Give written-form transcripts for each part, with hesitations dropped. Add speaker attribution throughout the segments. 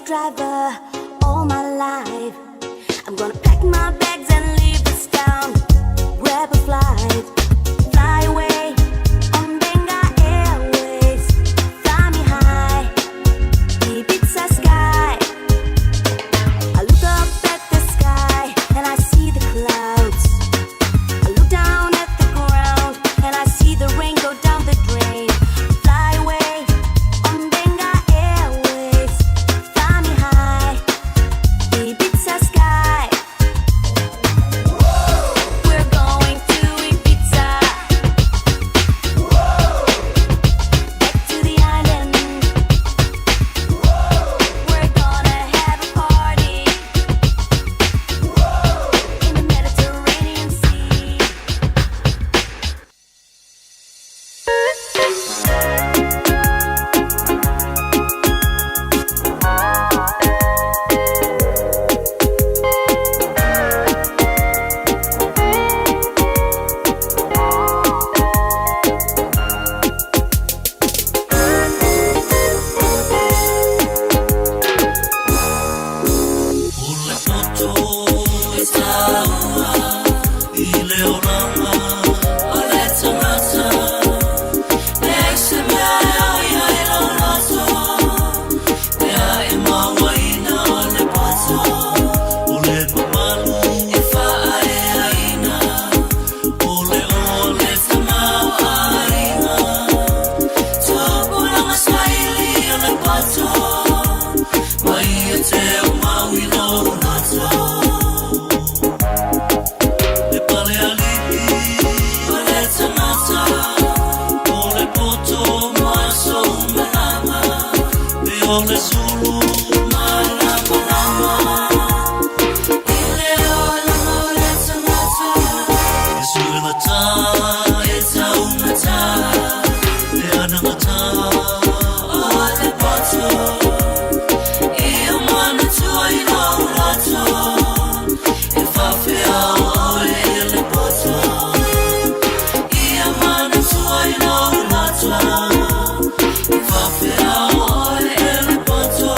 Speaker 1: Driver all my life. I'm gonna pack my bags and leave this town. Grab a flight, fly away on Benga Airways. Fly me high, Ibiza sky. I look up at the sky and I see the clouds. I look down at the ground and I see the rain go down the drain. Fly away on Benga Airways. Fly me high, Ibiza sky. We're going to Ibiza. Back to the island. We're gonna have a party in the Mediterranean Sea.
Speaker 2: O le poto e taua i le olaga o le tagata, leai se mea e oi ai lou loto, pe a e mauaina le poto. O le mamalu e faaeaina, o le o le tamaoaiga, tupulaga saili o le poto, ma ia te mau i lou loto. Le pale alii o le tagata, o le poto ma sou malama, e o le sulu malamalama i le olaga o le tagata. E suegata e taugata, le anagata o le poto, ia manatua i lou loto, e faafeao oe e le poto. Ia manatua i lou loto, e faafeao oe e le poto.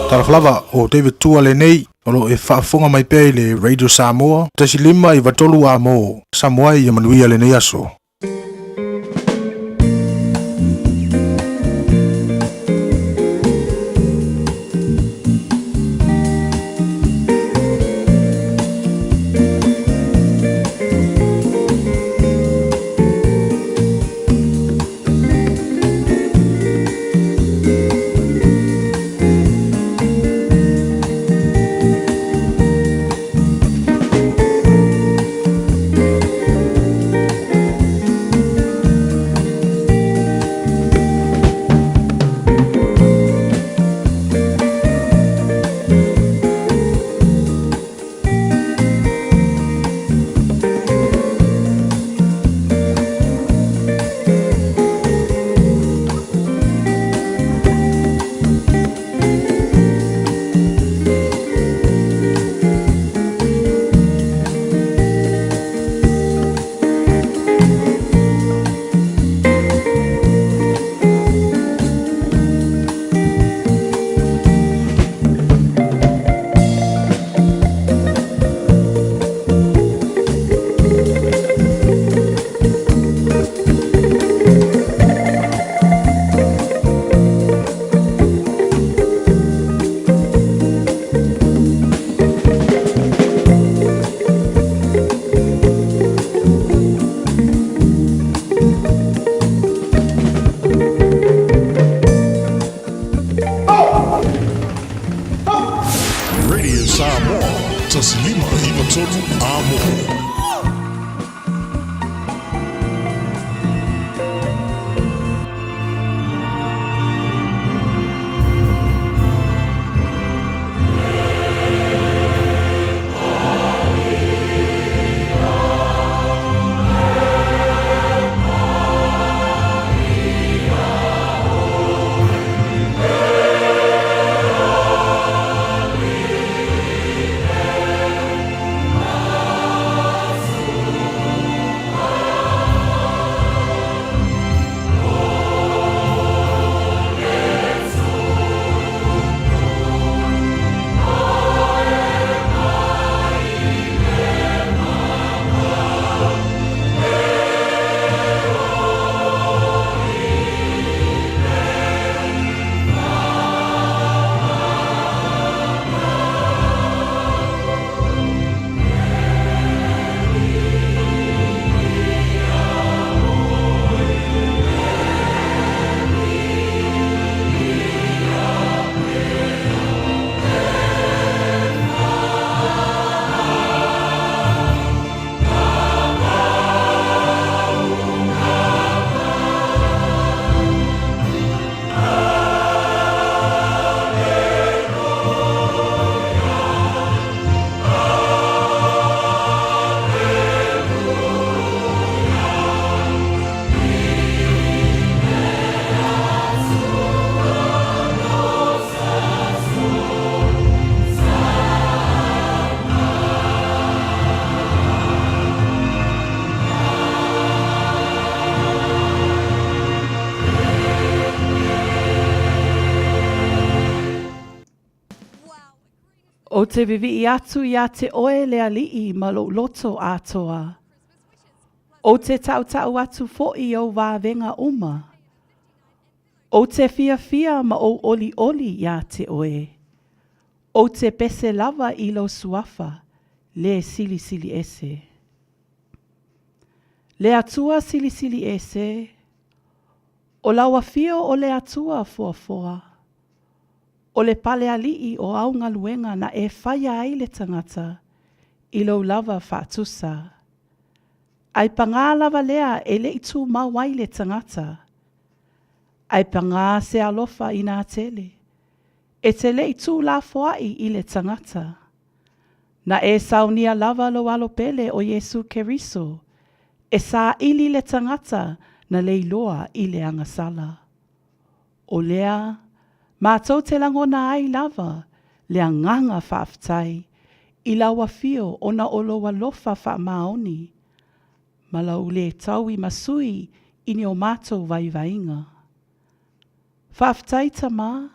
Speaker 3: Talofa lava o David Tua lenei o lo e faafofoga mai pea i le Radio Samoa 1.5 93 a mo Samoa ia manuia lenei aso.
Speaker 4: Radio Samoa, 1593 Amo.
Speaker 5: Ou te vivii atu iā te oe le Alii ma lou loto atoa. Ou te tautau atu foʻi i ou vāvega uma. Ou te fiafia ma ou ʻoliʻoli iā te oe. Ou te pese lava i lou suafa, le Silisili Ese. Le Atua Silisili Ese, o lau afio o le Atua Foafoa, o le pale aliʻi o au galuega na e faia ai le tagata i lou lava faatusa. Ai pagā lava lea e le i tumau ai le tagata. Ai pagā se alofa inā tele, e te le i tūlafoaʻi i le tagata. Na e saunia lava lou alo pele o Iesū Keriso, e saili le tagata na leiloa i le agasala. O lea, mātou te lagona ai lava le agaga faafetai i lau afio ona o lou alofa faamaoni ma lau le taui ma sui i ni o mātou vaivaiga. Faafetai Tama,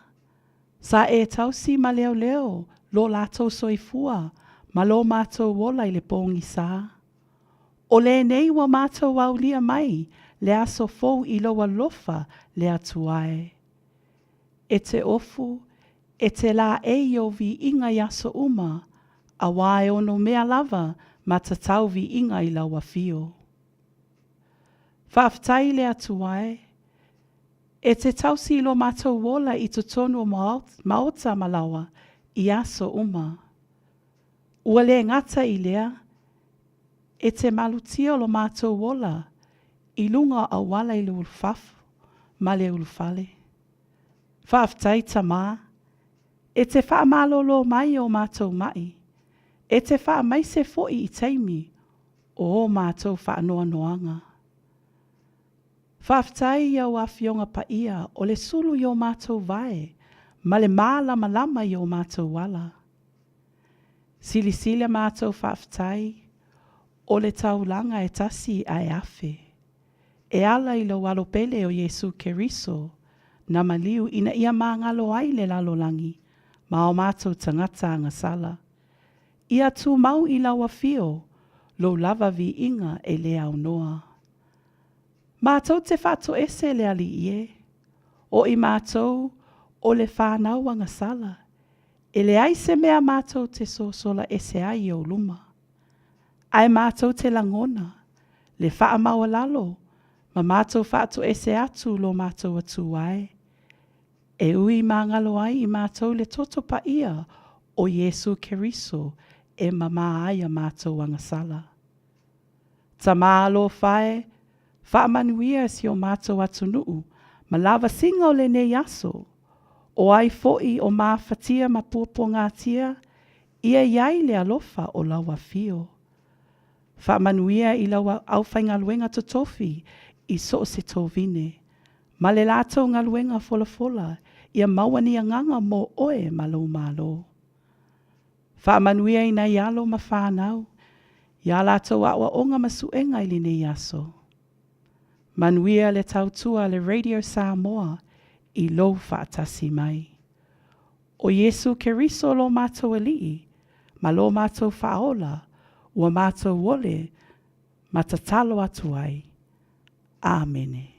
Speaker 5: sa e tausi ma leoleo lo latou soifua ma lo matou ola i le pogisa. O lenei ua matou aulia mai le aso fou i lou alofa le Atua e. E te ofu, e te laei i ou viiga i aso uma, auā e ono mea lava ma tatau viiga i lau afio. Faafetai le Atua e. E te tausi i lo matou ola i totonu o maota ma laoa i aso uma. Ua le gata i lea, e te malutia o lo matou ola i luga o auala i le ulufafo ma le ulufale. Faafetai Tama, e te faamalolo mai o matou maʻi, e te faamaise foʻi i taimi o o matou faanoanoaga. Faafetai i au Afioga Paia o le sulu i o matou vae ma le malamalama i o matou ala. Silisili a matou faafetai, o le taulaga e tasi ae afe. E ala i lou alo pele o Iesu Keriso, na maliu ina ia magalo ai le lalolagi ma o matou tagata agasala. Ia tumau i lau afio, lou lava viiga e le aunoa. Matou te faatoese le Alii e, o i matou o le whanau agasala, E leai se mea matou te sosola ese ai i ou luma. Ae matou te lagona, le faamaualalo, ma matou faatoese atu lo matou Atua e. E ui māgalo ai i mātou le toto paia o Iesū Keriso e mamā ai a mātou agasala. Tamā alofa e, faamanuia si o mātou atunuu ma lavasiga o lenei aso, o ai foʻi o mafatia ma puapuagatia ia i ai le alofa o lau afio. Faamanuia i lau aufaigaluega totofi i so o se tovine, ma le latou galuega folafola ia maua ni agaga mo oe ma lou Malo. Faamanuia i nai alo ma fanau, iā latou aʻoaʻoga ma suʻega i lenei aso. Manuia le tautua a le Radio Samoa i lou faatasi mai. ʻO Iesū Keriso lo mātou Aliʻi, ma lo mātou Faaola, ua mātou ole ma tatalo atu ai. Āmene.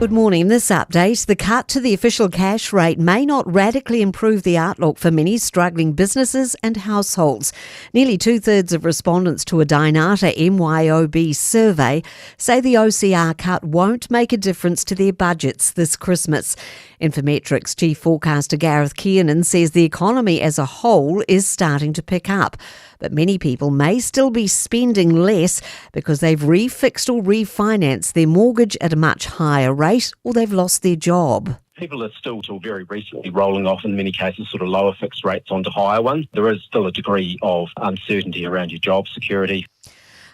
Speaker 6: Good morning. In this update, the cut to the official cash rate may not radically improve the outlook for many struggling businesses and households. Nearly two thirds of respondents to a Dynata MYOB survey say the OCR cut won't make a difference to their budgets this Christmas. Infometrics chief forecaster Gareth Kiernan says the economy as a whole is starting to pick up but many people may still be spending less because they've refixed or refinanced their mortgage at a much higher rate or they've lost their job
Speaker 7: people are still till very recently rolling off in many cases sort of lower fixed rates onto higher ones. There is still a degree of uncertainty around your job security.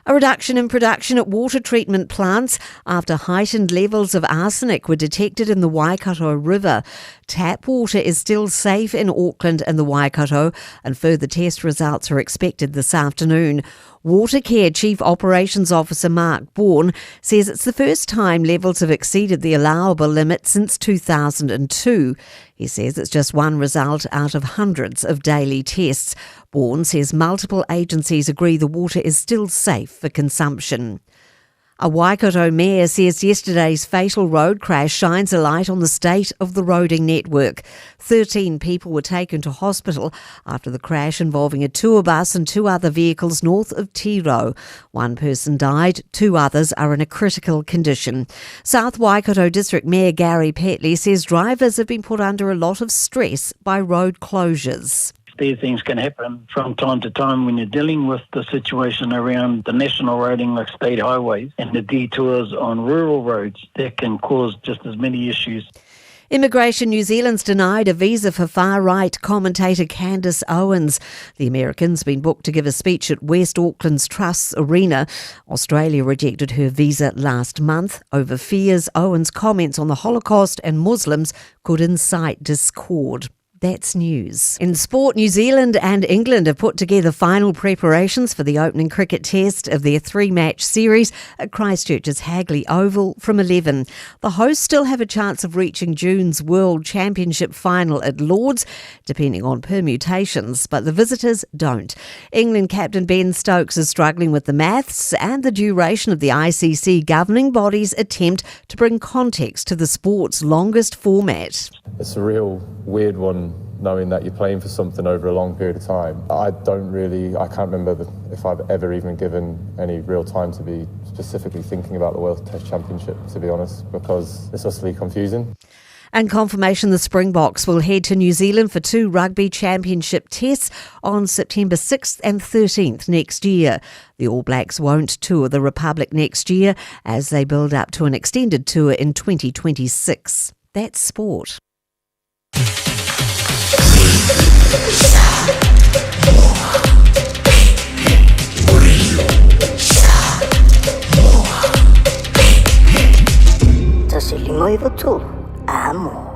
Speaker 6: A reduction in production at water treatment plants after heightened levels of arsenic were detected in the Waikato River. Tap water is still safe in Auckland and the Waikato, and further test results are expected this afternoon. Watercare Chief Operations Officer Mark Bourne says it's the first time levels have exceeded the allowable limit since 2002. He says it's just one result out of hundreds of daily tests. Bourne says multiple agencies agree the water is still safe for consumption. A Waikato mayor says yesterday's fatal road crash shines a light on the state of the roading network. 13 people were taken to hospital after the crash involving a tour bus and two other vehicles north of Tiro. One person died, two others are in a critical condition. South Waikato District Mayor Gary Petley says drivers have been put under a lot of stress by road closures.
Speaker 8: These things can happen from time to time when you're dealing with the situation around the national roading like state highways and the detours on rural roads that can cause just as many issues.
Speaker 6: Immigration New Zealand's denied a visa for far-right commentator Candace Owens. The American's been booked to give a speech at West Auckland's Trusts Arena. Australia rejected her visa last month over fears Owens' comments on the Holocaust and Muslims could incite discord. That's news. In sport, New Zealand and England have put together final preparations for the opening cricket test of their three-match series at Christchurch's Hagley Oval from 11. The hosts still have a chance of reaching June's World Championship final at Lord's, depending on permutations, but the visitors don't. England captain Ben Stokes is struggling with the maths and the duration of the ICC governing body's attempt to bring context to the sport's longest format.
Speaker 9: It's a real weird one, knowing that you're playing for something over a long period of time. I don't really, I can't remember if I've ever even given any real time to be specifically thinking about the World Test Championship, to be honest, because it's utterly confusing.
Speaker 6: And confirmation the Springboks will head to New Zealand for two Rugby Championship tests on September 6th and 13th next year. The All Blacks won't tour the Republic next year as they build up to an extended tour in 2026. That's sport.
Speaker 1: Tasi lima iwa tolu. Amo.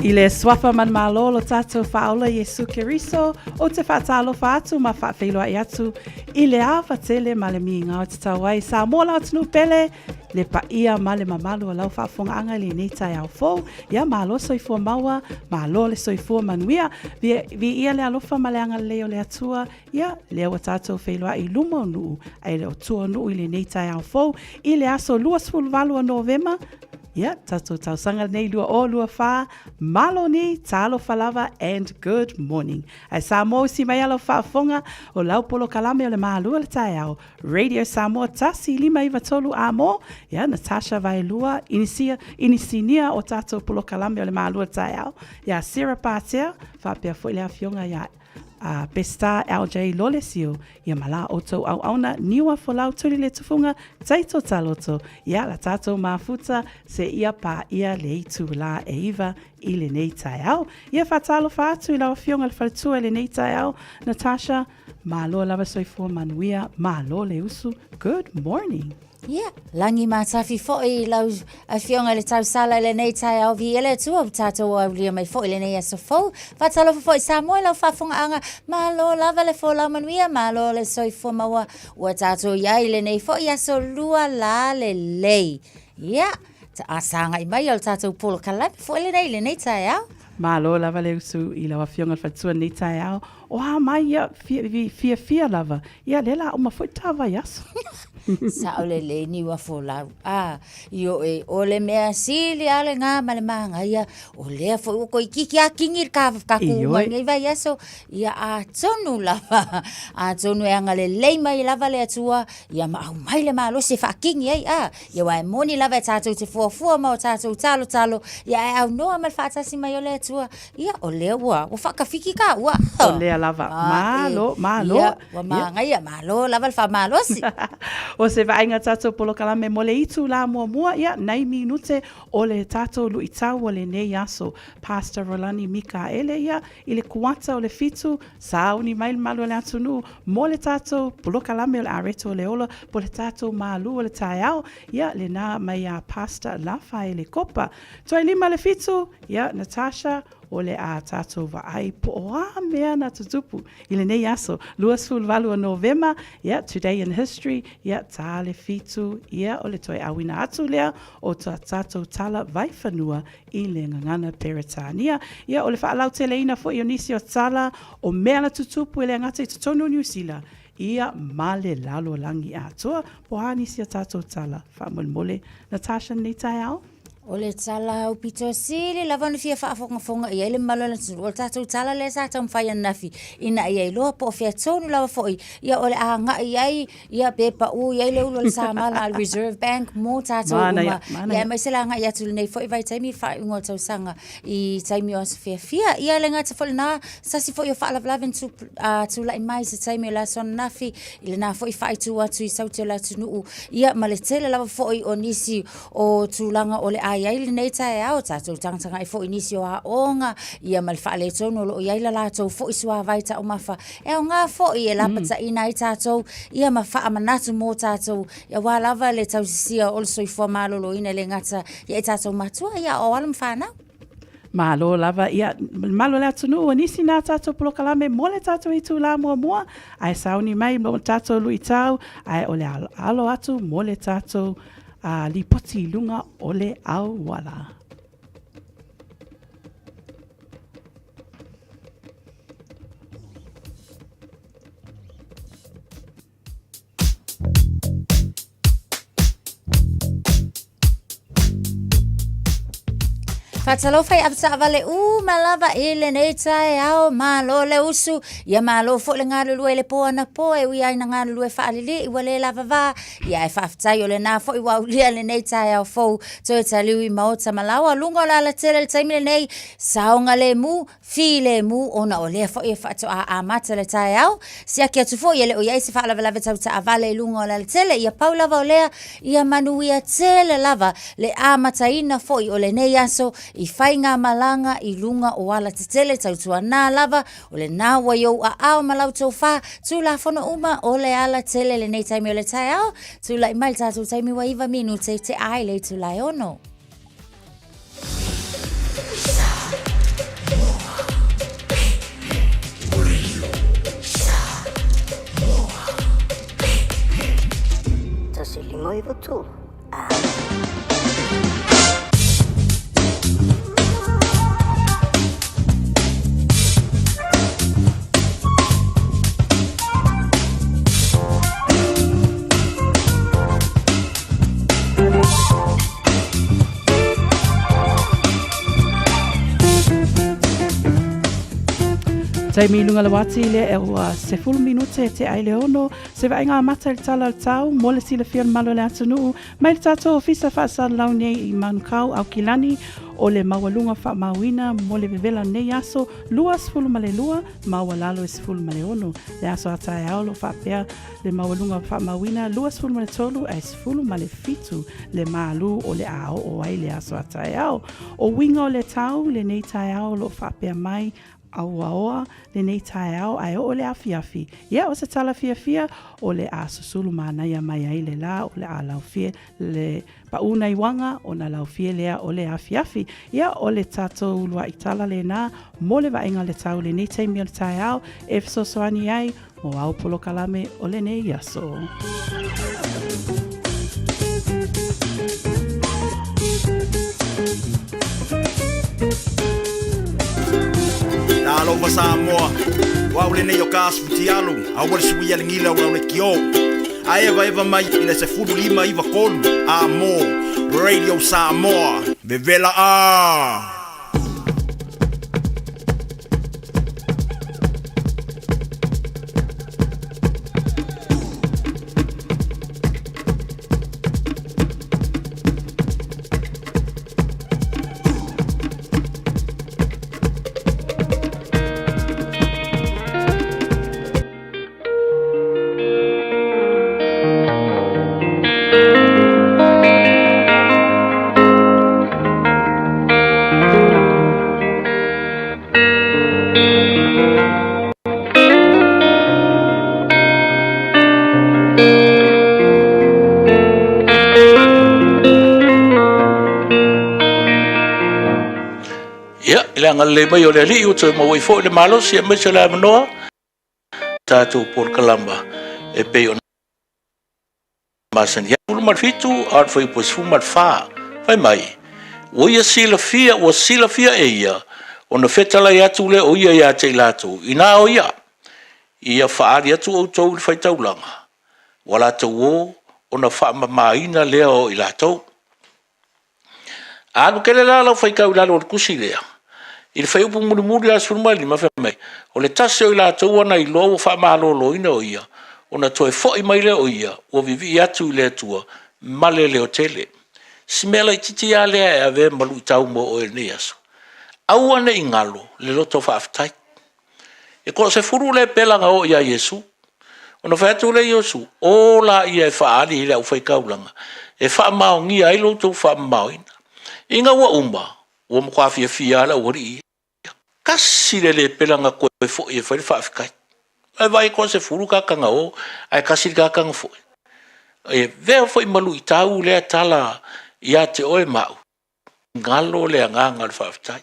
Speaker 5: I le suafa manumalo lo tātou faaola Iesu Keriso o te whaatalofa atu ma whaafeiloai atu i le ava tele ma le miinga o te tau ai Samoa la atunuu pele le paia ma le mamalu o lau faafofogaaga i lenei taeao fou. Ia, malo soifua maua, malo le soifua manuia. Viia le alofa ma le agalelei o le Atua, ia, lea ua tatou feiloai i luma o nuu, ae le o tua o nuu i lenei taeao fou, i le aso 28 o Novema, ia, tatou tausaga lenei 2024, malo ni, talofa lava and good morning. Ae Samoa usi mai a lau faafofoga, o lau polokalame o le Malua le Taeao, Radio Samoa 1593 Amo, ia Natasha Vaelua, inisia, inisinia o tatou polokalame o le Malua Taeao, ia Sarah Patea, faapea foi le afioga ia a Pestar LJ Lolesio, ia ma la outou auauna niua folau tuli le tufunga taito taloto, ia la tatou mafuta se ia pā ia le itu la e iva i lenei taeao. Ia faatalofa atu i lau afioga le faletua i lenei taeao, Natasha, Malo lava soifua manuia, malo le usu, good morning.
Speaker 10: Ia, lagi matafi foi i lau afioga i le tausala i lenei taeao viia le Atua ua tatou aulia mai foi i lenei aso fou. Faatalofa foi Samoa i lau faafogaaga, malo lava le folau manuia, malo le soifua maua ua tatou i ai i lenei foi aso lua la lelei. Ia, a sagai mai o le tatou polokalame foi lenei i lenei taeao.
Speaker 5: Malo lava le usu i lau afioga i le faletua i lenei taeao. O a mai ia fiafia lava, ia lea la uma foi ta vaiaso.
Speaker 10: Sao lelei niu a folau. A, i oe, o le mea sili a le ngā ma le māngaia, o lea foi ua toeitiiti a kingi le ka, ka ku mai nei vaiaso, ia atonu lava, atonu e agalelei mai lava le Atua, ia ma aumai le malosi e faakingi ai, a, ia aua e moni lava e tatou te fuafua ma o tatou talotalo, ia ae aunoa ma le faatasi mai o le Atua, Ia, o lea ua, ua faakafiki ka ua.
Speaker 5: O lea lava. Malo, malo.
Speaker 10: Ia, ua māngaia, malo lava le faamalosi.
Speaker 5: O se vaaiga tatou polokalame mo le itulā muamua, ia, nai minute o le tatou luitau o lenei aso. Pastor Rolani Mikaele, ia, i le kuata o le 7, sauni mai le malu o le atunuu mo le tatou polokalame o le Areto o le Ola po le tatou malu o le taeao, ia, lena mai ia Pastor Lafaele Kopa. Toe 5 le 7, ia, Natasha, o le a tatou vaai po o a mea na tutupu i lenei aso 28 o Novema, ia, Today in History, ia, ta le 7, ia, o le toe auina atu lea o ta tatou tala vaifanua i le gagana Peretania. Ia, o le faalauteleina foi o nisi o tala o mea na tutupu e le gata i totonu o Niu Sila, ia, ma le lalolagi atoa. Po o a nisi o tatou tala faamolemole, Natasha, lenei taeao?
Speaker 10: O le tala aupito sili lava ona fia faafogafoga i ai le mamalu o le atunuu, o le tatou tala lea sa taumafai ananafi ina ia iloa po o fea tonu lava foi ia o le a agai ai ia pe pau i ai le ulu o le samala a le Reserve Bank mo tatou uma. Ia, aemaise le agai atu i lenei foi vaitaimi i le faaiuga o le tausaga i taimi o aso fiafia. Ia le gata foi lena, sasi foi o faalavelave na tulai mai i se taimi o le aso ananafi i lena foi faaitu atu i saute o le atunuu, ia ma le tele lava foi o nisi o tulaga o le a i ai lenei taeao, tatou tagatagai foi i nisi o aoga, ia ma le faaletonu o lo o i ai la latou foi suavai taumafa, e aoga foi e lapataiina ai tatou, ia ma faamanatu mo tatou, aua lava le tausisia o le soifua maloloina e le gata i ai tatou matua, ia a o alo ma fanau.
Speaker 5: Malo lava, ia, malo le atunuu, o nisi nā tatou polokalame mo le tatou itulā muamua, ae sauni mai mo le tatou luitau, ae o le alo atu mo le tatou lipoti i luga o le auala.
Speaker 10: Faatalofa i avetaavale uma lava i lenei taeao, malo le usu, ia malo foi le galulue i le po anapo e ui ai ina galulue faalelei ua le lava va, ia ae faafetai o lena foi ua aulia lenei taeao fou toe taliu i maota ma laoa luga o le alatele i le taimi lenei, saogalemu, filemu ona o lea foi e faatoa amata le taeao. Siaki atu foi e le o i ai se faalavelave tau taavale i luga o le alatele. Ia pau lava o lea, ia manuia tele lava le amataina foi o lenei aso i faigamalaga i luga o alatetele tautuana lava o lena ua i ou aao ma lau tofa Tulafono uma o le alatele lenei taimi o le taeao. Tulai mai le tatou taimi ua 9 minute te ai le itula e 6.
Speaker 1: 1 5 9 3.
Speaker 5: Taimi i luga le wati le e ua 10 minute te ai le ono, se vaaiga amata i le tala o le tau, mo le silafia o le malo o le atunuu, mai le tatou ofisa faasalalau nei i Manukau, Aukilani, o le maualuga faamauina mo le vevela nei aso 22, maualalo e 16, le aso a taeao o lo o faapea le maualuga faamauina 23 ae 17 le malu o le a oo ai le aso a taeao. O uiga o le tau lenei taeao o lo o faapea mai auaoa lenei taeao ae oo le afiafi. Ia o se tala fiafia o le a susulu manaia mai ai le la o le a laufie le Paʻū nai uaga ona laufie lea o le afiafi. Ia, o le tatou uluaʻi tala lena mo le vaaiga o le tau i lenei taimi o le taeao e fesoasoani ai mo au polokalame o lenei aso.
Speaker 11: Talofa Samoa, o au lenei o ka asu futialu, aua le suia le gila o lau lekiō. A evaeva mai i le 15 93 a mo Radio Samoa. Vevela a!
Speaker 12: agalelei mai o le Alii ua toe maua ai foi le malosi aemaise o le avanoa tatou polokalama e pei ona masani ai. 17 a o le fuaiupu 14 fai mai, Ua ia silafia, ua silafia e ia, ona fetalai atu lea o ia ia te i latou, inā o ia, ia faaali atu outou i le faitaulaga, ua latou o ona faamamaina lea o i latou. A alu tele la lau faitau i lalo o le tusi lea, i le fuaiupu mulimuli lava le 15 fai mai, o le tasi o i latou ua na iloa ua faamaloloina o ia, ona toe foi mai lea o ia, ua vivii atu i le Atua ma le leotele. Si mea laitiiti lava lea e avea ma luitau mo oe i lenei aso, aua ne i galo le loto faafetai. E toasefulu lepela na o ia Iesu, ona fai atu lea o Iesu, o laia e faaali i le aufaitaulaga e faamaonia ai lo outou faamamaoina. Ina ua uma, ua matua fiafia lava le aualii ia. Tasi le lepela na toe foi e fai le faafetai. Ae vaai e toasefulu tagata na o, ae tasi le tagata na foi. E avea foi ma luitau lea tala ia te oe ma au, galo le agaga o le faafetai.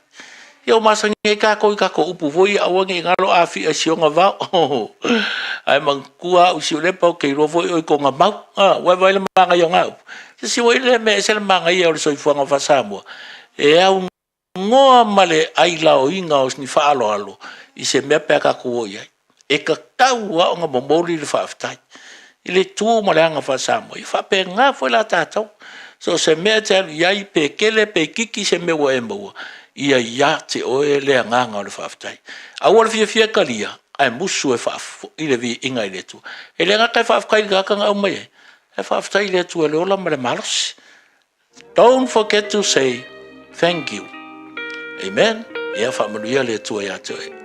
Speaker 12: Ia ua masani ai tatou i tatou upu foi ia, aua ne i galo Afia i si ona vao. Ae manatua au i Siulepa ou te iloa foi oe i tona mau. Ua e vaai i le manaia o na upu? Se isi foi lea mea e ese le manaia o le soifuaga faa-Samoa, e aunoa ma le ailaoina o ni faaaloalo i se mea pe a tatou o i ai. E tatau lava ona momoli le faafetai i le tu ma le aga faa-Samoa. E faapena foi la tatou, so o se mea e te alu i ai, pe tele pe itiiti se mea ua e maua, ia ia te oe le agaga o le faafetai. Aua le fiafia e talia, ae musu e faafoi le viiga i le Atua. E le gata e faafetai i le tagata na aumai ai, ae faafetai i le Atua i le ola ma le malosi. Don't forget to say thank you. Amen. Ia faamanuia le Atua ia te oe.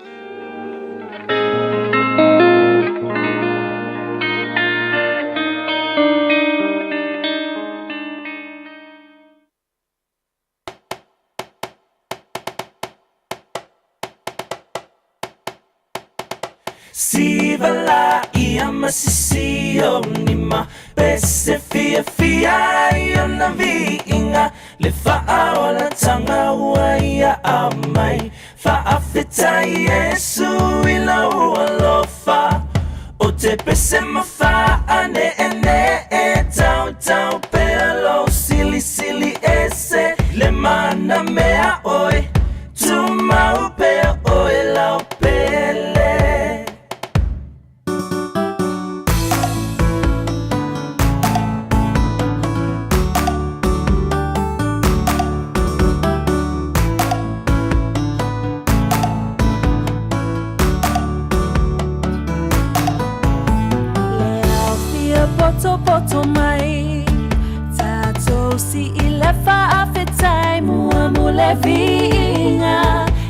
Speaker 2: Siva la ia ma sisi o ni ma pese fia fia i ona viiga le faaolatanga ua ia aumai faafetai Iesu i lou alofa o te pese ma faaneenee tautau pea lou silisili ese le mana mea oe tumau pea oe lau pele. Le ao fia potopoto mai Tatou si i le faafetai Mua mo le viiga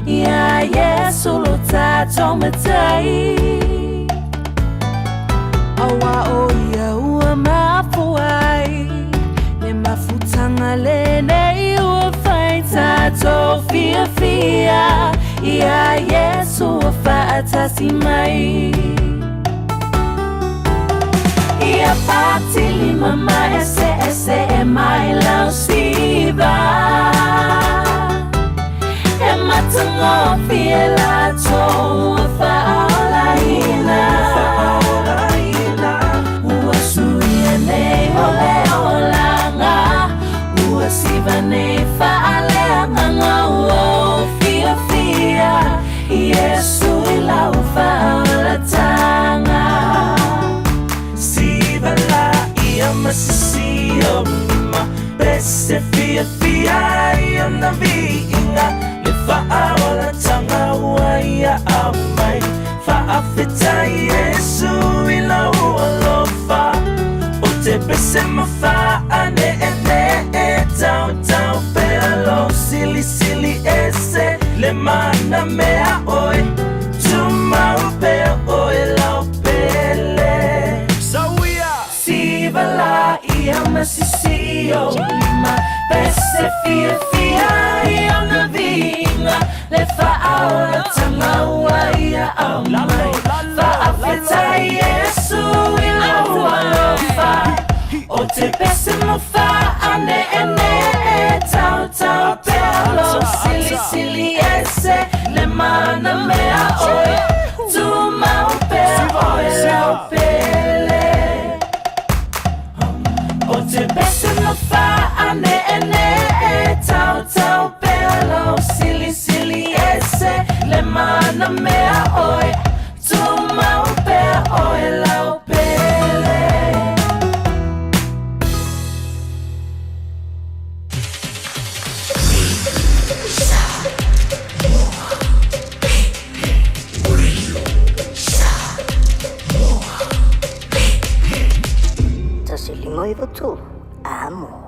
Speaker 2: Ia Iesu lo tatou matai Aua o ia ua mafua ai Le mafutanga lenei ua fai Tatou fiafia Ia Iesu ua faatasi mai Ia patilima ma eseese e mai lau siva E matagofie latou ua faaolaina Ua suia nei o le olaga Ua siva nei faaleagaga Ua ou fiafia Iesu i lau faaolataga Siva la ia ma sisi o ma pese fiafia i ona viiga le faaolatanga ua ia aumai faafetai Iesu i lou alofa o te pese ma faaneenee tautau pea lou silisili ese le mana mea oe tumau pea oe lau pele Siva la ia ma sisi o lima pese fiafia i ona viiga le faaolatanga ua ia aumai faafetai Iesu i lou alofa o te pese mo faaneenee tautau pea lou silisili ese. mea ʻoe, Tumau pea ʻoe lau pele. O te pese no whaaneʻeneʻe, Tautau pea lau silisili ese le mana mea ʻoe, Tumau pea ʻoe lau pele.
Speaker 1: 1 5 9 3 Amo.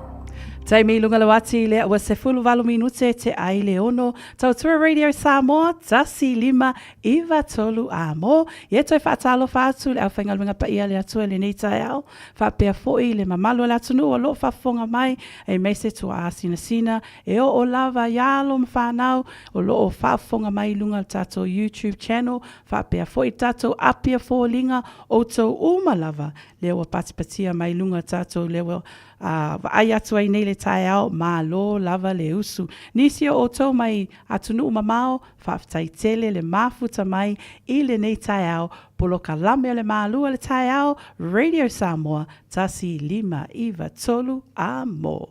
Speaker 5: Taimi i lunga le wati lea ua 18 minute te ai le ono. Tautua Radio Samoa, 1 5 9 3 Amo. Ia toe faatalofa atu le aufaigaluega paia le Atua i lenei taeao. Faapea foi le mamalu o le atunuu o loo faafofoga mai, aemaise tuaa sinasina e oo lava i alo ma fanau o loo faafofoga mai i luga o le tatou YouTube channel, faapea foi le tatou Apia Foliga, outou uma lava lea ua patipatia mai luga o tatou lea ua vaai atu ai nei le taeao, malo lava le usu. Nisi o outou mai atunuu mamao, Faafetai tele le mafuta mai i lenei taeao polokalame o le Malua le taeao Radio Samoa 1 5 9 3 a mo.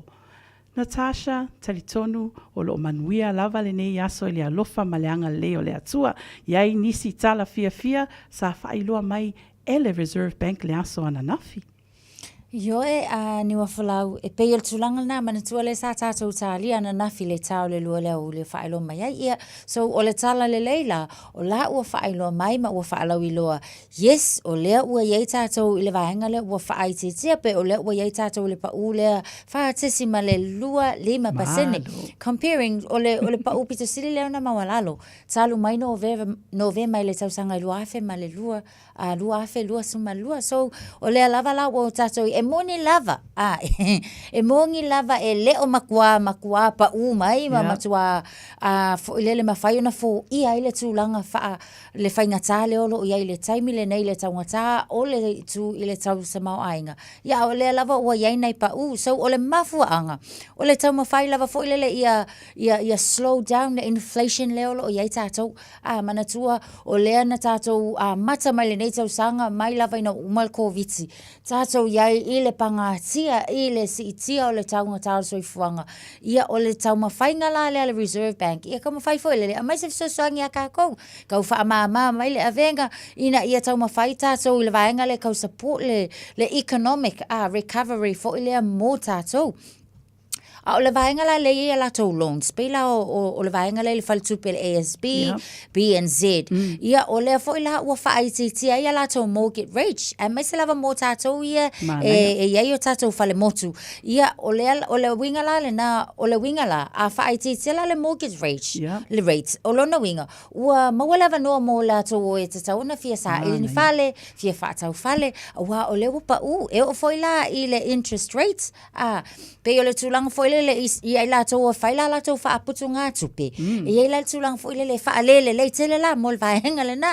Speaker 5: Natasha, talitonu o loo manuia lava lenei aso i le alofa ma le agalelei o le Atua. Iai nisi tala fiafia sa faailoa mai e le Reserve Bank le aso ananafi.
Speaker 10: Ioe, a Niuafolau, e pei o le tulaga lena, manatua lea sa tatou talia ananafi le ta o le lua o le aoauli e faailoa mai ai. Ia, so o le tala lelei la, o la ua faailoa mai ma ua faalauiloa, yes, o lea ua i ai tatou i le vaega lea ua faaitiitia pe o lea ua i ai tatou i le pau lea 4.25%. Comparing, o le, o le pau pito sili lea ona maualalo, talu mai Novema i le tausaga e 2002, a 2022. So, o lea lava la ua tatou, e moni lava, a, e moni lava e le o makuā, makuā paʻū mai ma matuā a, foi lele mafai ona foia ai le tulaga faa, le faigata lea o lo o i ai i le taimi lenei le taugata o le itu i le tau tamaoaiga. Ia, a o lea lava ua i ai nai paʻū. So, o le mafuaaga, o le taumafai lava foi lele ia, ia, ia slow down le inflation lea o lo o i ai tatou. A manatua, o lea na tatou amata mai lenei tausaga mai lava ina ua uma le Koviti, tatou i ai i le pagatia, i le siitia o le taugata o le soifuaga. Ia, o le taumafaiga la lea a le Reserve Bank, ia taumafai foi lele, aumai se fesoasoani ia tatou, tau faamama mai le avega ina ia taumafai tatou i le vaega lea e tau support le, le economic recovery foi lea mo tatou. A o le vaega la lea e i ai a latou loans, pei la o, o, o le vaega lea i le faletupe le ASB, yeah. BNZ. Ia, o lea foi la ua faaitiitia ai a latou mortgage rate, aemaise lava mo tatou ia e, e i ai o tatou falemotu. Ia, o lea, o le uiga la lena, o le uiga la, a faaitiitia la le mortgage rate, yeah. le rate, o lona uiga, ua maua le avanoa mo latou o e tatau ona fia saili ni fale, fia faatau fale, aua o lea ua pau, e oo foi la i le interest rate, Ā, pei o le tulaga foi lele i, i ai latou e fai la latou faaputugatupe, mm. e i ai la le tulaga foi lele e faalelelei tele la mo le vaega lena.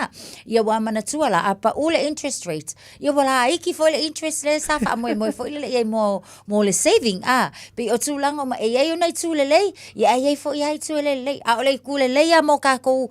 Speaker 10: Ia ua manatua la, a pau le interest rate, ia ua laiti foi le interest lea sa faamoemoe foi lele i ai mo, mo le saving. Ā, pei o tulaga uma, e i ai ona itu lelei, ia ae i ai foi lava itu e le lelei. A o le itu lelei lava mo tatou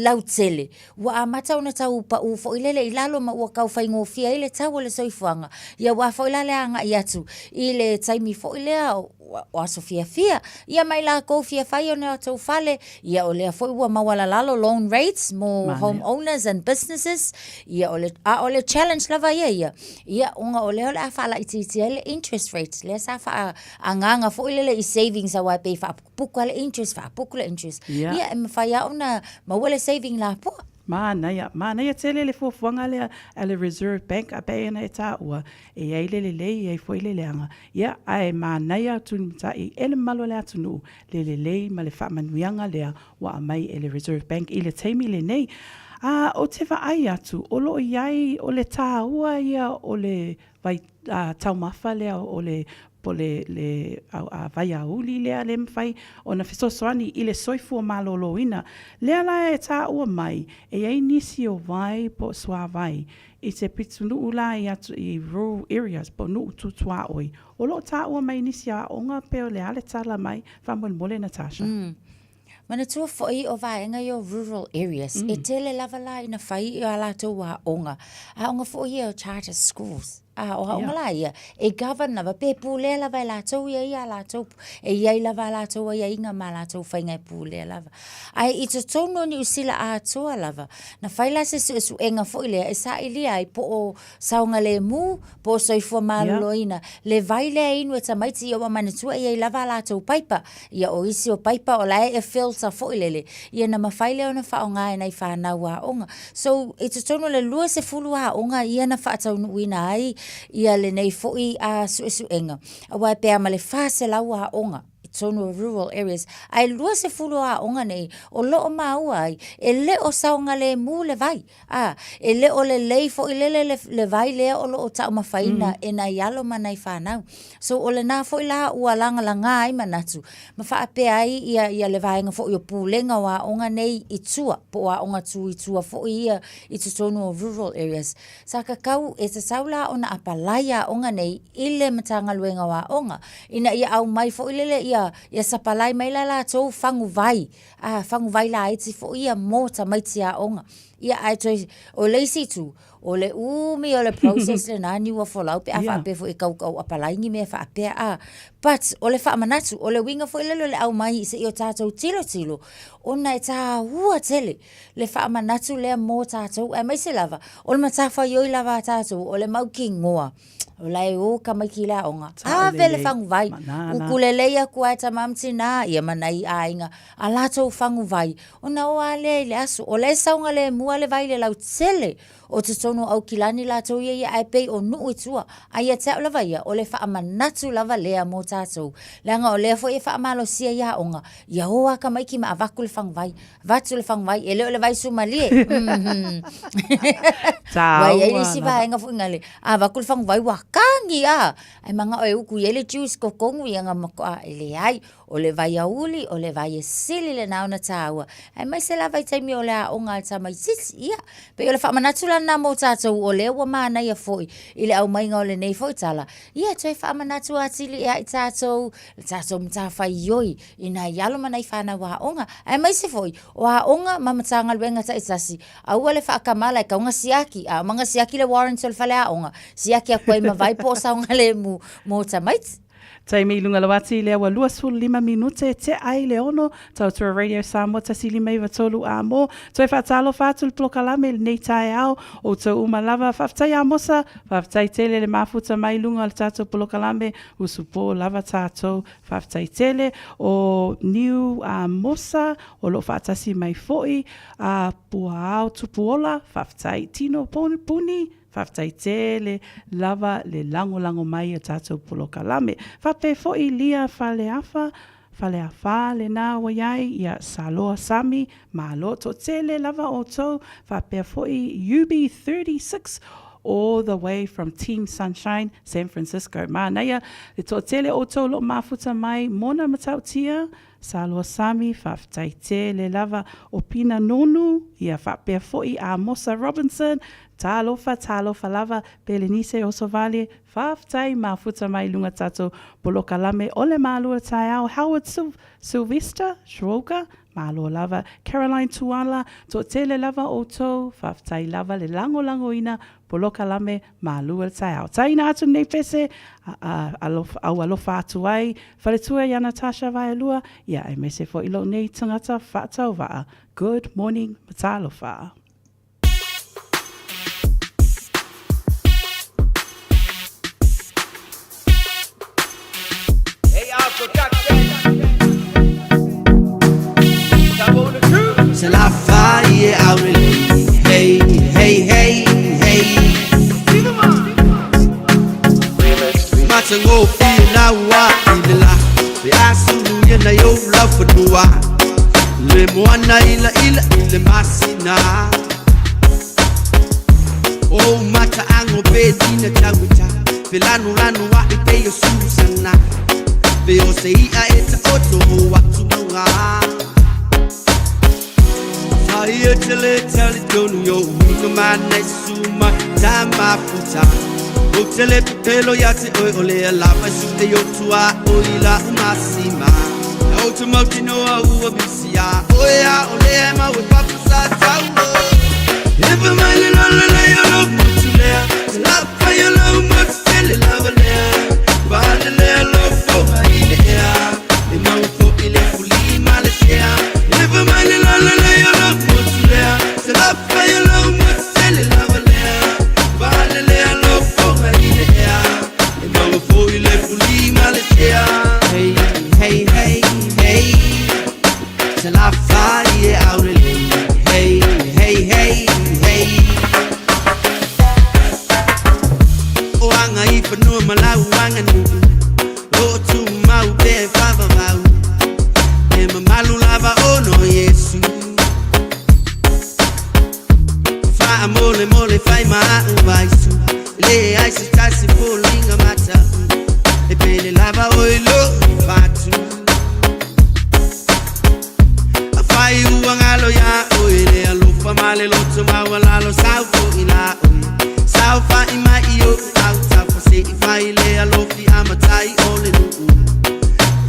Speaker 10: lautele, Ua amata ona tau paʻū foi lele i lalo ma ua tau faigofie ai le tau o le soifuaga, ia aua foi la le agai atu i le taimi foi lea o aso fiafia, ia ma i latou fia fai o latou fale, ia o lea foi ua maualalalo loan rates mo home owners and businesses, ia o le, a o le challenge lava ia ia, ia ona o lea o le a faalaitiitia ai le interest rate, lea sa faaagaaga foi lele i savings aua e pei e puka le interest, faapuku le interest.
Speaker 5: Ia.
Speaker 10: Ia, e mafai lava ona maua le saving lapoa.
Speaker 5: Manaia, manaia tele le fuafuaga lea a le Reserve Bank a pei ona e taua, e i ai le lelei, e i ai foi le leaga. Ia, ae manaia tulimatai e le mamalu o le atunuu le lelei ma le faamanuiaga lea ua aumai e le Reserve Bank i le taimi lenei. A, ou te vaai atu, o lo o i ai, o le taua ia o le vai taumafa lea o le po le le vaiauli lea le mafai ona fesoasoani i le soifua maloloina. Lea la e taua mai e i ai nisi o vai po o suavai i te pitonuu la i atu i rural areas po o nuu tu tuaoi. O lo o taua mai nisi aoga pe o le a le tala mai faamolemole Natasha?
Speaker 10: Manatua foi o vaega ia o rural areas, e tele lava la ina fai i a latou aoga, aoga foi ia o charter schools, a o aoga la ia, e govern lava, pe pulea lava e latou ia ia a latou, e i ai lava a latou aiaiga ma a latou faiga e pulea lava. Ae i totonu o Niu Sila atoa lava, na fai la se suesuega foi lea e sailia ai po o saogalemu, po o soifua maloloina, le vai lea e inu e tamaiti ia ua manatua e i ai lava a latou paipa. Ia o isi o paipa o la e filter foi lele, ia na mafai lea ona faaaoga e nai fanau aoga. So, i totonu o le 20 aoga ia na faataunuuina ai ia lenei foi suesuega, aua e pe a ma le 400 aoga i totonu o rural areas, ae 20 o aoga nei o lo o maua ai e le o saogalemu le vai. A, e le o lelei foi lele le, le vai lea o lo o taumafaina e nai alo ma nai fanau. So o lena foi la ua lagalaga ai manatu ma faapea ai ia, ia le vaega foi o pulega o aoga nei i tua, po o aoga tu i tua foi ia i totonu o rural areas. Sa tatau, e tatau la ona apalai aoga nei i le Matagaluega o Aoga, ina ia aumai foi lele ia, ia sapalai mai la latou faguvai a faguvai laiti foi ia mo tamaiti aoga. Ia ae toe, o le isi itu, o le umi o le process lena niu a folau pe a faapea foi e tau tau apalai ni mea faapea a. But o le faamanatu, o le uiga foi lele o le aumai se i o tatou tilotilo, ona e taua tele le faamanatu lea mo tatou, aemaise lava o le matafaioi lava a tatou o le mautinoa O la e o tamaiti i le aoga, ave le faguvai, utu lelei atu lava e tama ma tina ia ma nai aiga a latou faguvai, ona o lava lea i le aso. O la e saogalemu lava le vai i le lautele o totonu o Aukilani latou ia ia, ae pei o nuu i tua. A ia te au lava ia, o le faamanatu lava lea mo tatou, leaga o lea foi e faamalosia i aoga, ia o lava tamaiti ma avatu le faguvai. Avatu le faguvai, e le o le vai sumalie. Ua i ai le isi vaega foi nale, a avatu le faguvai ua kagi a, ae manao e utu i ai le juice totonu ia na matua, e leai, o le vai auli, o le vai e sili lena ona taua, aemaise lava i taimi o le aoga a le tamaitiiti. Ia, pei o le faamanatu la lena mo tatou o lea ua manaia foi i le aumaiga o lenei foi tala, ia toe faamanatu atili ia i tatou le tatou matafaioi i nai alo ma nai fanau aoga, aemaise foi o aoga ma Matagaluega taitasi, aua le faakamala e tatau ona siaki, a uma ona siaki le warrant o le faleaoga, siaki atu ai ma vai po o saogalemu mo tamaiti.
Speaker 5: Taimi i luga lava atu i lea ua 25 minute tea ai le ono, Tautua Radio Samoa 1593 A mo, toe faatalofa atu le polokalame i lenei taeao, outou uma lava, faafetai Amosa, faafetai tele le mafuta mai i luga o le tatou polokalame, usupo lava tatou. Faafetai tele o Niu Amosa o lo o faatasi mai foi a Puaao Tupuola, faafetai Tino Puni, faafetai tele lava le lagolago mai i tatou polokalame. Faapea foi Lia Faleafa, Faleafa lena ua i ai, ia Saloa Sami, malo toatele lava outou, faapea foi Ubi 36 all the way from Team Sunshine, San Francisco. Manaia le toatele o outou o lo o mafuta mai mona matautia, Saloa Sami, faafetai tele lava o Pina Nonu, ia faapea foi Amosa Robinson, talofa, talofa lava, Pelenise Osovale, faafetai mafuta mai luga tatou polokalame o le Malua Taeao, Howard Sylvester Schroger, Malo lava Caroline Tuala, toatele lava outou, faafetai lava le lagolagoina polokalame Malua le taeao. Taina atu lenei pese, au alofa atu ai, faletua ia Natasha Vaelua, ia aemaise foi lou nei tagata faatauvaa. Good morning ma talofa.
Speaker 13: Se la fai e aurelei Hey, hey, hey, hey Matagofie na ua i le la Pe a sulu ia na i ou laufanua Le moana ila ila i le masina O mata ango pe tina tauita Pe lanu lanu a i te o Susana Pe o se ia e ta oto o atu mauga Saia tele tele tonu yo uinga mana suma tama puta O tele pepelo ia te oi o lea lava su te yo tua o ila umasima. O te mautinoa ua misi iā oe a o lea e mau e papa sa taua. Epa mai le lolo lei o lou motu lea, Te lafai o lou motu tele lava lea, Pale lea lou foga i le ea, E maua foi le fuli ma le sea. Epa mai le lolo lei o lou motu lea, Te lafai o lou motu tele lava lea, Pale lea lou foga i le ea, E maua foi le fuli ma le sea. Hey, hey, hey, hey, Salafai e aulelei. Hey, hey, hey, hey. O aga i fanua ma lau aganuu, o lo o tumau pea e faavavau, e mamalu lava ona o Iesu. Faamolemole fai ma a'u vaisu, e leai se tasi foliga mata'u, e pele lava oe i lo'u fatu. Afai ua galo iā oe le alofa ma le loto maualalo, sau fo'i la oe, saofa'i mai i o'u autafa, se i fai le alofi a matai o le nu'u.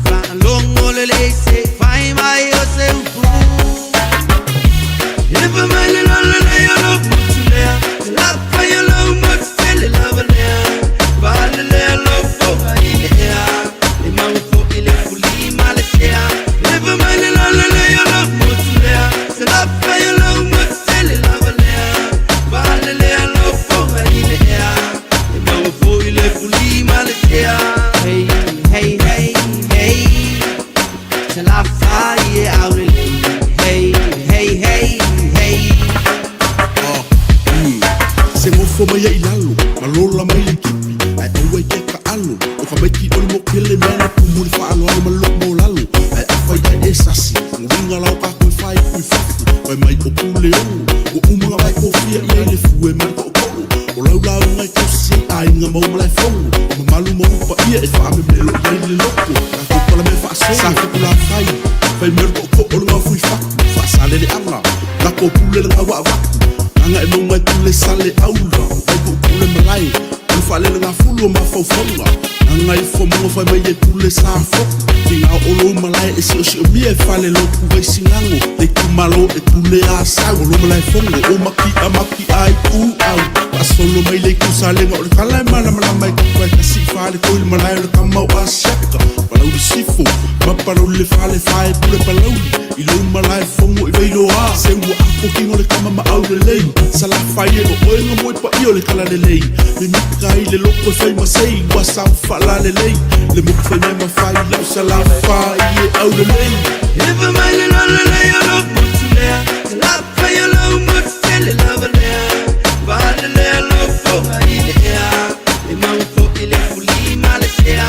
Speaker 13: Faalogo lelei se i fai mai o se upu. Epa mai le lolo lei o lou motu lea, Te lafai o lou motu tele lava lea, Pale lea lou foga i le ea, E maua foi le fuli ma le sea. Epa mai le lolo lei o lou motu lea, Te lafai o lou motu tele lava lea, Pale lea lou foga i le ea, E maua foi le fuli ma le sea. Hey, hey, hey, hey, Salafai e aulelei. Hey, hey, hey, hey.
Speaker 4: Se gofo mai ai i lalo, ma lola mai le kipi, ae aua i ke kaʻalo, o ka maiki o le mokele mea na tumu le faaaloalo ma lou maulalo, ae afai ae e sasi, uiga la o kākou e faaiku i fafo, fai mai o pule ono, ua uma ona vae kofia i ai le fue ma le toʻotoʻo, o lau lauga e tausi ai aiga ma ou malaefono, o mamalu ma ou paia e faamemelo i ai le loko, tatou palamea faasolo, sa fekulafai, fai mai o le toʻotoʻo o le gaofui fatu, faasaleleaga, lako pule le gaua avatu, gaga e mauga e pule sale aula, vai tuu pule malae, o le faalelegafulu o mafaufauga, gaga ifo mauga fai mai e pule sa foku, tiga o lou malae e siosiomia e fale lotu vaisigago, le itumalo e pule a sau, o lou malaefono o maki'a maki'a ai ku au, faasolo mai le itu salega o le tala e malamalama e kapa e kasi i fale toi le malae o le kama o Asiata, Palauli Sifo ma Palauli le fale fae pule Palauli i lou malae fono i Vailoa se ua apo kino le kama ma aulelei Salafai e o oe nga moe paia o le talalelei Mimita ai le loko e fai ma sei ua sao faalalelei Le moku fai mea ma fai lau Salafai e aulelei.
Speaker 13: Epa mai le lolo lei o lou motu lea, Salafai o lou motu tele lava lea, Pale lea lou foga i le ea, E maua foi le fuli ma le sea.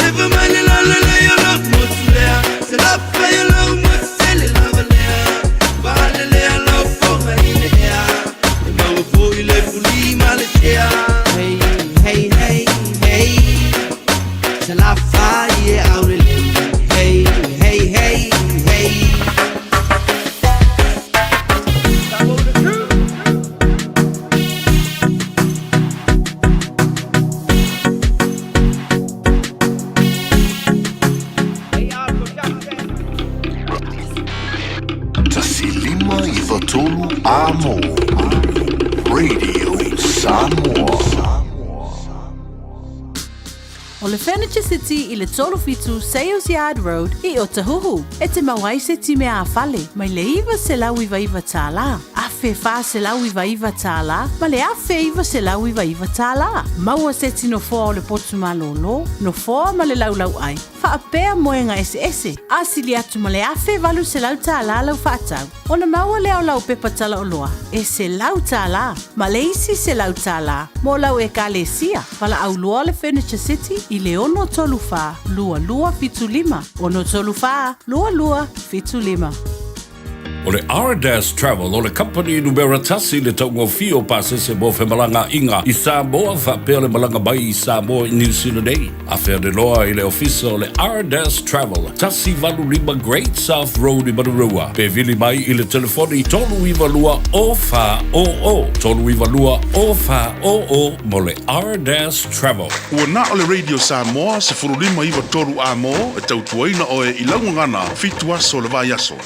Speaker 13: Epa mai le lolo lei o lou motu lea, Salafai o lou motu tele lava lea, Pale lea lou foga i le ea, E maua foi le fuli ma le sea. Hey, hey, hey, hey, Salafai e aulelei. Hey, hey, hey, hey.
Speaker 4: 1593 Amo Radio Samoa.
Speaker 14: O le Furniture City i le 37 Sales Yard Road i Otahuhu, e te mau ai se time ā-fale mai le $999, $1,499 ma le $1,999. Maua seti nofoa o le potu malōlō, nofoa ma le laulauʻai, faapea moega eseese, a sili atu ma le $1,800 lau faatau. Ona maua lea o lau pepa talaoloa e $100 ma le isi $100 mo lau Ekalesia. Valaau loa le Furniture City i le 634 2275, 634 2275.
Speaker 15: O le Ardas Travel o le kamupani numera tasi i le taugofie o pasese mo femalagaaiga i Samoa faapea le malaga mai i Samoa i Niu Sila nei. Afe ane loa i le ofisa o le Ardas Travel, 185 Great South Road i Manurewa, pe vili mai i le telefoni 392 0400, 392 0400 mo le Ardas Travel.
Speaker 4: Ua na o le Radio Samoa 15 9 3 amo e tautuaina oe i lau gagana fitu aso o le vaiaso.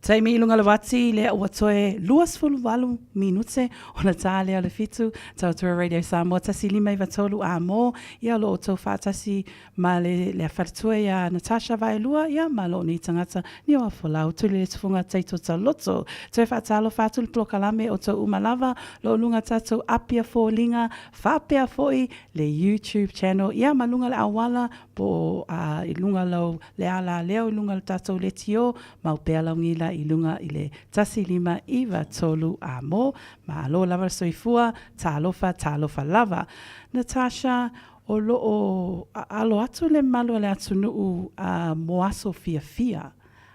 Speaker 5: Taimi i luga o le uati, lea ua toe 28 minute ona tā lea o le fitu, Tautua Radio Samoa 1593 amo, ia o lo outou faatasi ma le lea faletua ia Natasha Vaelua, ia ma lou nei tagata Nio Afolau, tuli le tufunga taitota loto. Toe faatalofa atu le polokalame o tou uma lava, lou luga tatou Apia Foliga, faapea foi le YouTube channel, ia ma luga le auala po o a i luga lau le alaleo i luga o le tatou leitio, mau pea lau gila i luga i le 1593 a mo, malo lava le soifua, talofa, talofa lava. Natasha, o lo o alo atu le malu a le atunuu a mo aso fiafia,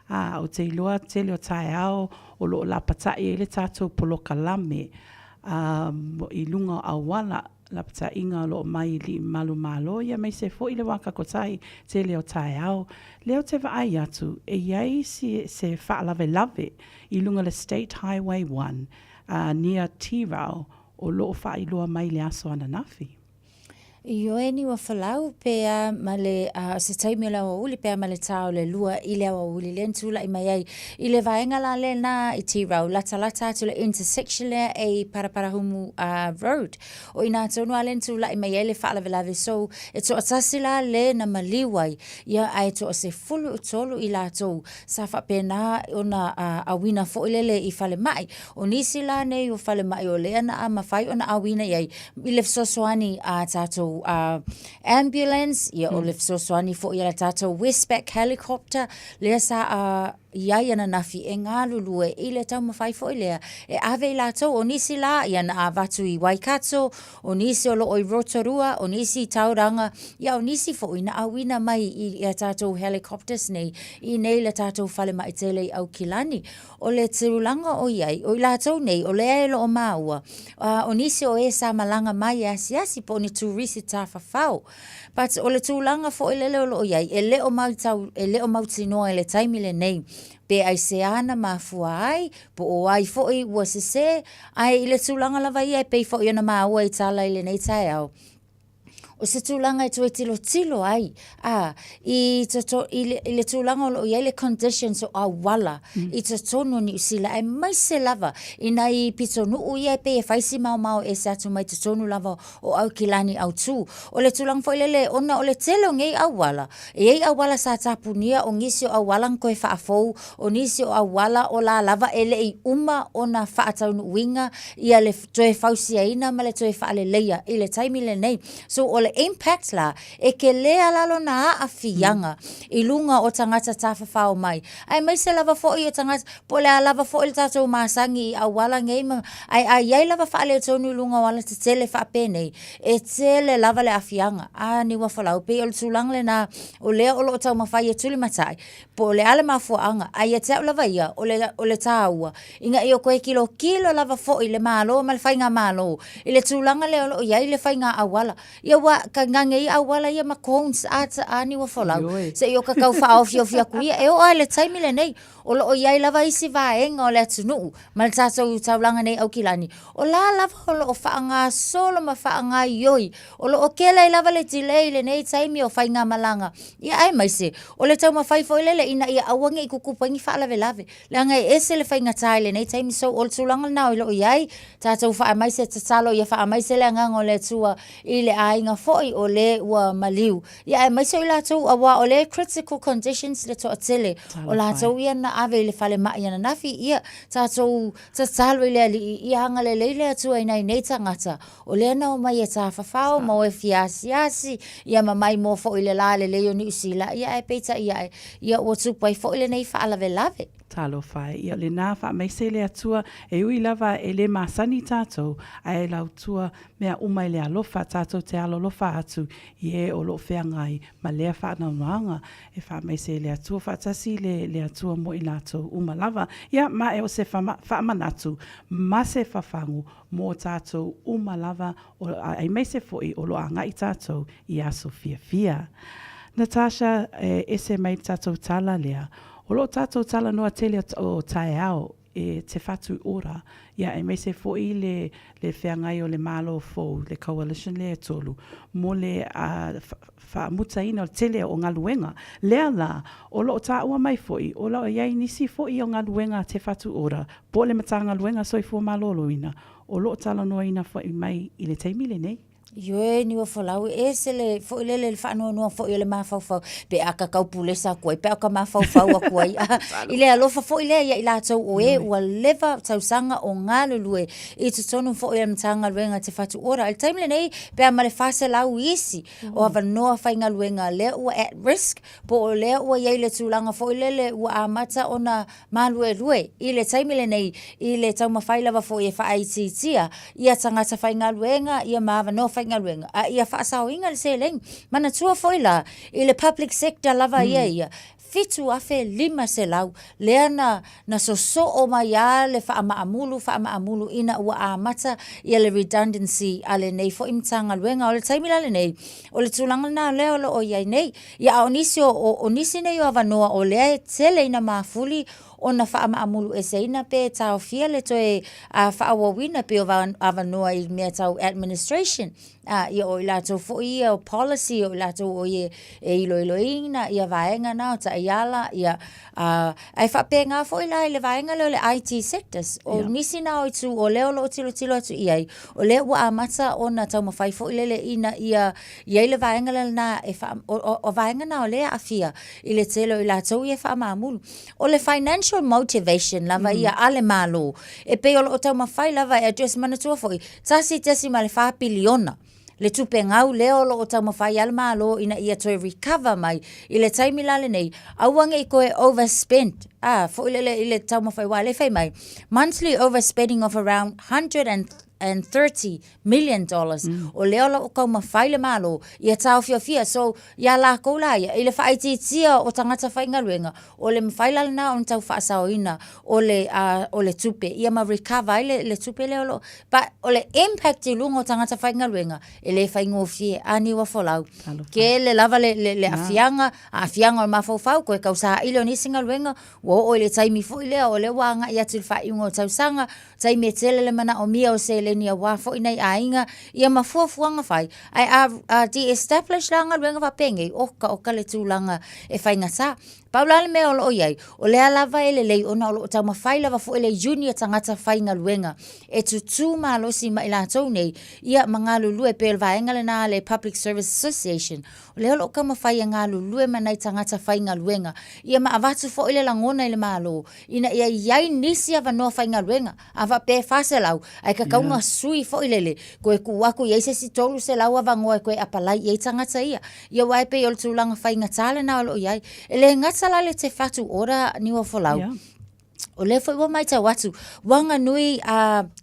Speaker 5: a ou te iloa tele o taeao o lo o lapatai ai le tatou polokalame a i luga o auala, Lapataiga o lo o mai i lii malu malo ia aemaise foi le wā kakotahi tele o taeao. Lea ou te vaai atu e i ai si se faalavelave i luga le State Highway 1 a near Tirau o lo o faailoa mai le aso ananafi.
Speaker 10: Ioe ni ua folau pe a ma le a se taimi o le aoauli pe a ma le tā o le lua i le aoauli lea na tula'i mai ai i le vaega la lena i Tirau latalata atu le intersection lea e i Paraparahumu Road. O i nā tonu a lea na tula'i mai ai le faalavelave so e toatasi la le na maliu ai ia ae toasefulu i latou sa faapena ona auina foi lele i falemai. O nisi la nei o falemai o lea na mafai ona auina i ai i le fesoasoani a tatou ambulance, ia o le fesoasoani foi a le tatou Westpac helicopter lea sa i ai ananafi e galulue i le taumafai foi lea e ave i latou. O nisi la ia na avatu i Waikato, o nisi o loo i Rotorua, o nisi i Tauranga, ia o nisi foi na auina mai i a tatou helicopters nei i nei le tatou falemai tele i Aukilani. O le tulaga o i ai, o i latou nei o lea e loo maua, o nisi o e sa malaga mai e asiasi po o ni turisi tafafao. But o le tulaga foi lele o loo i ai, e le o maitau, e le o mautinoa i le taimi lenei pe aisea na mafua ai, po o ai foi ua sese, ae i le tulaga lava ia e pei foi ona maua i tala i lenei taeao, o se tulaga e toe tilotilo ai, a, i, toto, i, le, i le tulaga o lo o i ai le conditions o auala i totonu o Niu Sila, aemaise lava i nai pitonuu ia e pei e fai si maomao ese atu mai totonu lava o Aukilani Autū. O le tulaga foi lele, ona o le tele o nei auala, e i ai auala sa tapunia, o nisi o auala na toe faafou, o nisi o auala o la lava e le i uma ona faataunuuina ia le toe fausiaina ma le toe faaleleia i le taimi lenei. So o le impact la, e kele a lona aafiaga i luga o tagata tafafao mai, aemaise lava foi o tagata, po o le a lava foi le tatou masani i auala nei ma, ae a i ai lava faaletonu i luga o alatetele faapenei, e tele lava le aafiaga. A Niuafolau, pei o le tulaga lena o lea o lo o taumafai e tulimatai, po o le a le mafuaaga, ae ia te au lava ia, o le, o le taua, ina ia toe tilotilo lava foi le Malo ma le Faigamalo i le tulaga lea o lo o i ai le faiga auala. Ia ua tainane ia auala ia ma cones a, a Niuafolau, se i o ka tau faaofiofi atu ia, e oo lava i le taimi lenei, o lo o i ai lava isi vaega o le atunuu ma le tatou taulaga nei Aukilani, o la lava o lo o faagasolo ma faagaoioi, o lo o tele ai lava le delay i lenei taimi o faigamalaga, ia aemaise o le taumafai foi lele ina ia aua ne i tutupu ai ni faalavelave, leaga e ese le faigata i lenei taimi. So o le tulaga lena o lo o i ai tatou faamaise, tatalo ia faamaise le agaga o le Atua i le aiga foi o le ua maliu, ia aemaise o i latou aua o lea e critical conditions le toatele o latou ia na ave i le falemai ananafi, ia tatou tatalo i le Alii ia agalelei le Atua i nai nei tagata o lea na omai e tafafao ma o e fia asiasi ia ma maimoa foi i le la lelei o Niu Sila, ia ae peitai ae ia ua tupu ai foi lenei faalavelave.
Speaker 5: Talofa e, ia lena faamaise le Atua, e ui lava e le masani tatou, ae lautua mea uma i le alofa, tatou te alolofa. faatalofa atu i e o lo o feagai ma lea faanoanoaga e faamaise i le Atua faatasi le le Atua mo i latou uma lava. Ia, ma e o se faamanatu ma se fafagu mo tatou uma lava o, aemaise foi o lo o agai tatou i aso fiafia. Natasha, e ese mai le tatou tala lea. O lo o tatou talanoa tele o taeao e Te Whatu Ora, ia aemaise foi le le feagai o le Malo fou, le coalition lea e tolu, mo le faamutaina o le tele o galuega. Lea la, o lo o taua mai foi, o lo o i ai nisi foi o galuega a Te Whatu Ora po o le Matagaluega Soifua Maloloina o lo o talanoaina foi mai i le taimi lenei.
Speaker 10: Ioe, niua folau, e ese le foi lele le faanoanoa foi o le mafaufau, pe a ka tau pulesa atu ai, pe a ka mafaufau atu ai. I le alofa foi lea ia i latou o e ua leva tausaga o galulue i totonu foi o le Matagaluega Te Whatu Ora. I le taimi lenei, pe a ma le 400 isi o avanoa faigaluega lea ua at risk, po o lea ua i ai le tulaga foi lele ua amata ona maluelue i le taimi lenei i le taumafai lava foi e faaitiitia ia tagata faigaluega ia ma avanoa faigaluega a ia faasaoina le seleni. Manatua foi la i le public sector lava ia ia, 7,500 lea na na sosoo mai lava le faamaamulu faamaamulu ina ua amata ia le redundancy a lenei foi Matagaluega. O le taimi la lenei, o le tulaga lena lea o lo o i ai nei. Ia a o nisi o, o, o nisi nei o avanoa o lea e tele ina mafuli ona faamaamulu eseina pe taofia le toe a, faaauauina pei o avanoa i mea tau administration. A, ia o i latou foi ia o policy, o i latou o ia e iloiloina ia vaega na o taiala, ia, a, ae faapena foi la i le vaega lea o le IT sectors. O yeah. nisi na o itu o lea o lo o tilotilo atu i ai, o lea ua amata ona taumafai foi lele ina ia i ai le vaega lena e wha, o, o, o vaega na o lea aafia i le tele o i latou ia e faamaamulu. O le financial motivation lava ia a le Malo, e pei o lo o taumafai lava e address, manatua foi, 1.4 piliona le tupe gau lea o lo o taumafai a le Malo ina ia toe recover mai i le taimi la lenei, aua ne i toe overspend, a, foi lele i le taumafai, aua o lea e fai mai, monthly overspending of around 130 million dollars mm. O lea o lo o taumafai le Malo ia taofiofia. So, iā lakou la ia, i le faaitiitia o tagata faigaluega, o le mafai la lena ona tau faasaoina o le, o le tupe, ia ma recover ai le, le tupe lea o lo o, but o le impact i luga o tagata faigaluega, e le faigofie, a niua folau. Tele lava le, le, le aafiaga, aafiaga o le mafaufau, koe tau saili o nisi galuega, ua oo i le taimi foi lea o lea ua agai atu i le faaiuga o tausaga, taimi e tele le manaomia o seleni aua foi nai aiga, ia ma fuafuaga fai, ae a, a de-establish la galuega faapenei, oka oka le tulaga e faigata. Pau la le mea o lo o i ai, o lea lava e lelei ona o lo o taumafai lava foi le union tagata faigaluega e tutū malosi ma i latou nei, ia ma galulue pei o le vaega lena a le Public Service Association, o lea o lo o taumafai e galulue ma nai tagata faigaluega, ia ma avatu foi le lagona i le Malo ina ia i ai nisi avanoa faigaluega, a faapea e 400, ae tatau ona sui foi lele, toe tuu atu i ai se isi 300 avanoa e toe apalai i ai tagata ia. Ia aua e pei o le tulaga faigata lena o lo o i ai. E le gata la le Te Whatu Ora Niuafolau, yeah. O lea foi ua matau atu, Wanganui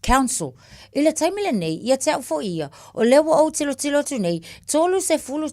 Speaker 10: Council, i le taimi lenei, ia te au foi ia, o lea ua ou tilotilo atu nei, 31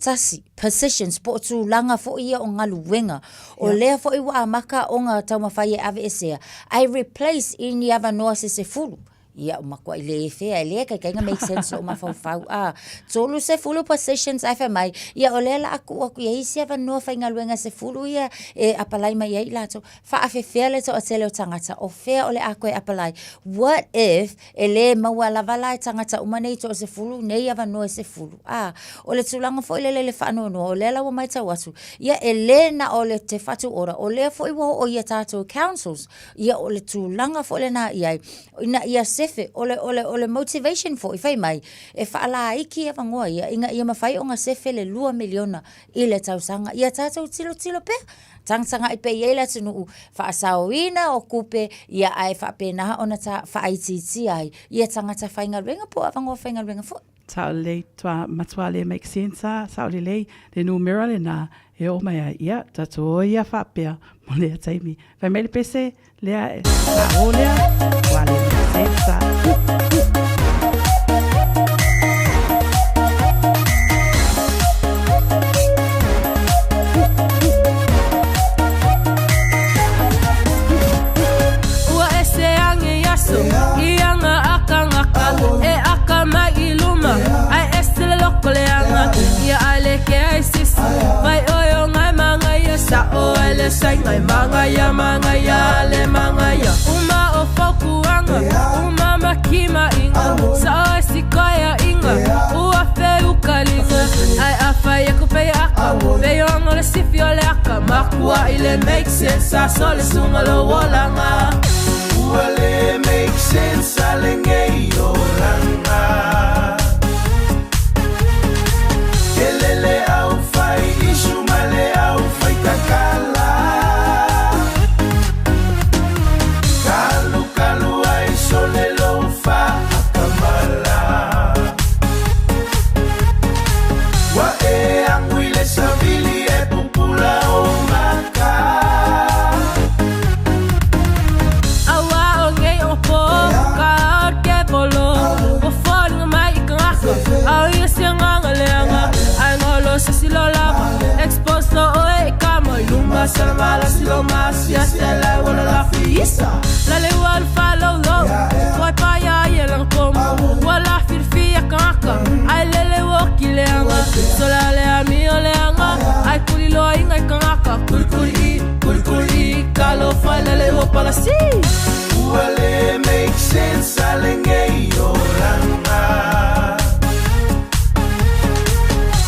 Speaker 10: positions po o tulaga foi ia o galuega, o lea foi ua amata ona taumafai e aveesea, ae replace i ni avanoa se sefulu. Ia, ua matuai le fea, e le taitai ona make sense lou mafaufau, a, 30 positions ae fai mai, ia o lea o le a tuu atu i ai isi avanoa faigaluega e sefulu ia e apalai mai ai i latou. Faafefea le toatele o tagata, o fea o le a toe apalai? What if e le maua lava la e tagata uma nei toasefulu nei avanoa e sefulu? A, o le tulaga foi lele i le faanoanoa, o lea la ua matau atu, ia e le na o le Te Whatu Ora, o lea foi ua oo i a tatou councils, ia o le tulaga foi lena i ai, ina ia sefe, o le, o le, o le motivation foi, fai mai, e faalaiti avanoa ia, ina ia mafai ona sefe le $2 miliona i le tausaga. Ia tatou tilotilo pea, tagatagai pea i ai le atunuu, faasaoina o tupe, ia ae faapena ona ta faaitiitia ai ia tagata faigaluega po o avanoa faigaluega foi.
Speaker 5: Sao lelei, tua, matua le make sense a, sao lelei, le numera lena e oo mai ai, ia, tatou o ia faapea mo lea taimi. Fai mai le pese, lea, sa o lea, ua le make sense a.
Speaker 16: le saiga e magaia magaia le magaia uma o fautuaga uma ma timaiga sa'o e sikoea'iga ua feukaliga ae afai aku pei aka peioga o le sifi o le aka makua'i le make sense aso le suga lou olaga
Speaker 2: Ua le make sense a lenei olaga Tele le au fai isu ma le au fai kakala Kalu kalu ai sole lou faakamala Ua e agu i le savili e pupula ou maka
Speaker 16: Auā o nei ogapō ka ao le kevolo ua foliga mai i tagata a o ia se agaga leaga ae golo se asi lo lava expose lo oe i kama i luma salamala si lo masiasi ale ua lalafi isa lale ua alu faaloulou tuai paia ai e lana komu ua lafilafia tagata ae lele ua oki leaga sola le amio leaga ae tuliloaina i tagata kulikuli i kulikuli i talofa e lele ua palasi
Speaker 2: Ua le make sense a lenei olaga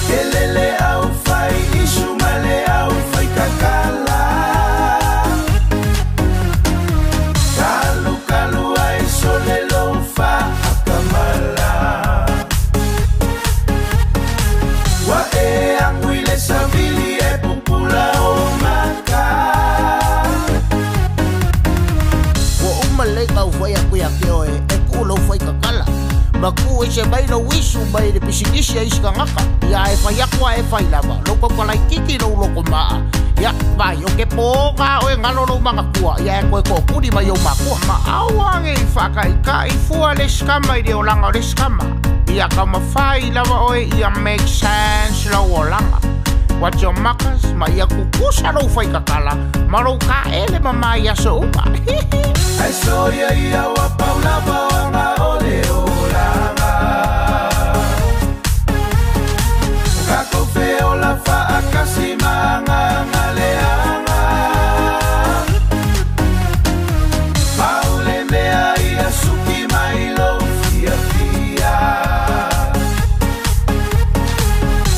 Speaker 2: Tele le au fai isu ma le au fai kakala Kalu kalu ai sole lou faakamala Ua e agu i le savili e pupula ou maka
Speaker 17: Ua uma lelei taufai atu ia te oe e tuu lou faikakala ma tuu ese mai lou isu mai le pisinisi a isi tagata ia e fai atu a e fai lava lou taukalaititi lou lotomaa ia vai o ke pōga oe galo lou magatua ia e toe toʻatuli mai ou makua
Speaker 18: Ma aua nei faakaʻikaʻi fua le sikama i le olaga o le sikama. Ia taumafai lava oe ia make sense lou olaga. Watch your makas ma ia kukusa lou faikakala ma lou kaele mamā i aso uma.
Speaker 2: Ae soia ia ua pau lava o aga o le olaga O kakou feola faakasi ma agaga leaga Pau le mea ia suki mai lou fiafia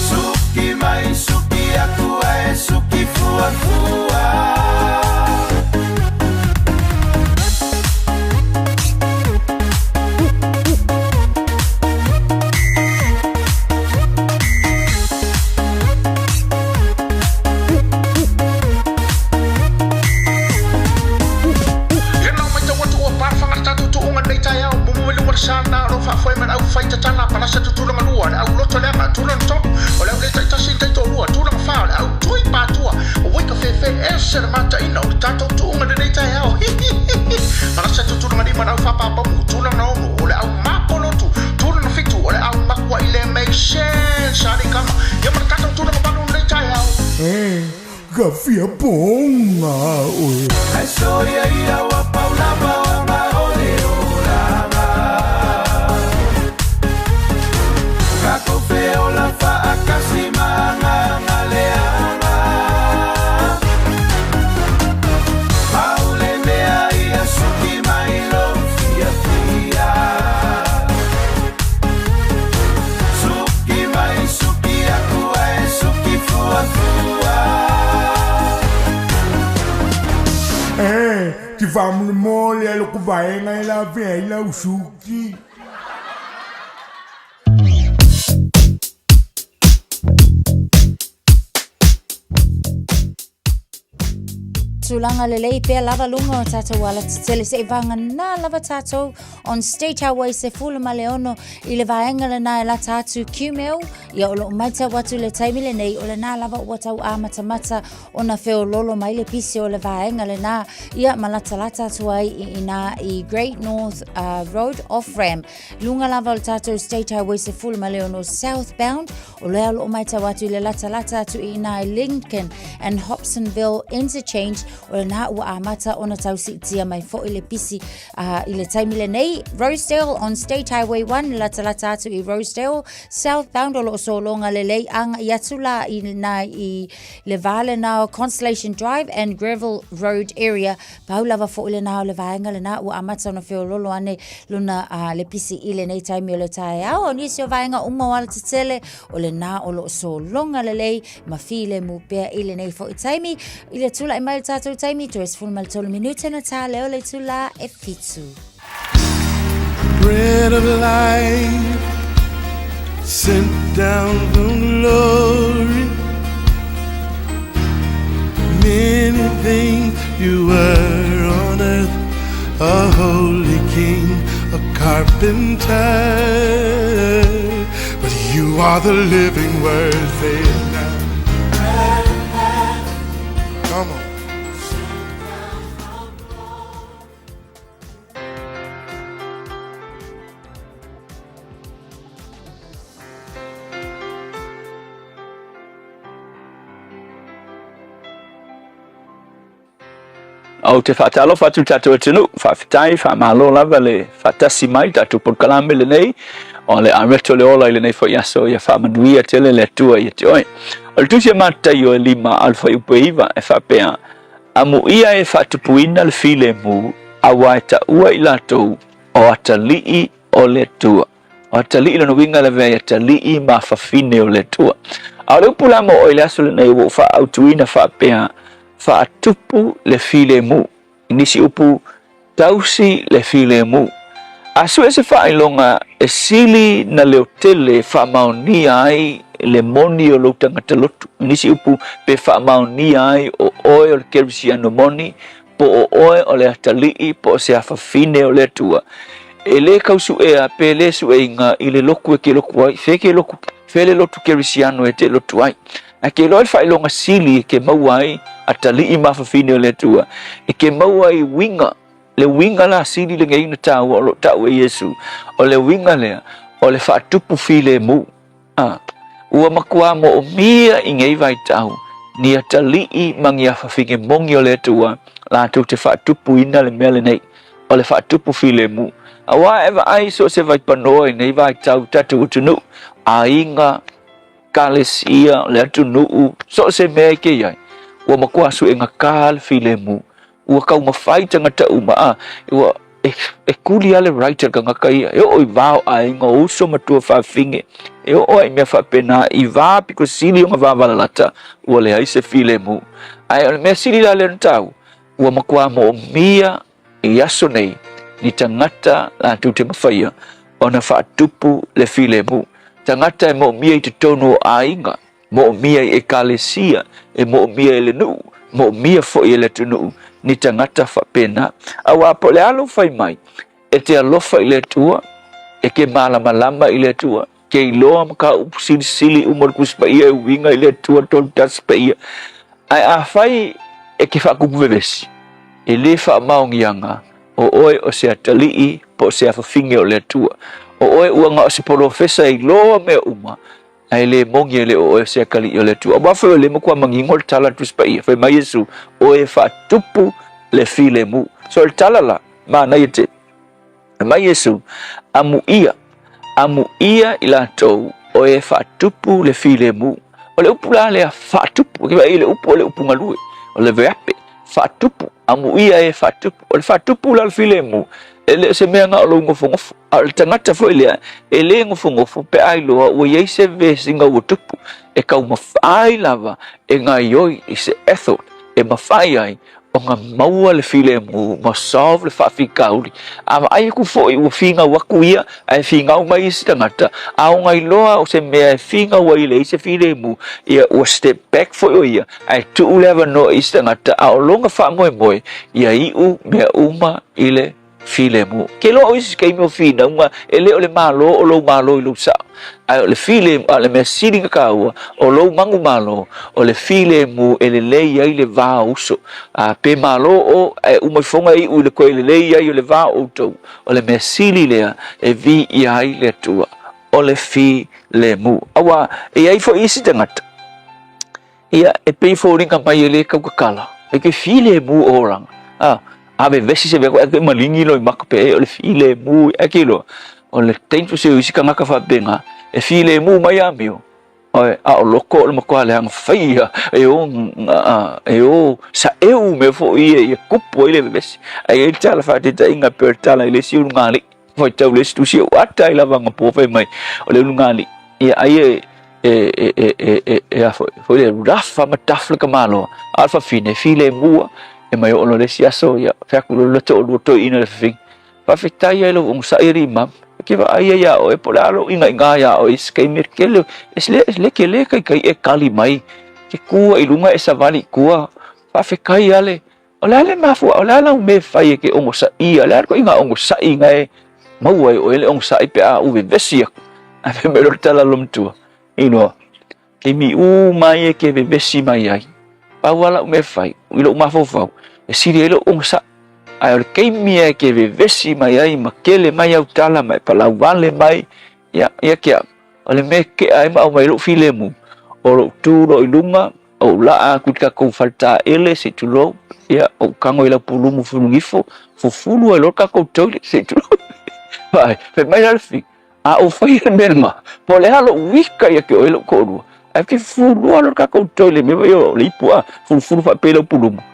Speaker 2: Suki mai suki aku ae suki fuafua
Speaker 18: Ia nao matau atu ua palafaga le tatou tuuga lenei taeao mumu i luga le sana o loo faafoe ma le au fai tatala palasa tutulaga lua le au loto leaga tulaga tolu o le au le taitasi le taitoalua tulaga fa o le au tui patua o ua i ka fefe ese le mataina o le tatou tuuga lenei taeao palasa tutulaga lima le au faapapamu tulaga ono o le au mapolotu tulaga fitu o le au makuaʻi le make sense alii kama ia ma le tatou tulaga valu lenei taeao
Speaker 4: Eh, ka fia ponga oe.
Speaker 2: Ae soia ia ua pau lava o aga o le olaga O kakou feola faakasi ma agaga leaga Pau le mea ia suki mai lou fiafia Suki mai suki aku ae suki fuafua
Speaker 4: Eh, ti faamolemole a loko vaega e lavea ai lau suki.
Speaker 10: Tulaga lelei pea lava luga o tatou alatetele seʻi vagana lava tatou on State Highway 16 i le vaega lena e lata atu Qmail ia o loo matau atu le taimi lenei o lena lava ua tau amatamata ona feololo mai le pisi o le vaega lena ia ma latalata atu ai i ina i Great North Road off ramp luga lava o le tatou State Highway 16 southbound o lea o loo matau atu i le latalata atu i ina i Lincoln and Hobsonville interchange. O lenā ua amata ona tau siitia mai foʻi le pisi i le taimi lenei. Rosedale on State Highway 1, latalata atu i Rosedale, southbound o loo sologa lelei agaʻi atu la i nā i le va lenā o Constellation Drive and Greville Road area. Pau lava foʻi lenā o le vaega lenā ua amata ona feololo ane luna le pisi i lenei taimi o le taeao. O nisi o vaega uma o alatetele o lenā o loo sologa lelei ma filemu pea i lenei foʻi taimi. I le tulaʻi mai o le tatou taimi, toe 13 minute ona tā lea o le itulā e 7.
Speaker 13: Bread of life sent down from glory. Many things you were on earth, a holy king, a carpenter. But you are the living word, say it now. Come on.
Speaker 19: Ou te faatalofa atu i tatou atunuu, faafetai, faamalo lava le faatasi mai i tatou polokalame lenei o le Areto le Ola i lenei foi aso, ia faamanuia tele le Atua ia te oe. O le tusi a Mataio e 5 a o le fuaiupu e 9 e faapea, Amuia e faatupuina le filemu, auā e taua i latou o atalii o le Atua. O atalii lona uiga le avea i atalii ma fafine o le Atua. A o le upu la mo oe i le aso lenei ua ou faaautuina faapea, faatupu le filemu. I nisi upu, tausi le filemu. A sue se faailoga e sili na leotele e faamaonia ai le moni o lou tagata lotu. I nisi upu, pe faamaonia ai o oe o le kerisiano moni, po o oe o le atalii po o se afafine o le Atua, e lē kau suʻea pe lē suʻeiga i le lotu e ke lotu ai, fe ke lotu, fe le lotu kerisiano e te lotu ai. Ae ke iloa le faailoga sili e ke maua ai atalii ma afafine o le Atua, e ke maua ai uiga, le uiga la sili lenei ona taua o lo o tau e Iesu, o le uiga lea, o le faatupu filemu. A, ua matua moomia i nei vaitau ni atalii ma ni afafine moni o le Atua latou te faatupuina le mea lenei, o le faatupu filemu. Auā e vaai so o se vaipanoa i nei vaitau i tatou atunuu, aiga, ekalesia, le atunuu, so o se mea e ke i ai, ua matua suegata le filemu. Ua taumafai tagata uma, a, ua e, e kuli lava le right a le tagata ia, e oo i va o aiga, o uso ma tuafafine, e oo lava i mea faapena, i va pito sili ona vavalalata, ua leai se filemu. Ae o le mea sili la lea ona taua, ua matua moomia i aso nei ni tagata latou te mafaia ona faatupu le filemu. Tagata e moomia i totonu o aiga, Moomia i ekalesia, e moomia e le nuu, moomia foi e le atunuu, ni tagata faapena. Auā po o le a lou fai mai, e te alofa i le Atua, e ke malamalama i le Atua, ke iloa ma ka upu silisili uma o le Tusi Paia e uiga i le Atua 31 Paia. Ae afai e ke faakupu vevesi, e lē faamaoniaga o oe o se atalii po o se afafine o le Atua. O oe ua na o se polofesa e iloa mea uma, Ae le moni e le o oe o se atalii o le Atua. Aua foi o lea e matua manino le tala a le Tusi Paia, fai mai Iesu, Oe e faatupu le filemu. So o le tala la, manaia tele. Fai mai Iesu, Amuia, amuia i latou o e faatupu le filemu. O le upu la lea faatupu, e i le upu o le upu galue, o le veape, faatupu, amuia e faatupu. O le faatupu la o le filemu, e le o se mea na o lou nofonofo. A o le tagata foi lea, e lē nofonofo pe a iloa ua i ai se vesiga ua tupu, e taumafai lava e gaoioi i se effort e mafai ai ona maua le filemu ma solve le faafitauli. A vaai atu foi ua finau atu ia ae finau mai isi tagata, a ona iloa o se mea e finau ai e leai se filemu, ia ua step back foi o ia ae tuu le avanoa i isi tagata, a o lona faamoemoe ia iu mea uma i le filemu. Ke iloa o isi taimi o finauga, e le o le Malo o lou Malo i lou sao, ae o le filemu, a o le mea sili ona taua, o lou manumalo, o le filemu e lelei ai le va o uso. A pe malo o, ae uma ifoga e iu i le toe lelei ai o le va o outou, o le mea sili lea e viia ai le Atua, o le filemu. Aua e i ai foi isi tagata, ia, e pei e foliga mai e le tautatala. E ke filemu o olaga. A, a vevesi se mea e ke maligi lou maka pe e o le filemu e ke iloa. O le dangerous ia o isi tagata faapena e filemu mai amio Oe, a o loko o le matua leaga faia e o, e o saʻeu mea foi ia ia kupu ai le vevesi. Ae i ai le tala faataitaiga pei o le tala i le isi ulugalii. Faitau le isi tusi ou ata ai lava anapo fai mai o le ulugalii ia ai e e e e e e e a foi foi le rafa ma taf le tamaloa a o le fafine filemu a e mai oo loa le isi aso ia fai atu loa le toalua toeaina le fafine faafetai ai lou onosai alii mama e ke vaai ai iā oe po o le a lou iga'iga iā oe i se taimi e tele e le le tele taitai e kali mai ke kū ai i luga e savali i tua faafetai ale O le a le mafuaaga, o le a lau mea e fai e ke onosaia, o le a le ituaiga onosai na e maua ai oe le onosai pe a ou vevesi aku. Ae fai mai loa le tala a le matua, Iloa, taimi uma ia e ke vevesi mai ai, pau lava lau mea e fai, i lou mafaufau, e sili ai lou onosai. Ae o le taimi lava e ke vevesi mai ai ma kele mai au tala ma e palauvale mai, ia, ia ke au, o le mea e kea ai ma aumai ai lou filemu, o lou tu loa i luga, Ou laa atu i le tatou faletaele se i tulou, ia, ou tago i lau pulumu fulugifo, fufulu ai loa le tatou toilet se i tulou. Vaai, fai mai la le fili, a ou faia le mea lena, po o le a lou ika ia te oe lou toalua, ae ou te fufulua loa le tatou toilet i mea foi ia o le ipu a, fulufulu faapea i lau pulumu,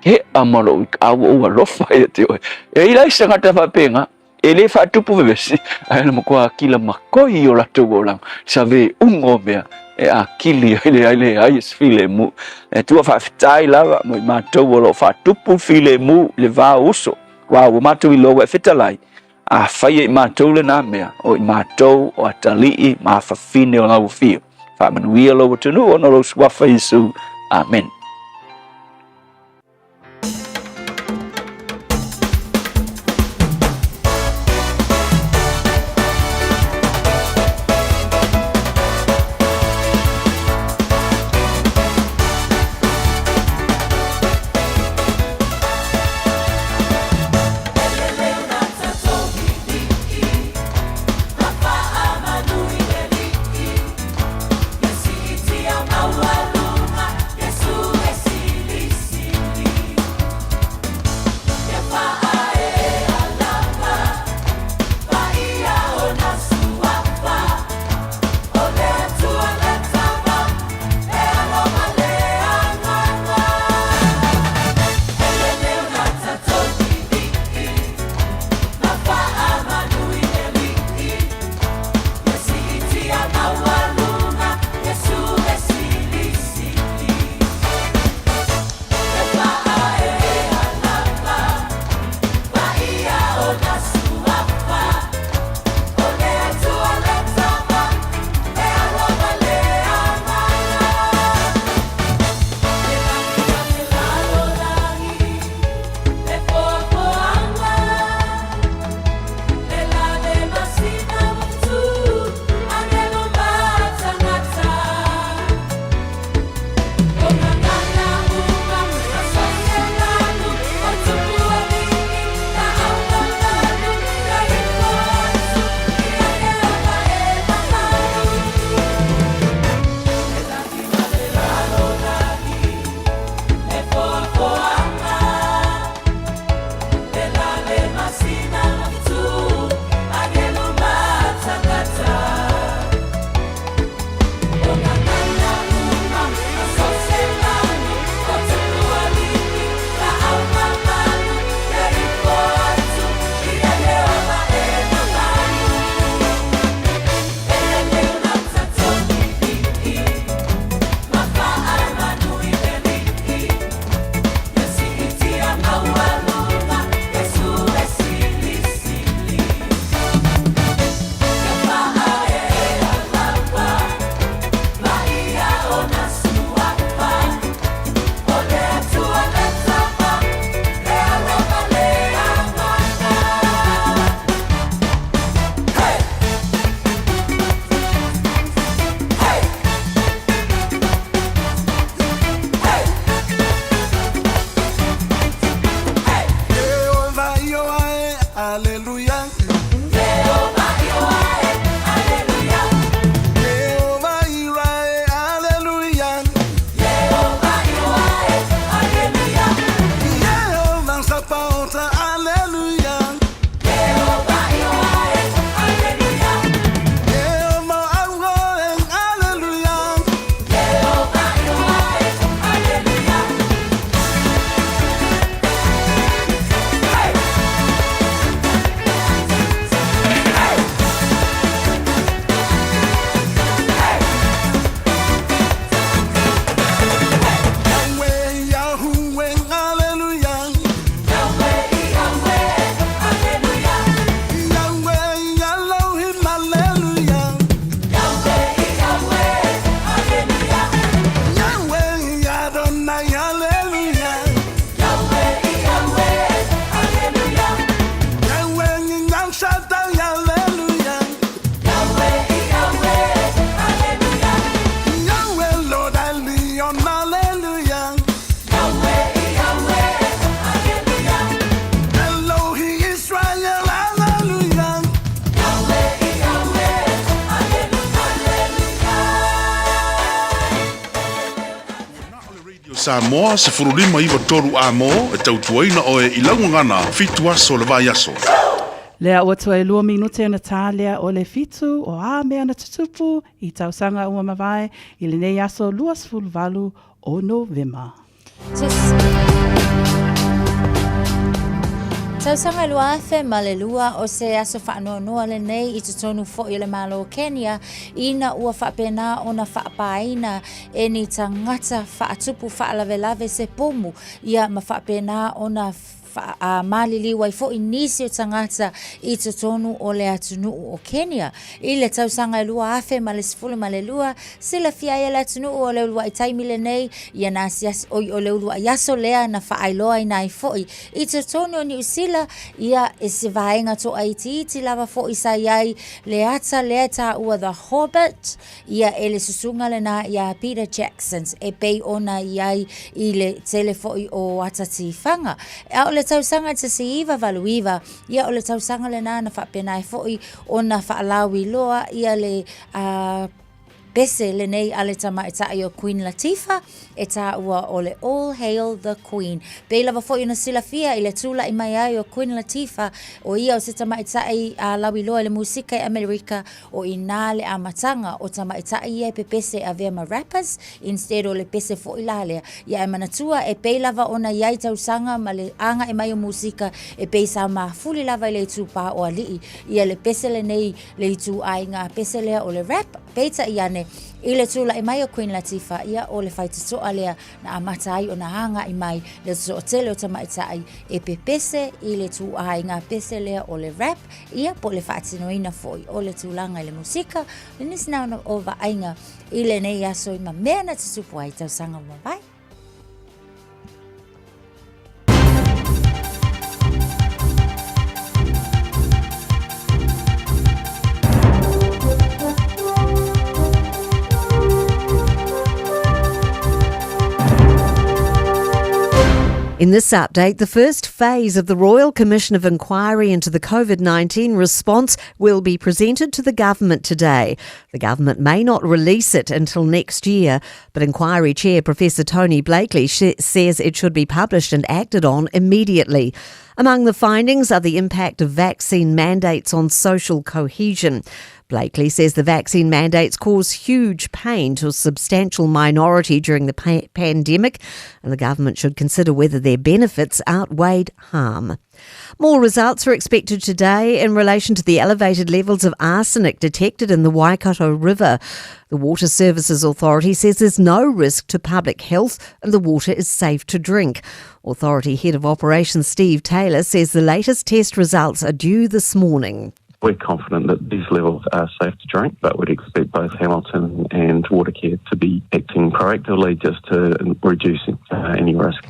Speaker 19: kea ma lou ika, a ua ou alofa ia te oe. E i ai la isi tagata faapena, E le faatupu vevesi, ae na matua akila makoi i o latou olaga, save uga o mea e akili ai le ai leai e se filemu. Le Atua faafetai lava mo i matou o lo o faatupu le filemu i le va o uso, aua ua matou iloa ua e fetalai, a faia i matou lena mea, o i matou o atalii ma afafine o lau afio. Faamanuia lou atunuu ona o lou suafa Iesu. Amen.
Speaker 4: Samoa 15 93 Amo e tautuaina oe i lau gagana fitu aso o le vaiaso.
Speaker 5: Lea ua toe lua minute ona tā lea o le fitu o a mea na tutupu i tausaga ua mavae i lenei aso 28 o Novema.
Speaker 10: Tausaga 2002 o se aso faanoanoa lenei i totonu foi o le Malo o Kenya ina ua faapena ona faapāina e ni tagata faatupu faalavelave se pomu ia ma faapena ona maliliu ai foi nisi o tagata i totonu o le atunuu o Kenya. I le tausaga e 2012, silafia ai e le atunuu o le uluai taimi lenei ia na asiasi, oi o le uluai aso lea na faailoaina ai foi i totonu o Niu Sila ia e se vaega toaitiiti lava foi sa i ai le ata lea e taua The Hobbit, ia e le susuga lena iā Peter Jacksons e pei ona i ai i le tele foi o ata tifaga. A o le tausaga 1989, ia o le tausaga lena na faapena ai foi ona faalauiloa ia le a pese lenei a le tamaitai o Queen Latifah e taua o le All Hail the Queen. Pei lava foi ona silafia i le tulai mai ai o Queen Latifah, o ia o se tamaitai a lauiloa i le musika i Amerika, O i nā le amataga o tamaitai ia e pepese e avea ma rappers instead o le pese foi la lea. Ia e manatua e pei lava ona i ai tausaga ma le agaʻe mai o musika e pei sa mafuli lava i le itupā o alii ia le pese lenei le ituaiga pese lea o le rap. Peitai ane i le tulaʻi mai o Queen Latifah ia o le faitotoa lea na amata ai ona agaʻe mai le toatele o tamaitai e pepese i le ituaiga pese lea o le rap ia po o le faatinoina foi o le tulaga i le musika, le nisi na ona o vaaiga i lenei aso i ma mea na tutupu ai tausaga ua mavae.
Speaker 6: In this update, the first phase of the Royal Commission of Inquiry into the COVID 19 response will be presented to the government today. The government may not release it until next year, but Inquiry Chair Professor Tony Blakely says it should be published and acted on immediately. Among the findings are the impact of vaccine mandates on social cohesion. Blakely says the vaccine mandates cause huge pain to a substantial minority during the pa- pandemic, and the government should consider whether their benefits outweighed harm. More results are expected today in relation to the elevated levels of arsenic detected in the Waikato River. The Water Services Authority says there's no risk to public health and the water is safe to drink. Authority Head of Operations Steve Taylor says the latest test results are due this morning.
Speaker 20: We're confident that these levels are safe to drink, but we'd expect both Hamilton and Watercare to be acting proactively just to reduce any risk.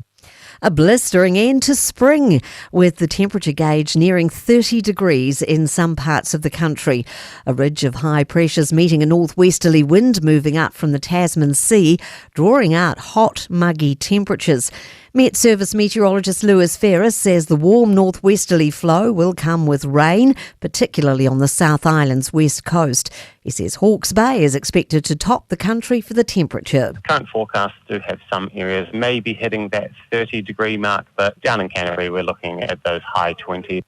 Speaker 6: A blistering end to spring, with the temperature gauge nearing 30 degrees in some parts of the country. A ridge of high pressures meeting a northwesterly wind moving up from the Tasman Sea, drawing out hot, muggy temperatures. Met Service meteorologist Lewis Ferris says the warm northwesterly flow will come with rain, particularly on the South Island's west coast. He says Hawke's Bay is expected to top the country for the temperature.
Speaker 21: Current forecasts do have some areas maybe hitting that 30 degree mark, but down in Canterbury we're looking at those high 20s.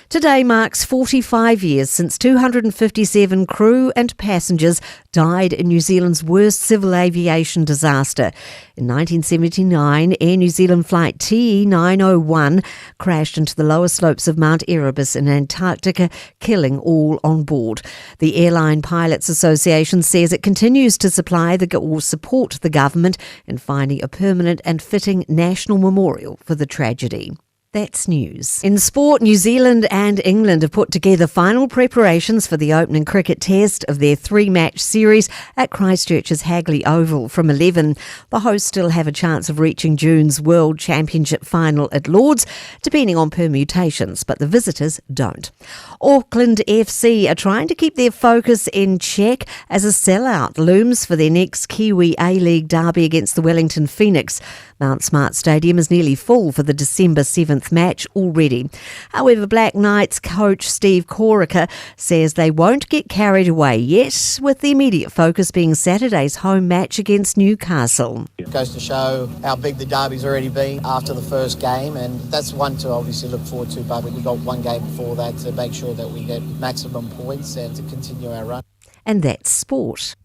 Speaker 6: Today marks 45 years since 257 crew and passengers died in New Zealand's worst civil aviation disaster. In 1979, Air New Zealand flight TE901 crashed into the lower slopes of Mount Erebus in Antarctica, killing all on board. The Airline Pilots Association says it continues to supply the or support the government in finding a permanent and fitting national memorial for the tragedy. That's news. In sport, New Zealand and England have put together final preparations for the opening cricket test of their three match series at Christchurch's Hagley Oval from 11. The hosts still have a chance of reaching June's World Championship final at Lords, depending on permutations, but the visitors don't. Auckland FC are trying to keep their focus in check as a sellout looms for their next Kiwi A League derby against the Wellington Phoenix. Mount Smart Stadium is nearly full for the December 7th match already. However, Black Knights coach Steve Corica says they won't get carried away yet, with the immediate focus being Saturday's home match against Newcastle.
Speaker 3: It goes to show how big the derby's already been after the first game, and that's one to obviously look forward to. But we've got one game before that to make sure that we get maximum points and to continue our run.
Speaker 6: And that's sport.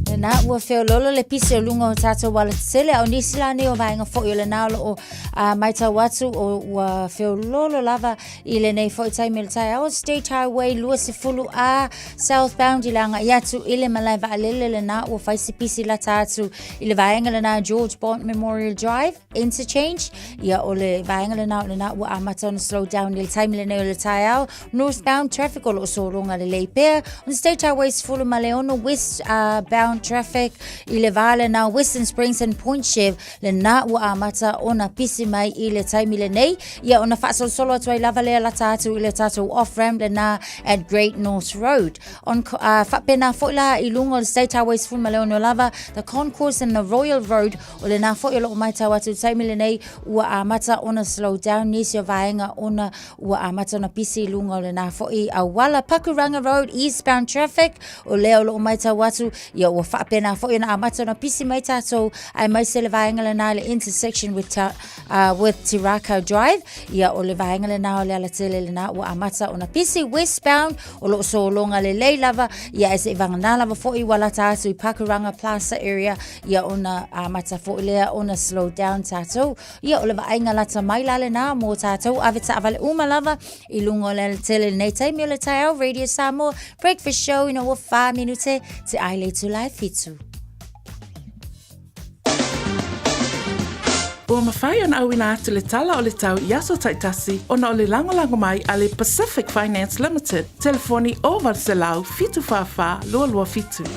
Speaker 10: Lena ua feololo le pisi o luga o tatou alatetele a o nisi la nei o vaega foi o lena o loo matau atu o ua feololo lava i lenei foi taimi o le taeao State Highway 20 A southbound i le agai atu i le malae vaalele lena ua fai se pisi lata atu i le vaega lena George Bond Memorial Drive interchange ia o le vaega lena o lena ua amata ona slow down i le taimi lenei o le taeao northbound traffic o loo sologa lelei pea on State Highway 16 west bound traffic i le va lena Western Springs and Point Chev lena ua amata ona pisi mai i le taimi lenei ia ona faasolosolo atu ai lava lea lata atu i le tatou off ramp lena at Great North Road on faapena foi la i luga o le State Highway 16 lava the concourse and the Royal Road O lena foi o loo matau atu i le taimi lenei ua amata ona slow down nisi o vaega ona ua amata ona pisi i luga o lena foi auala Pakuranga Road eastbound traffic o lea o loo matau atu ia ua faapena foi ona amata ona pisi mai tatou aemaise le vaega lena le intersection with ta, with Te Rakau Drive ia o le vaega lena o le alatele lena ua amata ona pisi westbound o loo sologa lelei lava ia ae se'i vagana lava foi ua lata atu i Pakuranga Plaza area ia ona amata foi lea ona slow down tatou ia o le vaaiga lata mai la lena mo tatou ave taavale uma lava i luga o le alatele lenei taimi o le taeao Radio Samoa Breakfast Show ina ua 4 minute te ai le itula e 7.
Speaker 14: Ua mafai ona auina atu le tala o le tau i aso taitasi ona o le lagolago mai a le Pacific Finance Limited, telefoni 0800 744 227.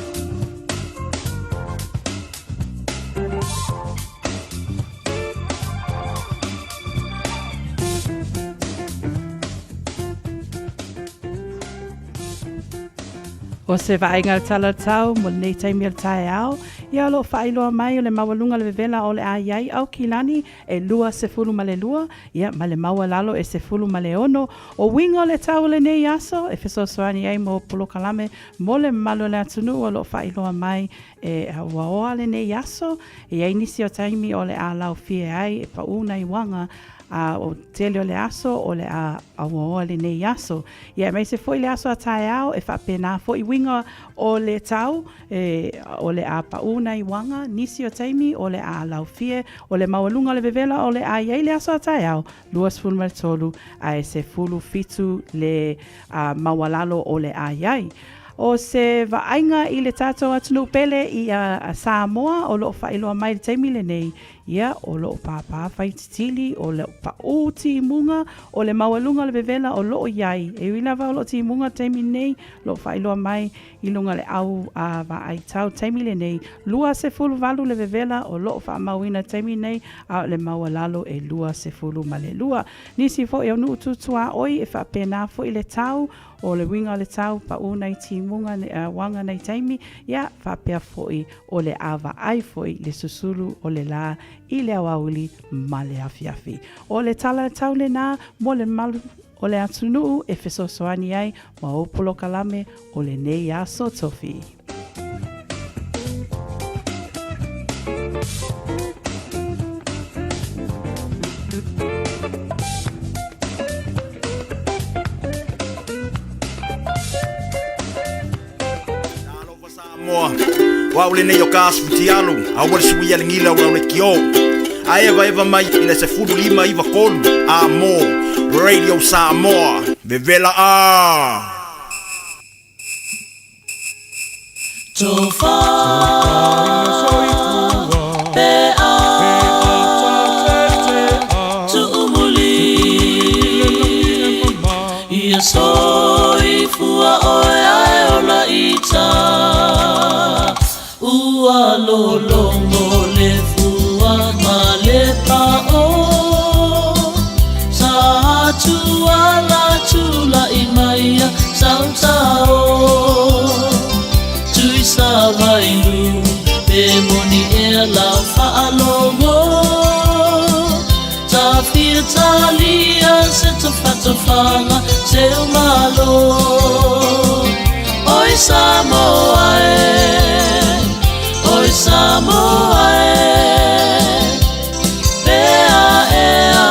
Speaker 5: O se vaaiga o le tala o le tau mo lenei taimi o le taeao, ia o lo o faailoa mai o le maualuga o le vevela o le a i ai Aukilani e 22, ia ma le maualalo e 16. O uiga o le tau o lenei aso e fesoasoani ai mo polokalame mo le mamalu o le atunuu o lo o faailoa mai e auaoa lenei aso. E i ai nisi o taimi o le a laofie ai e paʻū nai uaga a o tele o le aso o le a auaoa lenei aso. Ia aemaise foi le aso a taeao e faapena foi uiga o le tau e o le a paʻū nai uaga, nisi o taimi o le a laofie o le maualuga o le vevela o le a i ai le aso a taeao 23 ae 17 le maualalo o le a i ai. O se vaaiga i le tatou atunuu pele i a Samoa o lo o faailoa mai i le taimi lenei, ia, o lo o pāpā faititili, o lo o paʻū timuga, o le maualuga o le vevela o lo o i ai. E ui lava o lo o timuga i le taimi lenei, o lo o faailoa mai i luga o le au vaai tau taimi lenei, 28 le vevela o lo o faamauina i le taimi lenei, a o le maualalo e 22. Nisi foi o nuu tutuaoi e faapena foi le tau, o le uiga o le tau, paʻū nai timuga, uaga nai taimi, ia, faapea foi o le a vaai foi le susulu o le lā i le aoauli ma le afiafi. O le tala tau lenā mo le mamalu o le atunuu e fesoasoani ai ma ou polokalame o lenei aso tofi.
Speaker 11: Samoa, o au lenei o ka asu fitialu, a ua le sui a le gila o le kio. A evaeva mai i le 15 93 a mo Radio Samoa, vevela a!
Speaker 2: Tofa pe a tuumuli ia soifua oe ae ola ita ua lologo le fua ma le pao sa tuala tula'i maia sausao. E moni ea lau faalogo Tafia talia se tafatafaga se o Malo Oi Samoa e Oi Samoa e Pea ea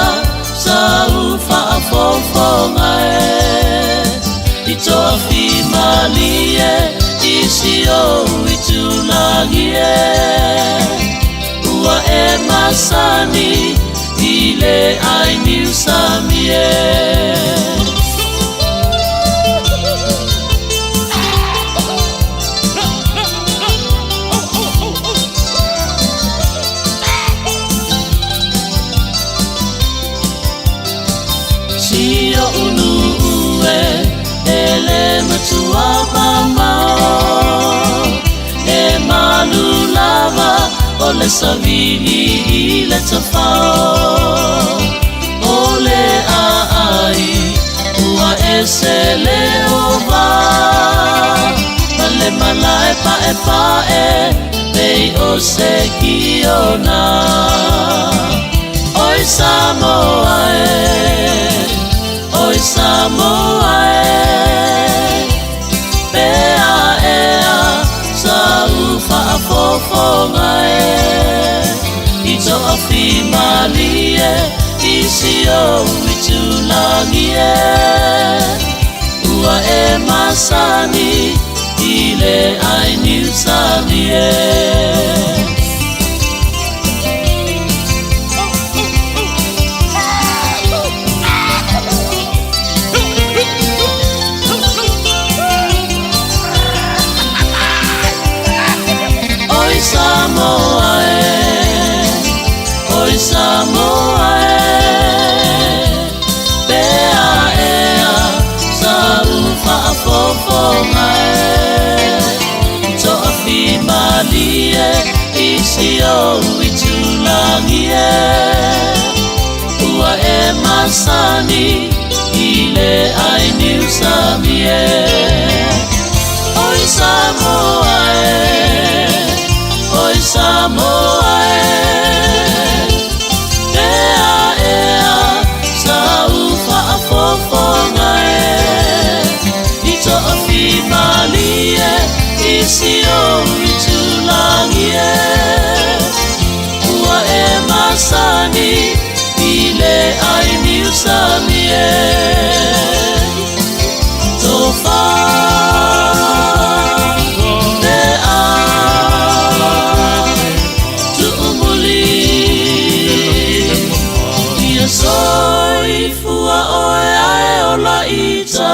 Speaker 2: sau faafofoga e I toafimalie i si ou itulagi e Ua e masani i le ai niusami e. Si oʻu nuu e, e le matua mamao E malu lava o le savili i le tafao O le aai ua ese le ova Ma le malae paepae pei o se kiona Oi Samoa e, oi Samoa e Pea ea sau faafofoga e I toafimalie i si ou itulagi e Ua e masani i le ai niusami e. Oi Samoa e, oi Samoa e, Pea ea sau faafofoga e, I toafimalie i si ou itulagi e, Ua e masani i le ai niusami e. Oi Samoa e, oi Samoa e, Ea ea sau faafofoga e, I toafimalie i si ou itulagi e, Ua e masani i le ai niusami e. Tofa te a tuumuli Ia soifua oe ae ola ita.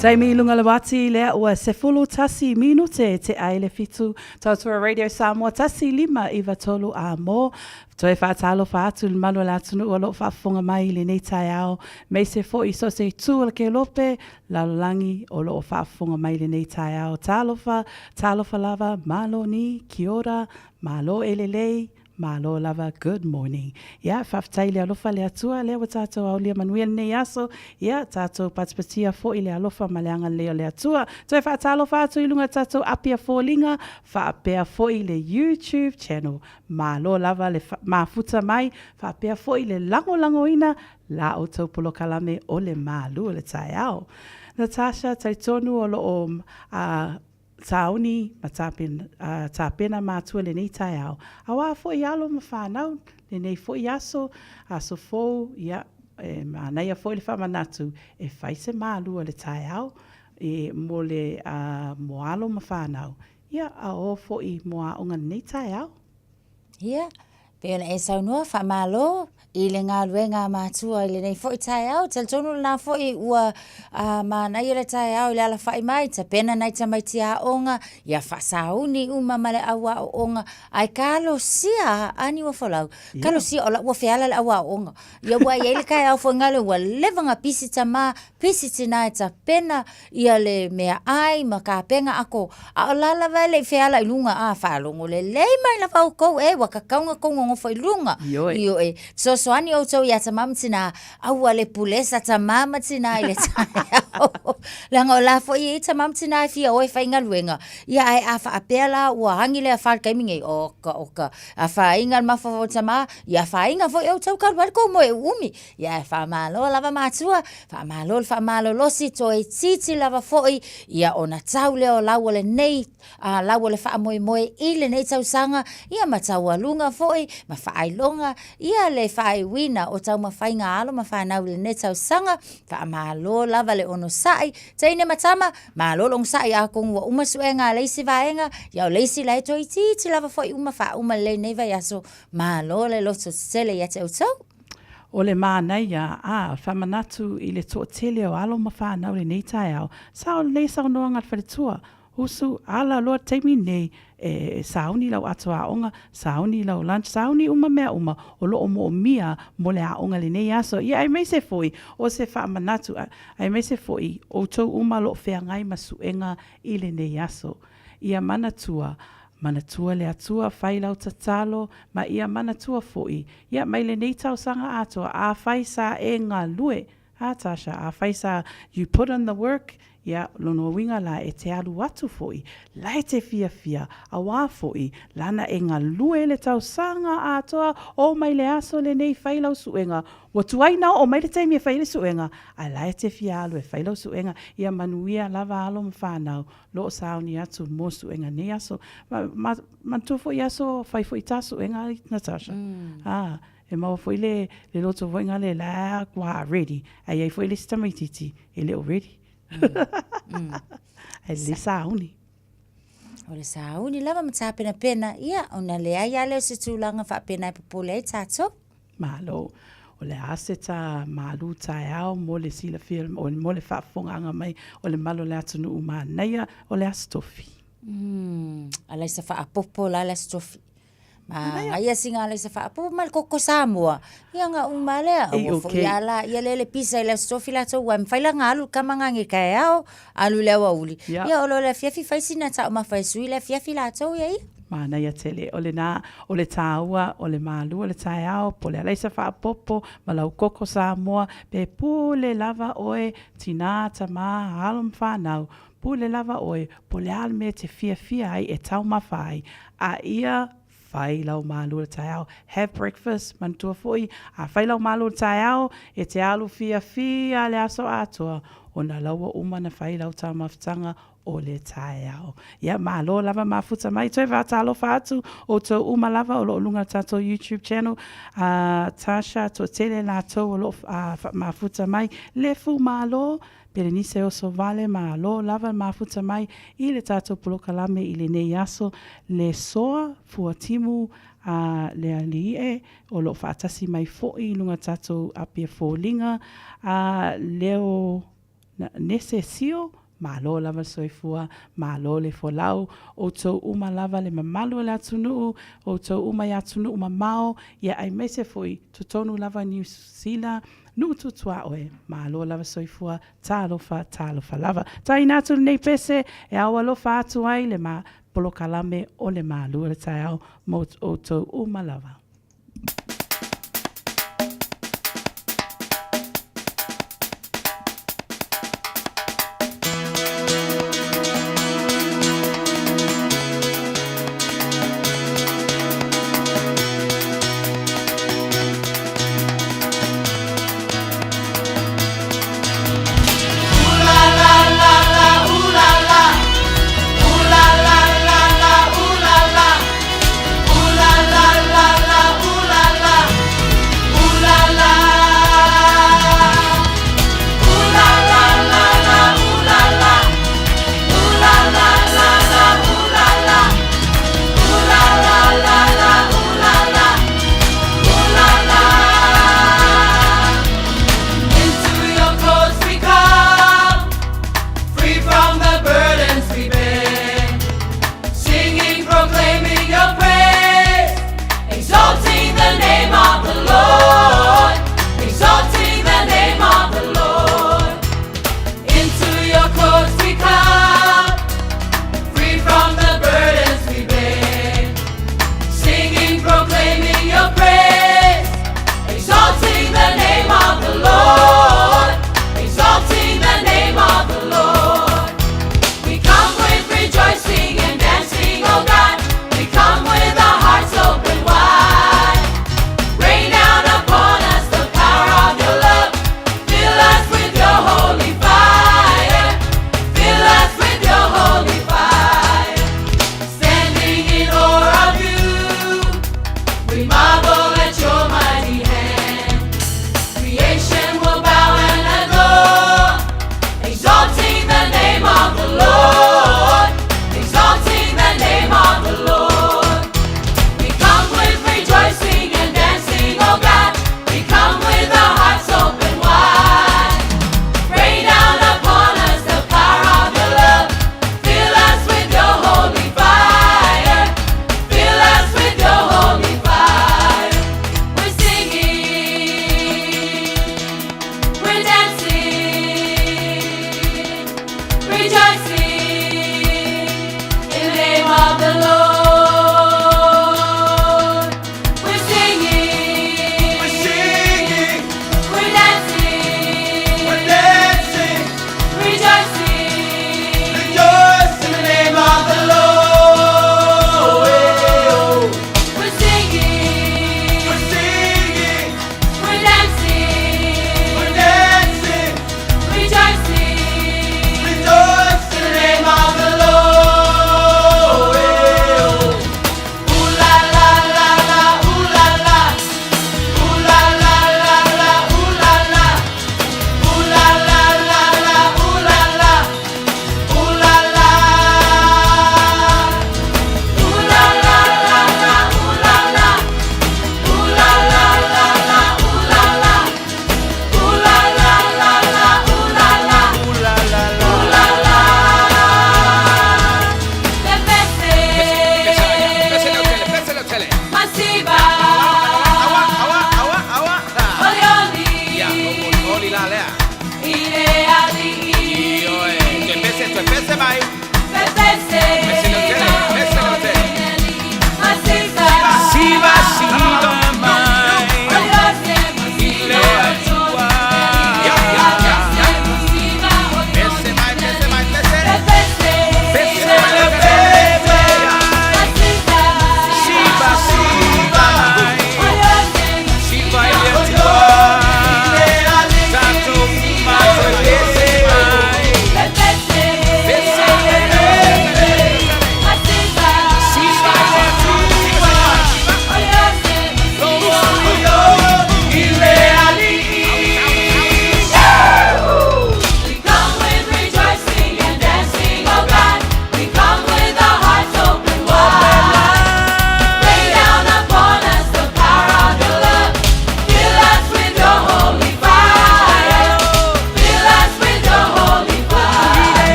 Speaker 5: Taimi i lunga le wati lea ua 11 minute te ai le fitu tautua Radio Samoa 1593 a mo toe faatalofa atu le malu o le atunuu o loo faafofoga mai i lenei taeao meise foi so se itu o le kelope lalolagi o loo faafofoga mai i lenei taeao talofa talofa lava malo ni kia ora malo e lelei Malo lava good morning. Ia, faafetai i le alofa le Atua lea ua tātou aolia manuia lenei aso. Ia, tātou patipatia foi le alofa ma le agalelei o le Atua. Toe faatalofa atu i luga tātou Apia Foliga, faapea foi le YouTube channel. Malo lava le mafuta mai, faapea foi le lagolagoina la outou polokalame o le Malu o le Taeao. Natasha, talitonu o lo o Tāoni ma tāpena, ā, tāpena mātua lenei taeao. Auā foi alo ma whānau, lenei foi aso, aso fou, ia, e mānaia foi le whamanatu, e whai se mālua le taeao, e, mo le, ā, mo alo ma whānau. Ia, a o foi mo aoga lenei taeao.
Speaker 10: Ia, pei ona e saunoa, faamalo i le galuega a matua i lenei foi taeao. Talitonu lena foi ua uh, manaia le taeao i le alafai mai, tapena nai tamaiti aoga, ia faasauni uma ma le au aoaoga, ae kalosia a Niuafolau, kalosia o la ua feala le au aoaoga. Ia ua i ai le taeao foi ngale ua leva na pisi tama, pisi tina e tapena ia le meaai ma kapena ako, a o la lava e le i feala i luga, a faalogo lelei mai lava outou, e ua tatau ona tou faafofoga foi i luga.
Speaker 5: Ioe.
Speaker 10: Ioe. Fesoasoani outou iā tamā ma tinā, aua le pulesa tamā ma tinā i le taeao. Leaga o la foi e i ai tamā ma tinā e fia o e faigaluega, ia ae a faapea la ua agi le afa i le taimi nei, oka, oka, afaina le mafaufau o tamā, ia afaina foi outou talu ai le tou moe uumi. Ia ae faamalo lava matua, faamalo le faamalolosi, toeitiiti lava foi, ia ona tau lea o lau o lenei a lau o le faamoemoe i lenei tausaga, ia ma taualuga foi ma faailoga ia le faaiuina o taumafaiga a alo ma fanau i lenei tausaga. Faamalo lava le onosai, teine ma tama, malo le onosai atonu ua uma suega a le isi vaega, ia o le isi la e toeitiiti lava foi uma faauma lelei i lenei vaiaso. Malo le loto tetele ia te outou.
Speaker 5: O le manaia, a, faamanatu i le toatele o alo ma fanau i lenei taeao, sao lelei saunoaga a le faletua, Usu, ala loa taimi nei e sauni lau ato aoga, sauni lau lunch, sauni uma mea uma o lo o moomia mo le aoga i lenei aso. Ia aemaise foi o se faamanatu, aemaise foi outou uma o lo o feagai ma suega i lenei aso. Ia manatua, manatua le Atua, fai lau tatalo, ma ia manatua foi, ia mai lenei tausaga atoa, afai sa e galue, A Tasha, afai sa you put in the work, ia, lona uiga la e te alu atu foi, la e te fiafia, auā foi, lana e galue le tausaga atoa, oo mai le aso lenei fai lau suega, ua tuai na oo mai le taimi e fai ai le suega, ae la e te fia alu e fai lau suega, ia manuia lava alo ma fanau, lo o sauni atu mo suega nei aso. Ma, ma, manatua foi aso fai foi ta suega, Natasha. A, E maua foi le le loto foi nga le la kua ready. Ai ai foi le isi tamaititi e le o ready. Ai le sauni.
Speaker 10: O le sauni lava ma tapenapena, ia, ona leai lava lea o se tulaga faapena e popole ai tatou.
Speaker 5: Malo. O le a se ta malu taeao mo le silafia mo le faafofogaaga mai o le malu o le atunuu manaia o le Aso Tofi.
Speaker 10: Alaisa faapopo la le Aso Tofi. Manaia sina alaisa faapopo ma le koko Samoa. Ia na uma lea. Ua foi a la ia lele pisa i le Aso Tofi latou ua e mafai la na alu le kama na nei taeao, alu i le aoauli. Ia o lo le afiafi fai sina taumafa e sui le afiafi latou ia ia.
Speaker 5: Manaia tele. O lena, o le tāua, o le malu o le taeao, po o le alaisa faapopo ma lau koko Samoa, pe pule lava oe, tinā, tamā, alo ma fanau, Pule lava oe, po o le a le mea e te fiafia ai e taumafa ai, a ia fai lau malu o le taeao, have breakfast, manatua foi, a fai lau malu o le taeao, e te alu fiafia le aso atoa, ona la ua uma ona fai lau taumafataga o le taeao. Ia, malo lava mafuta mai, toe faatalofa atu outou uma lava o lo o luga o le tatou YouTube channel, a Tasha, toatele latou o lo o mafuta mai, Lefu malo, Perenise oso vale malo lava mafuta mai i le tatou polokalame i lenei aso le soa fuatimu a le Aliiʻe o lo o faatasi mai foi i luga tatou Apia Foliga a Leo Nese Sio malo lava le soifua malo le folau outou uma lava le mamalu o le atunuu outou uma i atunuu mamao ia aemaise foi totonu lava Niu Sila Nuu tutuaoe, malo lava soifua, talofa, talofa lava. Taina atu lenei pese e ao alofa atu ai le ma polokalame o le malu o le taeao mo outou uma lava.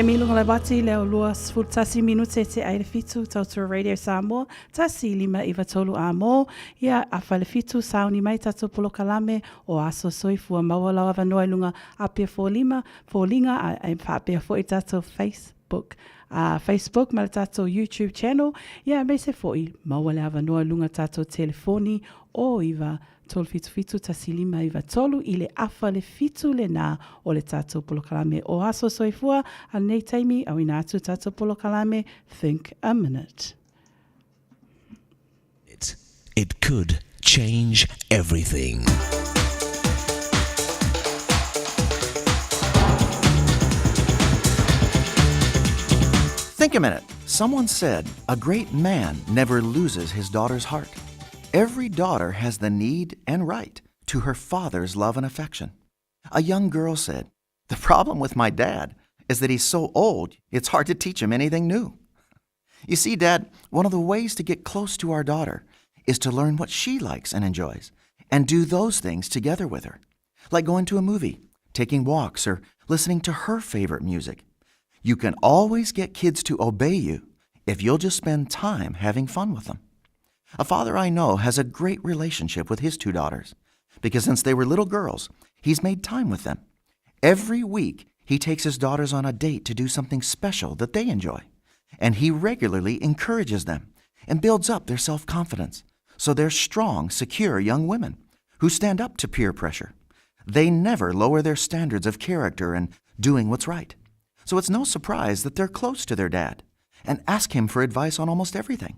Speaker 5: Taimi i luga o le uati i le 21 minute te ai le fitu Tautua Radio Samoa, 1 5 9 3 a mō, ia, a whai le fitu sauni mai tatou polokalame o Aso Soifua maua lau avanoa i luga apia fōlima, fōliga a e faapea foʻi tatou Facebook, a Facebook ma le tatou YouTube channel, ia aemaise foʻi maua le avanoa i luga tatou telefoni o 9 377 1593 i le afa le fitu lenā o le tatou polokalame o Aso Soifua a lenei taimi auina atu tatou polokalame Think a Minute.
Speaker 7: It could change everything.
Speaker 22: Think a minute. Someone said, a great man never loses his daughter's heart. Every daughter has the need and right to her father's love and affection. A young girl said, The problem with my dad is that he's so old, it's hard to teach him anything new. You see, Dad, one of the ways to get close to our daughter is to learn what she likes and enjoys and do those things together with her, like going to a movie, taking walks, or listening to her favorite music. You can always get kids to obey you if you'll just spend time having fun with them. A father I know has a great relationship with his two daughters because since they were little girls, he's made time with them. Every week, he takes his daughters on a date to do something special that they enjoy, and he regularly encourages them and builds up their self confidence so they're strong, secure young women who stand up to peer pressure. They never lower their standards of character and doing what's right. So it's no surprise that they're close to their dad and ask him for advice on almost everything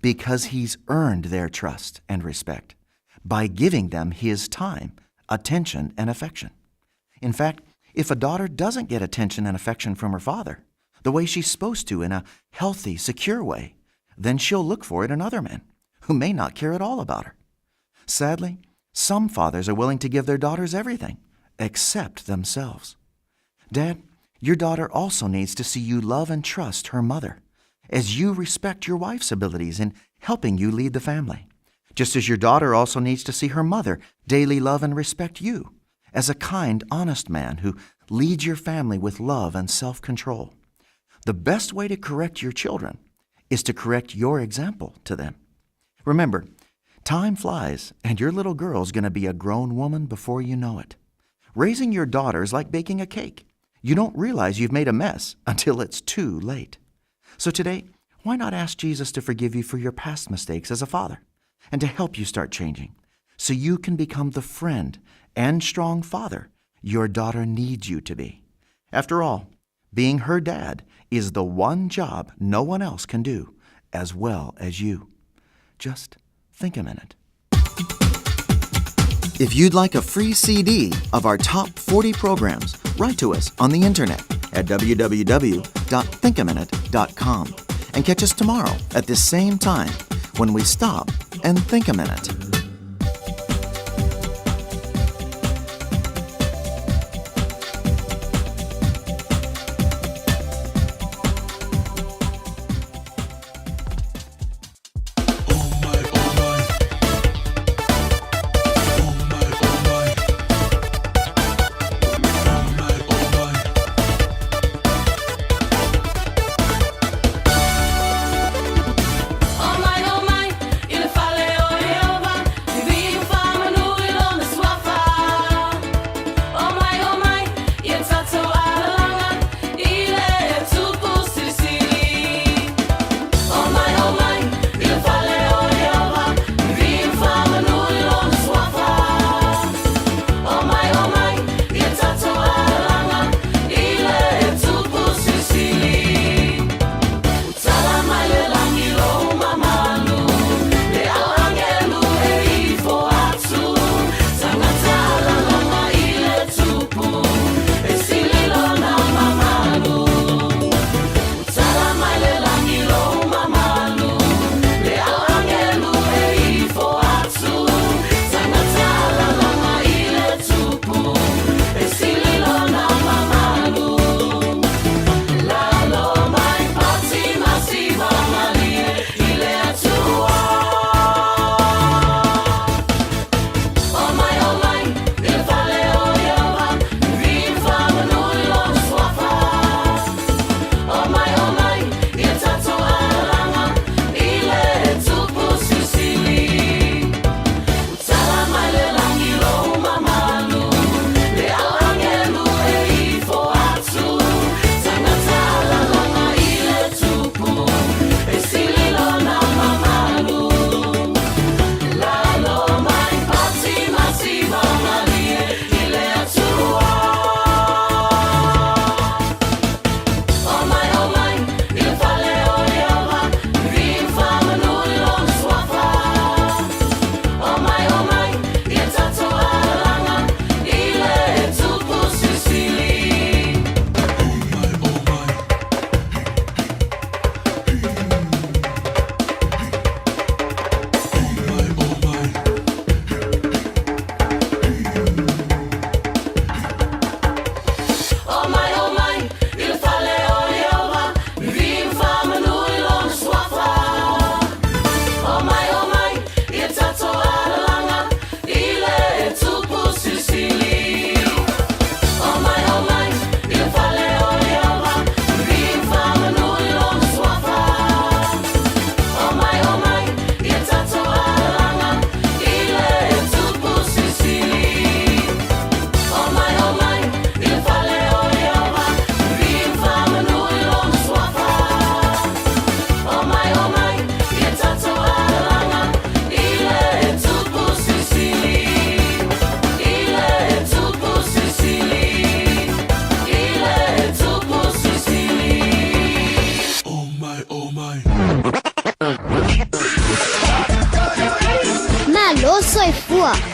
Speaker 22: because he's earned their trust and respect by giving them his time, attention, and affection. In fact, if a daughter doesn't get attention and affection from her father, the way she's supposed to in a healthy, secure way, then she'll look for it in other men who may not care at all about her. Sadly, some fathers are willing to give their daughters everything except themselves. Dad, your daughter also needs to see you love and trust her mother as you respect your wife's abilities in helping you lead the family. Just as your daughter also needs to see her mother daily love and respect you as a kind, honest man who leads your family with love and self control. The best way to correct your children is to correct your example to them. Remember, time flies, and your little girl's going to be a grown woman before you know it. Raising your daughter is like baking a cake. You don't realize you've made a mess until it's too late. So today, why not ask Jesus to forgive you for your past mistakes as a father and to help you start changing so you can become the friend and strong father your daughter needs you to be? After all, being her dad is the one job no one else can do as well as you. Just think a minute. If you'd like a free CD of our top 40 programs, write to us on the internet at www.thinkaminute.com and catch us tomorrow at this same time when we stop and think a minute.
Speaker 16: Oh my, oh my, i le fale o Ieova.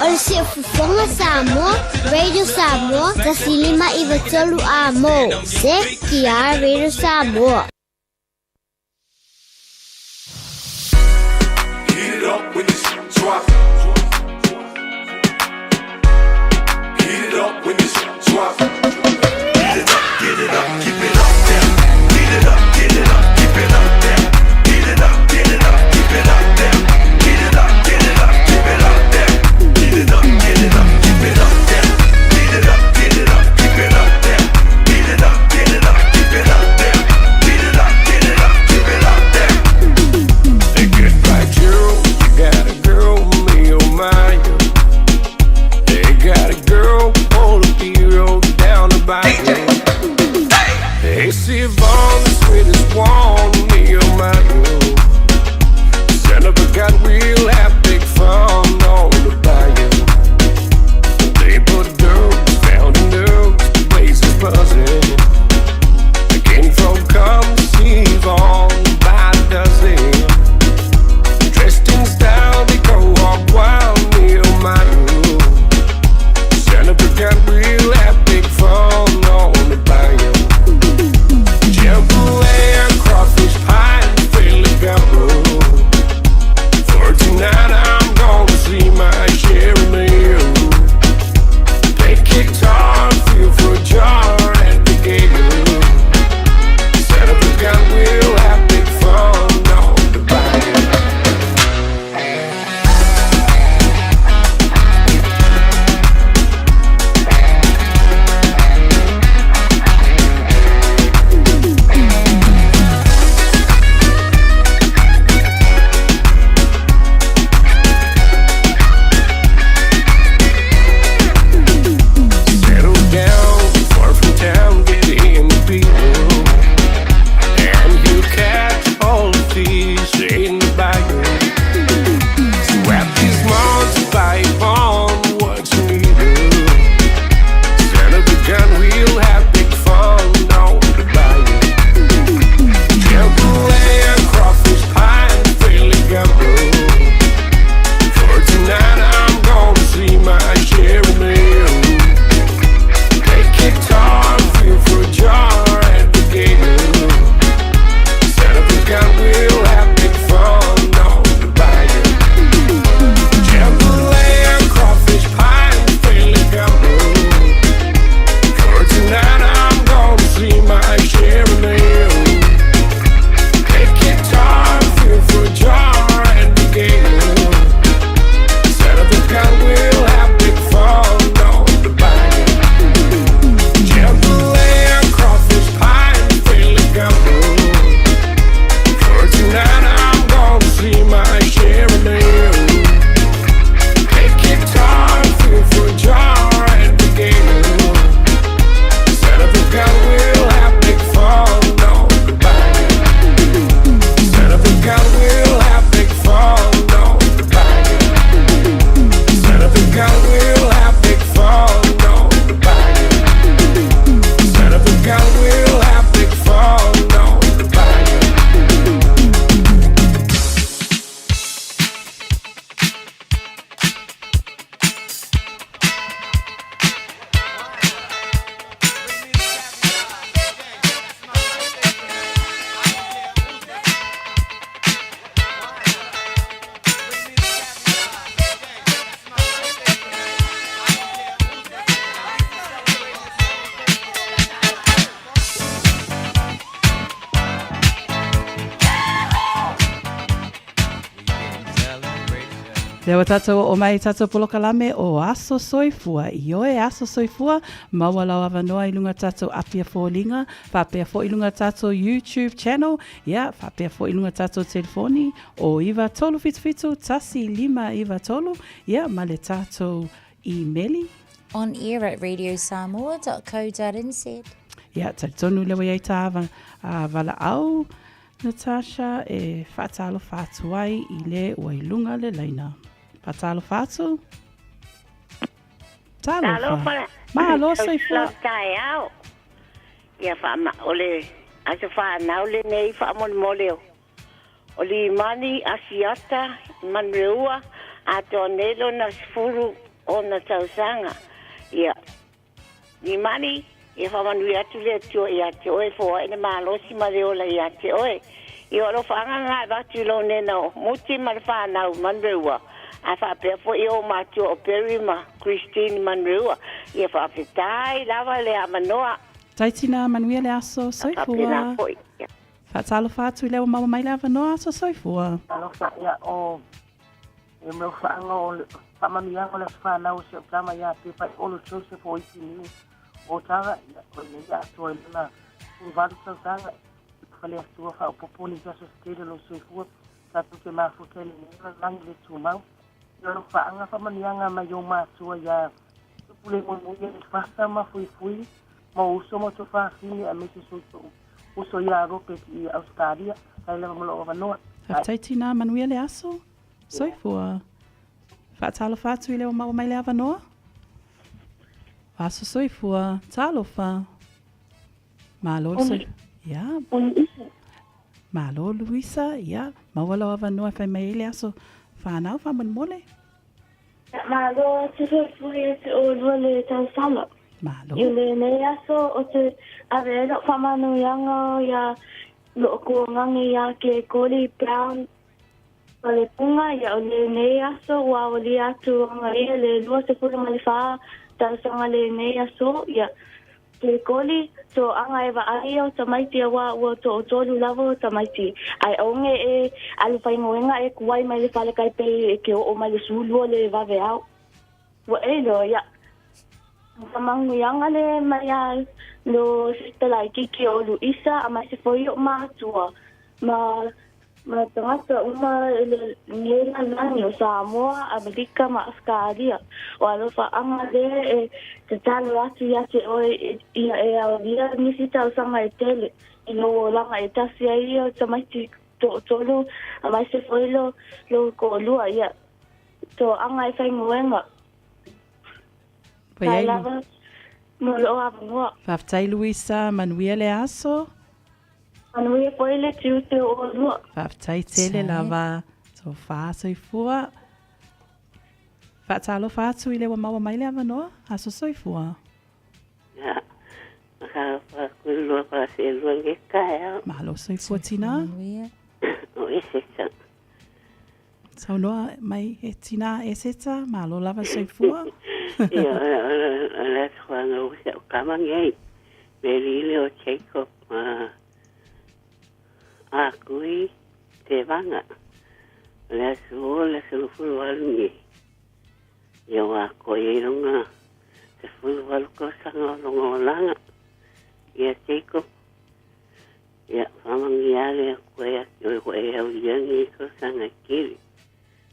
Speaker 8: O le Siufofoga Samoa, Radio Samoa, 1593 Amo. ZTR Radio Samoa.
Speaker 9: Heat it up when this drop. Heat it up when this drop. Heat it up, get it up, keep it up there. Heat it up, get it up, keep it up there. Heat it up, get it up, keep it up there. Heat it up, get it up, keep it up there. Heat it up, get it up, keep it up there. Heat it up, get it up, keep it up there. Heat it up, get it up, keep it up there. Heat it up, get it up, keep it up there.
Speaker 23: They get like you, you got a girl, me oh my you. They got a girl, on the hero down the bayou. Hey, see Yvonne, the sweetest one, me oh my you. Son of a gun, we'll have big fun on the bayou. They put dirt, found the nerves, the place is buzzing. The kinfolk come to see Yvonne by the dozen. Dressed in style, they go hog wild, me oh my ooh. Son of a gun, we'll have big fun on the bayou. Jambalaya, crawfish pie, and Philly gumbo. For tonight, I'm gonna see my Sherry Mill. Play guitar, feel for a jar at the giggle. Son of a gun, we'll have big fun on the bayou. Settle down, far from town, get in the people. And you catch all the fish in the bayou. So at this month, buy on what you need. Son of a gun, we'll have big fun on the bayou. Jambalaya, crawfish pie, and Philly gumbo. For tonight, I'm gonna see my Sherry Mill. Play guitar, feel for a jar at the giggle. Son of a gun, we'll have big fun on the bayou. Jambalaya, crawfish pie, and Philly gumbo. For tonight, I'm gonna see my Sherry Mill. Play guitar, feel for a jar at the giggle. Son of a gun, we'll have big fun on the bayou. Jambalaya, crawfish pie, and Philly gumbo. For tonight, I'm gonna see my Sherry Mill. Play guitar, feel for a jar at the giggle. Son of a gun, we'll have big fun on the bayou. Son of a gun, we'll have big fun on the bayou. Son of a gun, we'll have big fun on the bayou. Son of a gun, we'll have big fun on the bayou.
Speaker 5: Lea ua tatou oo mai i tatou polokalame o Aso Soifua. Ioe, Aso Soifua, maua lau avanoa i luga tatou Apia Foliga, faapea foi i luga tatou YouTube channel, ia, faapea foi i luga tatou telefoni o 9377 1593, ia, ma le tatou imeli.
Speaker 10: On air at radiosamoa.co.nz.
Speaker 5: Ia, talitonu lea ua i ai ta ava, a, valaau, Natasha, e faatalofa atu ai i le ua i luga le laina. Faatalofa atu. Talofa.
Speaker 24: Talofa.
Speaker 5: Malo soifua.
Speaker 24: Tau taeao. Ia whaama, o le aso whanau le nei whaamolemole o. O Limani, Asiata, Manureua, Atoa nei lona 16 tausaga. Ia, Nimani, ia faamanuia atu le Atua ia te oe, foai le malosi ma le ola ia te oe. Ia o alofaaga lena e avatu i lou nena o Muti ma le fanau Manureua, ae faapea foi i ou matua o Perry ma Christine Manureua. Ia faafetai lava le avanoa.
Speaker 5: Tai tina manuia le aso
Speaker 24: Faapena
Speaker 5: soifua.
Speaker 24: foi. Ia.
Speaker 5: Faatalofa atu i lea ua maua mai le avanoa aso soifua.
Speaker 1: Talofa ia o e mea faaga o le faamanuiaga o le aso fanau o si au tama ia Pepa i Olo Joseph o Ipiniu o Taga ia o lenei atoa i lona 18 tausaga i le Atua faaopoopo nisi aso se tele o lou soifua tatou te mafuta i lenei lalolagi le tumau. Ia o lou faaga faamanuiaga mai ou matua ia Tupulemuimui Elifasa ma Fuifui ma ou uso ma Tofafine aemaise si ou uso ia Robert i Ausetalia. Faafetai lava mo lou avanoa.
Speaker 5: Faafetai tinā, manuia le aso. Soifua. Faatalofa atu i le ua maua mai le avanoa. Aso soifua. Talofa. Malo le soifua. Ia. Malo Luisa, ia. Maua lou avanoa e fai mai ai le aso whanau faamolemole.
Speaker 12: Malo atu soifua ia te olua le tausala.
Speaker 5: Malo.
Speaker 12: I lenei aso o te ave ai lou faamanuiaga ia loo kuagage ia Kekoli Brown Falepuga ia o lenei aso ua aolia atu aga ia le 24 tausaga lenei aso ia Kekoli toaga e vaai o tamaiti aua ua tootolu lava o tamaiti ae aoge e alu faigoega e kuai mai le fale kai pei e ke oo mai le sulua le vaveao. Ua e loa ia Faamanuiaga le mai a lo Sister Laititi o Luisa aemaise foi o matua ma ma tagata uma i lenei lalolagi o Samoa, Amerika ma Ausetalia. O alofaaga le e tatalo atu ia te oe ia e aolia nisi tausaga e tele i lou olaga e tasi ai ia o tamaiti toatolu aemaise foi lo lou toalua ia toaga e faigoega.
Speaker 5: Ua i ai
Speaker 12: Tai
Speaker 5: lu.
Speaker 12: lava mo lou avanoa.
Speaker 5: Faafetai Luisa, manuia le aso.
Speaker 12: Manuia foi le tiute o olua.
Speaker 5: Faafetai tele lava. Tofa soifua. Faatalofa atu i le ua maua mai le avanoa. Aso soifua.
Speaker 24: Ia, talofa atu i lua faaselua i lenei taeao.
Speaker 5: Malo soifua tina.
Speaker 24: O Eseta.
Speaker 5: Saunoa mai e tina Eseta, malo lava soifua.
Speaker 24: Ia, o le aso fanau o si au tama nei, Meri Leo Jacob a Kui Tevaga. O le aso o le aso 28 nei. Ia ua atoa i ai lona 18 tausaga o lona olaga. Ia Jacob. Ia, faamanuia le Atua ia te oe ua e aulia nei tausaga e tele.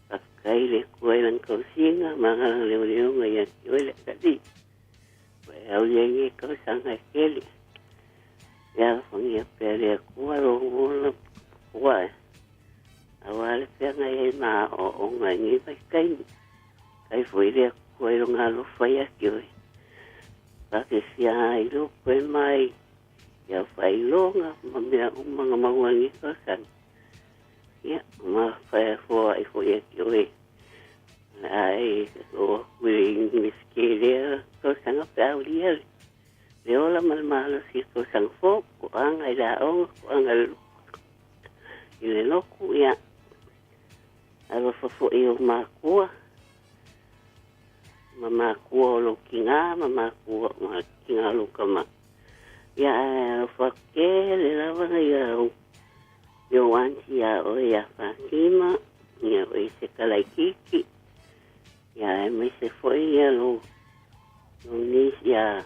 Speaker 24: Faafetai i le Atua i lana tausiga ma lana leoleoga ia te oe le atalii. Ua e aulia nei tausaga e tele. Ia alofagia pea le Atua lou ola puapuae. Aua le feagai ai ma aoaoga i nei vaitaimi. Faafetai foi i le Atua i lona alofa ia te oe. Faafefea ai lou toe mai Ia faailoga ma mea uma na maua i lenei tausaga. Ia, ma foai foi ia te oe. O le a e oo atu i le Iunivesite i lea tausaga pe a aulia le ola ma le malosi i le tausaga fou, toaga i le aoga, toaga i le lotu, ia, alofa foi i ou matua, ma matua o lou tinā, ma matua ma tinā o lou tama. Ia ae alofa tele lava ia ou aunty ia oe ia Fatima, ia oe i se kalaititi, ia aemaise foi ia lou lou niece ia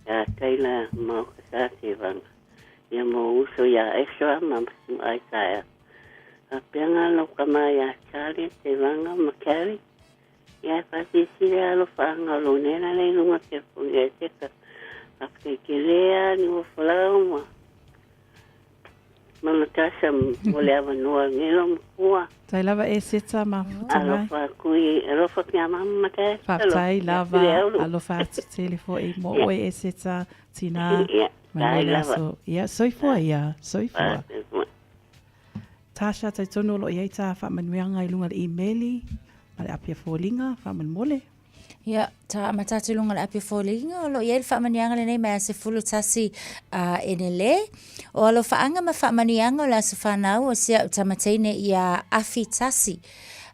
Speaker 24: ia Taylor Maokasa Tevaga, ia ma ou uso ia Ezra ma Isaiah. Faapea nga lou tama ia Charlie Tevaga ma Carrie. Ia e faasilasila alofaaga o lou nena lea i luga o telefoni ia Eseta. Faafetai tele lava Niuafolau ma ma Natasha mo le avanoa o lenei loomatua.
Speaker 5: Tai lava Eseta mafuta mai.
Speaker 24: Alofa atu i alofa ki a mama ma dad.
Speaker 5: Faafetai lava alofa atu tele foi mo oe Eseta tina
Speaker 24: Ia,
Speaker 5: manuia
Speaker 24: tai
Speaker 5: le
Speaker 24: lava.
Speaker 5: aso. Ia soifua ia, soifua.
Speaker 24: Soifua.
Speaker 5: Tasha, talitonu o lo o i ai tā faamanuiaga i luga o le imeli ma le api a foliga, faamolemole.
Speaker 10: Ia, tā amata atu i luga o le api a foliga, o lo o i ai le faamanuiaga lenei mai aso 11 a Enele. O alofaaga ma faamanuiaga o le aso fanau o si au tama teine iā Afi Tasi.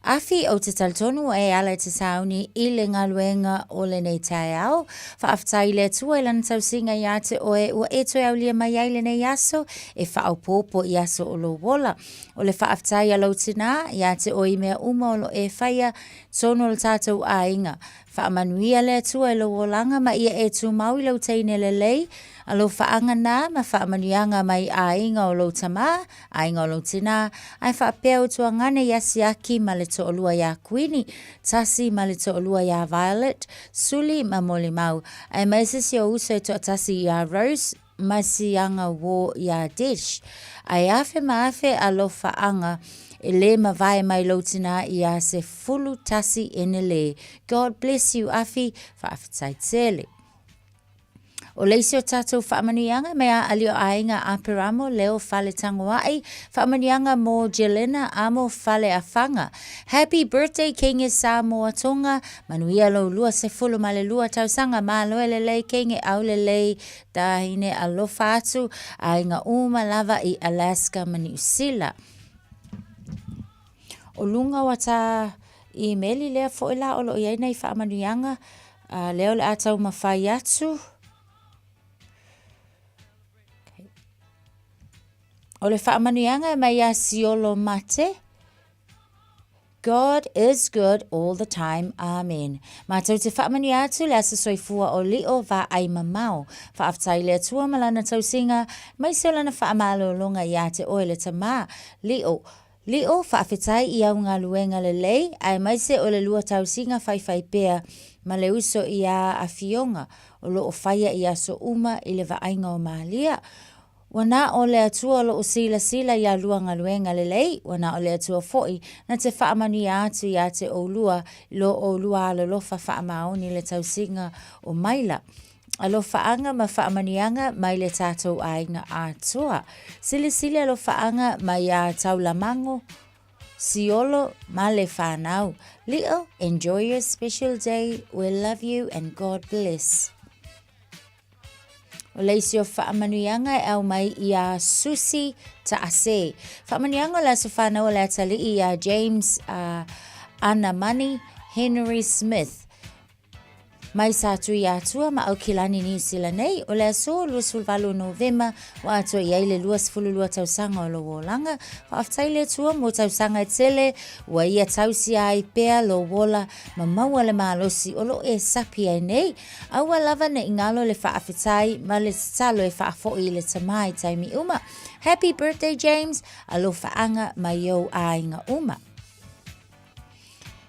Speaker 10: Afi, ou te talitonu e ala i te sauni i le galuega o lenei taeao. Faafetai i le Atua i lana tausiga iā te oe ua e toe aulia mai ai lenei aso e faaopoopo i aso o lou ola. O le faafetai a lou tinā iā te oe i mea uma o lo e faia tonu o le tātou aiga. Faamanuia le Atua i lou olaga ma ia e tumau i lou teine lelei, alofaaga nā ma faamanuiaga mai aiga o lou tamā, aiga o lou tinā, ae faapea ou tuagane iā Siaki ma le toalua iā Kuini, Tasi ma le toalua iā Violet, Suli ma Molimau, aemaise si ou uso e toatasi iā Rose ma siaga uō iā Desh. Ae afe ma afe alofaaga e lē mavae mai lou tinā iā 11 Enele. God bless you Afi, faafetai tele. O le isi o tātou faamanuiaga mai a Ali o Aiga Aperamo, Leo Fale Tagoa'i, faamanuiaga mo Jelena Amo Fale Afaga. Happy birthday Kenge Samoa Tonga, manuia lou 22 tausaga, malo e lelei Kenge aulelei tahine alofa atu, aiga uma lava i Alaska ma Niu Sila. O luga o ata imeli lea foi la o lo o i ai nai faamanuiaga, a lea o le a taumafai atu. O le faamanuiaga e mai iā Siolo Mate, God is good all the time. Amen. Mātou te faamanuia atu le aso soifua o Lio Vaai Mamao. Faafetai i le Atua ma lana tausiga, maise o lana faamalologa iā te oe le tamā, Lio. Lio, faafetai i au galuega lelei, aemaise o le lua tausiga faifai pea ma le uso iā Afioga o lo o faia i aso uma i le vaaiga o Malia. Ua na o le Atua o lo o silasila iā lua galuega lelei, ua na o le Atua foi na te faamanuia atu iā te oulua i lo oulua alolofa faamaoni le tausiga o maila. Alofaaga ma faamanuiaga mai le tatou aiga atoa. Silisili alofaaga mai iā Taulamango, Siolo ma le whanau. Lio, enjoy your special day. We love you and God bless. O le isi o faamanuiaga e au mai iā Susi Taase. Faamanuiaga o le aso whanau o le atalii iā James Anamani Henry Smith. Mai Satuiatua ma Aukilani Niu Sila nei, o le aso 28 o Novema, ua atoa i ai le 22 tausaga o lou olaga. Faafetai le Atua mo tausaga e tele, ua ia tausia ai pea lou ola ma maua le malosi o lo o e sapi ai nei. Aua lava ne i galo le faafetai ma le tatalo e faafoi i le Tama i taimi uma. Happy birthday James, alofaaga mai ou aiga uma.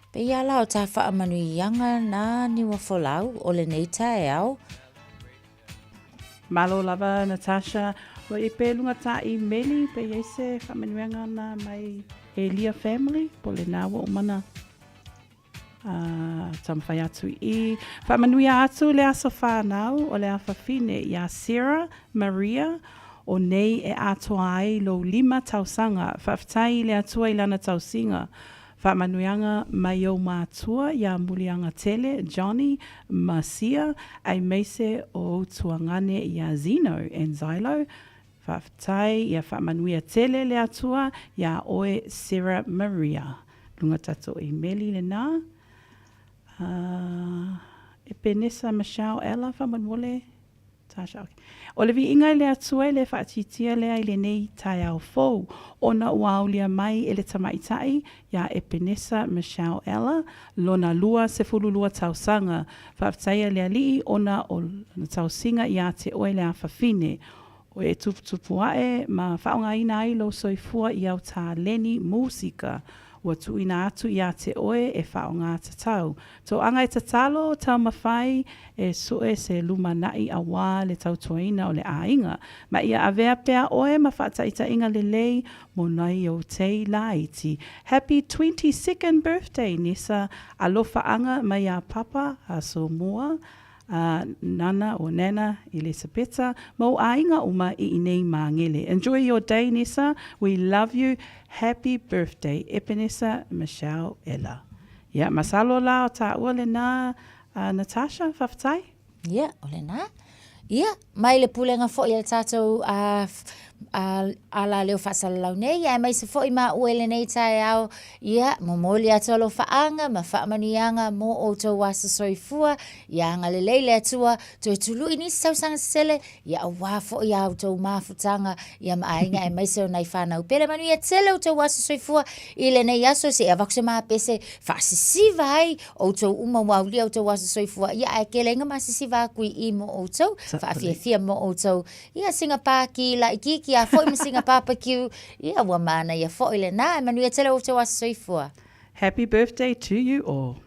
Speaker 10: Pei la o tā faamanuiaga nā Niuafolau o lenei taeao.
Speaker 5: Malo lava Natasha. Ua i pe luga tā imeli pe i ai se faamanuiaga na mai Elia family po o lena ua uma na taumafai atu i faamanuia atu le aso whanau o le afafine iā Sarah Maria o nei e atoa ai lou lima tausaga. Faafetai i le Atua i lana tausiga. Faamanuiaga mai ou matua iā Muliagatele, Johnny, ma Sia, aemaise o ou tuagane iā Zeno and Xylo. Faafetai ia faamanuia tele le Atua iā oe Sarah Maria. Luga tatou imeli lena. Epenesa Michelle Ella faamolemole. Tasha, ok. O le viiga i le Atua e le faatitia lea i lenei taeao fou, ona ua aulia mai e le tamaitai iā Epenesa Michelle Ella, lona 22 tausaga. Faafetaia le Alii ona o lana tausiga iā te oe le afafine. O e tuputupu aʻe ma faaaogaina ai lou soifua i au taleni musika ua tuuina atu iā te oe e faaaoga tatau. Toaga e tatalo, taumafai e sue se lumanaʻi auā le tautuaina o le aiga. Ma ia avea pea oe ma faataitaiga lelei mo nai ou tei laiti. Happy 22nd birthday Nessa, alofaaga mai iā Papa, aso mua. a Nana or Nana Elisapeta ma ou aiga uma i inei Māgele. Enjoy your day Nessa, we love you, happy birthday Epenesa Michelle Ella. Ia, masalo la o tāua lenā a Natasha, faafetai.
Speaker 10: Ia, o lenā. Ia, mai le pulega foi a le tatou a, a, alaleo faasalalau nei, aemaise foi maua i lenei taeao, ia, momoli atu alofaaga ma faamanuiaga mo outou aso soifua, ia agalelei le Atua, toe tului nisi tausaga sesele, ia aua foi a outou mafutaga, ia ma aiga aemaise o nai fanau pele. Manuia tele outou aso soifua i lenei aso, se i avatu se mapese faasisiva ai outou uma ua aulia outou aso soifua, ia ae tele ai na masisiva atu i i mo outou, faafiafia mo outou, ia sina pāki laitiiti a foi ma sina barbecue, ia ua manaia foi lenā, e manuia tele outou aso soifua.
Speaker 5: Happy birthday to you all.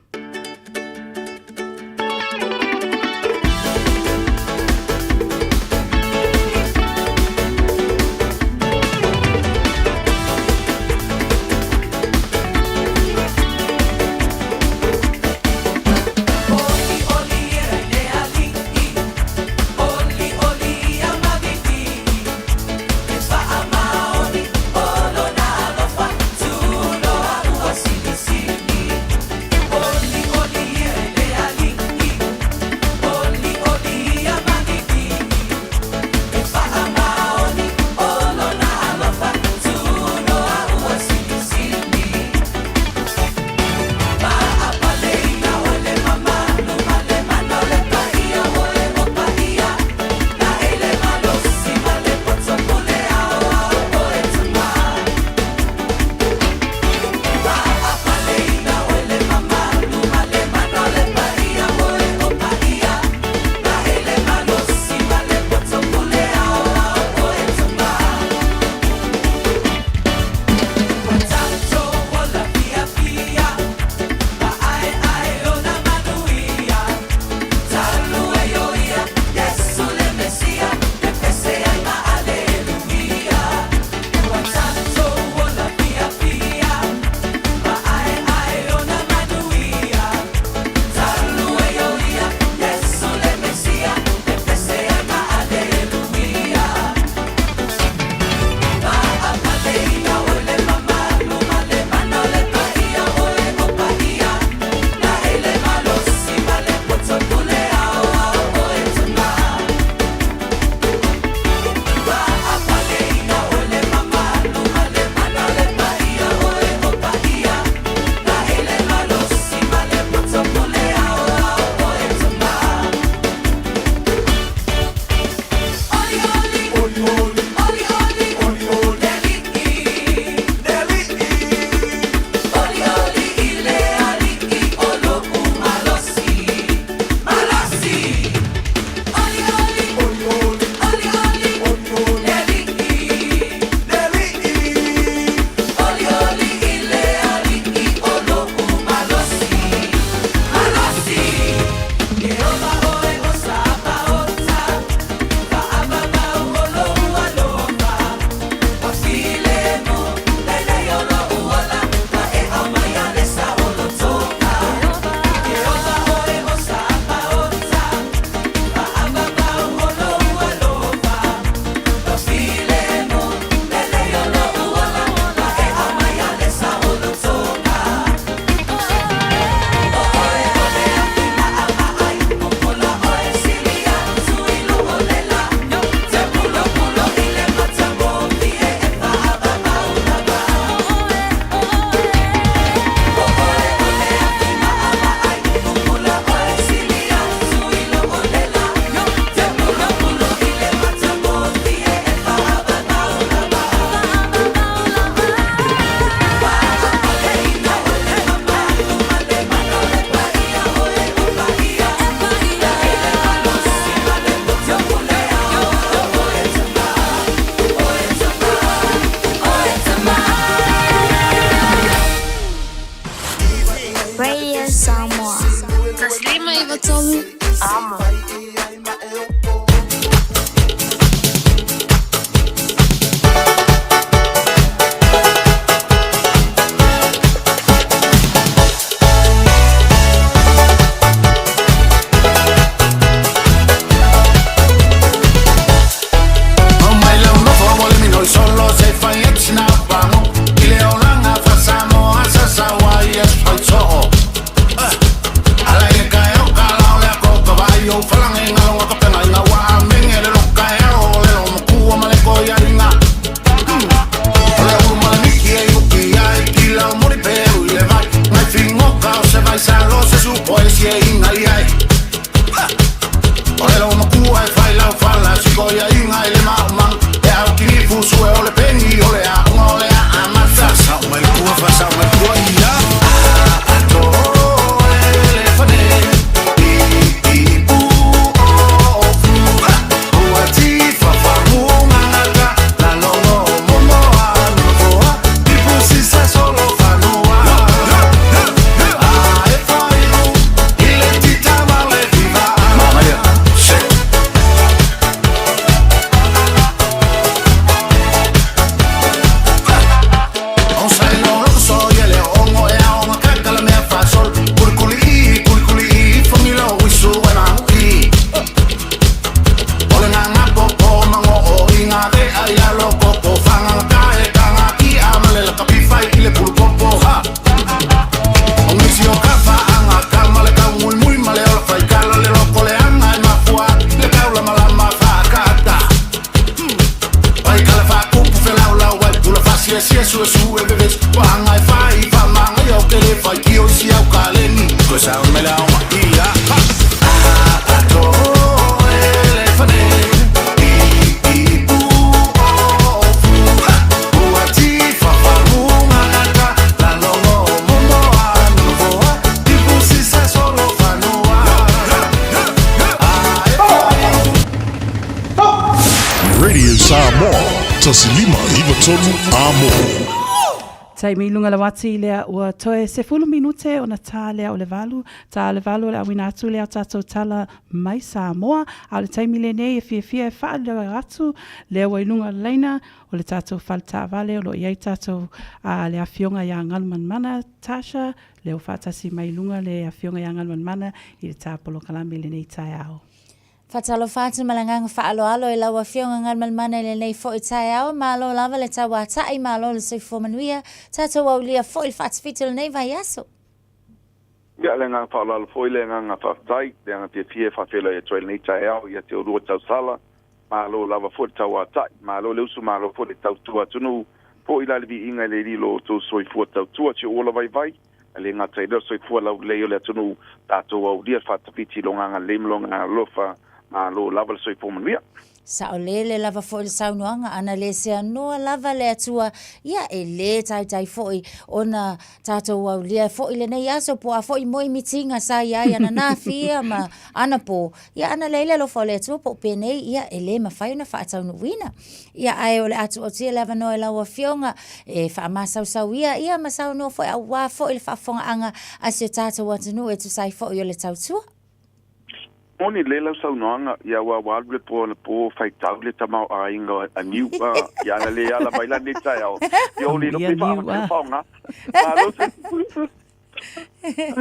Speaker 9: po ha. O nisi o ka whaanga, ka ma le kau mui mui ma le ola whai kala le loko le anga e mafua, le kau la malama whakata. Pai kala whakupu whelau lau ai, pula whasia sia sua su e veves, wahanga e whai, whamanga i au ke le whai ki o isi au ka leni. Koe sa o mele au ma ia, ha! A, to, e, le whane, i, i, pu, o, fu, ha! Ua ti, wha, wha, lunga, aka, la longo, momo, a, nunofoa, ti, pu, si, sa, solo, whanua.
Speaker 4: Radio Samoa, tasilima ivatolu amo.
Speaker 5: Taimi i luga le uati lea ua toe 10 minute ona tā lea o le valu, tā le valu o le auina atu lea o tātou tala mai Samoa, a o le taimi lenei e fiafia e faaleo atu lea ua i luga o le laina o le tātou fale taavale o lo o i ai tātou a le Afioga ia Galumalemana Tasha, lea ua faatasi mai i luga le Afioga ia Galumalemana i le tā polokalame i lenei taeao.
Speaker 10: Faatalofa atu ma le agaga faaaloalo i lau Afioga Galumalemana i lenei foi taeao. Malo lava le tauata'i, malo le soifua manuia. Tatou aulia foi le faatafiti o lenei vaiaso.
Speaker 13: Ia, le agaga faaaloalo foi, le agaga faafetai, le agaga fiafia e faafeiloai atu ai i lenei taeao ia te oulua tausala. Malo lava foi le tauata'i, malo le usu, malo foi le tautua atunuu, foi la le viiga i le lilo o outou soifua tautua, si ou ola vaivai. E le gata i lea, o le soifua laulelei o le atunuu, tatou aulia le faatafiti i lona agalelei ma lona alofa, malo lava le soifua manuia.
Speaker 10: Saolele lava foi le saunoaga, ana le seanoa lava le Atua, ia e le taitai foi ona tatou aulia foi lenei aso po o a foi moemitiga sa i ai ananafi ia ma anapo, ia ana leai le alofa o le Atua po o penei, ia e le mafai ona faataunuuina. Ia, ae o le a tuuautia le avanoa i lau Afioga e faamasausauia ia ma saunoa foi aua foi le faafofogaaga a si o tatou atunuu e tusa ai foi o le tautua.
Speaker 13: Moni lelei lau saunoaga, ia aua ua alu le po anapo faitau le tamaoaiga a Niu'a, ia ana le ala mai la lenei taeao, ia o le iloa pe faamatala faaaoga. Malo se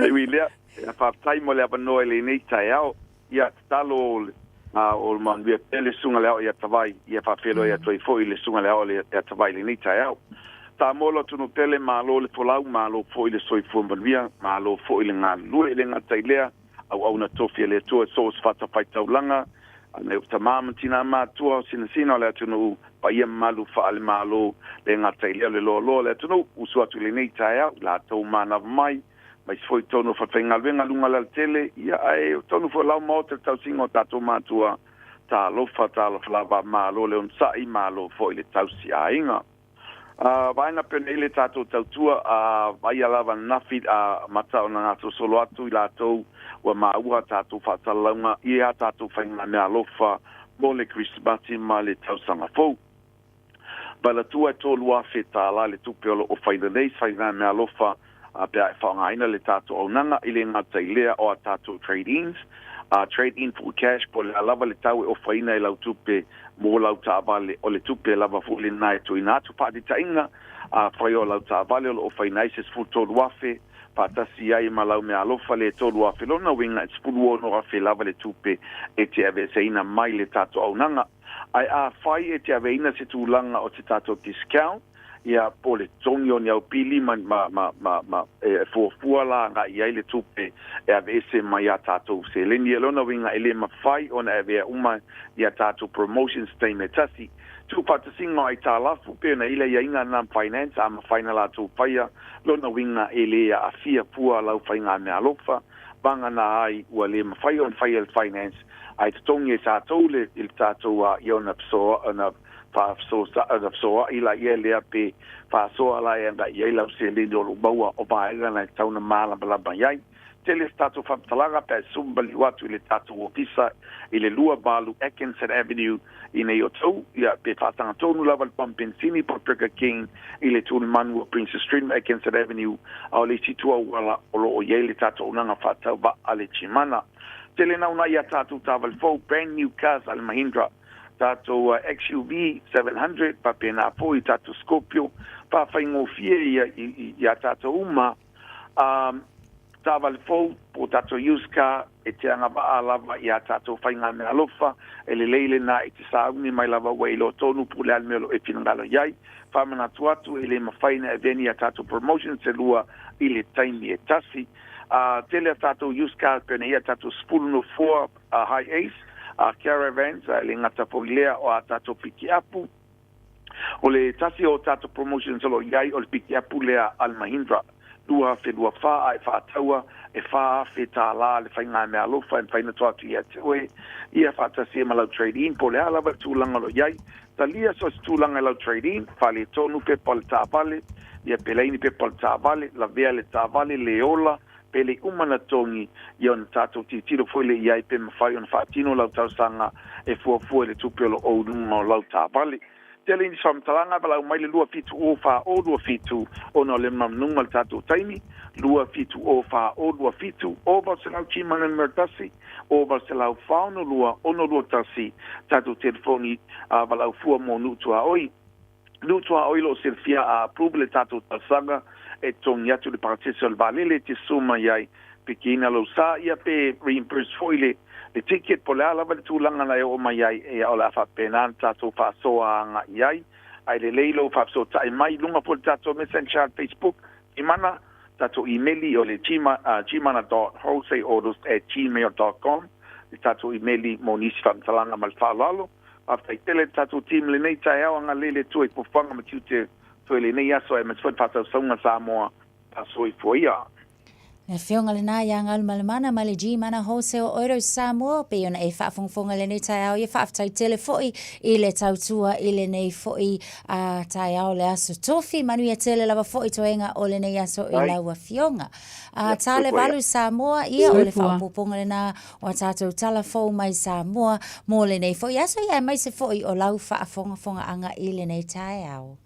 Speaker 13: Ae ui lea, ia faafetai mo le avanoa i lenei taeao. Ia tatalo o manuia pea le Susuga le Ao ia Tavai, ia faafeiloai atu ai foi le Susuga le Ao ia Tavai i lenei taeao. Samoa lo atunuu pele, malo le folau, malo foi le soifua manuia, malo foi le galulue. E le gata i lea, auauna tofi a le Atua i so o se fatafaitaulaga, nai ou tama ma tina matua o sinasina o le atunuu, paia mamalu faale-Malo, le gata i lea o le loaloa o le atunuu, usu atu i lenei taeao, i latou manava mai, aemaise foi tonu o falefaigaluega luga alatele, ia ae o tonu foi o lau maota le tausiga o tatou matua, talofa, talofa lava, malo le onosai, malo foi le tausi aiga. A vaega pea nei le tatou tautua, a vaia lava ananafi, a mata ona gasolosolo atu i latou ua maua a tatou faasalalauga i a tatou faiga meaalofa mo le Kerisimasi ma le tausaga fou. Manatua e $3,000 le tupe o lo o faina nei faiga meaalofa pe a e faaaogaina le tatou auaunaga i le gata i lea o a tatou trade-ins, a trade-in for cash po o le a lava le tau e ofaina e lau tupe mo lau taavale, o le tupe lava foi lena e tuuina atu. Faataitaiga, afai o lau taavale o lo o faina ai se $13,000 faatasi ai ma lau meaalofa le $3,000, lona uiga e $16,000 lava le tupe e te aveeseina mai le tatou auaunaga. Ae afai e te aveina se tulaga o se tatou discount, ia, po o le totogi o ni aupili ma, ma, ma, ma, ma, e fuafua la agai i ai le tupe e aveese mai a tatou seleni. O lona uiga e le mafai ona e avea uma i a tatou promotions taimi e tasi. Tuufaatasiga o aitalafu pei ona i le aiaiga na finance a mafai na latou faia, lona uiga e le aafia fua lau faigameaalofa, vagana ai ua le mafai ona faia le finance ae totogi e tatou le i le tatou a ia ona fesoa ona ona fesoa'i laia lea pe faasoa la e agai i ai lau seleni o lo o maua o vaega na e tatau ona malamalama i ai. Tele se tatou faamatalaga pe a e sumaliu atu i le tatou ofisa i le 28 Atkinson Avenue i nei o tou, ia, pe faataga tonu lava le pamu penisini po o le Burger King i le tulimanu o Princess Street ma Atkinson Avenue, a o le isi itu auala o lo o i ai le tatou auaunaga faatauvaa a le Chimana. Tele nauna i a tatou taavale fou, brand new cars a le Mahindra, tatou XUV 700, faapena foi tatou Scorpio, faafaigofie ia i a tatou uma, ā, taavale fou po o tatou used car e te agavaa lava i a tatou faigameaalofa, e lelei lena i te sauni mai lava ua iloa tonu po o le a le mea o lo o e finagalo i ai. Faamanatu atu e le mafai ona e avea ni a tatou promotions e lua i le taimi e tasi. A tele a tatou used cars pei ona i ai a tatou 10 nofoa a Hi-Ace, a Caravans, a e le gata foi i lea o a tatou pikiapu. O le tasi o tatou promotions o lo o i ai o le pikiapu lea a le Mahindra 2024 a e faataua e $4,000 le faigameaalofa e mafai ona toa atu ia te oe ia faatasi ai ma lau trade-in po o le a lava le tulaga o lo o i ai. Talia so o se tulaga i lau trade-in, faaletonu pepa o le taavale, ia pe leai ni pepa o le taavale, lavea le taavale, le ola, pe le i uma ona togi, ia ona tatou tilotilo foi lea i ai pe mafai ona faatino lau talosaga e fuafua i le tupe o lo o i luga o lau taavale. Tele nisi faamatalaga, valaau mai le 2 7 0 4 0 2 7 ona o le manumanuga o le tatou taimi, 2 7 0 4 0 2 7 0 800 Gmail numera 1 0 800 4 62 621 tatou telefoni valaau fua mo nuu tuaoi. Nuu tuaoi lo o silafia a approve le tatou talosaga e totogi atu le pakasese o le vaalele e te susu mai ai, pikiina lou sa ia pe reimburse foi le le ticket po o le a lava le tulaga na e oo mai ai, ia o le a faapena ona tatou faasoa agai ai. Ae lelei lou faafesootai mai i luga foi o le tatou messenger Facebook Gmana, tatou imeli o le gmana.wholesaleautos@gmail.com le tatou imeli mo nisi faamatalaga ma le faaaloalo. Faafetai tele le tatou team i lenei taeao, agalelei le Atua i fuafuaga ma tiute toe i lenei aso aemaise foi le faatausauga Samoa faasoifua ia.
Speaker 10: Le afioga lena ia Galumalemana ma le Gmana Wholesale Autos Samoa, pei ona e faafogafoga i lenei taeao ia faafetai tele foi i le tautua i lenei foi taeao le aso tofi. Manuia tele lava foi toega o lenei aso i lau afioga. Tale valu Samoa, ia o le faaopoopoga lena o a tatou tala fou mai Samoa mo lenei foi aso ia aemaise foi o lau faafogafogaaga i lenei taeao.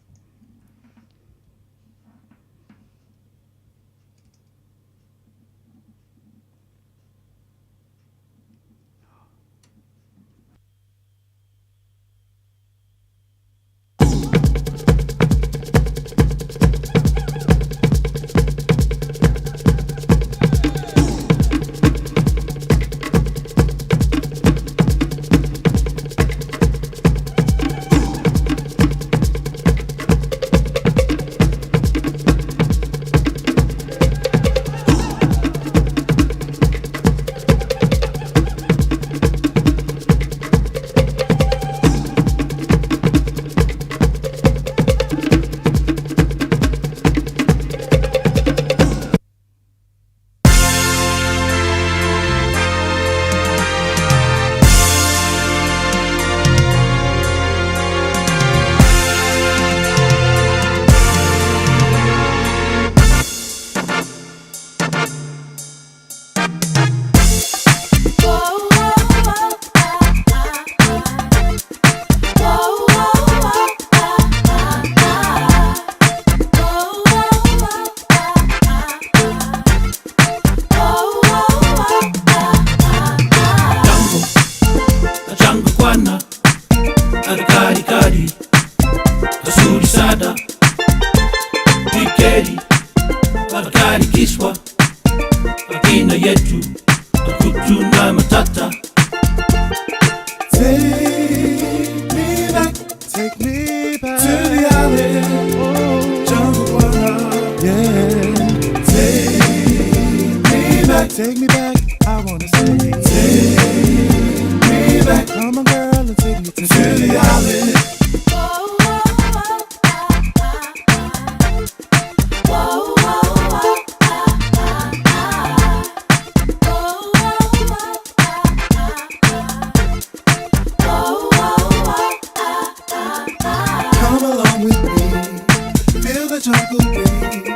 Speaker 9: Take me back, take me back to the island, oh, jungle yeah. Take me back, take me back. I wanna say, take me back, come on, girl, and take me to, to the island. Come along with me, feel the jungle breeze.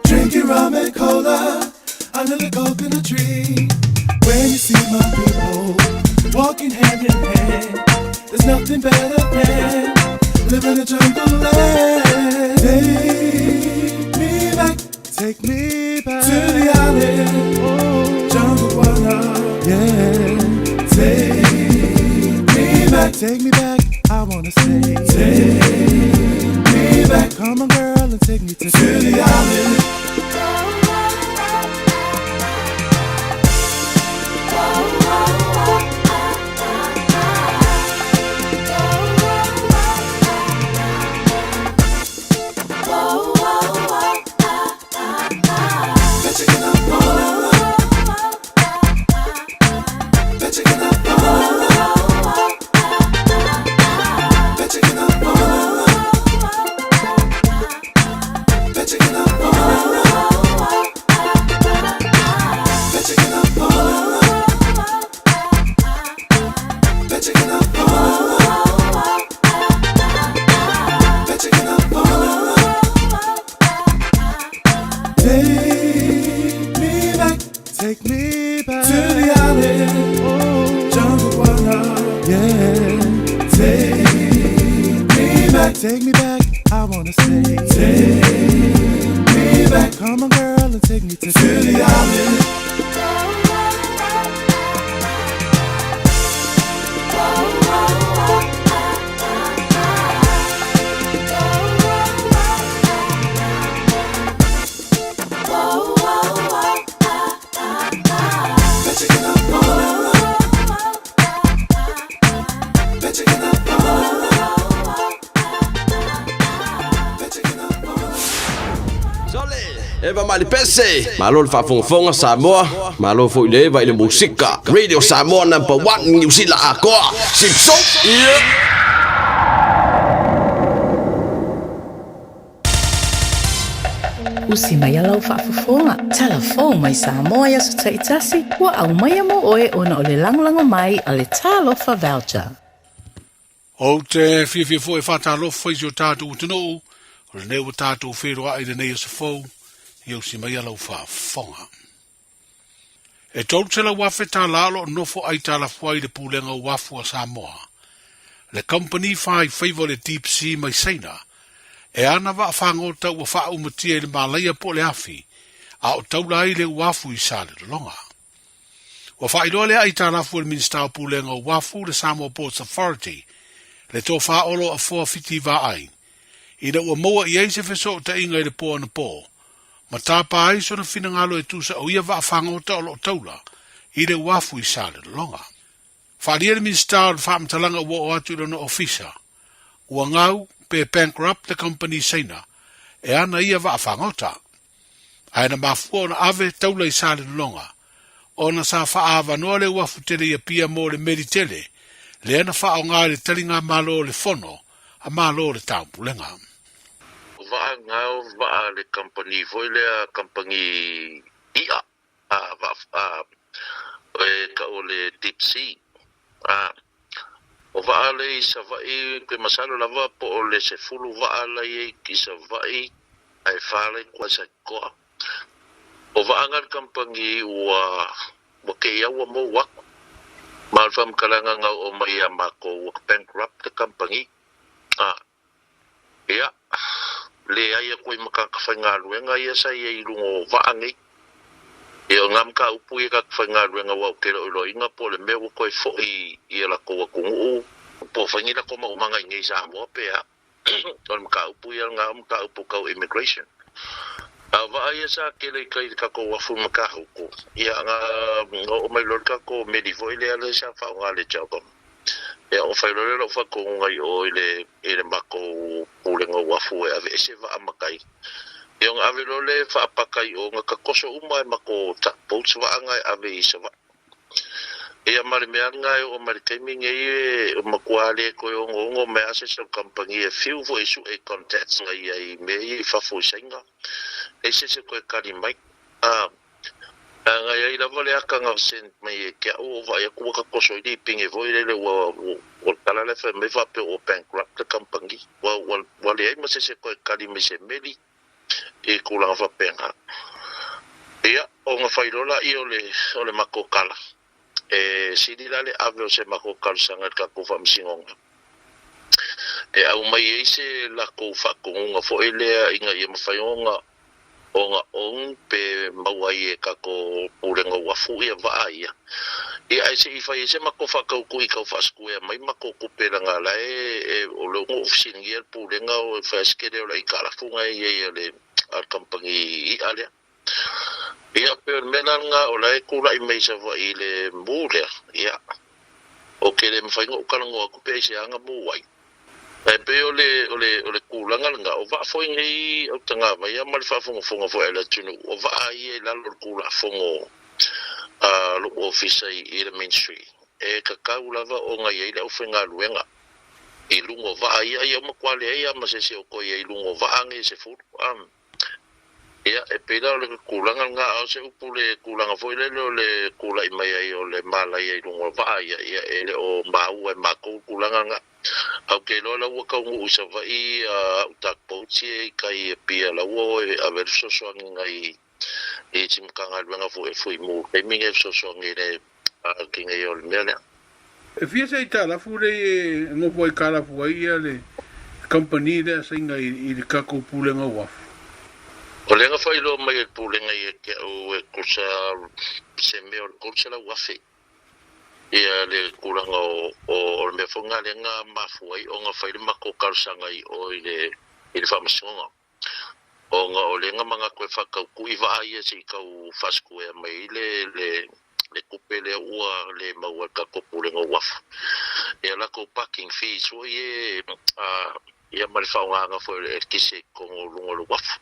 Speaker 9: Drink your rum and cola under the coconut tree. When you see my people walking hand in hand, there's nothing better than living the jungle land. Take me back, take me back to the island, oh, jungle yeah. Take me back, take me back. I wanna say, take me back. Come on, girl, and take me to, to the island. Bet you can I fall in love? Bet you can I fall in love? Bet you can I fall in love? Bet you can I fall in love? Bet you can I fall in love? Bet you can I fall in love? Bet you can I fall in love? Take me back, take me back to the island, oh, Jungle Guana, yeah. Take me back, take me back. I wanna say, take me back. Come on, girl, and take me to the island. Bet you can I fall in love? Bet you can I fall in love? Bet you can I fall in love?
Speaker 15: Sole, eva mai le pese. Malo le faafogafoga Samoa, malo foi le eva i le musika. Radio Samoa number 1 New Zealand akoa. Sipso. Yeah.
Speaker 14: Usi mai ala o faafofoga, talafou mai Samoa i aso taitasi, ua aumaia mo oe ona o le lagolago mai a le Talofa Voucher.
Speaker 17: Ou te fiafia foi e faatalofa i si o tatou atunuu, o lenei ua tatou feiloai i lenei aso fou, ia usi mai lau faafofoga. E 300,000 tālā o lo o nofo aitalafu ai le Pulega o Uafu a Samoa, le kamupani fai faiva o le Deep Sea mai Saina, e ana vaa fagota ua faaumatia i le malaia po o le afi, a o taula ai le uafu i Salelologa. Ua faailoa lea aitalafu e le Minisita o Pulega o Uafu, le Samoa Ports Authority, le Tofa Olo Afoa Fiti Vaai, ina ua maua i ai se fesootaiga i le po anapō, ma tapa ai sona finagalo e tusa o ia vaa fagota o lo o taula i le uafu i Salelologa. Faaalia le Minisita o le faamatalaga ua oo atu i lona ofisa, ua gau pe bankrupt le kamupani Saina e ana ia vaa fagota. Ae na mafua ona ave taula i Salelologa, ona sa faaavanoa le uafu tele i Apia mo le meli tele, lea na faaaoga i le taligamalo o le Fono a Malo o le Taupulega.
Speaker 18: Vaa gau vaa le company foi lea company i'a a vaa a e kau o le deep sea a o vaa le i Savaii pe masalo lava po o le 10 vaa la i i Savaii ae fa la i Satikoa. O vaa nga le company ua ua ke ia ua mou aku. Ma o le faamatalaga na oo mai ia makou ua bankrupt le company a ia leai atu ai ma tagata faigaluega ia sa i ai i luga o vaa nei. Ia o na mataupu ia tagata faigaluega aua ou te le o iloaina po o le mea ua toe foi i a latou atunuu po o fai ni latou maumaga i nei i Samoa pe a. O le mataupu ia lena o mataupu tau immigration. A o vaa ia sa tele i tai i le tatou uafu i Matahuku, ia na oo mai loa le tatou meli foi lea lea sa faaaoga e le Telkom. Ia ona fai loa lea o lau faatonuga i o i le i le matou pulega uafu e aveese vaa ma tai. Ia ona ave loa lea e faapaka i o, na tatoso uma e matou tugboats vaa na e ave i Savaii. Ia ma le mea lena e oo mai le taimi nei e matua le toe onoono mai lava se isi o kamupani e fiu foi e sue contacts na ia i mea ia i fafo i Saina. Leai se isi e toe kali mai. A, na i ai lava le aka na send mai e ke au o vaai atu ua tatoso i lipine foi lele ua ua tala le fai mai faapea ua bankrupt le kamupani. Ua ua ua leai ma se isi e toe kali mai se meli i tulaga faapena. Ia, ona fai loa laia o le o le matou tala, e sili la le ave o se matou talosaga i le tatou faamasinoga e aumai ai se latou faatonuga foi lea ina ia mafai ona ona own pe maua ai e tatou Pulega Uafu ia vaa ia. Ia ae se i fai ai se matou faatautui tau faasquare mai matou tupe leaga la e o lea ua ou fesiligia le Pulega o fai se tele o le aitalafu na e i ai a le a le kamupani i'a lea. Ia pei o le mea la lena o la e tulai mai Savaii i le mu lea, ia ou te le mafai ona ou talanoa atu pe aisea na mu ai. Ae pei o le, o le, o le kulaga lena, o vaa foi nei autagavaia ma le faafogafoga foi a le atunuu, o vaa ia i lalo o le Tulafono a lou ofisa i, i le Ministry, e tatau lava ona i ai le aufaigaluega i luga o vaa ia, ia ua matua leai lava ma se isi o toe i ai i luga o vaa nei e 10. Ia, e pei la o le tulaga lena, a o se upu i le tulaga foi lele o le tulai mai ai o le malaia i luga o vaa, ia, ia, e le o maua e matou le tulaga lena. Ae ou te iloa la ua taunuu i Savaii au tugboats ia i tai i Apia, la ua o e ave ai le fesoasoani i i si Matagaluega foi e Fuimu i le taimi lenei e fesoasoani i le tineia o le mea lea.
Speaker 17: E fia se aitalafu lei e nofo aikalafu ai ia le company lea saina i le tatou Pulega Uafu?
Speaker 18: O lea na faailoa mai e le Pulega ia te au e tusa se mea o le 300,000 ia le tulaga o o le mea foi lena lea na mafua ai ona fai le matou talosaga i o i le i le Faamasinoga. Ona o lea na manatu e faatautui vaa ia se i tau faasikuea mai ai le, le, le tupe lea ua le maua e le tatou Pulega o Uafu. Ia latou parking fees foi e, a, ia ma le faaaogaina foi o le eletise i totonu o luga o le uafu.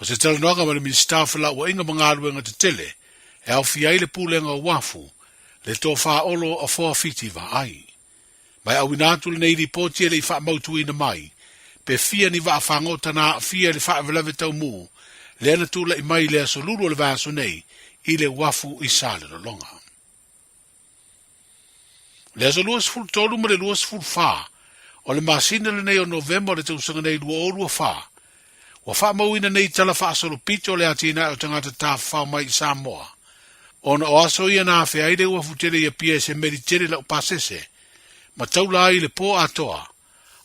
Speaker 17: O se talanoaga ma le Minisita o Felauaiga ma Galuega Tetele e aofia ai le Pulega o Uafu, le Tofa Olo Afoa Fiti Vaai. Ma e auina atu lenei lipoti e le i faamautuina mai, pe fia ni vaa fagota na aafia i le faalavelave taumū lea na tulai mai i le aso Lulu o le vaiaso nei i le uafu i Salelologa. O le aso 23 ma le 24 o le masina lenei o Novema o le tausaga nei 2024, ua faamauina nei tala faasolopito o le atinae o tagata tafafao mai i Samoa, ona o aso ia na afea ai le uafu tele i Apia e se meli tele laupasese, ma taula ai i le pō atoa,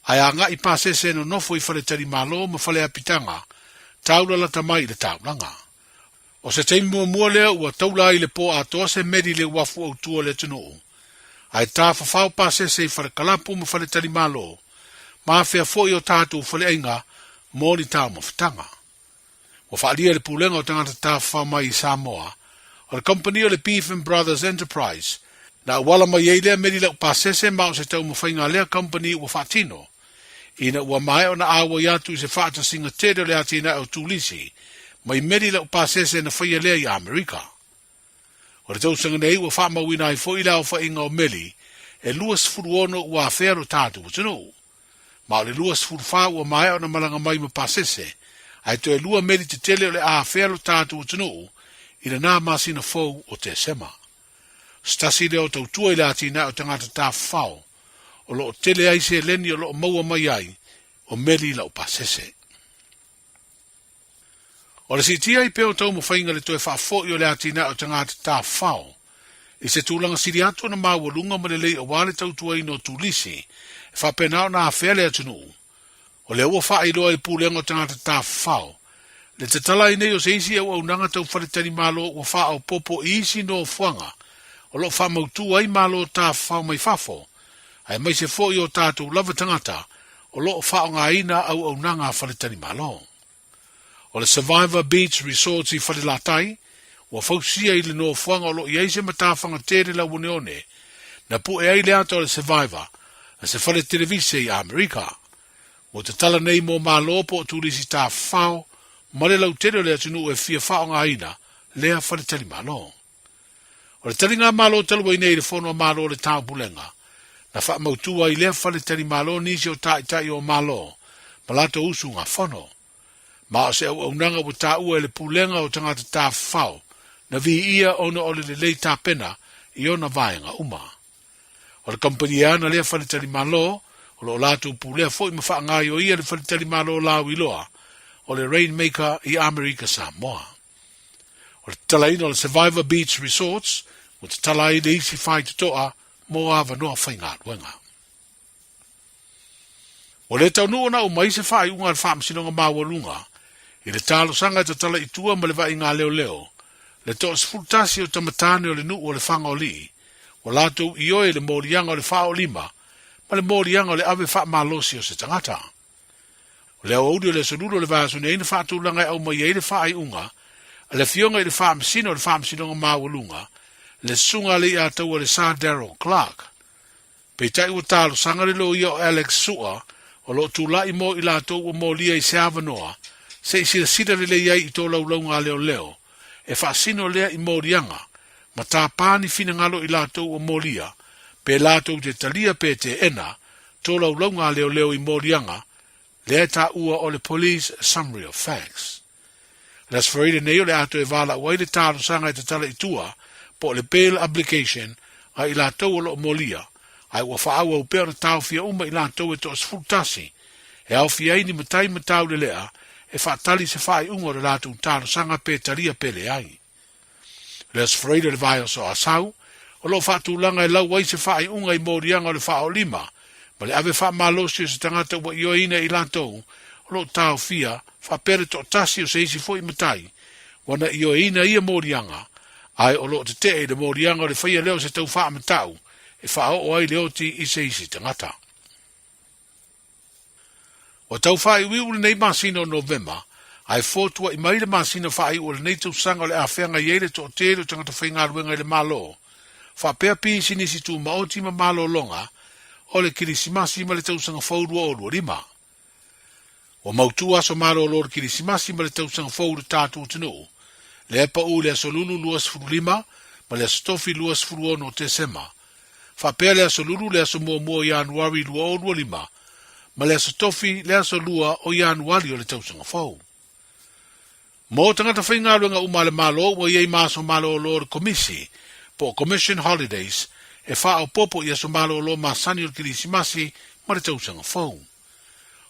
Speaker 17: ae agai pasese nonofo i faletalimalo ma faleapitaga taula lata mai i le taulaga. O se taimi muamua lea ua taula ai i le pō atoa se meli i le uafu autū o le atunuu, ae tafafao pasese i falekalapu ma faletalimalo, ma afea foi o tatou faleaiga mo ni taumafataga. Ua faaalia e le Pulega o Tagata Tafafao mai i Samoa, o le kamupani o le Beef and Brothers Enterprise, na auala mai ai lea meli laupasese ma o se taumafaiga a lea kamupani ua faatino, ina ua maea ona auai atu i se faatasiga tele o le atinae o turisi mai meli laupasese na faia lea i Amerika. O le tausaga nei ua faamauina ai foi le aofaiga o meli e 26 ua afea lo tatou atunuu. Ma o le 24 ua maea ona malaga mai ma pasese, ae toe lua meli tetele o le a afea lo tatou atunuu i lena masina fou o Tesema. Se tasi lea o tautua i le atinae o tagata tafafao, o lo o tele ai seleni o lo o maua mai ai o meli laupasese. O le siitia ai pea o taumafaiga i le toe faafoi o le atinae o tagata tafafao i se tulaga sili atu ona maualuga ma lelei aua le tautuaina o turisi e faapena ona afea le atunuu, o lea ua faailoa e le Pulega o Tagata Tafafao le tatala ai nei o se isi auaunaga tau faletalimalo ua faaopoopo i isi nofoaga o lo o faamautu ai malo tafafao mai fafo, aemaise foi o tatou lava tagata o lo o faaaogaina auaunaga a faletalimalo. O le Survivor Beach Resorts i Falelatai, ua fausia i le nofoaga o lo o i ai se matafaga tele lauoneone na pu'e ai le ata o le Survivor a se fale televise i Amerika. Ua tatala nei mo malo po o turisi tafafao ma le lautele o le atunuu e fia faaaogaina lea faletalimalo. O le taliga Malo talu ai nei i le Fono a Malo o le Taupulega, na faamautu ai lea faletalimalo nisi o taitai o Malo ma latou usugafono. Ma o se auaunaga ua taua e le Pulega o Tagata Tafafao na viia ona o le lelei tapena i ona vaega uma. O le kamupani e ana lea faletalimalo, o lo o latou pulea foi ma faagaoioia le faletalimalo lauiloa o le Rainmaker i Amerika Samoa. O le tatalaina o le Survivor Beach Resorts ua tatala ai le isi faitotoa mo avanoa faigaluega. Ua le taunuu ona aumai se faaiuga a le Faamasinoga Maualuga i le talosaga e tatala i tua ma le vaaiga leoleo le toa 11 o tamatane o le nuu o Lefaga-o-Alii ua latou ioe i le moliaga o le faaolima ma le moliaga o le ave faamalosi o se tagata. O le aoauli o le Aso Lulu o le vaiaso nei na faatulaga e aumai ai le faaiuga a le Afioga i le Faamasino o le Faamasinoga Maualuga, le Susuga a Leiataua le Sir Darrell Clarke. Peitai ua talosaga le loia o Alex Sua O lo o tula'i mo i latou ua molia i se avanoa se i silasila lelei ai i tolaulauga a leoleo e faasino lea i moliaga ma tāpā ni finagalo i latou ua molia pe latou te talia pe teena tolaulauga a leoleo i moliaga lea e taua o le Police Summary of Facts. O le Aso Faraile nei o le a toe valaau ai le talosaga e tatala i tua po o le bail application a i latou o lo o molia, ae ua faaauau pea ona taofia uma i latou e toa-11 e aofia ai ni matai ma taulelea e faatali se faaiuga o le latou talosaga pe talia pe leai. O le Aso Faraile o le vaiaso o Asau, o lo o faatulaga e lau ai se faaiuga i moliaga o le faaolima ma le ave faamalosi o se tagata ua ioeina e i latou o lo o taofia faapea le toatasi o se isi foi matai ua na ioeina ia moliaga ae o lo o tetee i le moliaga o le faia lea o se tau faamatau e faaoo ai le oti i se isi tagata. Ua tau faaiuiu lenei masina o Novema, ae fotua'i mai le masina faaiu o lenei tausaga o le a feagai ai le toatele o tagata faigaluega i le Malo, faapea pisinisi tumaoti ma malologa o le Kilisimasi ma le Tausaga Fou 2025. Ua mautu aso malolo o le Kilisimasi ma le Tausaga Fou i le tatou atunuu, lea e pau i le aso Lulu 25 ma le aso Tofi 26 o Tesema. Faapea le aso Lulu le aso muamua o Ianuari 2025 ma le aso Tofi le aso 2 o Ianuari o le tausaga fou. Mo tagata faigaluega uma a le Malo ua i ai ma aso malolo o le Komisi, po o Commission Holidays, e faaopoopo i aso malolo masani o le Kerisimasi ma le tausaga fou.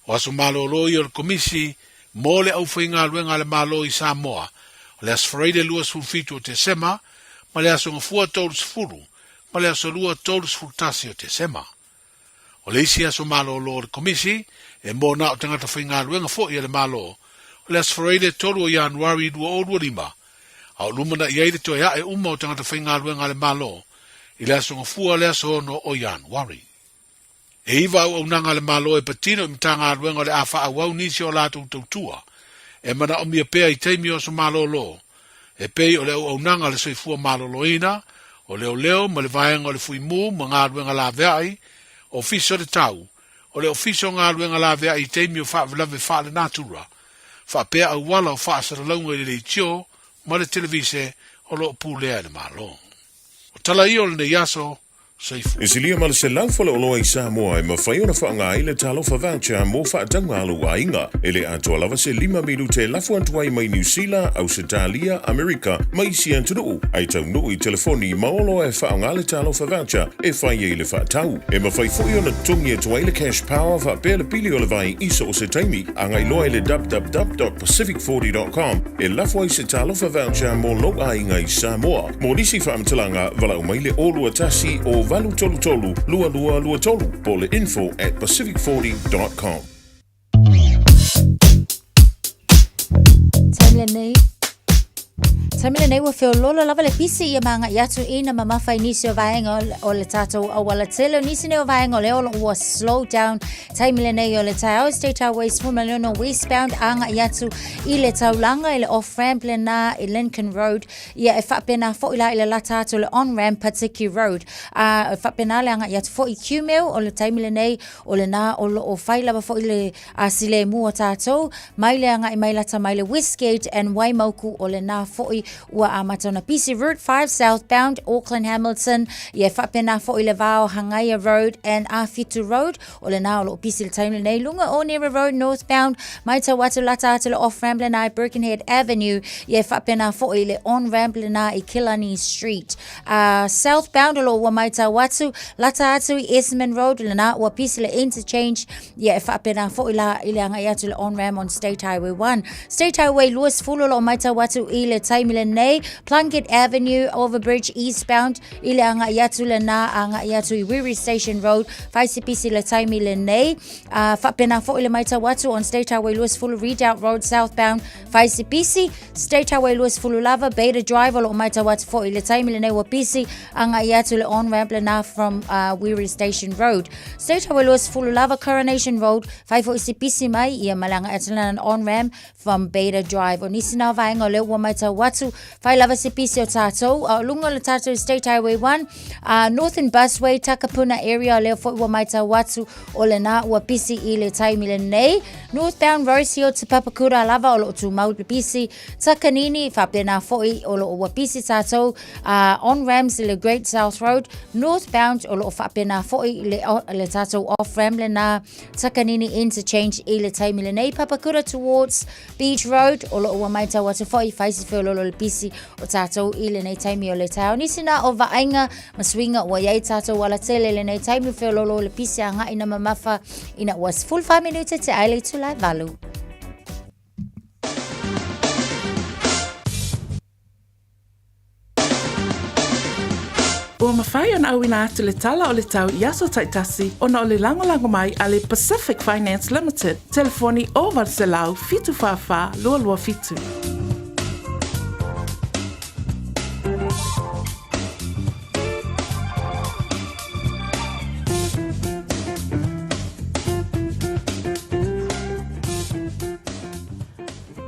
Speaker 17: O aso malolo ia o le Komisi mo le Aufaigaluega a le Malo i Samoa, o le Aso Faraile 27 o Tesema ma le Aso Gafua 30 ma le Aso Lua 31 o Tesema. O le isi aso malolo o le Komisi, e mo na o tagata faigaluega foi a le Malo, o le Aso Faraile 3 o Ianuari 2025, a o lumana'i ai le toe a'e uma o tagata faigaluega a le Malo i le Aso Gafua le aso 6 o Ianuari. E iva auaunaga a le Malo e patino i Matagaluega o le a faaauau nisi o a latou tautua e manaomia pea i taimi o aso malolo, e pei o le auaunaga a le soifua maloloina, o leoleo ma le vaega o le fuimu ma galuega laveai, Ofisa o le Tau, o le Ofisa o Galuega Laveai i taimi o faalavelave faalenatura, faapea auala o faasalalauga i le leitio ma le televise o lo o pulea e le Malo. O tala ia o lenei aso, Soifua.
Speaker 3: E silia ma le 100 faleoloa i Samoa e mafai ona faaaoga ai le Talofa Voucher mo faatauga a lou aiga. E le atoa lava se lima minute e lafo atu ai mai Niu Sila, Ausetalia, Amerika ma isi atunuu, ae taunuu i telefoni ma oloa e faaaoga le Talofa Voucher e fai ai le faatau. E mafai foi ona totogi atu ai le Cash Power faapea le pili o le vai i so o se taimi. Agai loa i le www.pacific40.com e lafo ai se Talofa Voucher mo lou aiga i Samoa. Mo nisi faamatalaga, valaau mai le 021 o 833 2223 po o le info at pacific40.com.
Speaker 10: Taimi lenei Taimi lenei ua feoloolo lava le pisi ia maaga'i atu ina mamafa i nisi o vaega o le tatou auala tele. O nisi nei o vaega o lea o lo o ua slow down taimi lenei o le taeao State Highway 16 westbound aga'i atu i le taulaga i le off ramp lena i Lincoln Road. Ia e faapena foi la i le lata atu o le on ramp Patiki Road. A e faapena le aga'i atu foi i Kumeu o le taimi lenei o lena o lo o fai lava foi le a silemu o tatou mai le aga'i mai lata mai le Westgate and Waimauku o lena foi ua amata ona pisi Route 5 southbound Auckland Hamilton. Ia e faapena foi le va o Hangaia Road and A7 Road o lena o lo o pisi le taimi lenei luga o Onera Road northbound matau atu lata atu le off ramp lena i Birkenhead Avenue. Ia e faapena foi le on ramp lena i Killarney Street. Southbound o lo o ua matau atu lata atu i Esmond Road lena ua pisi le interchange. Ia e faapena foi la i le agai atu le on ramp on State Highway 1. State Highway 20 o lo o matau atu i le taimi lenei Plunket Avenue Overbridge eastbound i le agai atu lena agai atu i Wiri Station Road faisipisi le taimi lenei. Faapena foi le matau atu on State Highway 20 Redoubt Road southbound faisipisi. State Highway 20 lava Beta Drive o lo o matau atu foi i le taimi lenei ua pisi agai atu le on ramp lena from Wiri Station Road. State Highway 20 lava Coronation Road fai foi si pisi mai ia ma le agai atu lena on ramp from Beta Drive. O nisi na vaega o lea ua matau atu atu, fai lava se pisi o tātou, a o luga o le tātou State Highway 1, Northern Busway, Takapuna area, o lea foi ua maitau atu, o lenā ua pisi i le taimi lenei. Northbound Rose Hill te Papakura lava o loo tumau le pisi, Takanini, faapena foi o loo ua pisi tātou, on ramps i le Great South Road, northbound o loo faapena foi le, le tātou off ramp lenā, Takanini Interchange i le taimi lenei, Papakura towards Beach Road, o loo ua maitau atu foi, fai si feololo le pisi o tātou i lenei taimi o le taeao. Nisi nā o vaaiga ma suiga ua i ai tātou alatele i lenei taimi feololo o le pisi agai na mamafa ina ua 14 minute te ai le itula e valu.
Speaker 5: Ua mafai ona auina atu le tala o le tau i aso taitasi ona o le lagolago mai a le Pacific Finance Limited, telefoni 0800 744 227.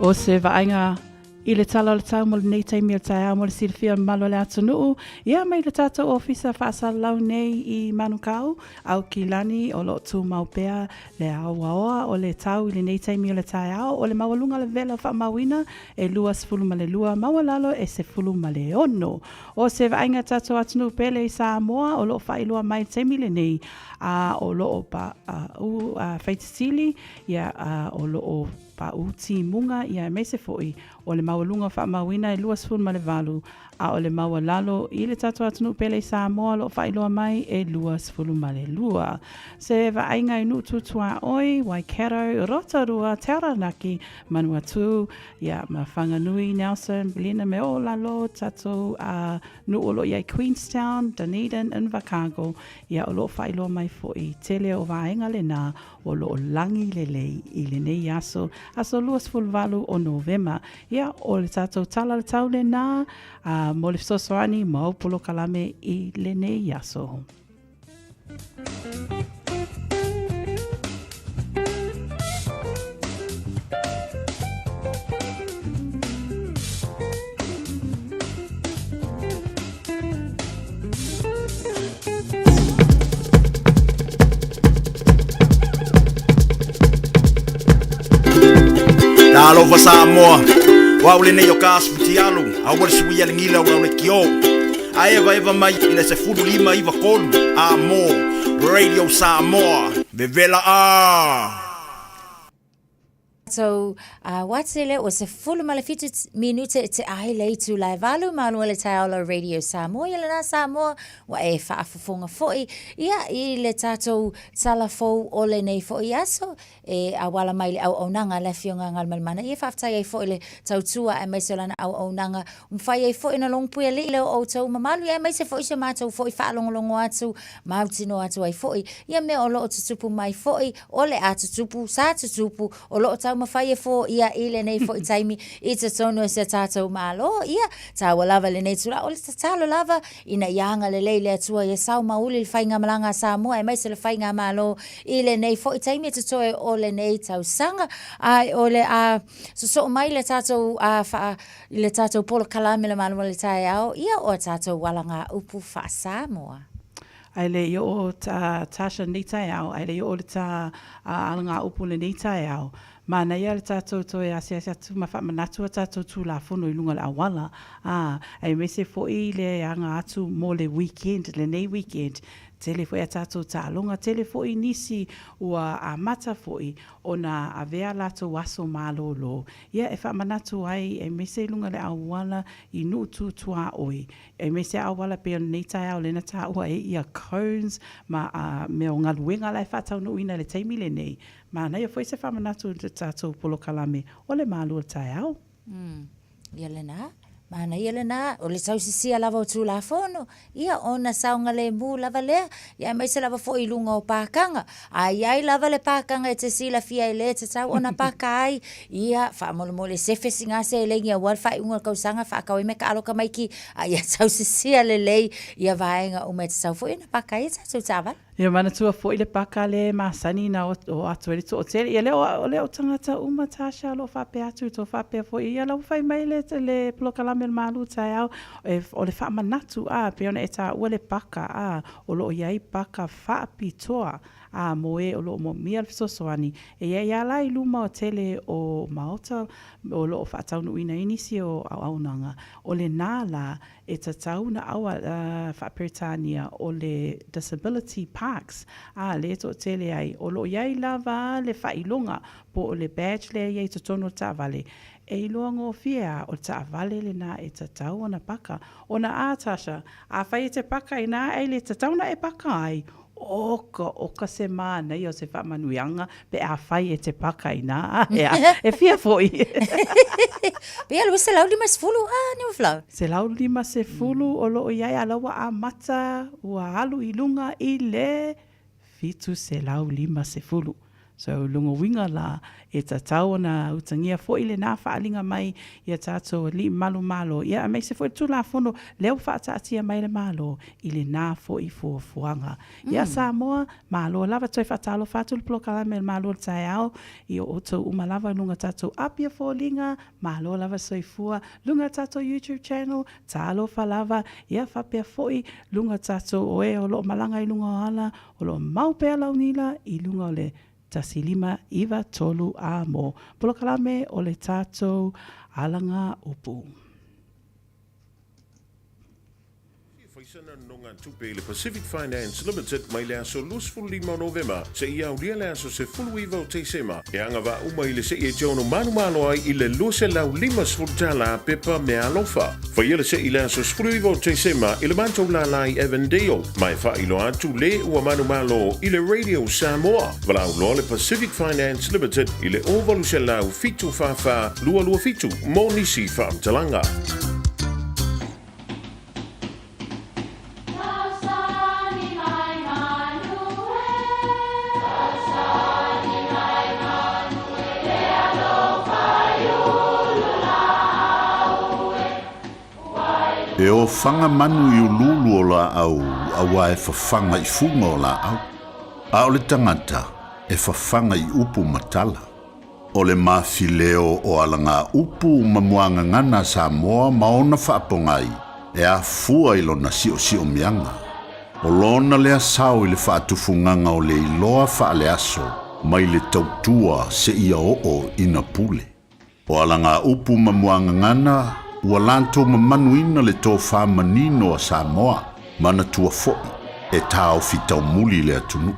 Speaker 5: O se vaaiga I le tala o le tau mo lenei taimi o le taeao mo le silafia o le mamalu o le atunuu, ia mai le tātou ofisa faasalalau nei i Manukau, Aukilani, o lo o tumau pea le aoaoa o le tau i lenei taimi o le taeao, o le maualuga o le vela faamauina e 22, maualalo e 16. O se vaaiga tātou atunuu pele i Samoa o lo o faailoa mai i le taimi lenei, a o lo o pa, a, u, a, faititili, ia, a, o lo o Paʻu timuga ia aemaise foi o le maualuga faamauina e 28 a o le maualalo i le tatou atunuu pele i Samoa o lo o faailoa mai e 22. Se vaaiga i Nuu Tutuaoi, Waikato, Rotorua, Taranaki, Manuatū, ia ma Whanganui, Nelson, Blenheim me o lalo tatou a nuu o lo o i ai Queenstown, Dunedin, Invercargill, ia o lo o faailoa mai foi tele o vaega lenā o lo o lagi lelei i lenei aso, aso 28 o Novema. Ia, o le tātou tala le tau lenā, a, mo le fesoasoani mau polokalame i lenei aso.
Speaker 11: Talofa Samoa, o au lenei o ka asifutialo, aua le suia le gila o lau le kio. A eva eva mai i le 15 93 a mo Radio Samoa, vevela a!
Speaker 10: So, uh, watele o se fulu ma le fitu minute te ai le itu lai valu ma le taeao Radio Samoa. Ia lena Samoa, ua e faafofoga foi ia i le tatou tala fou o lenei foi aso e auala mai le auaunaga a le Afioga a Galumalemana. Ia faafetai ai foi le tautua aemaise o lana auaunaga ua mafai ai foi ona logopuialii le o outou mamalu ia aemaise foi si o matou foi faalogologo atu mautinoa atu ai foi ia mea o lo o tutupu mai foi o le a tutupu sa tutupu o lo o taumafai e foia i lenei foi taimi i totonu o si o tatou Malo. Ia, taua lava lenei tulaga, o le tatalo lava ina ia agalelei le Atua ia sao ma uli le faigamalaga a Samoa aemaise le faigamalo i lenei foi taimi e totoe o lenei tausaga. Ae o le a sosoo mai le tatou a faa, i le tatou polokalame le Malo mo le taeao, ia o a tatou alagaupu faa-Samoa.
Speaker 5: Ae le i oo ta Tasha lenei taeao, ae le i oo le ta alagaupu lenei taeao, Manaia le tatou toe asiasi atu ma faamanatu a tatou Tulafono i luga o le auala, ā, aemaise foi le aga atu mo le weekend, lenei weekend, tele foi a tatou taaloga, tele foi nisi ua amata foi ona avea a latou aso malolo, ia e faamanatu ai, aemaise i luga o le auala i nuu tu tuaoi, aemaise auala pei o lenei taeao lea na taua ai ia cones ma mea o galuega la e faataunuuina i le taimi lenei. Manaia foi se faamanatu i le tatou polokalame o le Malu o le Taeao.
Speaker 10: Mm. Ia lena. Manaia lena, o le tausisia lava o Tulafono, ia ona saogalemu lava lea, ia aemaise lava foi i luga o pakaga. A i ai lava le pakaga e te silafia e lē tatau ona paka ai, ia faamolemole sefe sina seleni aua le faaiuga o le kausaga, faatau ai meataalo tamaiti, a ia tausisia lelei ia vaega uma e tatau foi ona paka ai a tatou taavale.
Speaker 5: Ia manatua foi le paka le masani na o atu ai le toatele. Ia lea o, lea o tagata uma Tasha o lo o faapea atu to faapea foi ia la ua fai mai le le polokalame o le malu taeao e, o le faamanatu a pei ona e taua le paka a o lo o i ai paka faapitoa a mo e o lo o moomia le fesoasoani e i ai lava la i luma o tele o maota o lo o faataunuuina ai nisi o auaunaga o lena la E tatau ona aua faa-Peretania o le Disability Parks, a lea e toatele ai, o lo o i ai lava le faailoga po o le badge lea e i ai i totonu o le taavale, e iloa gofie a o le taavale lena e tatau ona paka. Ona a, Tasha, afai e te paka ina e le tatau ona e paka ai, Oka, oka se mānaia o se faamanuiaga pe afai e te paka inā, ea, e fia foi.
Speaker 10: Pe ia 250 a Niufalau?
Speaker 5: 150 o lo o i ai, a la ua amata, ua alu i luga i le 750. So, o lona uiga la, e tatau ona utagia foi lenā faaaliga mai i a tātou alii malu Malo, ia aemaise foi le Tulafono lea ua faataatia mai e le Malo i lenā foi fuafuaga. Ia Samoa, malo lava toe faatalofa atu le polokalame a le Malo o le Taeao i o outou uma lava i luga o tātou api o foliga, malo lava soifua, luga o tātou YouTube channel, talofa lava, ia faapea foi luga o tātou o e o lo o malaga i luga o ala, O lo o mau pea lau nila i luga o le 1593 a mo polokalame o le tatou alaga upu.
Speaker 3: Faisana nonogatupe i le Pacific Finance Limited mai le aso 25 o Novema seia aulia le aso 19 o Tesema e agavaa uma i le se'i e te ono manumalo ai i le $250 pepa meaalofa. Faia le se'i i le aso 19 o Tesema i le matou lālā i Avondale ma e faailoa atu le ua manumalo i le Radio Samoa. Valaau loa le Pacific Finance Limited i le 0800 744 227 mo nisi faamatalaga.
Speaker 4: E ofaga manu i uluulu o laau auā e fafaga i fuga o laau, a o le tagata e fafaga i upu ma tala. O le mafileo o alagaupu ma muagagana a Samoa ma ona faapogai e afua i lona siosiomiaga. O lona lea sao i le faatufugaga o le iloa faaleaso mai le tautua seia oo ina pule. O alagaupu ma muagagana ua latou mamanuina le tofa manino a Samoa, manatua foi e taofi taumuli le atunuu.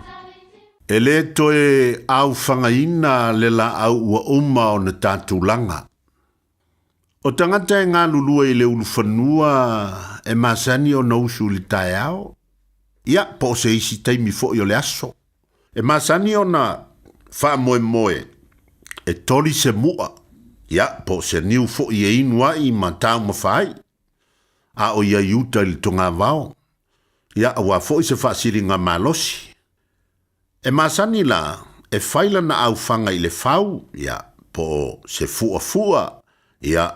Speaker 4: E lē toe aofagaina le laau ua uma ona tatulaga. O tagata e galulue i le ulufanua e masani ona usu i le taeao, ia, po o se isi taimi foi o le aso. E masani ona faamoemoe e toli se mu'a, ia, po o se niu foi e inu ai ma taumafa ai, a o i ai uta i le togavao, ia, auā foi se faasiliga malosi. E masani la e fai lana aufaga i le fau, ia, po o se fuafua, ia,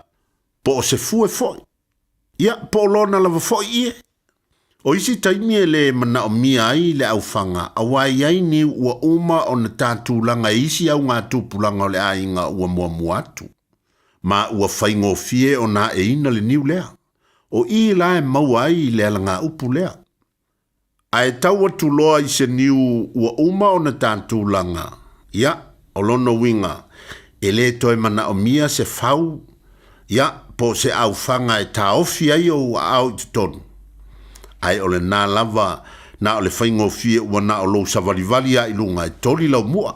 Speaker 4: po o se fue foi, ia, po o lona lava foi ie. O isi taimi e lē manaomia ai le aufaga, auā e i ai niu ua uma ona tatulaga e isi augatupulaga o le aiga ua muamua atu, ma ua faigofie ona aeina le niu lea. O i la e maua ai le alagaupu lea. Ae tau atu loa i se niu ua uma ona tatulaga, ia, o lona uiga, e lē toe manaomia se fau, ia, po o se aufaga e taofi ai ou aao i totonu. Ae o lenā lava, na o le faigofie ua na o lou savalivali a i luga e toli lau mu'a.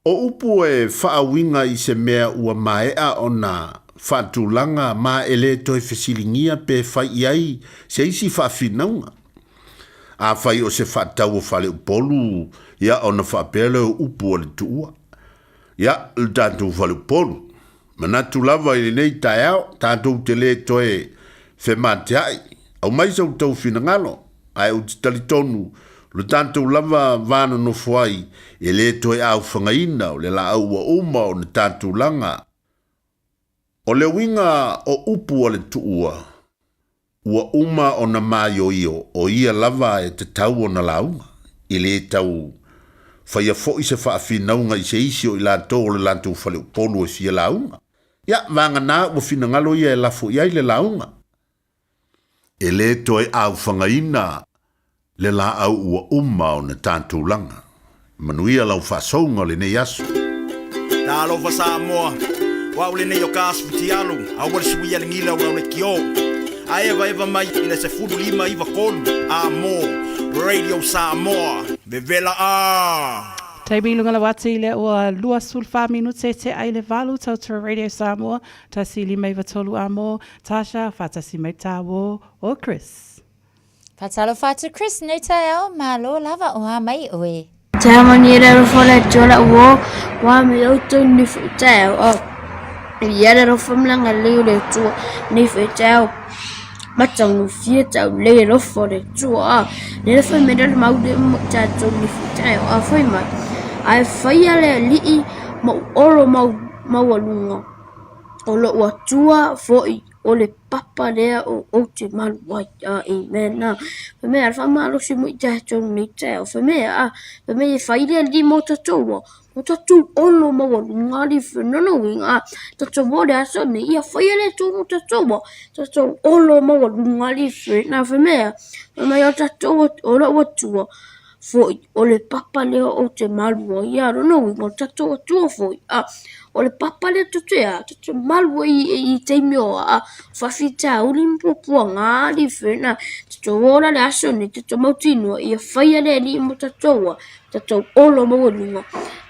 Speaker 4: O upu e faauiga i se mea ua maea ona faatulaga ma e lē toe fesiligia pe fai i ai se isi faafinauga. Afai o se faatau o faleupolu, ia ona faapea lea o upu a le tuua. Ia, le tatou faleupolu. Manatu lava i lenei taeao, tatou te lē toe femateaʻi. Aumai sa outou finagalo, ae ou te talitonu, o le tatou lava va nonofo ai, e lē toe aofagaina o le laau ua uma ona tatulaga. O le uiga o upu a le tuua, ua uma ona maioio o ia lava e tatau ona lauga.
Speaker 6: E lē tau faia foʻi se faafinauga i se isi o i latou o le latou faleupolu e fia lauga. Ia, vaganā ua finagalo ia e lafo i ai le lauga. E lē toe aufagaina le laau ua uma ona tatou laga. Manuia lau faasouga o lenei aso.
Speaker 11: Talofa Samoa, o au lenei o ka aso fitialu, aua le suia le gila o lau lekiō. A evaeva mai i le 15 93 A mō Radio Samoa, vevela a!
Speaker 5: Taimi i luga lau ati lea ua 24 minute e tea i le 8 tautua Radio Samoa, 1 5 9 3 a mō, Tasha, whātasi mai tāwō o Chris.
Speaker 10: Faatalofa atu Chris nei taeao, malo lava o a mai oe.
Speaker 19: Te mani le rofo le tola ua wa me au tu ni fu te o ia le rofo mlanga le le tu ni fu te o matang fie tau le rofo le tu a le fo me le mau le mo ta tu ni fu te o a foi mai ai faia le lii mo olo mau mau alunga o lo ua tua foi o le papa lea o ou te malu ai. Amen. Fai mai a faamalosi mo i tatou nei taeao. Fai mai a fai mai e fai le alii mo tatou a mo tatou olo maualuga alii fenono uiga a tatou o le aso nei ia faia le Atua mo tatou a tatou olo maualuga alii fena. Fai mai a fai mai o tatou o lou Atua foi o le papa lea ou te malu ai. Ia lona uiga o le tatou Atua foi a o le papa lea tatou te a tatou te malu ai i taimi o a faafitauli ma puapuaga alii fena. Tatou ola le aso nei tatou mautinoa ia faia le Alii mo tatou a tatou olo maualuga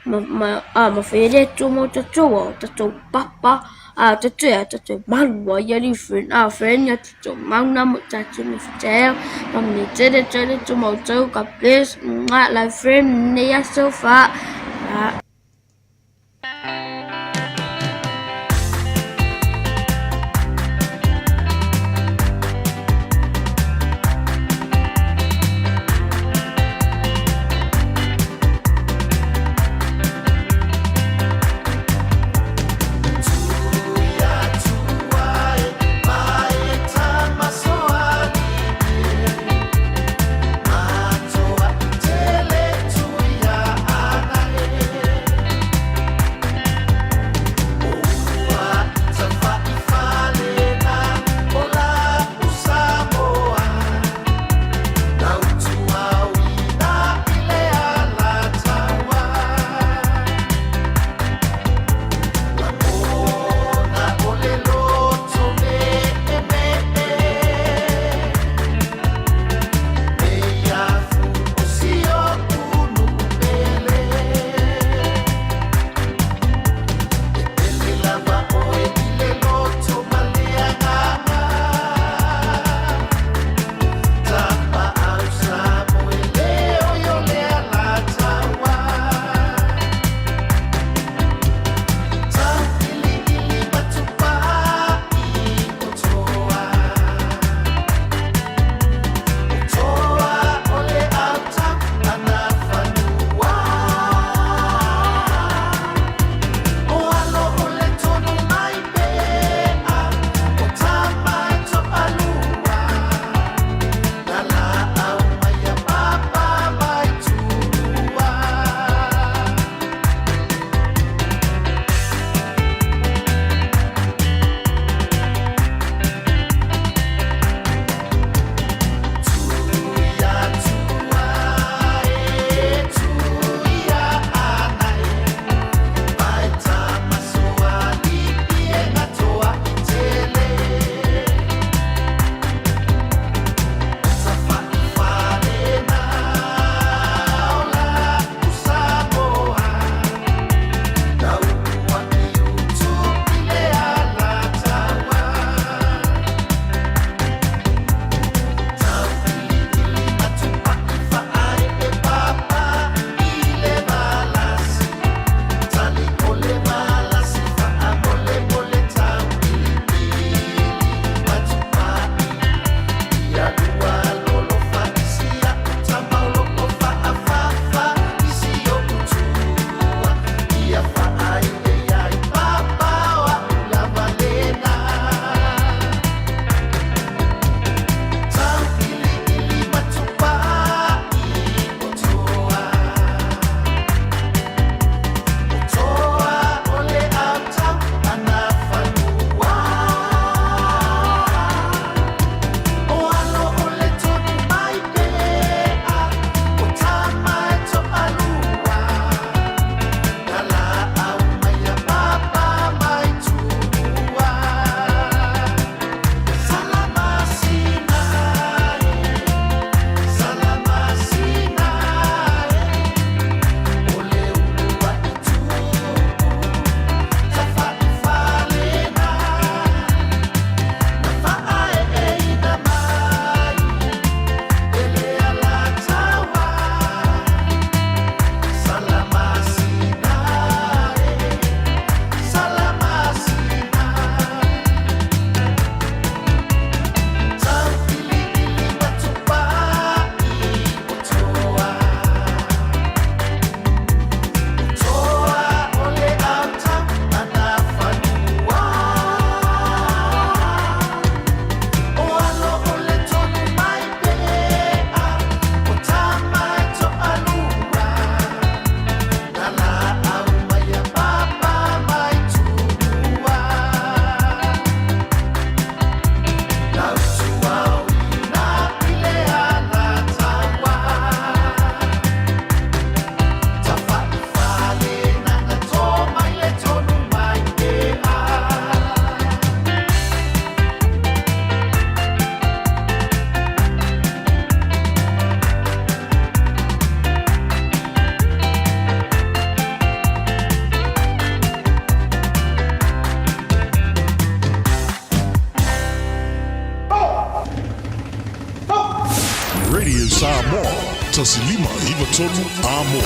Speaker 19: ma ma a ma faia le Atua mo tatou a tatou papa a tatou te a tatou te malu ai alii fena. Friend ia tatou mauna mo tatou nei taeao ma tele tele tu mautau. God bless. Mwah, love friend nei aso fa.
Speaker 4: Samoa, 1593 Amo.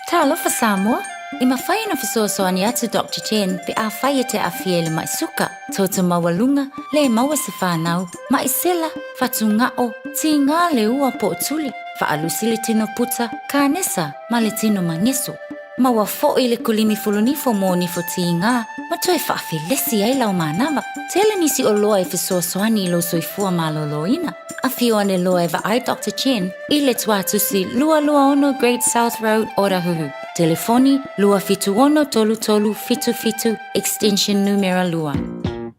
Speaker 10: Talofa Samoa! E mafai ona fesoasoani atu Doctor Chen pe afai e te aafia i le ma'i suka, toto maualuga, le maua se fanau, ma'i sela, fatuga'o, tigā le ua po o tuli, faalusi le tino puta, kanesa ma le tino mageso. Maua fo'i le kulimi fulunifo mo nifo tigā ma toe faafelesi ai lau manava. Tele nisi oloa e fesoasoani i lou soifua malōlōina. Afio ane loa e vaai Doctor Chen i le Tuatusi 226 Great South Road, Otahuhu. Telefoni, 276 3377, extension numera 2.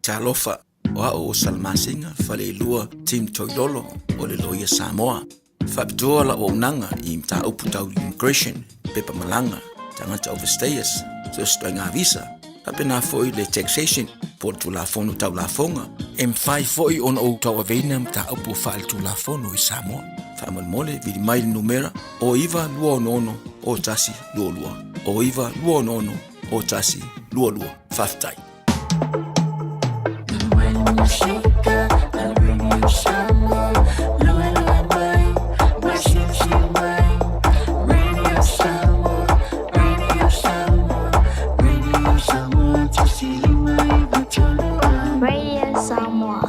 Speaker 2: Talofa, o a'u o Salamasina Faleilua Tim Toilolo o le Loia Samoa. Faapitoa la'u auaunaga i mataupu tau immigration, pepa malaga, tagata overstayers, so o se ituaiga visa, faapena foi le taxation po o le Tulafono Tau Lafoga. E mafai foi ona ou tauaveina mataupu faaletulafono i Samoa. Faamolemole, vili mai le numera o 9266 0122, o 9266 0122. Faafetai.
Speaker 8: Radio Samoa.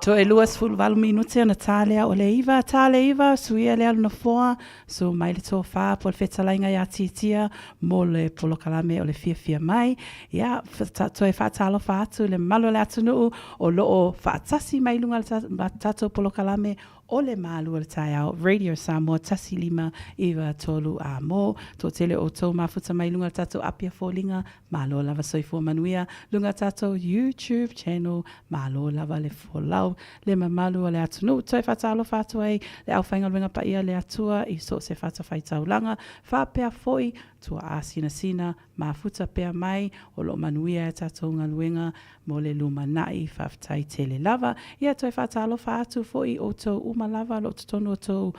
Speaker 5: Toe 28 minute ona tā lea o le iva, tā le iva, suia le alu nofoa, su mai le tōfā po le fetalaiga iā Titia mō le polokalame o le fiafia mai. Ia, toe faatalofa atu le mamalu o le atunuu o loo faatasi mai luga o le tatou polokalame o le Malu o le Taeao, Radio Samoa 1593 a mō toatele o outou mafuta mai luga o le tatou Apia Foliga, malo lava soifua manuia, luga tatou YouTube channel, malo lava le folau, le mamalu o le atunuu, toe faatalofa atu ai le aufaigaluega paia le Atua i so o se fatafaitaulaga, faapea foi tuaa sinasina mafuta pea mai o lo o manuia e tatou galuega mo le lumanai, faafetai tele lava. Ia toe faatalofa atu foi i outou uma lava o lo o totonu o tou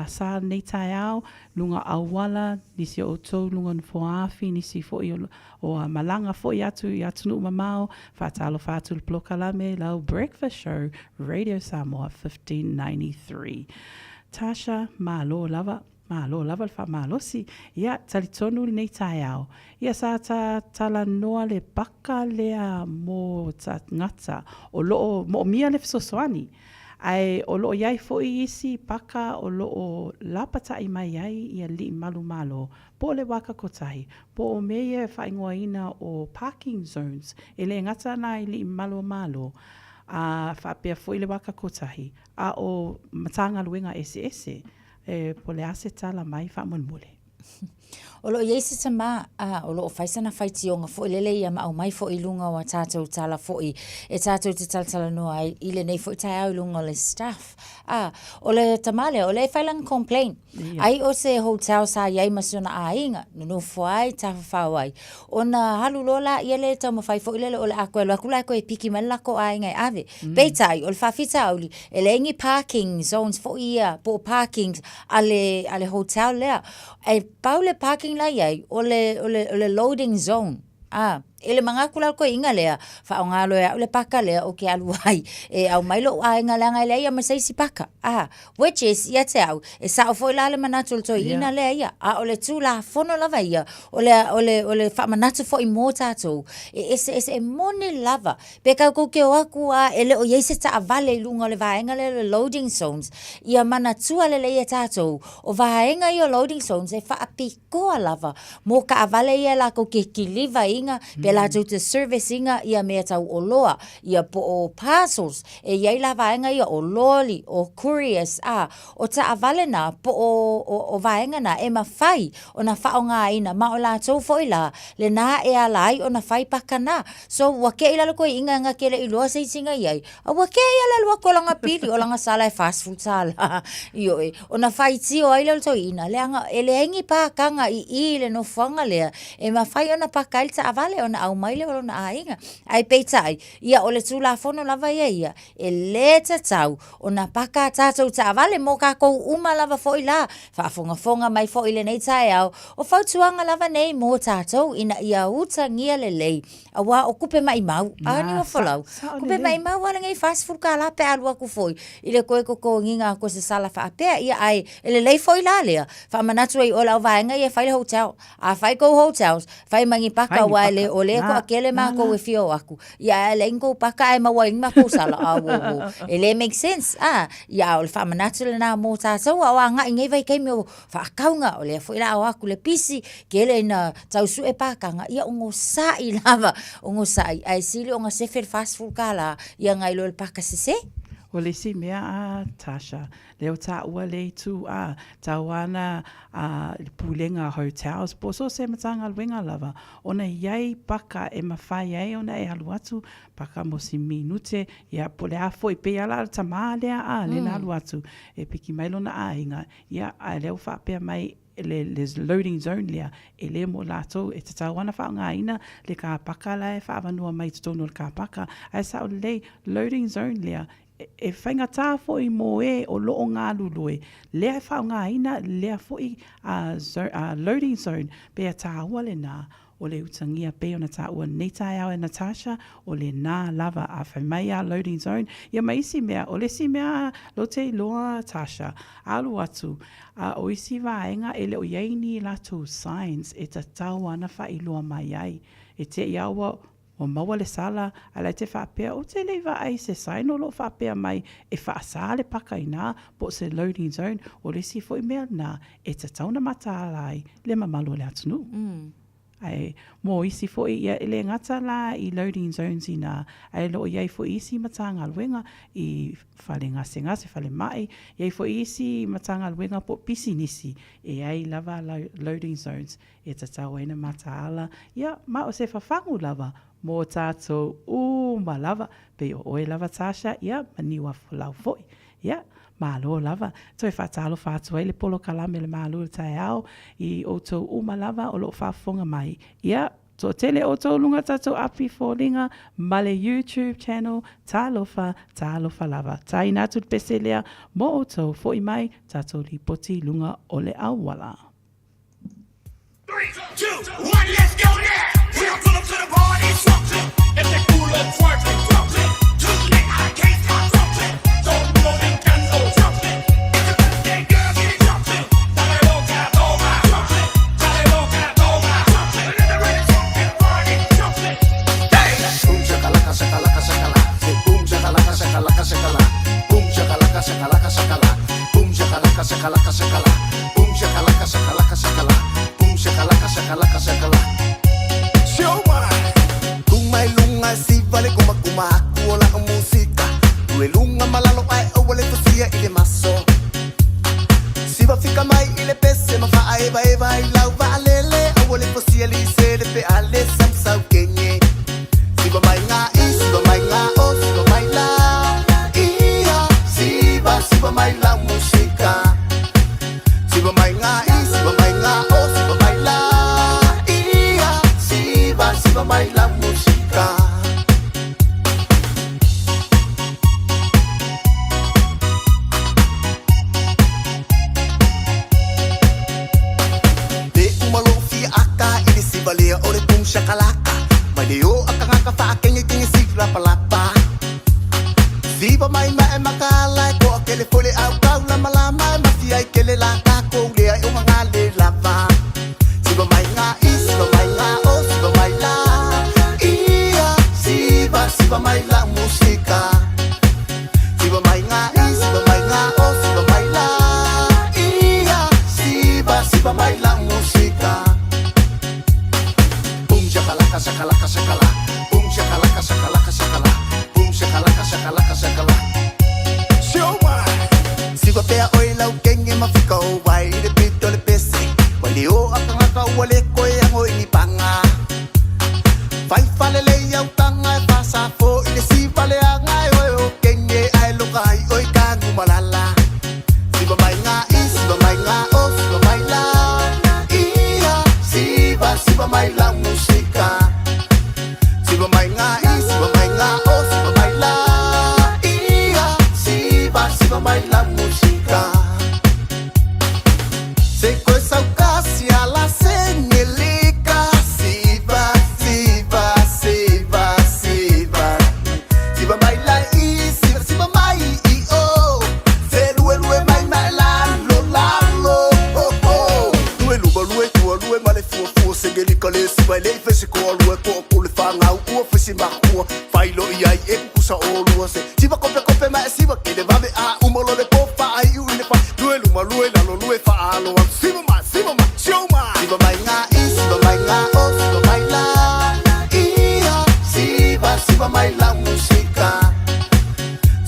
Speaker 5: sa lenei taeao, luga auala, nisi o outou luga nofoaafi, nisi foi o malaga foi atu i atunuu mamao, faatalofa atu i le polokalame lau Breakfast Show, Radio Samoa 1593. Tasha, malo lava. Malo lava le faamalosi. Ia, talitonu lenei taeao. Ia, sa ta talanoa le paka lea mo tagata o lo o moomia le fesoasoani, ae o lo o i ai foi isi paka o lo o lapata'i mai ai ia alii malu malo, po o le waka kotahi, po o mea ia e faaigoaina o parking zones, e le gata ana i alii malu o malo, a faapea foi le waka kotahi, a o Matagaluega eseese. E po o le a se tala mai faamolemole.
Speaker 10: O lo o i ai se tamā, a, o lo o fai sana faitioga foi lele ia ma aumai foi i luga o a tātou tala foi e tātou te talatalanoa ai i lenei foi taeao i luga o le staff. A, o le tamā lea, o lea e fai lana complaint. Ia. Ai o se hotel sa i ai ma si ona aiga, nonofo ai, tafafao ai. Ona alu loa laia lea e taumafai foi lele o le a toe alu atu la e toe piki mai le latou aiga e ave. Peitai, o le faafitauli, e leai ni parking zones foi ia, po o parkings a le, a le hotel lea. E pau le parking la i ai, o le, o le, o le loading zone. A, i le manatu la o le toeaina lea, faaaoga loa e au le paka lea ou te alu ai e aumai lou aiga leaga e leai lava ma se isi paka. A, which is, ia te au, e sao foi la le manatu o le toeaina lea ia, a o le Tulafono lava ia, o le, o le, o le faamanatu foi mo tatou, e eseese, e moni lava Pe tatou te o atu a e le o i ai se taavale i luga o le vaega lea o le loading zones, ia manatua lelei e tatou, o vaega ia o loading zones e faapitoa lava mo taavale ia latou te kiliva ina, pe latou te service ina ia mea tau oloa, ia po o parcels. E i ai la vaega ia o loli, o couriers, a, o taavale na po o, o, o vaega na e mafai ona faaaogaina, ma o latou foi la lena e ala ai ona fai paka na. So, ua kei la le toeaina na te le i loa se isi na i ai, a ua kei a le alu atu o lana pili, o lana sala e 40 tala. Ioe, ona faitio ai lea o le toeaina, leaga e leai ni pakaga i i i le nofoaga lea e mafai ona paka ai le taavale ona. ona au mai lea o lona aiga. Ae peitai, ia o le Tulafono lava ia ia, e lē tatau ona paka a tātou taavale mo kākou uma lava foi la. Faafogafoga mai foi i lenei taeao, o fautuaga lava nei mō tātou ina ia utagia lelei, auā o kupe maʻimau, a Niuafolau, kupe maʻimau a lenei 40 kālā pe a alu aku foi i le koe totogiga aku o se sala faapea, ia ae e lelei foi la lea, faamanatu ai i oe lau vaega ia e fai le hotel. A fai kou hotels, fai ma ni paka aua e le o lea toatele matou e fia o atu. Ia ae leai ni kou paka ae maua ai ni matou sala. A wo wo. E le make sense. A, ia a o le faamanatu lena mo tatou a o agai nei vaitaimi o faakauga, o lea foi la a o atu le pisi, tele ina tau sue pakaga, ia onosai lava, onosai. Ae sili ona sefe le 40 tala ia nai lo le paka sese.
Speaker 5: O le isi mea a Tasha, Lea o taua le itu a tau ana a le Pulega Hotels po o so o se Matagaluega lava ona i ai paka e mafai ai ona e alu atu paka mo si minute ia po o le a foi pei a la o le tamā lea a lea na alu atu e piki mai lona aiga ia ae lea ua faapea mai le le loading zone lea e le mo latou e tatau ana faaaogaina le kāpaka la e faaavanoa mai i totonu o le kāpaka ae sao lelei loading zone lea E faigata foi mō ē o lo o galulue, lea e faaaogaina lea foi loading zone pea tāua lenā o le utagia pei ona taua nei taeao e Natasha, o lenā lava a fai mai a loading zone, ia ma isi mea, o le isi mea lo te iloa Tasha, alu atu, a o isi vaega e le o i ai ni latou signs e tatau ana faailoa mai ai, e te i a ua Ua maua le sala, a la e te faapea, ou te le i vaai i se sign o lo o faapea mai e faasā le paka inā po o se loading zone, o le isi foi mea lena e tatau ona mataala ai le mamalu o le atunuu. Ae mo isi foi, ia e le gata la i loading zones inā, ae o lo o i ai foi isi Matagaluega i fale gasegase, falemai, i ai foi isi Matagaluega po o pisinisi e ai lava loading zones E tatau ai na mataala, ia, ma o se fafagu lava mō tātou uma lava, pei o ʻoe lava Tasha, ia, ma Niuafolau foi. Ia, malo lava. Toe faatalofa atu ai le polokalame Le Malu o le Taeao i ʻoutou uma lava o lo o faafofoga mai. Ia, toatele ʻoutou luga tātou api foliga ma le YouTube channel, talofa, talofa lava. Tāina atu le pese lea mō ʻoutou, foʻi mai tātou lipoti i luga o le auala.
Speaker 9: 3, 2, 1, let's go now. We don't pull up to the party, If they pull up, twerk it. I can't stop. Don't blow them candles. It's a birthday girl, get it. Dale loca, toma. Dale loca, toma. Another ready to party. Hey!
Speaker 7: Boom shakalaka shakalaka shakala. Say boom shakalaka shakalaka shakala. Boom shakalaka shakalaka shakala. Boom shakalaka shakalaka shakala. Boom shakalaka shakalaka shakala. Boom shakalaka shakalaka shakala. Show Ku mai lunga e siva le kuma kuma aku o la'u musika. Tue lunga malalo ae aua le fusia i le maso. Siva fika mai i le pese ma fa'aevaeva ai lau va'alele. Aua le fusia li se le pe ale samsau kenye. Siva mai ngā i, siva mai ngā o, siva mai la ia. Siva, siva mai lau musika. Siva mai ngā i, siva mai ngā o, siva mai la ia. Siva, siva mai lau musika. Le uma lou fia aka i le siva lea o le boom shakalaka. Mai le o a kangaka faakengekenge si lapalapa. Siva mai mae makala e koa kele fole au kau lamalama e mafia i kele la kakou lea e onga le lava. Siva mai ngā i, siva mai ngā o, siva mai la ia. Siva, siva mai la musika. Siva mai ngā i, siva mai ngā o, siva mai la ia. Siva, siva mai la musika. Boom shakalaka shakalaka shakala. Boom shakalaka shakalaka shakala. Boom shakalaka shakalaka shakala. Siva pea oi lau kenge ma fika o wai i le pito le pese. Wai le o a kangaka ua le koe ango i ni panga. Fai fale le iau tanga e fasa fo i le siva le anga e oe o kenge ae loka ai oi kangu malala. Siva mai ngā i, siva mai ngā o, siva mai la ia. Siva, siva mai la musika. po o le whangau ua fisi makua Whailo i ai e kukusa o lua se Siva kope kope ma e siva ke le vave a umalo le po wha ai u i le wha Lue luma lue lalo lue wha alo am Siva ma, siva ma, siu ma Siva mai ngā i, siva mai ngā o, siva mai la Ia, siva, siva mai la musika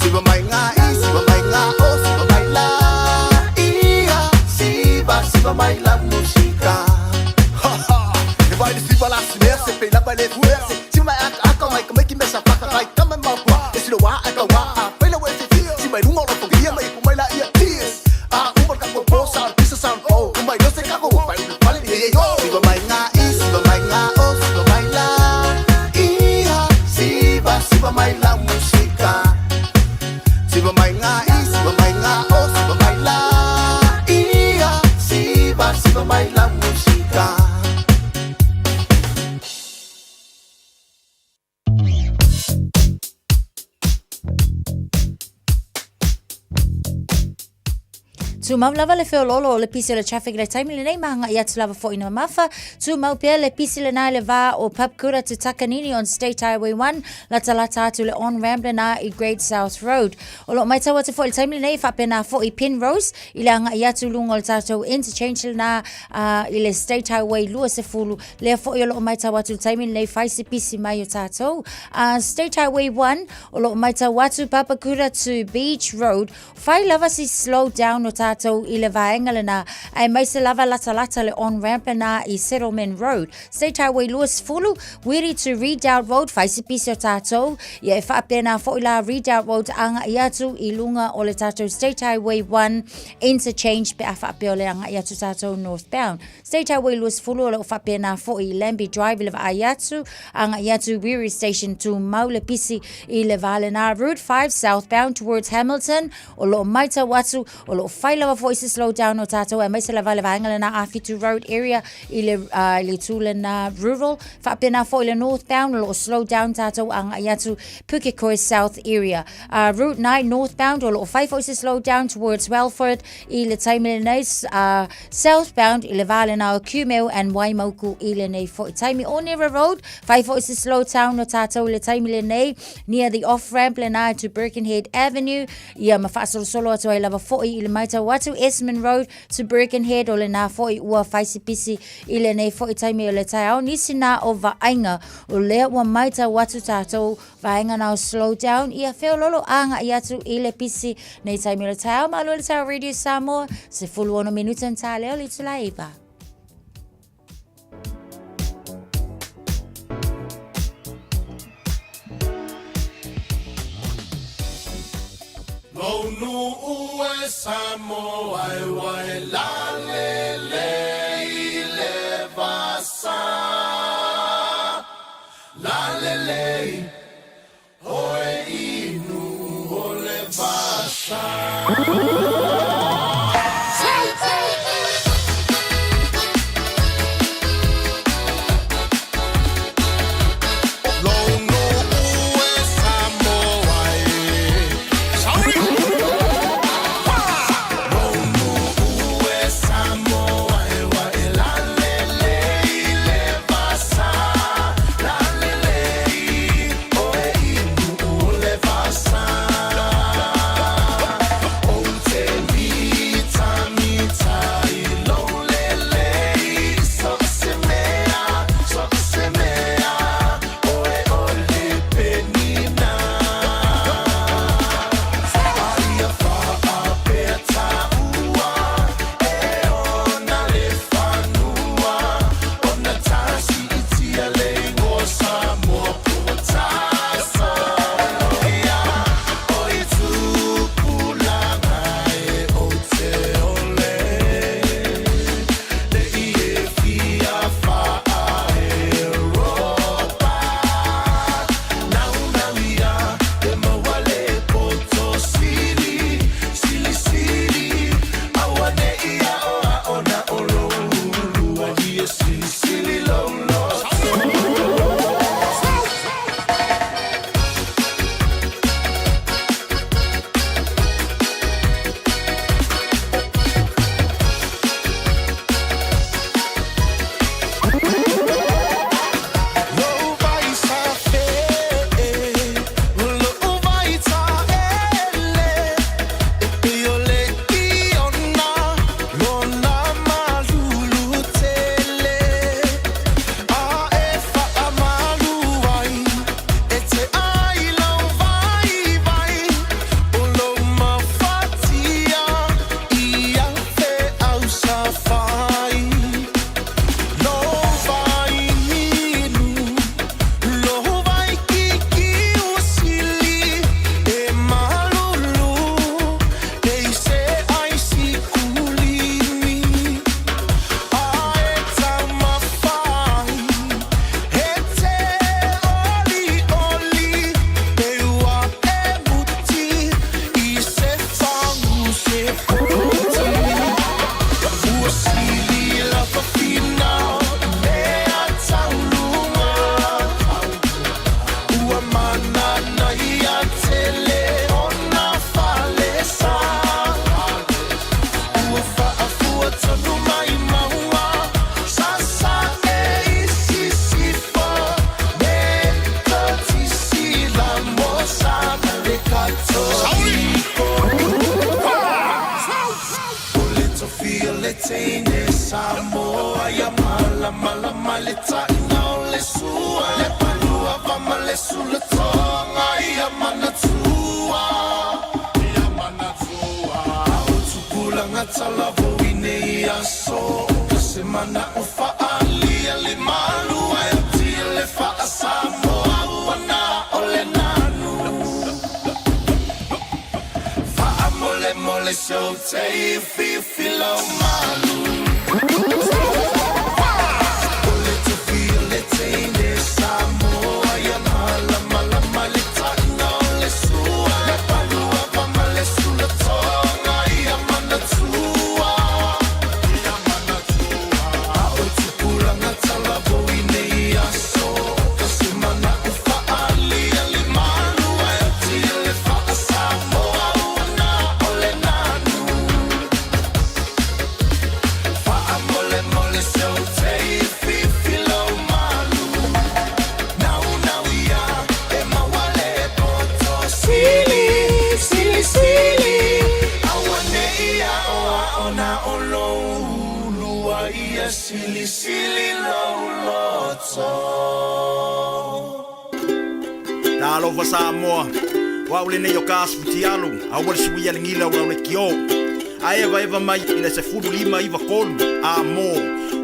Speaker 7: Siva mai ngā i, siva mai ngā o, siva mai la Ia, siva, siva mai la musika Ha ha, e vai le siva la simea se pe la vai le fuea se Siva mai aka aka mai ka mai ki mesa whaka kai kama mau kua E silo wā aka wā a pela we se Si mai runga o roto ia mai ku mai la ia ties A umar ka ko po sa pisa sa po Umai no se kako pai ulu pale ni ye yo Siva mai ngā i, siva mai ngā o, siva mai la Ia, siva, siva mai la musika Siva mai ngā i, siva mai ngā o, siva mai la Ia, siva, siva mai la musika
Speaker 10: Tumau lava le feololo o le pisi o le traffic le taimi lenei ma agai atu lava foi na mamafa. Tumau pea le pisi lena i le va o Papakura to Takanini on State Highway 1, latalata atu le on-ramp lena i Great South Road. O lo o matau atu foi i le taimi lenei faapena foi Penrose i le agai atu i luga o le tatou interchange lena uh, i le State Highway 20, lea foi o lo o matau atu i le taimi lenei fai se pisi mai o tatou. Uh, State Highway 1, o lo o matau atu Papakura to Beach Road, Fai lava si slow down o tatou i le vaega lena, aemaise lava latalata le on ramp lena i Settlement Road. State Highway 20, Wiri to Redoubt Road, fai si pisi o tatou, ia e faapena foi la Redoubt Road agai atu i luga o le tatou State Highway 1 interchange pe a faapea o le agai atu tatou northbound. State Highway 20 o lo o faapena foi i Lambie Drive i le vaai atu, agai atu i Wiri Station tumau le pisi i le va lena Route 5 southbound towards Hamilton o lo o matau atu o lo o fai lava foi se slow down o tatou aemaise lava le vaega lena Awhitu Road area i le, uh, i le itu lena rural faapena foi le northbound o lo o slow down tatou agai atu Pukekohe South area. Uh, Route 9 northbound o lo o fai foi se slow down towards Welford i le taimi lenei uh, southbound i le va lena o Kumeu and Waimauku i lenei foi taimi. Onera Road, fai foi se slow town o tātou i le taimi lenei near the off-ramp lena to Birkenhead Avenue. Ia ma faasolosolo atu ai lava foi i le maitau atu Esmond Road to Birkenhead o lena foi ua fai se pisi i lenei foi taimi o le taeao. Nisi nā o vaaiga o lea ua maitau atu tātou Vaenga nao slow down ia feololo agaʻi atu i le pisi nei taimi o le taeao malo i le taeao Radio Samoa 16 minute na tā lea o le itula iva.
Speaker 9: Lou e Samoa e wai la le le i le vasa. Lalelei, oe inu o le vasa. teine Samoa ia malamalama le taʻina o le sua le palua va ma le sulatoga ia manatua ia manatua o tupulaga talavou i nei aso ka se manaʻo faaalia le malu ae atia le faasamoa ua na o le nanu faamolemole se ou tei fifi lau malu o le tofi o le teine Samoa ia malamalama le taʻina o le sua le palua va ma le sulatoga ia manatua ia manatua a o tupulaga talavou i nei aso ka se manaʻo faaalia le malu ae atia le faasamoa ua na o le nanu faamolemole se ou tei fifi lau malu naunau ia e maua le poto sili sili sili auanei aʻoaʻo na o lou ulua ia silisili lou loto.
Speaker 11: Talofa Samoa. O au lenei o ka asifutialu, aua le suia le gila o lau lekiō. A evaeva mai i le 15 93 a mo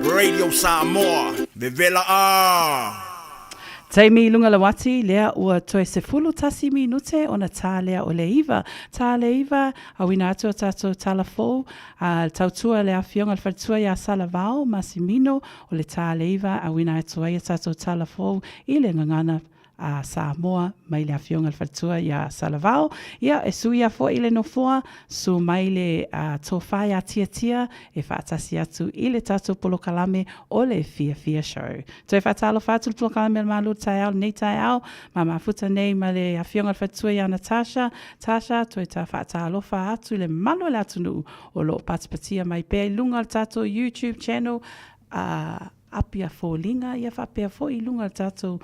Speaker 11: Radio Samoa. Vevela a!
Speaker 5: Taimi i luga le uati, lea ua toe 11 minute ona tā lea o le 9. Tā le 9, auina atu o tātou tala fou, a tautua le afioga le faletua iā Salavao Masimino o le tā le 9, auina atu ai a tātou tala fou i le gagana a Samoa mai le afioga le faletua iā Salavao. Ia, e suia foi le nofoa, su mai le tofā iā Tiatia e faatasi atu i le tatou polokalame o le Fiafia Show. Toe faatalofa atu le polokalame o le Malu Taeao lenei taeao, ma mafuta nei ma le afioga le faletua iā Natasha. Tasha, toe ta faatalofa atu le mamalu o le atunuu o lo o patipatia mai pea i luga o le tatou YouTube channel a Apia Foliga, ia faapea foi i luga o le tatou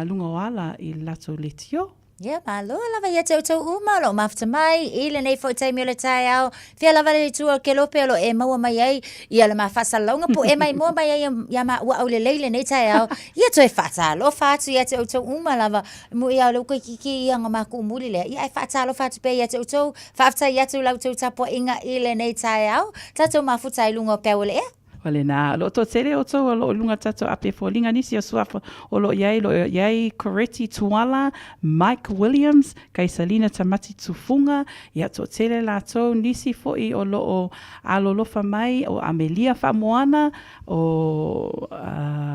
Speaker 5: luga o ala i le latou leitio.
Speaker 10: Ia, malo lava ia te outou uma o lo o mafuta mai i lenei foi taimi o le taeao. Fia lava le itu o le kelope o lo o e maua mai ai ia le ma faasalalauga po e maimoa mai ai ia maua aulelei lenei taeao. Ia toe faatalofa atu ia te outou uma lava. Mui a o le ukaikiki ia nga maku muli lea. Ia e faatalofa atu pea ia te outou. Faafetai atu la outou tapuaiga i lenei taeao. Tatou mafuta ai luga o peau o le ea.
Speaker 5: O lena, o lo o toatele outou o lo o i luga o le tatou api e foliga nisi o suafa o lo o i ai, o lo o i ai Coretti Tuala, Mike Williams, Kaisalina Tamati Tufunga, ia toatele latou, nisi foi o lo o alolofa mai, o Amelia Faamoana, o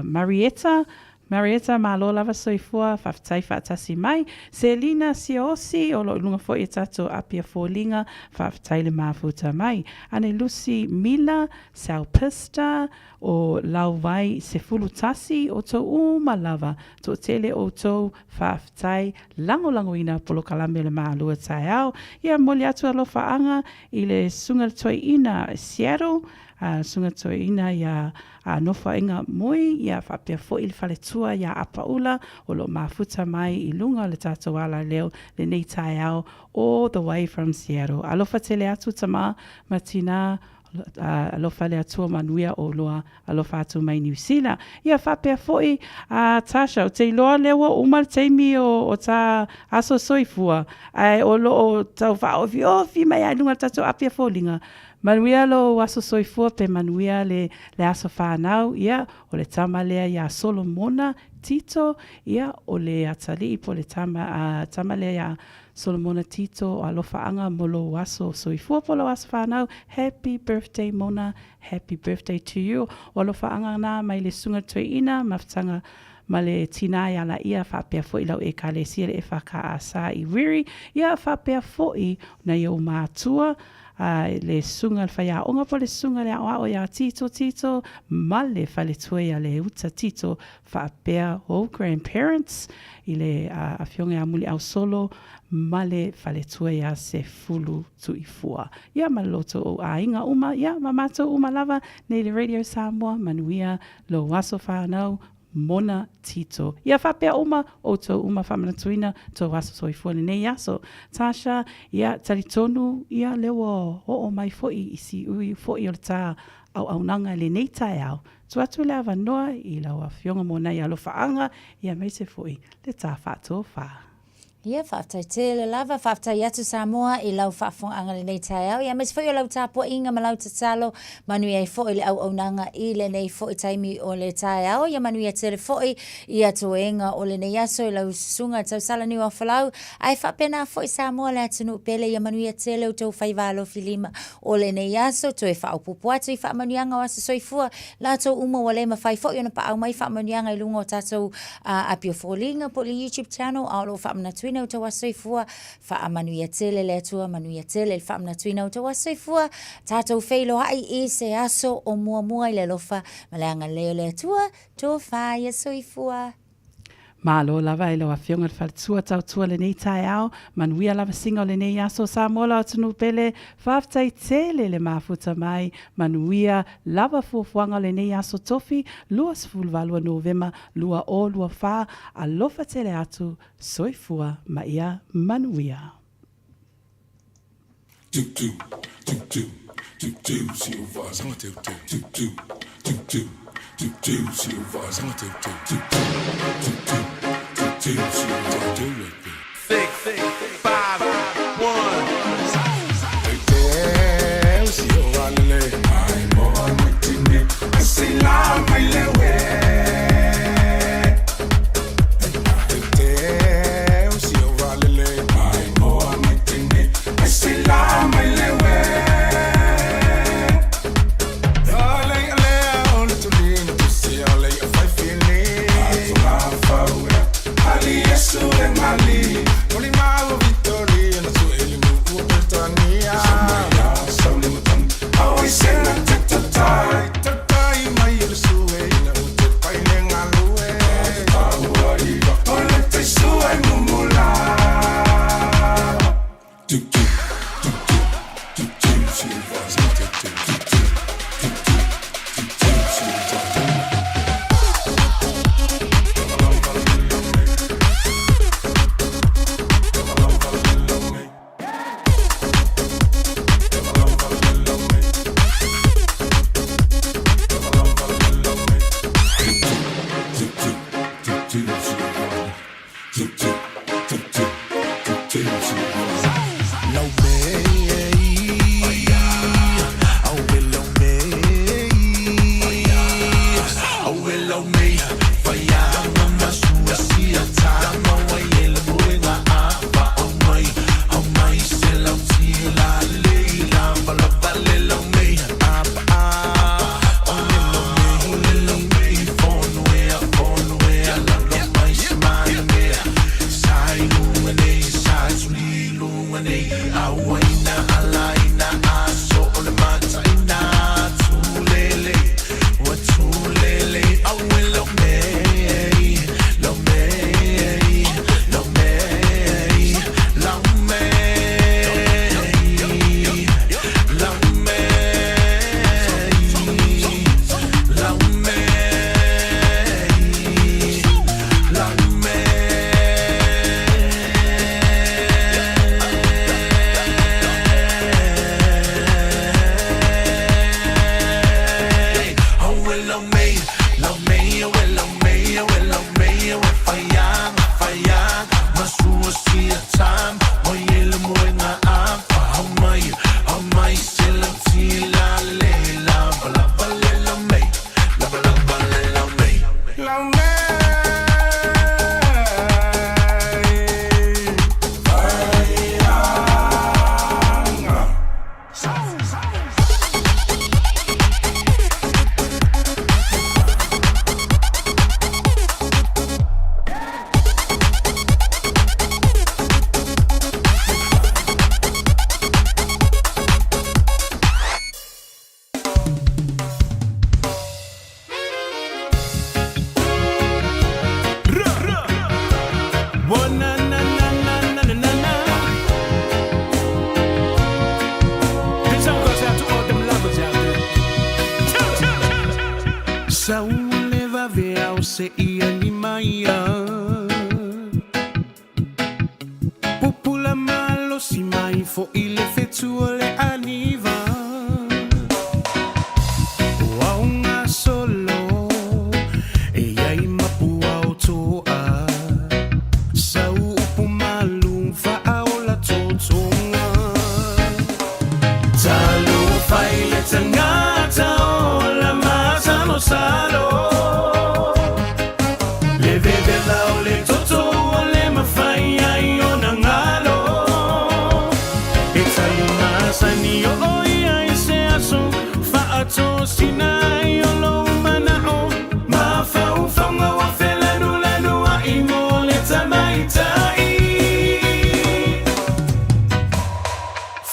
Speaker 5: Marietta, Marietta, malo lava soifua, faafetai faatasi mai. Selina Siaosi, o lo o i luga foi o tatou api a foliga, faafetai le mafuta mai. Ane Lucy Mila, Salpista, o Lauvai 11, outou uma lava, toatele outou, faafetai, lagolagoina polokalame o le Malua Taeao. Ia momoli atu alofaaga i le Susuga le Toeaina Seattle, a Susuga Toeaina ia a Nofoaiga Moi, ia faapea foi le faletua iā Apaula o lo o mafuta mai i luga o le tatou alaleo lenei taeao all the way from Seattle. Alofa tele atu tama ma tina, alofa le Atua manuia oloa, alofa atu mai Niu Sila. Ia faapea foi a Tasha, ou te iloa lea ua uma le taimi o, o tā aso soifua, ae o lo o tau faaofiofi mai lava i luga o le tatou api a foliga. Manuia lou aso soifua pe manuia le, le aso whanau, ia, o le tama lea iā Solomona Tito, ia, o le atalii po le tama, a, tama lea iā Solomona Tito o alofaaga mo lou aso soifua po lou aso whanau, happy birthday Mona, happy birthday to you. O alofaaga na mai le susuga toeaina, mafutaga ma le tinā e ala ia faapea foi lau Ekalesia le EFKS i Wiri, ia faapea foi nai ou matua, a le susuga le faiaoga po le susuga le aoao iā Tito Tito ma le faletua ia Leuta Tito faapea ou grandparents i le afioga ia Muliausolo ma le faletua ia Sefulu Tuifua. Ia ma le loto ou aiga uma, ia ma matou uma lava nei le Radio Samoa, manuia lou aso whanau. Mona Tito. Ia faapea uma outou uma faamanatuina tou aso soifua lenei aso. Tasha, ia talitonu ia lea ua oo mai foi i siui foi o le ta auaunaga i lenei taeao. Tuu atu le avanoa i lau Afioga mo nai alofaaga, ia aemaise foi le ta faatofa.
Speaker 10: Ia, faafetai tele lava. Faafetai atu Samoa i lau faafofogaaga i lenei taeao, ia aemaise foi o lau tapuaiga ma lau tatalo. Manuia ai foi le auaunaga i lenei foi taimi o le taeao. Ia manuia tele foi ia toega o lenei aso i lau susuga Tausala Niuafolau. Ae faapena foi Samoa le atunuu pele, ia manuia tele outou faiva alofilima o lenei aso. Toe faaopoopo atu i faamanuiaga o aso soifua, latou uma ua le mafai foi ona paau mai faamanuiaga i luga o tatou Api o Foliga po o le YouTube channel, a o lo o faamanatuina outou aso soifua. Faamanuia tele le Atua, manuia tele le faamanatuina outou aso soifua. Tatou feiloai i se aso o muamua i le alofa ma le agalelei o le Atua. Tofa ia soifua.
Speaker 5: Malo lava i lau Afioga i le Faletua Tautua lenei taeao, manuia lava siga o lenei aso Samoa lau atunuu pele, faafetai tele le mafuta mai, manuia lava fuafuaga o lenei aso Tofi 28 o Novema 2024, alofa tele atu, soifua ma ia manuia.
Speaker 16: se ia ni maia. Pupula malosi mai foʻi le fetu o le aniva. O auga solo e iai mapua o toa. Sau upu malu faaola totoga. Talofa i le tagata ola masalosalo. Le vevela o le toto ua le mafai ai ona galo. E tali masani oo ia i se aso faatosina ai o lou manao. Mafaufauga ua felanulanuai mo le tamaitai.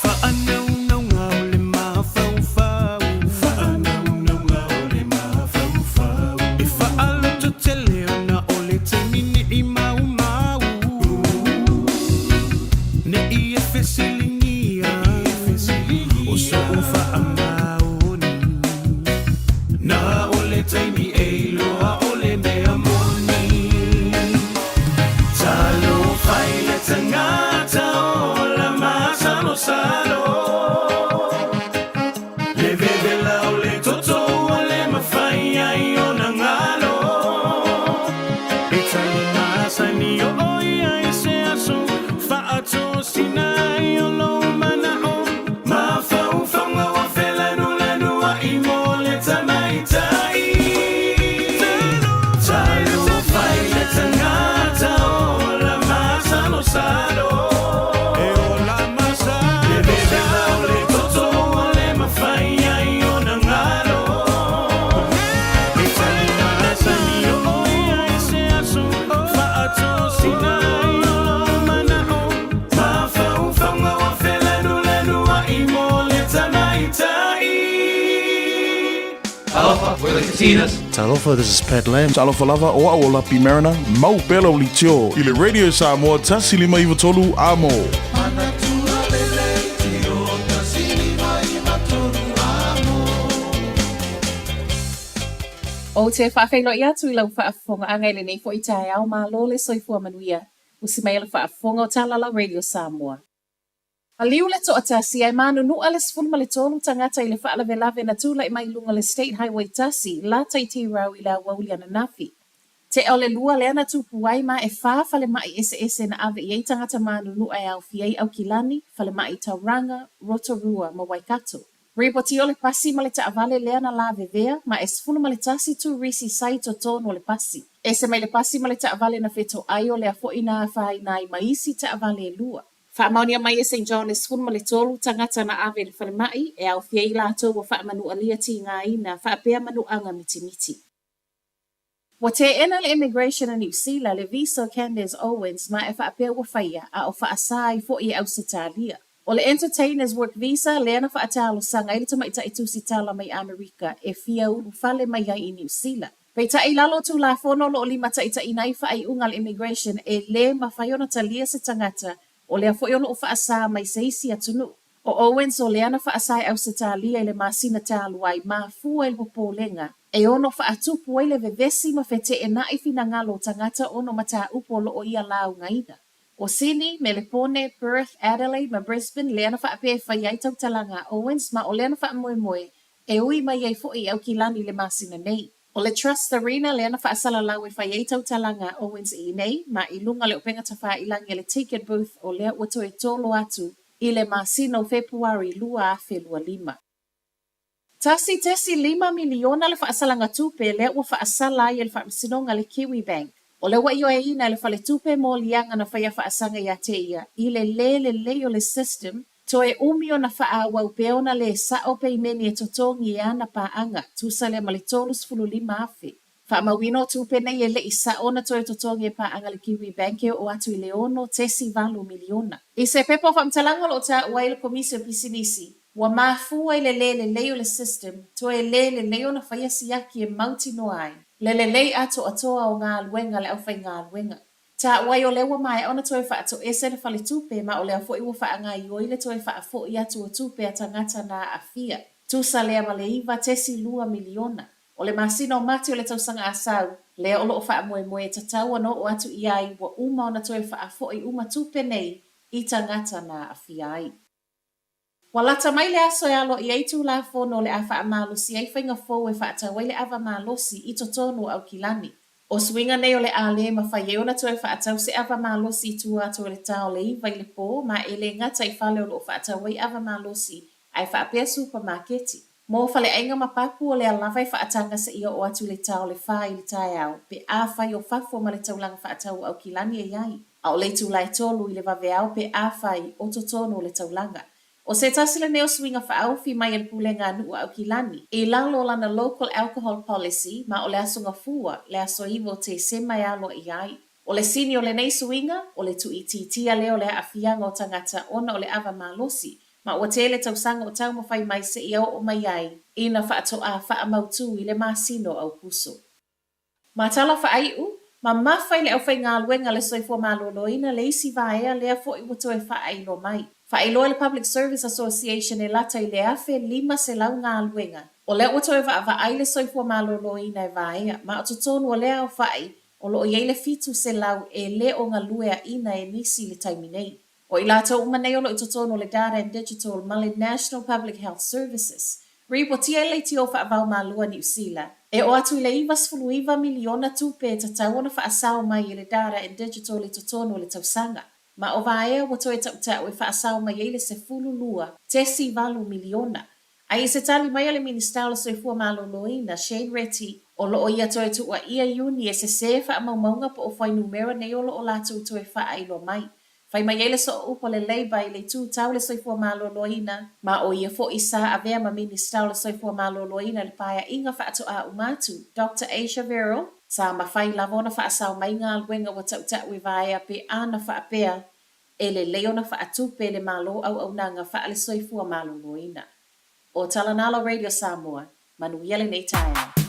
Speaker 16: Faanaunauga o le mafaufau. Faanaunauga o le mafaufau. E faalototele ona o le taimi nei maumau. Ne i e fesiligia o soʻu faamaoni. Na o le taimi e iloa o le mea moni. Talofa i le tagata ola masalosalo. Le vevela o le toto ua le mafai ai ona galo. E tali masani oo ia i se aso faatosina ai o lou manao. Mafaufauga ua felanulanuai mo le tamaitai. Talofa i le tagata ola masalosalo. Le vevela o le toto ua le mafai ai ona galo. E tali masani oo ia i se aso faatosina ai o lou manao. Mafaufauga ua felanulanuai mo le tamaitai.
Speaker 20: Talofa, we're the Katinas.
Speaker 21: Talofa, this is Pat Lam.
Speaker 22: Talofa lava, o au o Lapi Mariner, mau pea lau leitio i le Radio Samoa 153 Amo.
Speaker 25: Ou te faafeiloai atu i lau faafofogaaga i lenei foi taeao malo le soifua manuia, usi mai le faafofoga o Talala Radio Samoa. Maliu le toatasi ae manunu'a le 13 tagata i le faalavelave na tulai mai i luga o le State Highway 1, lata i Tirau i le aoauli ananafi. Tea o le lua lea na tupu ai ma e fa falemai eseese na ave i ai tagata manunu'a e aofia ai Aukilani, falemai i Tauranga, Rotorua ma Waikato. Ripoti o le pasi ma le taavale lea na lavevea ma e 11 turisi sa i totonu o le pasi. Ese mai le pasi ma le taavale na fetoai o lea foi na afaina ai ma isi taavale e lua. Faamaonia mai e Saint John e 13 tagata na ave i le falemai e aofia ai latou ua faamanualia tigaina faapea manuaga mitimiti. Ua teena le Immigration a Niu Sila le visa o Candace Owens ma e faapea ua faia a o faasa ai foi e Ausetalia. O le Entertainers Work Visa lea na faatalosaga ai le tamaitai tusitala mai Amerika e fia ulufale mai ai i Niu Sila. Peitai i lalo o Tulafono o lo o limataitaiina ai faaiuga a le Immigration e lē mafai ona talia se tagata o lea foi o lo o faasa mai se isi atunuu. O Owens o lea na faasa e Ausetalia i le masina talu ai mafua i le popolega e ono faatupu ai le vevesi ma feteenai finagalo o tagata ona o mataupu o lo o ia laugaina. O Sydney, Melepone, Perth, Adelaide ma Brisbane lea na faapea e fai ai tautalaga a Owens ma o lea na faamoemoe e ui mai ai foi i Aukilani i le masina nei. O le Trust Arena lea na faasalalau e fai ai tautalaga a Owens i inei ma i luga o le upega tafailagi a le Ticket Booth o lea ua toe tolo atu i le masina o Fepuari 2025. 1.5 miliona le faasalaga tupe lea ua faasala ai e le Faamasinoga a le Kiwi Bank. O lea ua ioeina e le Faletupe moliaga na faia faasaga ia te ia i le lē lelei o le system, toe umi ona faaauau pea ona lē sa'o peimeni e totogi e ana paaga, tusa lea ma le 35,000. Faamauina o tupe nei e leʻi saʻo ona toe totogi e paaga a le Kiwi Bank e oo atu i le 6.8 miliona. I se pepa o faamatalaga o lo o taua ai le Komisi o Pisinisi, ua mafua i le lē lelei o le system, toe lē lelei ona faia siaki e mautinoa ai le lelei atoatoa o galuega a le aufaigaluega. Taua ai o lea ua maea ona toe faatoese le faletupe ma o lea foi ua faagaoioi le toe faafoi atu o tupe a tagata na aafia, tusa lea ma le 9.2 miliona. O le masina o Mati o le tausaga a sau, Lea o lo o faamoemoe e tatau ona oo atu i ai ua uma ona toe faafoi uma tupe nei i tagata na aafia ai. Ua lata mai le aso e aloaia ai Tulafono o le a faamalosi ai faiga fou e faatau ai le ava malosi i totonu o Aukilani. O suiga nei o le a le mafai ai ona toe faatau se ava malosi i tua atu o le ta o le 9 i le pō ma e le gata i fale o lo o faatau ai ava malosi ae faapea supamaketi. Mo faleaiga ma papu o lea lava e faataga seia oo atu i le ta o le fa i le taeao pe afai o fafo ma le taulaga faatau o Aukilani e i ai, a o le itula e tolu i le vaveao pe afai o totonu o le taulaga. O se tasi lenei o suiga faaofi mai e le Pulega a Nuu a Aukilani, i lalo o lana Local Alcohol Policy ma o le Aso Gafua, le aso 9 o Tesema e aloaia ai. O le sini o lenei suiga, o le tuuitiitia lea o le aafiaga o tagata ona o le ava malosi, ma ua tele tausaga o taumafai mai seia oo mai ai ina faatoa faamautu i le masina o Aokuso. Ma tala faaiu, mamafa i le aufaigaluega a le Soifua Maloloina le isi vaea lea foi ua toe faailoa mai. Faailoa e le Public Service Association e lata i le 1,500 galuega, o lea ua toe vaavaai le Soifua Maloloina e vaea, ma o totonu o lea aofai O lo o i ai le 700 e le o galueaina e nisi i le taimi nei. O i latou uma nei o lo o i totonu o le Data and Digital ma le National Public Health Services. Ripotia e le Leitio Faavao Malua Niu Sila, e oo atu i le 99 miliona tupe e tatau ona faasao mai e le Data and Digital i totonu o le tausaga. Ma o vaea ua toe tautau e faasao mai ai le 12.8 miliona. Ae i se tali mai a le Minisita o le Soifua Maloloina, Shane Reti, o lo o ia toe tuuaia Iuni e sesē faamaumauga po o fuainumera nei o lo o latou toe faailoa mai. Fai mai ai le sooupu a le Labour i le itu tau le soifua maloloina, ma o ia foi sa avea ma Minisita o le Soifua Maloloina i le paeaiga faatoa uma atu, Doctor Asia Verrall, sa mafai lava ona faasao mai galuega ua tautau e vaea pe ana faapea e lelei ona faatupe e le Malo auaunaga faale-soifua maloloina. O Talanalo Radio Samoa, manuia lenei taeao.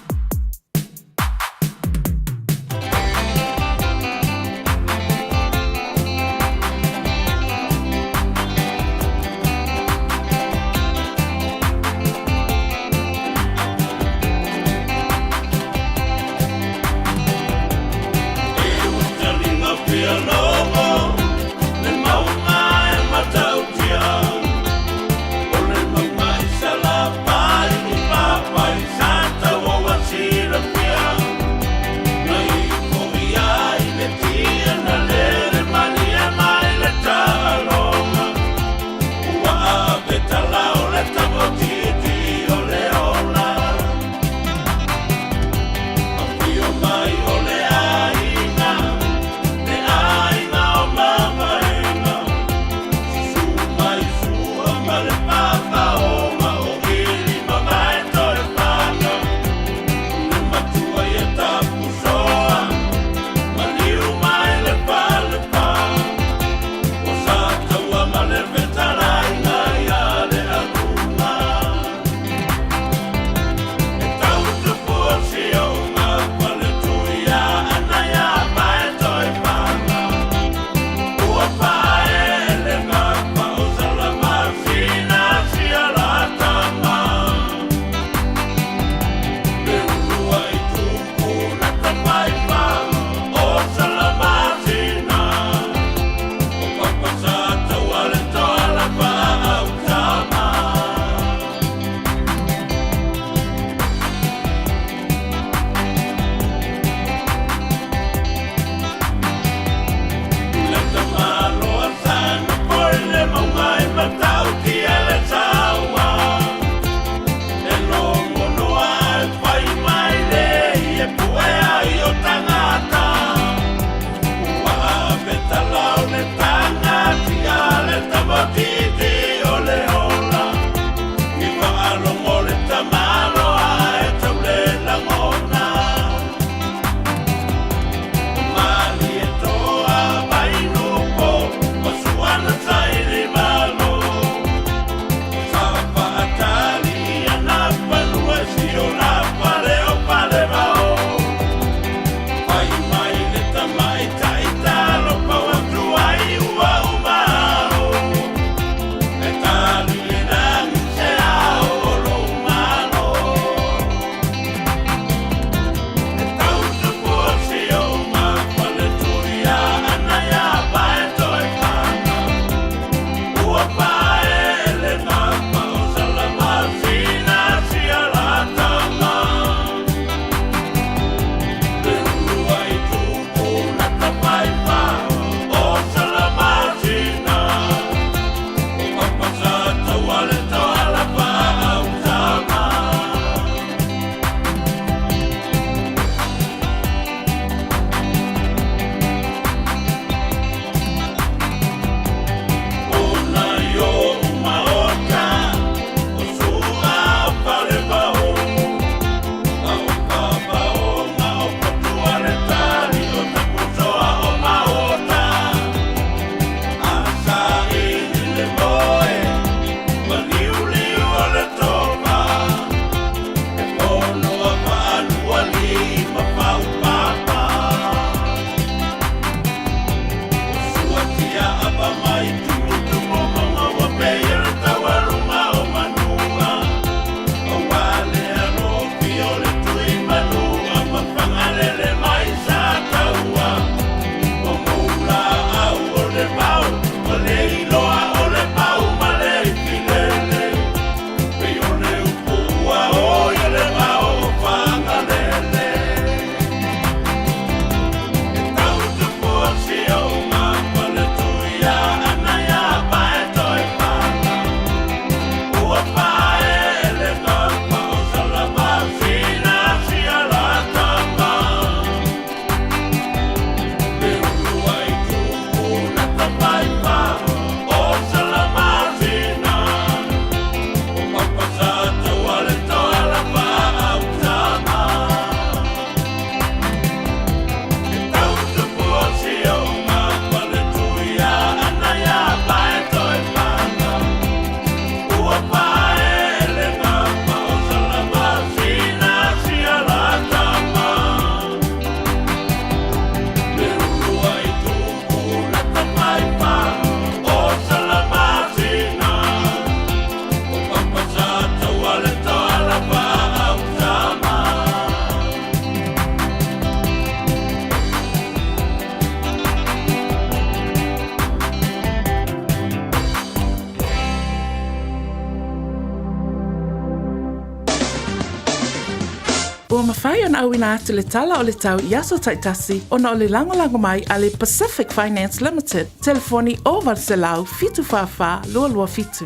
Speaker 25: mafai ona auina atu le tala o le tau i aso taitasi ona o le lagolago mai a le Pacific Finance Limited, telefoni 0800 744 227.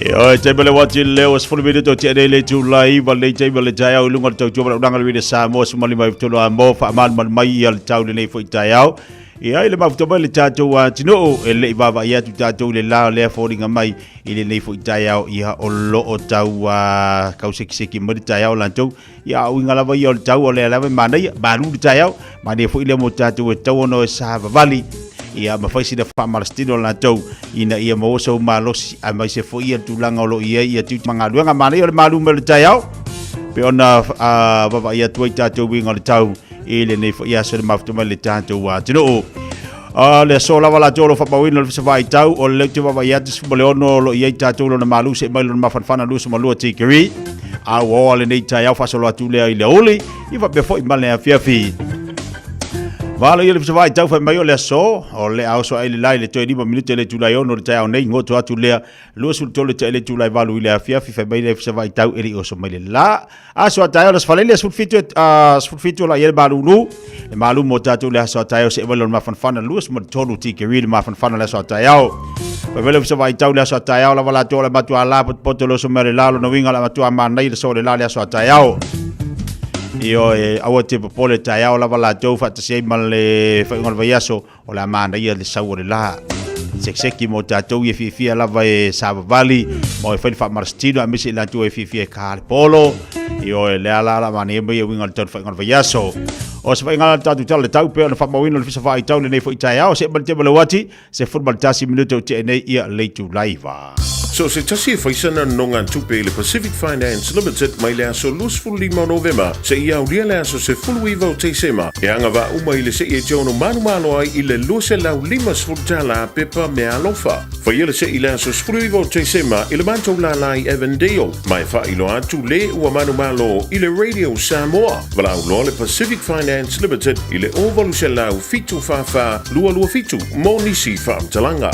Speaker 1: E oi, taima le wati leo, 10 minuto te nei le tūlai, iwa le taima le taeao i lunga le tautua malaunanga le wile Samoa, sumali mai tolo a mo, whaamalu malu mai ia le tau le nei fo i taeao. Ia i le mafuta mai le tātou atunuu, e le i vaavaai atu tātou i le la o lea foliga mai i lenei foi taeao, ia o loo tau kausekiseki mai le taeao latou. Ia a uiga lava ia o le tau o lea lava e manaia, malu le taeao, manaia foi lea mo tātou e tau ona o e savavali. Ia ma fai sina faamalasitino latou ina ia maua sou malosi aemaise foi ia tulaga o lo o i ai ia tiute ma galuega. Manaia o le malu mai o le taeao pe ona vaavaai atu ai tātou uiga o le tau i lenei foi aso le mafuta mai le tatou atunuu. A le aso lava latou o lo o faamauina le fesovaitau o le te vaavaai atu 16 o lo o i ai tatou lona malu seʻe mai lona mafanafana 22 tikeri. A ua oa lenei taeao faasolo atu lea i le aoauli i faapea foi ma le afiafi. Valo ia le fesovaitau fai mai o le aso o le a oso ai le la i le toe 5 minute le itula e 6 o le taeao nei goto atu lea 23 le le itula e 8 i le afiafi fai mai le fesovaitau e le i oso mai le la. Aso a taeao le aso faalele 17 17 o la i le malulu. Le malu mo tātou le aso a taeao se wale o le mafanafana 23 tikeri le mafanafana le aso a taeao. Fai mai le fesovaitau le aso a taeao lava latou o le matua la potopoto le oso mai le la lona uiga o le matua manai le so le la le aso a taeao. Ioe e aua te popole taeao lava latou faatasi ai ma le faaiuga o le vaiaso o le a manaia le sau o le la. Sekiseki mo tātou ia fiafia lava e savavali ma e fai le faamalasitino aemaise i latou e fiafia e ka le polo. Ioe le ala ala manaia mai e uiga o le tau faaiuga o le vaiaso. O se faaiuga le tatou tala le tau pei ona faamauina le fisa faitau lenei foi taeao seʻe mai le tema le uati 11 minute o tea nei ia le itula 9.
Speaker 3: So se tasi e fai sana nonogatupe i le Pacific Finance Limited mai le aso 25 o Novema seia aulia le aso 19 o Tesema, e agavaa uma i le seʻi e te ono manumalo ai i le $250 pepa meaalofa. Faia le seʻi i le aso 19 o Tesema i le matou lālā i Avondale, ma e faailoa atu le ua manumalo i le Radio Samoa. Valaau loa le Pacific Finance Limited i le 0800 744 227 mo nisi faamatalaga.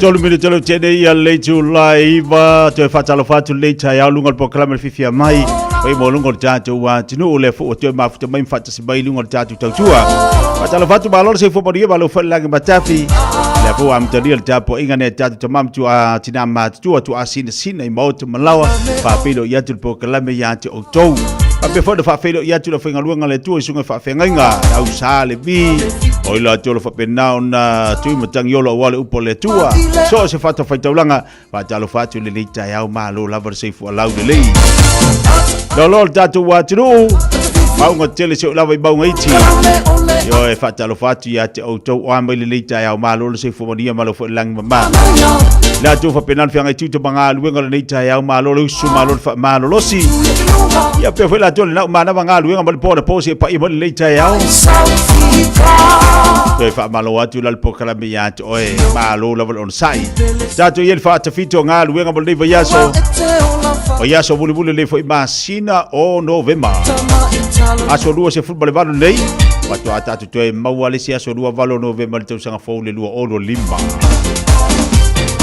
Speaker 1: Tolu minute le tene ia le itula 9 toe faatalofa atu lenei taeao luga o le polokalame le fiafia mai oi mo luga o le tatou atunuu le fua toe mafuta mai ma faatasi mai luga o le tatou tautua. Faatalofa atu malo le soifua manuia malo foi le lagi matafi le fua amatalia le tapuaiga nei a tatou tama ma tua tina matutua tua sinasina i maota malaoa faafeiloai atu le polokalame ia te outou. Faapea foi ona faafeiloai atu le aufaigaluega a le Atua i susuga i faafeagaiga, le au sa le vi, o i latou o lo o faapena ona tui matagi ola aua le upu a le Atua. So o se fatafaitaulaga, faatalofa atu i lenei taeao, malo lava le soifua laulelei. Loaloa le tatou atunuu, mauga tele se oo lava i mauga iti. Ioe, faatalofa atu ia te outou o a mai lenei taeao, malo le soifua manuia, malo foi le lagi mama. Le atua faapena le feagai tiute ma galuega lenei taeao, malo le usu, malo le faamalolosi. Ia pea foi latou le nau manava galuega ma le po na po se paia mai lenei taeao. Toe faamalo atu la le polokalame ia te oe, malo lava le onosai. Tatou i ai le faatafito o galuega mo lenei vaiaso. Vaiaso mulimuli lenei foi masina o Novema. Aso 28 lenei. Faatoa tatou toe maua le isi aso 28 o Novema le tausaga fou le 2025.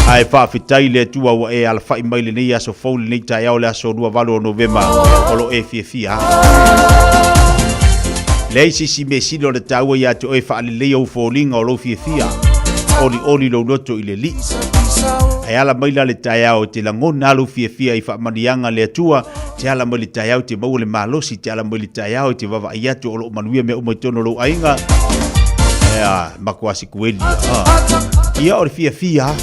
Speaker 1: Ae faafetai le Atua ua e alafai mai lenei aso fou lenei taeao le aso 28 o Novema o lo e fiafia. Leai se isi mea sili o le taua ia te oe faaleleia ou foliga o lou fiafia. Olioli lou loto i le Alii. Ae ala mai la le taeao e te lagona lou fiafia i faamanuiaga a le Atua, te ala mai le taeao e te maua le malosi, te ala mai le taeao e te vaavaai atu o lo o manuia mea uma i totonu o lou aiga. Ea, matua sikueli. Ia o le fiafia,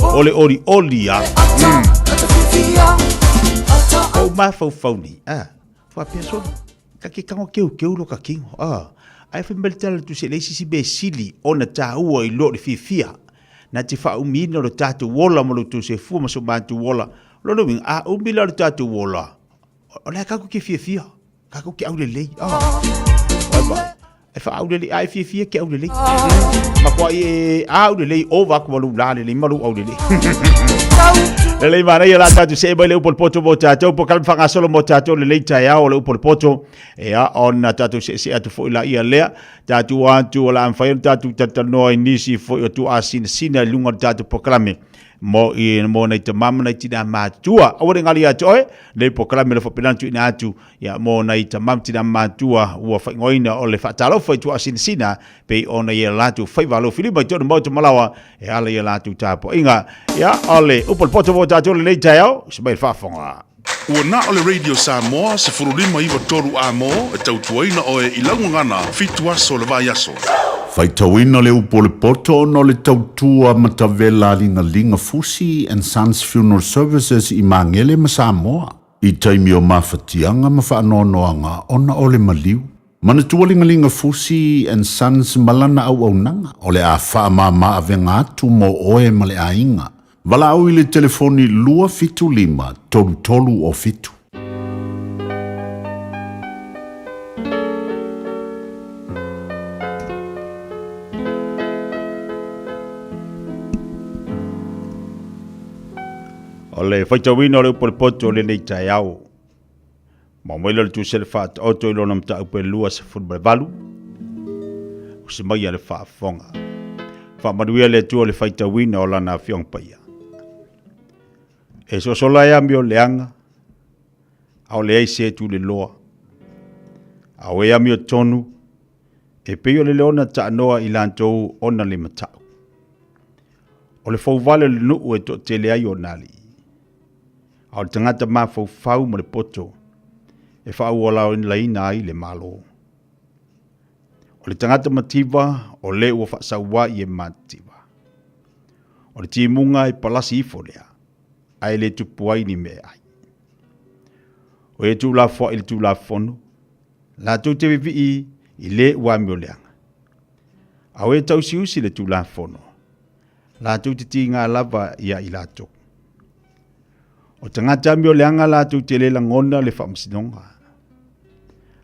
Speaker 1: o le olioli a. O mafaufau nei, a, faapea solo, ka ke tango keukeu lo ka kino, a. Ae fai mai le tala a le Tusi, e leai se isi mea e sili ona taua i lo le fiafia, na te faaumiina lo tatou ola ma lo outou soifua ma so matou ola. O lona uiga, a umi la lo tatou ola, o le a tatou te fiafia, tatou te aulelei. Ah. E faaulelei, a e fiafia ke aulelei. Matua e aulelei ova atu ma lou lalelei ma lou aulelei. Lelei manaia la tatou see mai le upu o le poto mo tatou, po kalama faagasolo mo tatou lelei taeao o le upu o le poto. Ia, ona tatou seesee atu foi laia lea, tatou atu o le a mafai ona tatou talatalanoa i nisi foi o tuuasinasina i luga o le tatou polokalame mo i mo nai tama ma nai tinā matutua. Aua ne i galo ia te oe, lenei polokalame o lo o faapena ona tuuina atu ia mo nai tama ma tinā matutua ua faaigoaina o le faatalofa i tuuasinasina pei ona i a latou faiva alofilima i totonu maota malaoa e ala i a latou tapuaiga. Ia, o le upu a le poto mo tatou lenei taeao, se mai le faafofoga.
Speaker 22: Ua na o le Radio Samoa 15 93 A-mo e tautuaina oe i lau gagana fitu aso o le vaiaso.
Speaker 6: Faitauina le upu o le poto ona o le tautua matavela a Ligaliga Fusi and Sons Funeral Services i Magele ma Samoa i taimi o mafatiaga ma faanoanoaga ona o le maliu. Manatua Ligaliga Fusi and Sons ma lana auaunaga o le a faamama avega atu mo oe ma le aiga. Valaau i le telefoni 275 33 o 7.
Speaker 1: O le faitauina o le upu o le poto o lenei taeao. Ma mai le tusi le faataoto i lona mataupu e 28, o se mai a le faafofoga. Faamanuia le Atua le faitauina o lana afioga paia. E sosola e amio leaga, a o leai se tu le loa. A o e amio tonu, e pei o le leona taanoa i latou ona le matau. O le fouvale o le nuu e toatele ai ona alii. A o le tagata mafaufau ma le poto e faaaualaina ai le Malo. O le tagata mativa o le ua faasauai e mativa. O le timuga e palasi ifo lea, ae le tupu ai ni mea ai. O e tuulafoai i le Tulafono, latou te vivii i le ua amioleaga. A o e tausiusi le Tulafono, latou te tiga lava ia i latou. O tagata amioleaga latou te le lagona le faamasinoga.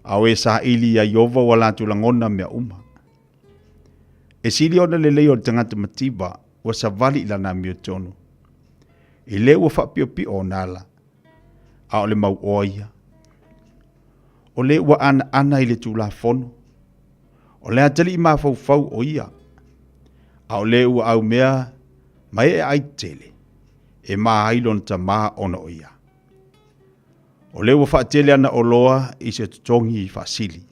Speaker 1: A o e saili ia Iova ua latou lagona mea uma. E sili ona lelei o le tagata mativa ua savali i lana amiotonu, i le ua faapiopio ona ala, a o le mauoa ia. O le ua anaana i le Tulafono, o le atalii mafaufau o ia, a o le ua aumea ma ee ai tele, e ma ai lona tamā ona o ia. O lea ua faatele ana oloa i se totogi faasili,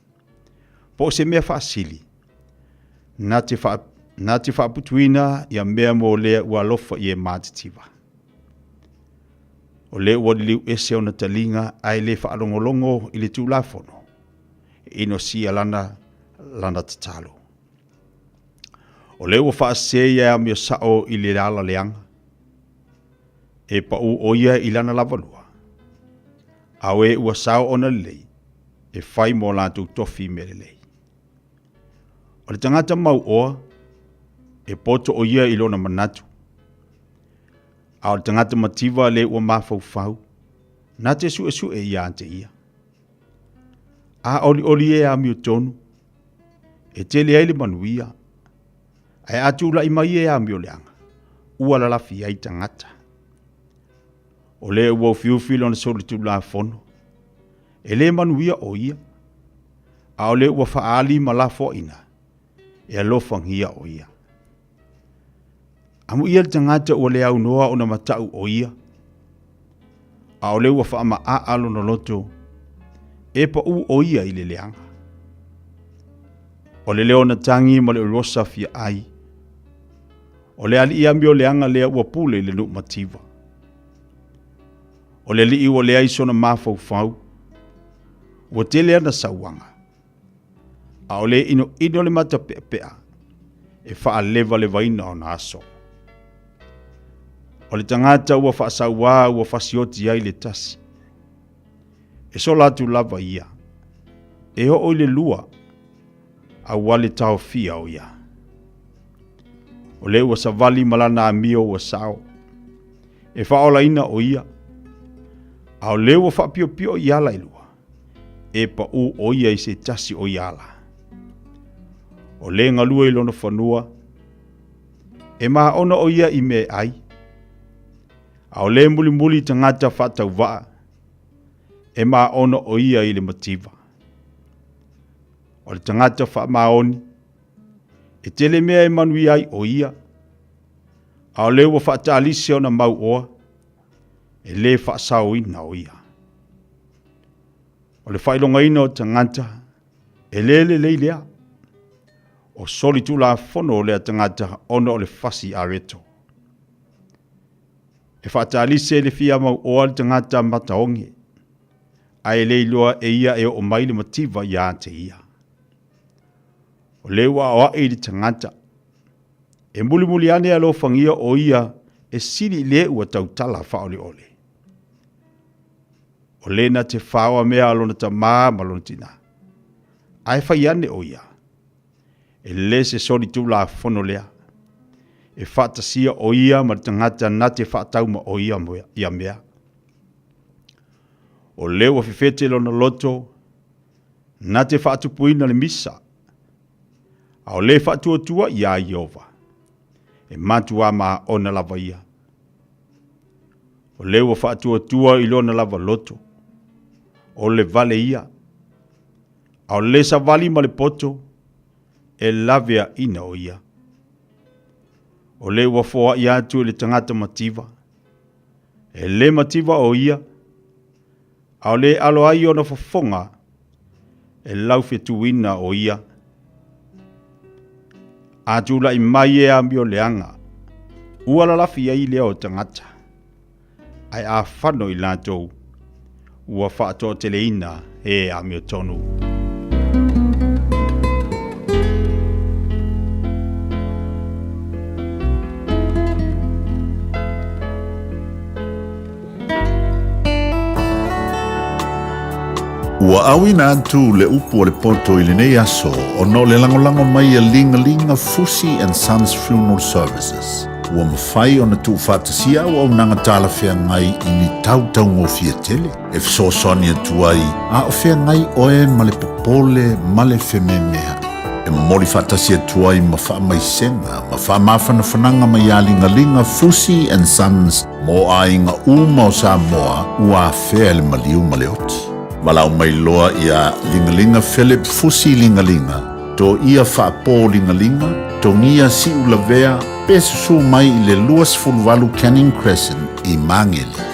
Speaker 1: po o se mea faasili, na te, faa, na te faaputuina ia mea mo lea ua alofa i e matitiva. O lea ua liliu ese ona taliga ae le faalogologo i le Tulafono, e inosia lana, lana tatalo. O lea ua faasese ia e amio sao i le ala leaga, e pau o ia i lana lavalua, a o e ua sao ona lelei, e fai mo latou tofi mea lelei. O le tagata mauoa, e poto o ia i lona manatu, a o le tagata mativa le ua mafaufau, na te suesue ia te ia. A olioli e amiotonu, e tele ai le manuia, ae a tulai mai e amioleaga, ua lalafi ai tagata. O lea ua ufiufi lona solitulafono, e le manuia o ia, a o lea ua faaali ma lafoaina, e alofagia o ia. Amuia le tagata ua le aunoa ona matau o ia, a o lea ua faamaaa lona loto, e pau o ia i le leaga. O le leo na tagi ma le olosa fia ai, o le alii amio leaga lea ua pule i le nuu mativa. O le alii ua leai sona mafaufau, ua tele ana sauaga, a o le inoino le matapeapea. e faalevalevaina ona aso. O le tagata ua faasauā ua fasioti ai le tasi. E sola atu lava ia, e oo i le lua, a ua le taofia o ia. O le ua savali ma lana amio ua sao, e faaolaina o ia, a o le ua faapiopio i ala e lua, e paʻū ʻo ia i se tasi o ia ala. O le galue i lona fanua, e māʻona ʻo ia i mea e ʻai, a o le mulimuli i tagata faatauvaa, e māʻona ʻo ia i le mativa. O le tagata faamaoni, e tele mea e manuia ai ʻo ia, a o le ua faataalisi ona mauoa, e lē faasaoina o ia. O le faailogaina o tagata, e lē lelei lea. O soli tulafono o lea tagata ona o le fasi areto. E faataalise le fia mauoa le tagata mataoge, ae e le iloa e ia e oo mai le mativa iā te ia. O le ua aoaʻi i le tagata, e mulimuli ane alofagia o ia e sili i le ua tautala faaoleole. O le na te faoa mea a lona tamā ma lona tinā, ae fai ane o ia, e lē se soli tulafono lea, e faatasia o ia ma le tagata na te faatauma o ia ia mea. O le ua fefete lona loto, na te faatupuina le misa, a o le faatuatua iā Ieova, e matuā maona lava ia. O le ua faatuatua i lona lava loto, o le vale ia, a o le savali ma le poto, e laveaʻina o ia. O le ua foaʻi atu i le tagata mativa, e lē mativa o ia, a o le alo ai ona fofoga, e laufetuina o ia. A tulaʻi mai e amio leaga, ua lalafi ai lea o tagata, ae a fano i latou, ua faatoateleina e amiotonu.
Speaker 6: Ua auina atu le upu o le poto i lenei aso ona o le lagolago mai a Ligalinga Fusi and Sons Funeral Services. Ua mafai ona tuufaatasia auaunaga talafeagai i ni tau taugofie tele e fesoasoani atu ai a o feagai oe ma le popole ma le fememeaʻi. E momoli faatasi atu ai ma faamaisega ma faamafanafanaga mai iā Ligaliga Fusi and Sons mo aiga uma o Samoa ua afea e le maliu ma le oti. Valaau mai loa iā Ligaliga Philip Fusi Ligaliga, Toia Faapō Ligaliga, Togia Siulavea pe susū mai i le 28 Canning Crescent i Māngere.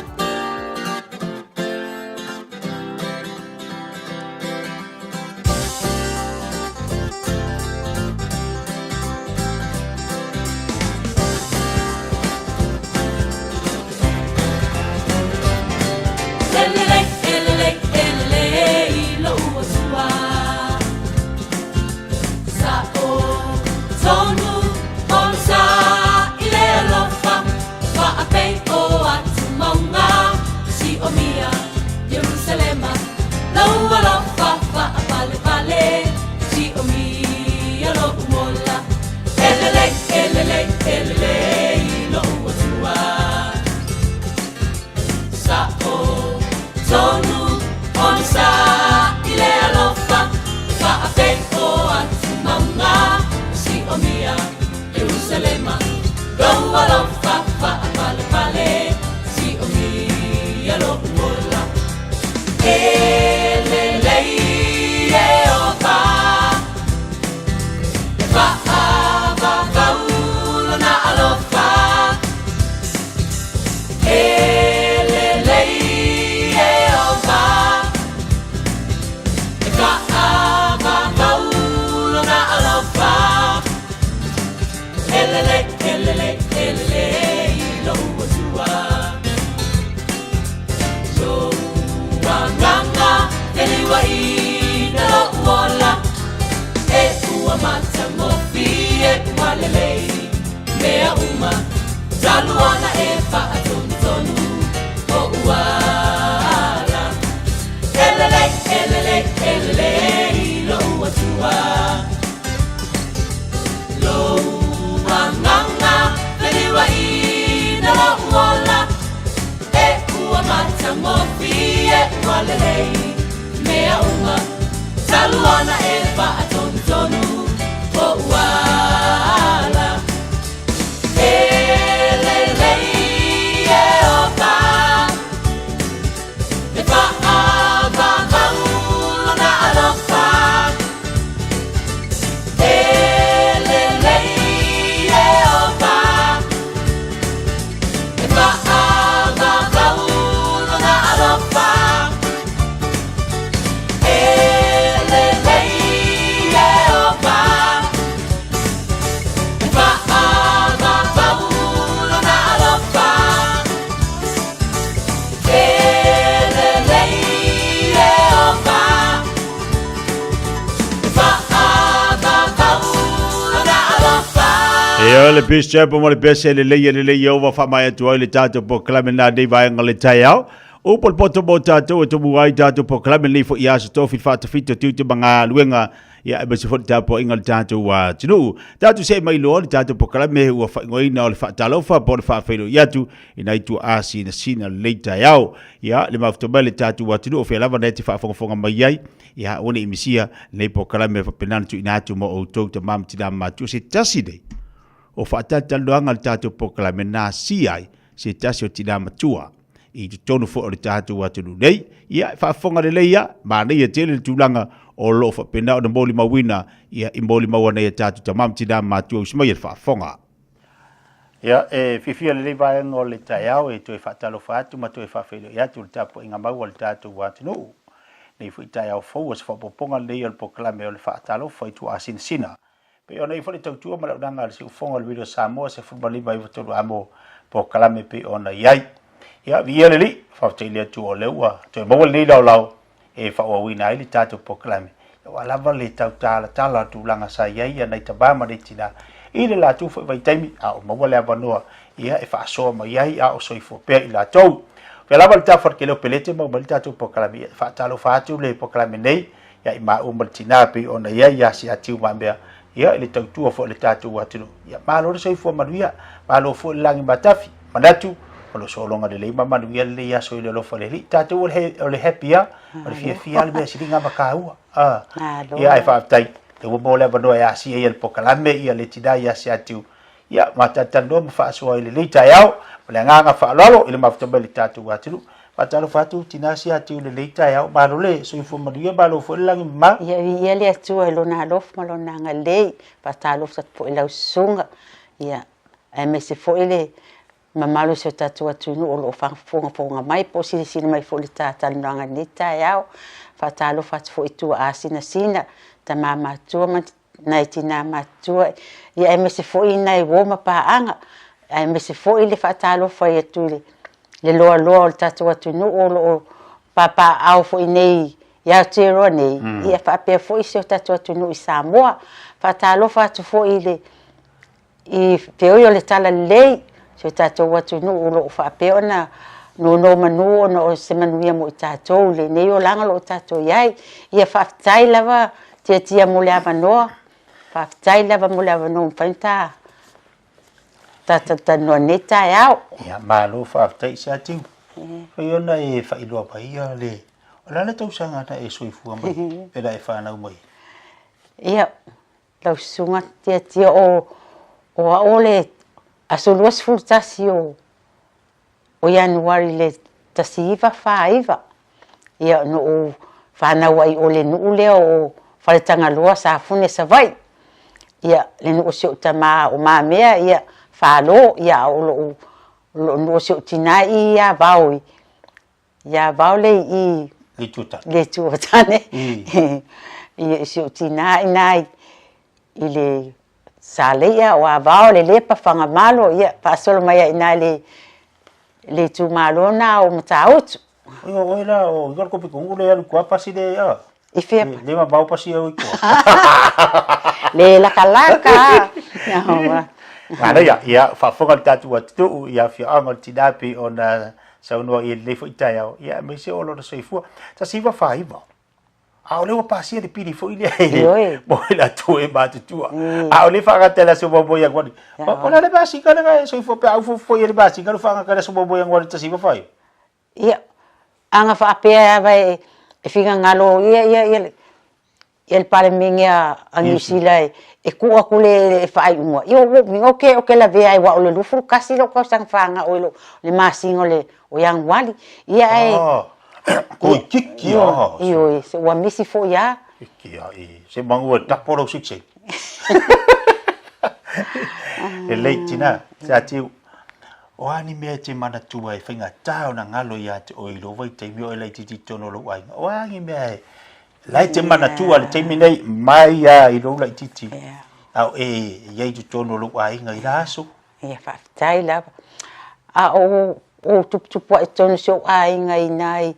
Speaker 12: ona e faatonutonu o uala. E lelei, e lelei, e lelei lou Atua. Lou agaga feliuaina lou ola, e ua matagofie ua lelei mea uma, talu ona e faatonutonu o uala. E lelei Ieova, e faavavau lona alofa. E lelei Ieova, e faavavau lona alofa. E lelei Ieova, e faavavau lona alofa. E lelei Ieova, e faavavau lona alofa.
Speaker 1: Ia le Peace Chapel ma le pese le lei le lei ova fa mai atu ai le tatou polokalame na nei vaega le taeao. O polopoto mo tatou e tomu ai tatou polokalame nei fo ia aso tofi faatafita tiute ma galuega ia e mese foi le tapuaiga le tatou atunuu. Tatou see mai loa le tatou polokalame ua faaigoaina o le faatalofa po o le faafeiloai atu i nai tuaa sinasina lenei taeao. Ia le mafuta mai le tatou atunuu o fea lava na e te faafogafoga mai ai. Ia aua ne i misia lenei polokalame e faapena ona tuuina atu mo outou tama ma tina matutua se tasi nei o faatalatalanoaga le tatou polokalame na asia ai se tasi o tina matua i totonu foi o le tatou atunuu nei. Ia, e faafofoga lelei lava, manaia tele le tulaga o lo o faapena ona molimauina ia i molimau a nai a tatou tama ma tina matutua usi mai e le faafofoga. Ia, e fiafia lenei vaega o le taeao e toe faatalofa atu ma toe faafeiloai atu i le tapuaiga mau a le tatou atunuu. Nei foi taeao fou o se faaopoopoga lenei o le polokalame o le faatalofa i tuaasinasina. Pei ona i ai foi le tautua ma le auaunaga a le Siufofoga o le Radio Samoa 15 93 amo polokalame pei ona i ai. Ia, viia le Alii, faafetai i le Atua o lea ua toe maua lenei laolao e faaauauina ai le tatou polokalame, aua lava le tau talatala o tulaga sa i ai nai tama ma nai tina i le latou foi vaitaimi, a o maua le avanoa ia e faasoa mai ai a o soifua pea i latou. Pea lava le tafa o le kele o pelete mau mai le tatou polokalame, ia e faatalofa atu le polokalame nei ia i maua ma le tina pei ona i ai ia Siatiu Mamea ia i le tautua foi o le tatou atunuu. Ia malo le soifua manuia, malo foi le lagi matafi, manatu o lo sologa lelei ma manuia lenei aso i le alofa o le Alii. Tatou o le happy lava, o le fiafia lava le mea siliga ma taua. Ia ae faafetai, lea ua maua le avanoa e asia ai e le polokalame ia le tina ia Siatiu. Ia ma talatalanoa ma faasoa i lenei taeao ma le agaga faaaloalo i le mafuta mai le tatou atunuu. Faatalofa atu tina Siatiu i lenei taeao, malo le soifua manuia, malo foi le lagi mama.
Speaker 10: Ia viia le Atua i Lona alofa ma Lona agalelei. Faatalofa atu foi i lau susuga, ia, aemaise foi le mamalu o si o tatou atunuu o lo o faafogafoga mai po o silasila mai foi i le ta talanoaga i lenei taeao. Faatalofa atu foi i tuaa sinasina, tama matutua ma nai tinā matutua, ia aemaise foi nai uo ma paaga, aemaise foi le faatalofa atu i le loaloa o le tatou atunuu o lo o papaaao foi nei i Aotearoa nei, ia faapea foi si o tatou atunuu i Samoa. Faatalofa atu foi i le i feoi o le Talalelei, si o tatou atunuu o lo o faapea ona nonomanu ona o se manuia mo i tatou i lenei olaga o lo o tatou i ai. Ia faafetai lava Tiatia mo le avanoa, faafetai lava mo le avanoa ua mafai ona ta talatalanoa i lenei taeao.
Speaker 1: Ia, malo faafetai Siatiu. Fai ona e faailoa mai ia le, o le a le tausaga na e soifua mai pe na e fanau mai?
Speaker 10: Ia, Lau susuga Tiatia o o a'u o le aso 21 o o Ianuari le 1949 ia na ou fanau ai o le nuu lea o Faletagaloa Safune Savaii ia le nuu o si o'u tamā o Mamea ia Falo ia a o lo'u lo'u nuu o si o'u tinā i Avao i Ia vao le i
Speaker 1: Le itu o tane.
Speaker 10: Le itu o tane. I si ou tinā i ina i le Saleia o Avao, Lelepa, Fagamalo, ia faasolo mai ai i ina i le le itumalo na o Matautu.
Speaker 1: Oi o oe la o i ko pikongu le alu kua pasi le a.
Speaker 10: I fea
Speaker 1: pa? Le mamao pasi au i kua.
Speaker 10: Le lakalaka.
Speaker 1: Manaia, ia, faafofoga le tatou atunuu i afioaga o le tina pei ona saunoa i lenei foi taeao, ia aemaise o lona soifua. 1949, a o lea ua pasia le pili foi lea
Speaker 10: Ioe.
Speaker 1: mo i latou e matutua. A o lea e faagata i le aso muamua Ianuari. O le a le masina lena e soifua pe a ufoufo foi i le masina lea faagata i le aso muamua Ianuari 1949?
Speaker 10: Ia, a na faapea lava e finagalo ia ia ia ia le Palemene a Niu Sila e tuu atu le faaiuga, ia ua ou iloa ou te lavea ai aua o le 21 lou tausaga fanau i le masina o Ianuari. Ia ae
Speaker 1: Toeitiiti lava.
Speaker 10: Ioe, ua misi foi lava.
Speaker 1: Toeitiiti lava, se manu e tapo lou seitei. Lelei tina, Sa Tiu, o a ni mea e te manatua e faigata ona galo ia te oe i lou vaitaimi o e laitiiti i totonu o lou aiga? O a ni mea e la e te manatua i le taimi nei mai lava i lou laitiiti a o e i ai i totonu o lou aiga i la aso?
Speaker 10: Ia, faafetai lava. A o ou tuputupua'i totonu o si ou aiga i ina i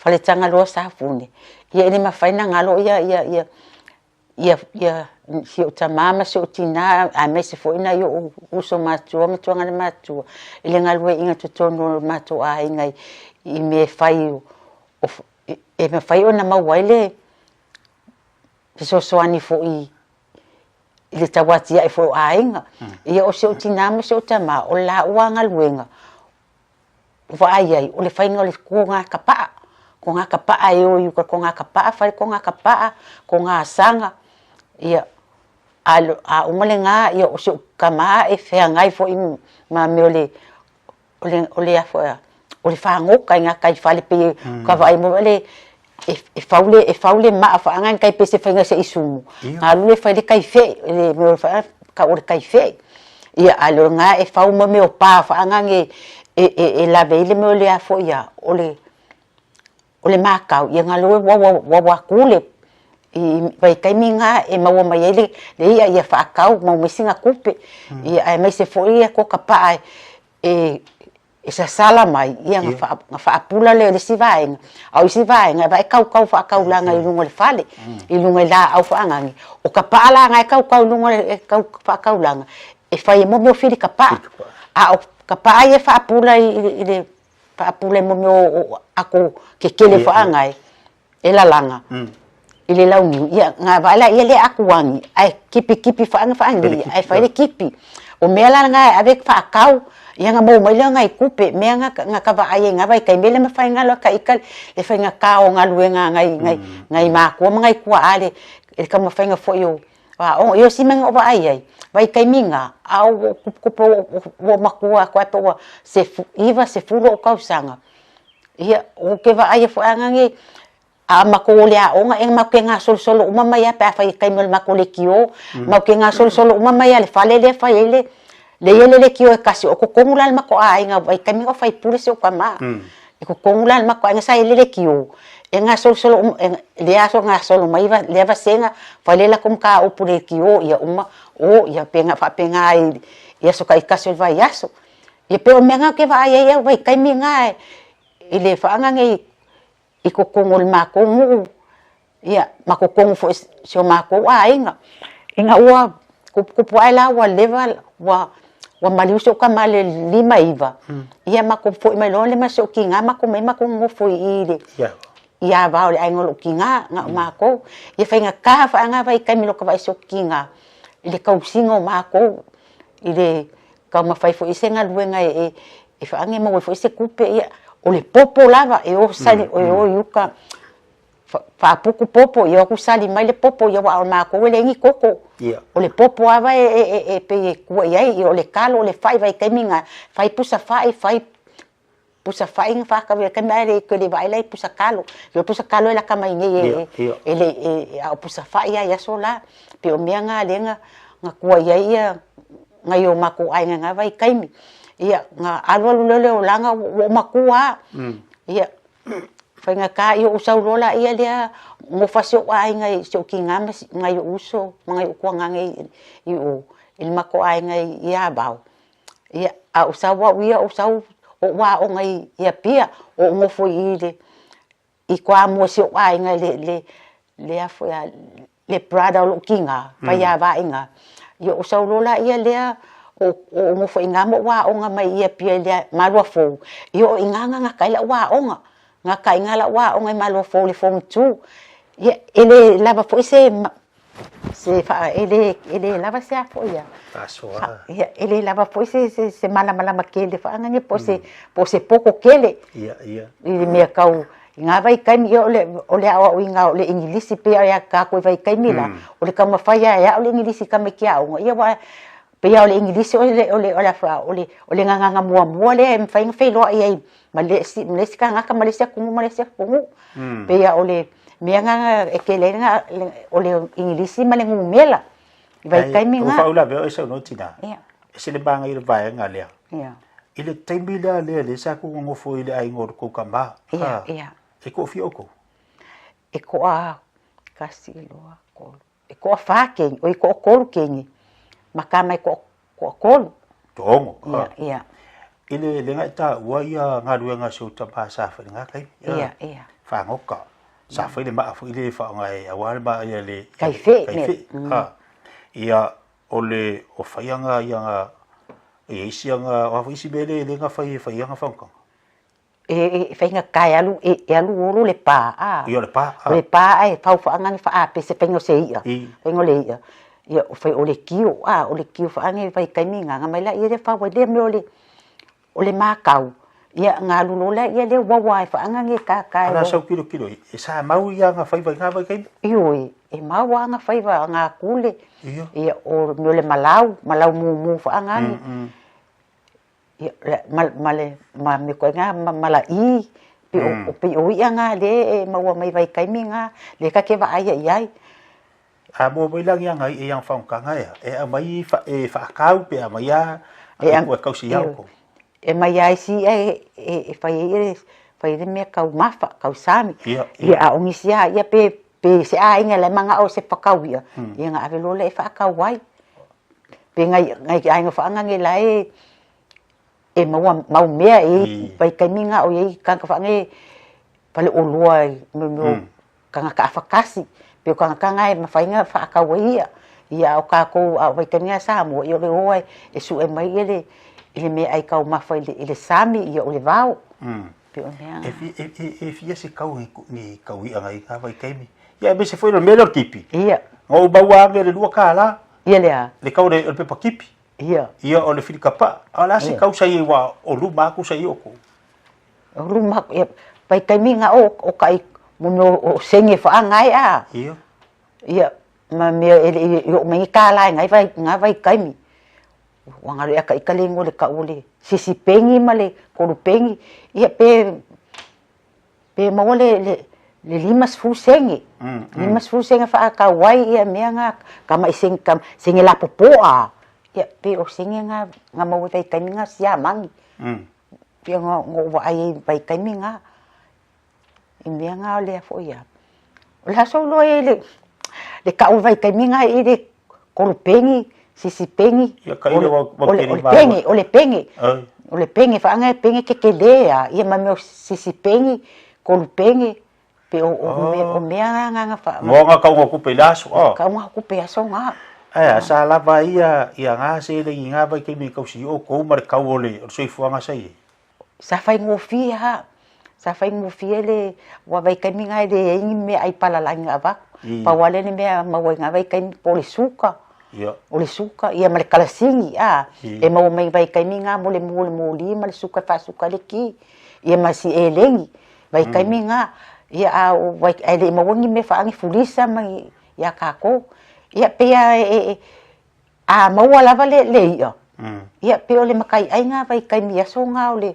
Speaker 10: Faletagaloa Safune, ia e le mafai ona galo ia ia ia ia ia si ou tamā ma si ou tinā aemaise foi nai o'u uso matua ma tuagana matua i le galueaiina i totonu o le matou aiga i mea e fai e mafai ona maua ai le fesoasoani foi i le tauatiae foi o aiga. Ia o si ou tinā ma si ou tamā, o le laua galuega ua vaai ai, o le faiga o le kogā kapa'a, kogā kapa'a e o i uka kogā kapa'a, fai le kogā kapa'a, kogā saga, ia, a uma lena, ia o si ou tama e feagai foi ma mea o le, o le, o le a foi a, o le fagota i gatai fale pei e ka vaai mo le e fau le e fau le maa faaaga ni tai pese faiga se i sumu alu le fai le tai fe'i le mea o le faaaga tau o le tai fe'i ia a le o lena e fau ma mea o pa faaaga e e lave ai le mea o le a foi a o le o le matau ia galue ua ua ua atu le i vaitaimi na e maua mai ai le le i'a ia faatau maua mai sina tupe ia aemaise foi ia toka pa'a e e sasala mai ia na faapula lea i le isi vaega a o isi vaega e vaai kaukau faataulaga i luga o le fale i luga i laau faanane o ka pa'a la na e kaukau i luga e kau faataulaga e fai ai mo mea o fili kapa'a a o ka pa'a ia e faapula i le faapula i mo mea o ato kekele faangae e lalaga i le launiu, ia na vaai la ia lea atuagi ae kipikipi faaga faagili ae fai le kipi. O mea la na e ave faatau, ia na maua mai lea o nai tupe, mea na na ka vaai ai na vaitaimi le mafai na alu a taita le faigata o galuega a nai nai nai matua ma nai tuaa le le taumafaiga foi o aoga. Ia o si mea na ou vaai ai, vaitaimi na, a ua tuputupu ua matua atu ai pe ua 9, 10 ou tausaga, Ia, ou te vaai foi ana nei, a matou o le aoga, e matou te gasolosolo uma mai lava pe a fai e taimi o le matou leitio, matou te gasolosolo uma mai lava i le fale lea e fai ai le, lea e i ai le leitio e tasi, o totonu la le matou aiga vaitaimi a o faipule si ou tama. E totonu la le matou aiga sa i ai le leitio, e gasolosolo uma, lea aso gasolo mai lea vasega, fai le latou mataupu i le leitio, ia uma, o, ia faapena ai i aso taitasi o le vaiaso. Ia pei o mea na ou te vaai ai au vaitaimi na i le faaga nei i totonu o le matou nuu, ia ma totonu foi o si o matou aiga. Ina ua tuputupu ae la ua leva ua maliu si ou tama i le 59, ia matou foi mai loa lea ma si ou tina matou omai matou nonofo i i le i Avao i le aiga o lou tina, na o matou. Ia faigata foi na vaitaimi i lota vaai i si ou tina i le tausiga o matou i le Taumafai foi se galuega e e faaage maua ai foi se tupe, ia, o le popo lava e o sali, e o i uka faaputu popo, ia o atu sali mai le popo, ia aua o matou e leai ni koko. O le popo lava e pei e tua i ai, ia o le talo, o le fai vaitaimi na, fai pusa fai, fai pusa fai na faatau i taimi ae le toe vaai la i pusa talo. O pusa talo e laka mai nei e le a o pusa fai lava i aso la. Pei o mea na lea na tua i ai ia nai o matou aiga i na vaitaimi. Ia na alu alu loa le olaga ua ou matua lava. Ia faigata ia ou sau loa laia lea gofa si ou aiga i si ou tina ma nai ou uso ma nai ou tuagane i o i le matou aiga i Avao. Ia, a ou sau au ia, ou sau ou aoga i Apia, ou nofo i i le i Toamua i si ou aiga i le le le a foi a le brother o lou tina, Faiava i ina. Ia ou sau loa laia lea, O o nofo i ina ma ou aoga mai i Apia i le Maluafou, ia o i ina na gata ai lau aoga. Gata ai i ina lau aoga i Maluafou i le Form 2. Ia, e le lava foi se se faa, e le, e le lava se a foi a.
Speaker 17: Faasoa.
Speaker 10: Ia, e le lava foi se, se, se malamalama tele faaagaga po o se, po o se poto tele.
Speaker 17: Ia, ia.
Speaker 10: I le mea tau, i na vaitaimi, ia o le, o le aoaoina o le Igilisi pei lava ia tatou i vaitaimi la, o le taumafai lava e ao le Igilisi i tamaiti aoga, ia aua pei lava o le Igilisi o le, o le, o le, o le, o le gagana muamua lea e mafai ona feiloai ai ma le isi, ma le isi tagata ma le isi atunuu ma le isi atunuu. Pei lava o le mea lena e tele ai o le Igilisi ma le numera i vaitaimi na.
Speaker 17: Ua faauilavea oe saunoa tina.
Speaker 10: Ia.
Speaker 17: E se le maga i le vaega lea.
Speaker 10: Ia.
Speaker 17: I le taimi lea lea lea sa kou nofo i le aiga o le kou tama.
Speaker 10: Ia, ia.
Speaker 17: E toafia outou?
Speaker 10: E toa tasi, lua, tolu. E toafa keiki, oi toatolu keiki, ma tama e toatolu.
Speaker 17: Toaono.
Speaker 10: Ia, ia.
Speaker 17: I le le na e taua ia galuega a si ou tama sa fai i lena taimi.
Speaker 10: Ia, ia.
Speaker 17: Fagota. Sa fai le maa foi lea e faaaoga e aua le maa ia le
Speaker 10: Kaife.
Speaker 17: Kaife. Ia o le o fai aga ia ga ia isi aga o a foi isi mea le le na fai e fai aga fagotaga.
Speaker 10: E e faigata e alu e alu olo le pa a.
Speaker 17: Ia o le pa
Speaker 10: a. O le pa a e fau faagaga faapese faiga o se i'a. Faiga o le i'a. Ia o fai o le kio a o le kio faagaga e vaitaimi gaga mai laia lea fau ai lea mea o le o le makau. Ia ga alu loa laia lea uaua e faagaga e tata
Speaker 17: e. Ala sau kilokilo e sa mau ia aga faiva i na vaitaimi?
Speaker 10: Ioe, e mau aga faiva aga kule.
Speaker 17: Ia.
Speaker 10: Ia o mea o le malau, malau mumu faagaga. Ia, ma, ma le, ma mea koe ngā, ma, mala'i, pei o, mm. pei o i'a ngā le e maua mai vaitaimi ngā, le ka ke vaai ai ai.
Speaker 17: A mua mai langi anga i e yang whaongkanga ea, e a mai fa, e whaakau pe a mai a,
Speaker 10: e,
Speaker 17: a, e kausi iau ko.
Speaker 10: E mai ai si ia e, e, e whai e, whai le mea kau mafa, kau sami.
Speaker 17: Ia,
Speaker 10: ia. Ia a ongisi a, ia pe, pe se a inga le manga o se whakau ia. Ia ngā ave lola e whaakau ai. Pe ngai ngai aiga whaangange la e e maua mau mea e i vaitaimi nga o iai kangaka whaange fale oloa i me mea kangaka afakasi pe o kangaka nga e mawhai nga whaakau ai ia. Ia a o kākou a o vaitaimi nga Samoa ia o le oa e sue mai ia le i le mea ai taumafa i le sami ia o le vao. Pe o mea
Speaker 17: E fia, e, e, e fia se kau ni, ni kau i'a ngai ngā vaitaimi. Ia e mese foi o le mea lea o le tipi.
Speaker 10: Ia.
Speaker 17: Nga o maua ane le 2 kālā.
Speaker 10: Ia le a?
Speaker 17: Le kau le, o le pepa kipi.
Speaker 10: Ia.
Speaker 17: Ia o le whirika pa. A o le a se kau sa i wa o luma aku sa i o kou.
Speaker 10: O luma aku, ia, vaitaimi nga o, o kai, mo mea o, o senge whaangae a.
Speaker 17: Ia.
Speaker 10: Ia, ma mea e le i o mai kālā e ngai vai, ngā vaitaimi. Ua ngalo ia ka ika le ingoa le kau o le sisi pengi ma le kolu pengi. Ia pe, pe maua le, le, le 50 senge. 50 senge whaakau ai ia mea ngā, ka mai senge, ka, senge lapopo a. Ia, pe o senge ngā, ngā maua vaitaimi ngā siamangi. Pia ngā, ngā ua ai ai vaitaimi ngā. I mea ngā o lea foi a. O le aso loa e le, le kau vaitaimi ngā i le kolu pengi, sisi pengi.
Speaker 17: Ia, ka ile wau, wau
Speaker 10: o le, o le pengi, o le pengi. O le pengi, whaanga e pengi ke ke le a. Ia ma mea o sisi pengi, kolu pengi, pe o, o, oh. o mea ngā ngā ngā wha.
Speaker 17: Moa ngā kau ngā kupe i le aso.
Speaker 10: Oh. Kau ngā kupe aso ngā.
Speaker 17: Ae, sa lava ia, ia ngā se le i ngā vaitaimi i kausi o kou ma le kau o le, o le soifuaga sa i e.
Speaker 10: Sa faigofie ha, sa faigofie le ua vaitaimi nga e leai ni mea ai palalagi na avatu. Pau lava lea le mea maua i na vaitaimi po o le suka. O le suka ia ma le kalasini a e maua mai vaitaimi nga mo le mo le moli ma le suka e faasuka ai le ki. Ia ma si eleni vaitaimi nga ia a o ae le i maua ni mea faagi fulisa ma ni ia tatou. Ia pei lava e A maua lava le, le i'a, ia, pei o le makai'aiga vaitaimi aso na o le,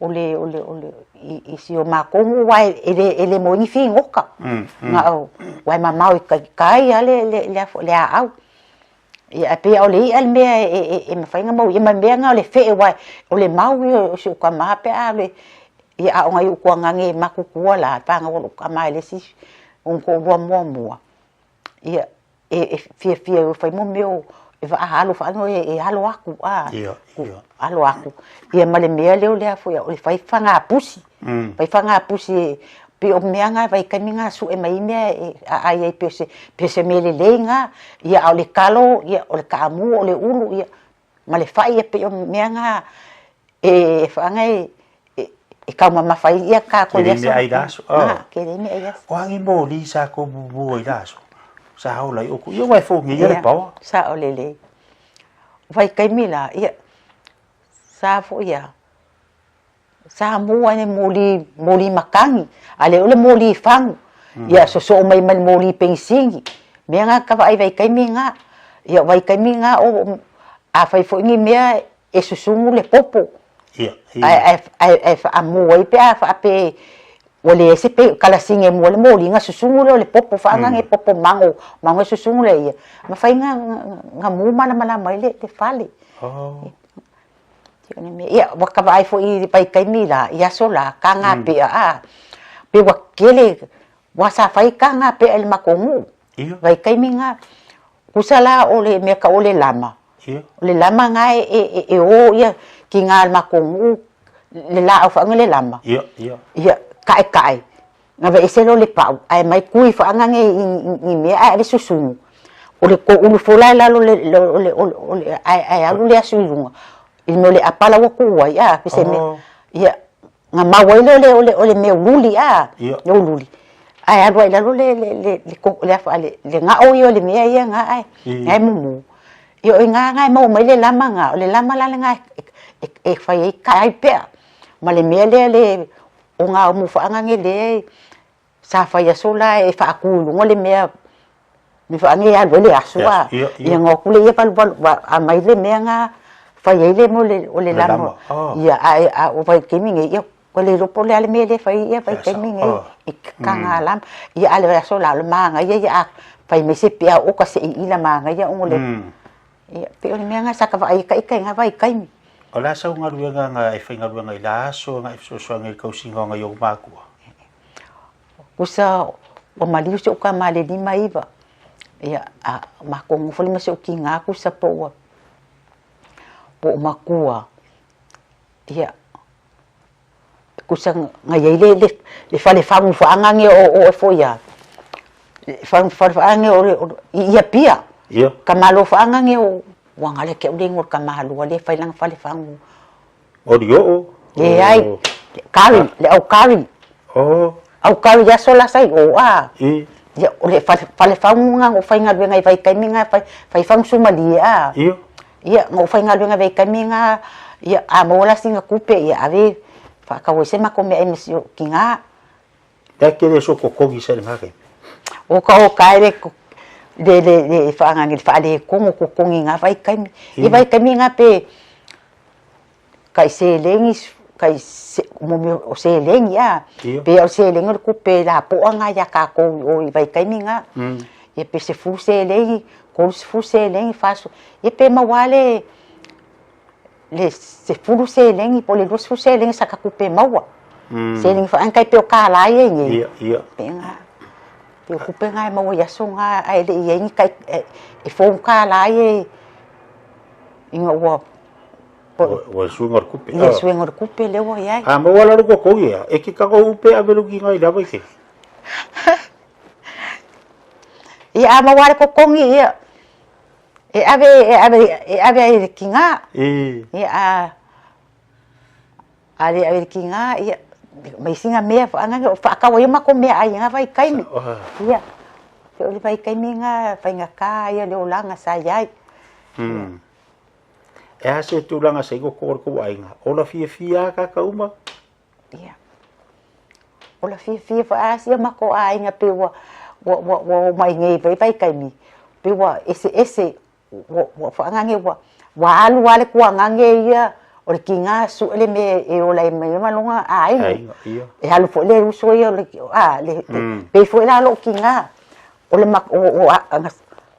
Speaker 10: o le, o le, o le, i, i si o makou nu'u aua e le, e le maua ai ni figota. Na o, aua e mamao i kai, kai a le, le, le a foi, le aau. Ia, ae pei lava o le i'a le mea e, e, e mafai ona maua ai, ma le mea na o le fe'e aua o le mau ia o si ou tama pe a alu e, ia a o nai ou tuagage e matutua la, fanau a lo'u tama i le isi ona toalua muamua, ia, e fiafia e fai mo mea o e vaa alo faano e alo aku a alo aku ia ma le mea lea o le a foi o le fai faga pusi fai faga pusi e pei o mea na vaitaimi na sue mai mea e aai ai pei o se mea lelei na ia a o le kalo ia o le kaamu o le ulu ia. ma le fa'i ia pei o mea na e faaga e e taumamafa ai ia tatou i
Speaker 17: aso. Tele meaai i la aso.
Speaker 10: Ah, tele meaai i aso.
Speaker 17: O a ni moli sa kou mumu ai i la aso? Sa ola ai ʻoukou. Ia ua e fogia ia le paoa.
Speaker 10: Sa'o lelei. Vaitaimi la, ia, sa foi a, sa mu ai le moli, moli matagi, a le o le moli fagu, ia sosoo mai ma le moli penisini. Mea na ta vaai vaitaimi na. Ia o vaitaimi na o, afai foi ni mea e susugu le popo, ae, ae, ae faamu ai pe a faape ua leai se pe kalasini e mua le moli ona susugu lea o le popo faaagage popo mago mago e susugu lea ia mafai ona ona mu malamalama ai le le fale. Ia ua ta vaai foi i vaitaimi la i aso la taga pea a pe ua tele ua sa fai taga pea i le matou nuu vaitaimi na tusa la o le mea tau o le lama O le lama na e e e o ia kiga le matou nuu le laau faaga le lama. Ia taetae na aveese loa le pau ae aumai tui faaga nei i mea ae ave susunu. O le toulu foi la i lalo o le o le o le ae ae alu le asu i luga i le mea o le apa la ua tuu ai a se mea ia na mau ai lea o le o le o le mea ululi a le ululi ae alu ai i lalo le le le le le le gao ia o le mea ia na ae na e mumu. Ia o i ina na e maua mai le lama na, o le lama la lena e e fai ai kai pea ma le mea lea le o ngā umu faaagage lea sa fai aso la e faatu i luga le mea me faaage e alu ai le aso a. Ia ona o atu lea ia valuvalu aumai le mea na fai ai le mea o le lama. Ia ae a o vaitaimi nei ia ua le iloa po o le a le mea lea e fai ai ia vaitaimi nei i taga lama. Ia a o le aso la o le manaia ia a fai mai se pea oka se i i la manaia ona o le ia pei o le mea lena sa ta vaai ai ita i na vaitaimi.
Speaker 17: O le a sau galuega na e faigaluega i la aso na e fesoasoani ai i le tausiga o nai ou matua?
Speaker 10: Kusa ua maliu si ou tama i le 59, ia a matou nofo lea ma si ou tiga kusa po ua po o matua, ia kusa na i ai le le le fale fagu faaagage o oe foi a le fale faaagage o le i Apia.
Speaker 17: Ia.
Speaker 10: Tamālo faaagage o ua galo ia te au le igoa o le tamāloa lea e fai lana fale fagu.
Speaker 17: O Lio'o?
Speaker 10: Leai, kari, le au kari.
Speaker 17: Oh.
Speaker 10: Au kari i aso la sa i o a. Ia, o le fale, fale fagu na ou faigaluega ai vaitaimi na, fai, fai fagu sumalie a.
Speaker 17: Ia.
Speaker 10: Ia, na ou faigaluega vaitaimi na, ia, a maua la sina tupe, ia ave, faatau ai se matou meaai ma si ou tina.
Speaker 17: Lea e tele so totogi sa i lena taimi.
Speaker 10: O ka o ka le le le le faaagage le faaletonu o totogi i na vaitaimi. I vaitaimi na pe kai seleni kai se mo mea o seleni a pe o le seleni o le tupe lapoa na ia tatou i o i vaitaimi na. Ia pe 10 seleni, 30 seleni, 40, ia pe maua lava le le 10 seleni po o le 20 seleni sa ka tupe maua. Seleni foi tai pei o kālā ia i nei.
Speaker 17: Ia, ia.
Speaker 10: Pe ngā, pe o tupe ngā e maua i aso ngā, ae le i ai ni kai, e fou kālā ia i, ina ua
Speaker 17: Ua suiga o le tupe.
Speaker 10: Ia, suiga o le tupe lea ua i ai.
Speaker 17: A maua la lou totogi ea, e ke tago upe ave lou kiga i lava i ke.
Speaker 10: Ia, a maua le totogi, ia, E ave, e ave, e ave ai i le tiga. Ia, a, a le ave i le tiga, ia, ma isi na mea, o faatau ai o matou meaai i na vaitaimi. Ia, pei o le vaitaimi na faigata ia le olaga sa i ai.
Speaker 17: E a se tulaga sa i loko o le tou aiga? Ola fiafia a tagata uma?
Speaker 10: Ia. Ola fiafia foi a si o matou aiga pei ua ua ua ua oo mai nei i vaitaimi, pei ua eseese ua ua faaagage ua ua alu lava le tuagaga ia o le tiga sue le mea e ola ai mai ma lona aiga. E alu foi le uso ia o le a le pei foi la lou tiga o le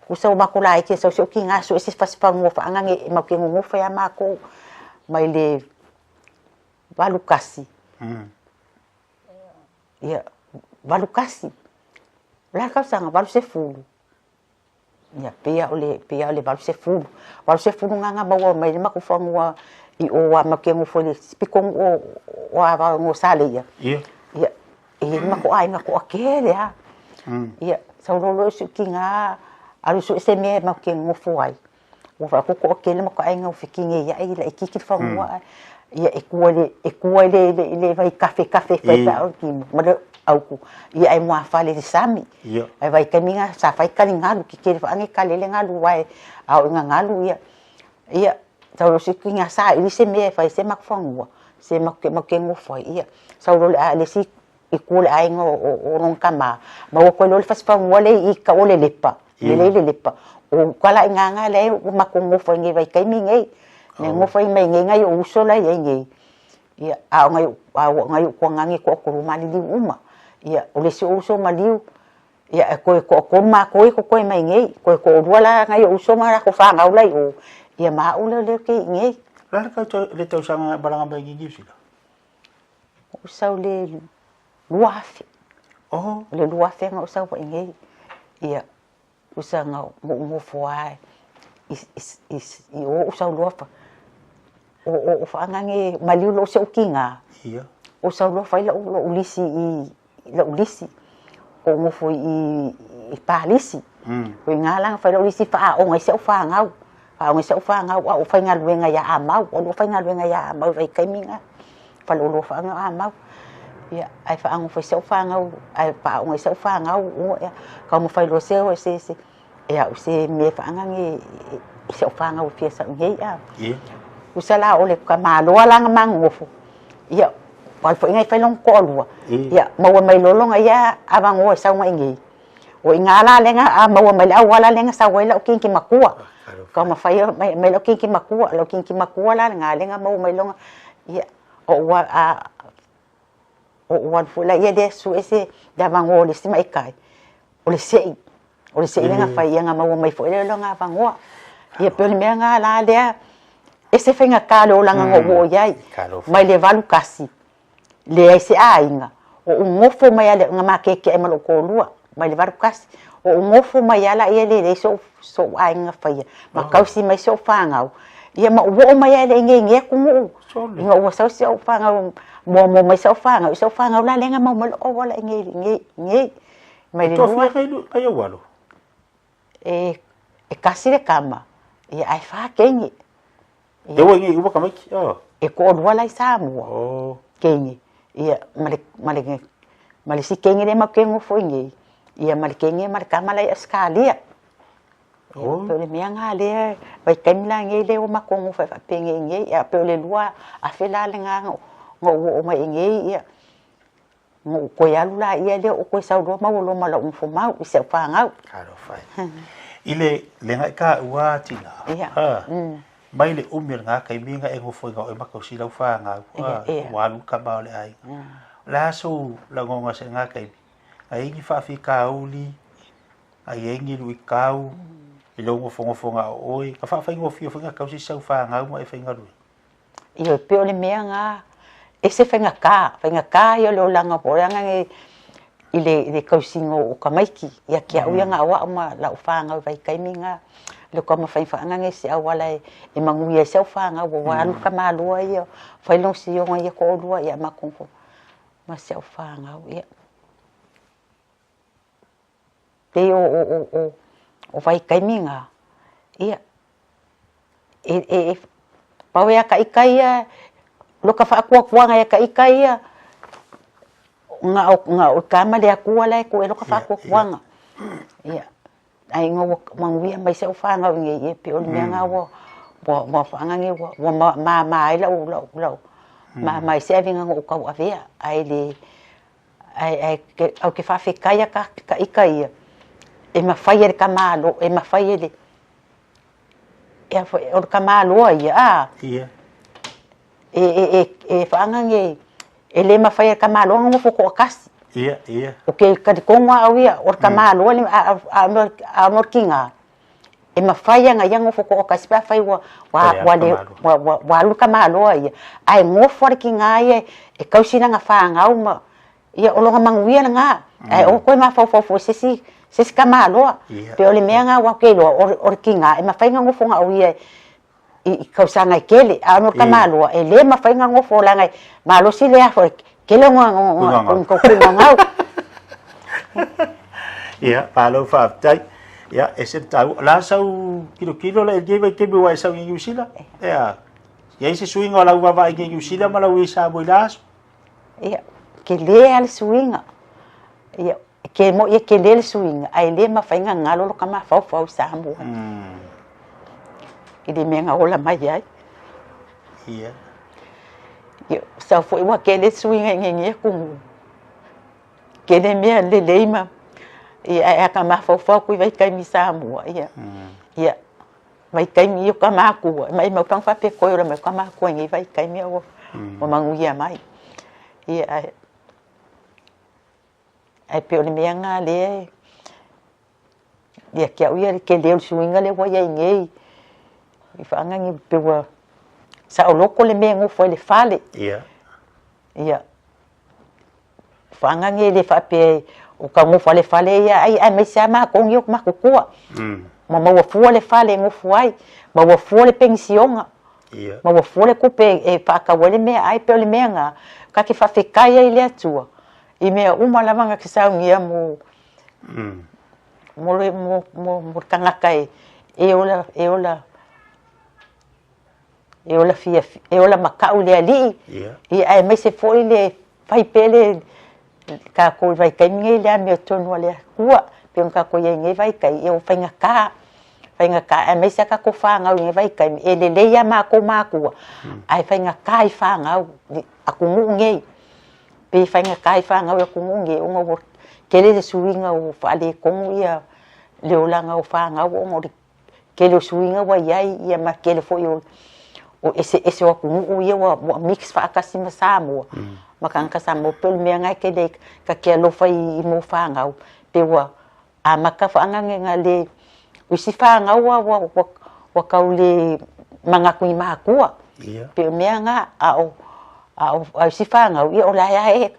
Speaker 10: uso o matou laiti e sau si ou tiga sue se fasi fanua faaagage matou te nonofo ai lava matou mai le 81. Ia, 81. O le a le tausaga? 80. Ia, pei lava o le, pei lava o le 80. 80 na na maua mai ai le matou fanua i o lava matou te nofo i le isi pitonuu o o Avao o Saleia.
Speaker 17: Ia.
Speaker 10: Ia, e i ai le matou aiga toatele lava. Ia, sau loa lea o si ou tina alu sue se mea matou te nonofo ai.
Speaker 13: Ua fai ko ko kele ma ka ainga u fiki nge ia i la ikiki le fagua mm. Ia e kua le e kua le le le vai kafe kafe fai pa o ki ma le au ku ia ai mua fale le sami.
Speaker 17: Ia.
Speaker 13: Ai vai kaminga sa fai kali ngalu ki kele fa ange kale le ngalu wai au inga ngalu ia. Ia tau si ki nga sa i se me fai se mak fangua se mak ke mak ke ngofo ia. Sau lo le a le si i ku le ainga o o non kama ma o ko lo le fas fangua le i ka o le lepa. Le le le lepa. O kala inga nga le o makongofo nge vai kai mi nge. Ne ngofo mai nge ngai o uso la ia nge. Ia a ngai a ngai ko ngangi ko ko mali li uma. Ia o le si uso maliu. Ia ko ko ko ma ko ko ko mai nge ko ko rua la ngai o uso ma ko fa ngau lai o. Ia ma u le le ke nge.
Speaker 17: La ka to le tau sanga balanga mai ngi sila.
Speaker 13: O sau le luafe.
Speaker 17: Oh.
Speaker 13: Le luafe nga o sau wa nge. Ia usa nga mo ngofo ai i i i o usa luafa. O o o whaangange maliu lo se ukinga.
Speaker 17: Ia.
Speaker 13: O sau loa fai lau lau lisi i lau lisi. O ngofo i i palisi. O i ngā langa fai lau lisi wha o ngai se o whaangau. Wha o ngai se o whaangau a o whai ngā luenga ia a mau. O lo whai ngā luenga ia a mau vai kaiminga. Wha lo lo whaangau a mau. Ia, ai whaango whai se o whaangau, ai wha o ngai se o whaangau. O ia, kau mo whai lo se o se se. Ia, o se me whaangange i se o whaangau fia sa ngei a.
Speaker 17: Ia.
Speaker 13: Usa la ole ka maloa la nga mangofo. Ia, wal fo ingai whai long ko'olua. Ia, maua mai lolonga ia avangoa sau ngai ngei. O inga la lenga a maua mai le au ala lenga sau ai lau kinki makua. Ka ma whai mai mai lau kinki makua, lau kinki makua la nga lenga maua mai longa. Ia, o ua a o ua fu la ia le su ese da vangoa le sima ikai. O le sei. O le sei lenga whai ia nga maua mai fo ele longa avangoa. Ia pe o le mea nga la lea ese whainga ka le olanga ngo wo iai. Mai le valu kasi. Le ai se ainga. O ungofo mai ale nga makeke e malo ko lua. Mai le valu kasi. O ungofo mai ala ia le le so so ainga whaia. Ma kausi mai so whangau. Ia ma uo mai ale nge nge kungu. Nga ua sau se au whangau. Mo mo mai sau whangau. Sau whangau la lenga mau malo o wala nge nge nge. Mai le
Speaker 17: To
Speaker 13: lua.
Speaker 17: fia kai lu kai walo.
Speaker 13: E e kasi le kama. Ia ai wha kengi.
Speaker 17: E wa ngi uba kamaki. Oh.
Speaker 13: E ko lua lai Samoa.
Speaker 17: Oh.
Speaker 13: Kengi. Ia male male male si kengi le makengo fo ngi. Ia male kengi male kama lai Australia.
Speaker 17: Oh.
Speaker 13: Pe o le mea ngā lea, vai kaimi la nge le o makongo fai whapenge nge, ia pe o le lua a whela le ngā ngā ngā o mai nge, ia ngā koe alu la ia lea o koe sau lua mau o lo mala umfo mau, i se au whangau.
Speaker 17: Karo whai. I le le ngai ka ua tina.
Speaker 13: Ia.
Speaker 17: Ha. Mai le umi o ngā kai minga e ngofo i ngā o e makau si lau whangau.
Speaker 13: Ia, ia.
Speaker 17: Walu ka mao le ai. La so la ngonga se ngā kai. Ai ingi whawhi ka uli, ai ingi lui kau, i lo ngofo ngofo ngā o oi. Ka whawhai ngofio whainga kau si sau whangau ma e whainga rui.
Speaker 13: Ia pe o le mea ngā, e se whainga ka ia le olanga po le nge i le kausinga o kamaiki. Ia kia uia ngā wā ma lau whangau vai kaimi ngā. Le ka mawhai whaanga nge se au ala e manguia se au whangau o wā alu ka malua ia. Whai long si yonga ia ko olua ia makongo. Ma se au whangau ia. Te o o o o o vai kaimi ngā. Ia. E e e pau ia ka ika ia loka whaakuakuanga ia ka ika ia ngā o ngā o kama le akua la e ko e loka whaakuakuanga. Ia. Ai ngā manguia mai se au whangau nge ia pe o le mea ngā wa wa wa whaanga nge wa wa ma ma ma ai lau lau lau. Ma mai se avinga ngō kau awea ai le ai ai ke au ke whawhekaia ka ka ika ia. E mawhai e le kamalo, e mawhai e le e a o le kamaloa ia a.
Speaker 17: Ia.
Speaker 13: E e e e whaanga nge e le mawhai e le kamaloa ngofo ko akasi.
Speaker 17: Ia, ia.
Speaker 13: O ke karikonga au ia, o le kamaloa le a a a a kinga. E mawhai anga ia ngofo ko akasi pa whai wa wa wa le wa wa wa lu kamaloa ia. Ai ngofo le kinga ia e kausina nga whaangau ma ia o longa manguia nga. Ai o koe ma fau fau se si se si kamaloa. Pe o le mea ngā wa ke loa o le kinga e mawhai nga ngofo nga au ia i kausanga i kele a no kamaloa e le mawhai nga ngofo la ngai malosi le afo kele nga nga nga ngau.
Speaker 17: Ia, palo whaftai.
Speaker 1: Ia, e se le taua. O le a sau kilokilo la i lenei vaitaimi ua e sau i Niu Sila? Ea, i ai se suiga o lau vaavaai i Niu Sila ma lau i Samoa i la aso?
Speaker 13: Ia, tele lava le suiga. Ia, ke mo'i e tele le suiga, ae le mafai ona galo lo ta mafaufau i Samoa. I le mea na ola mai ai.
Speaker 1: Ia.
Speaker 13: Ia, sau foi ua tele suiga i lenei atunuu. Tele mea lelei ma ia ae a ta mafaufau atu i vaitaimi i Samoa, ia, ia, vaitaimi ia o ta matua, maimau pe ana faapea e toe ola mai o ta matua i nei vaitaimi a ua manuia mai. Ia ae ae pei o le mea lena lea e ia te au ia le tele o le suiga lea ua i ai nei i faaagaga pei ua saoloto le mea e nofo ai i le fale.
Speaker 1: Ia.
Speaker 13: Ia, faaagaga e le faapea o ka nofo lava i le fale ia ai aemaise lava matou nei o matutua. Ma maua fua le fale e nofo ai, maua fua le penisiona, maua fua le tupe e faatau ai le meaai. Pei o le mea lena ta te faafetai ai i le Atua i mea uma lava na te saunia mo mo le mo le tagata e ola e ola e ola fia e ola maka'u i le Alii, ia aemaise foi le fai pea le tatou i vaitaimi nei i le amiotonu a le Atua pei ona tatou i ai i nei vaitaimi, ia ua faigata, faigata aemaise a tatou fanau i nei vaitaimi, e lelei lava matou matua, ae faigata i fanau i atunuu nei. Pe faigata i fanau i atunuu nei ona ua tele le suiga ua faaletonu ia le olaga o fanau ona o le tele o suiga ua i ai ia ma tele foi o eseese o atunuu ia ua mix faatasi ma Samoa ma tagata Samoa. Pei o le mea lena e tele ta te alofa i mo fanau pe ua amata faaagaga le o isi fanau ua tau le manatu i matua. Pei o mea na a o isi fanau ia o la e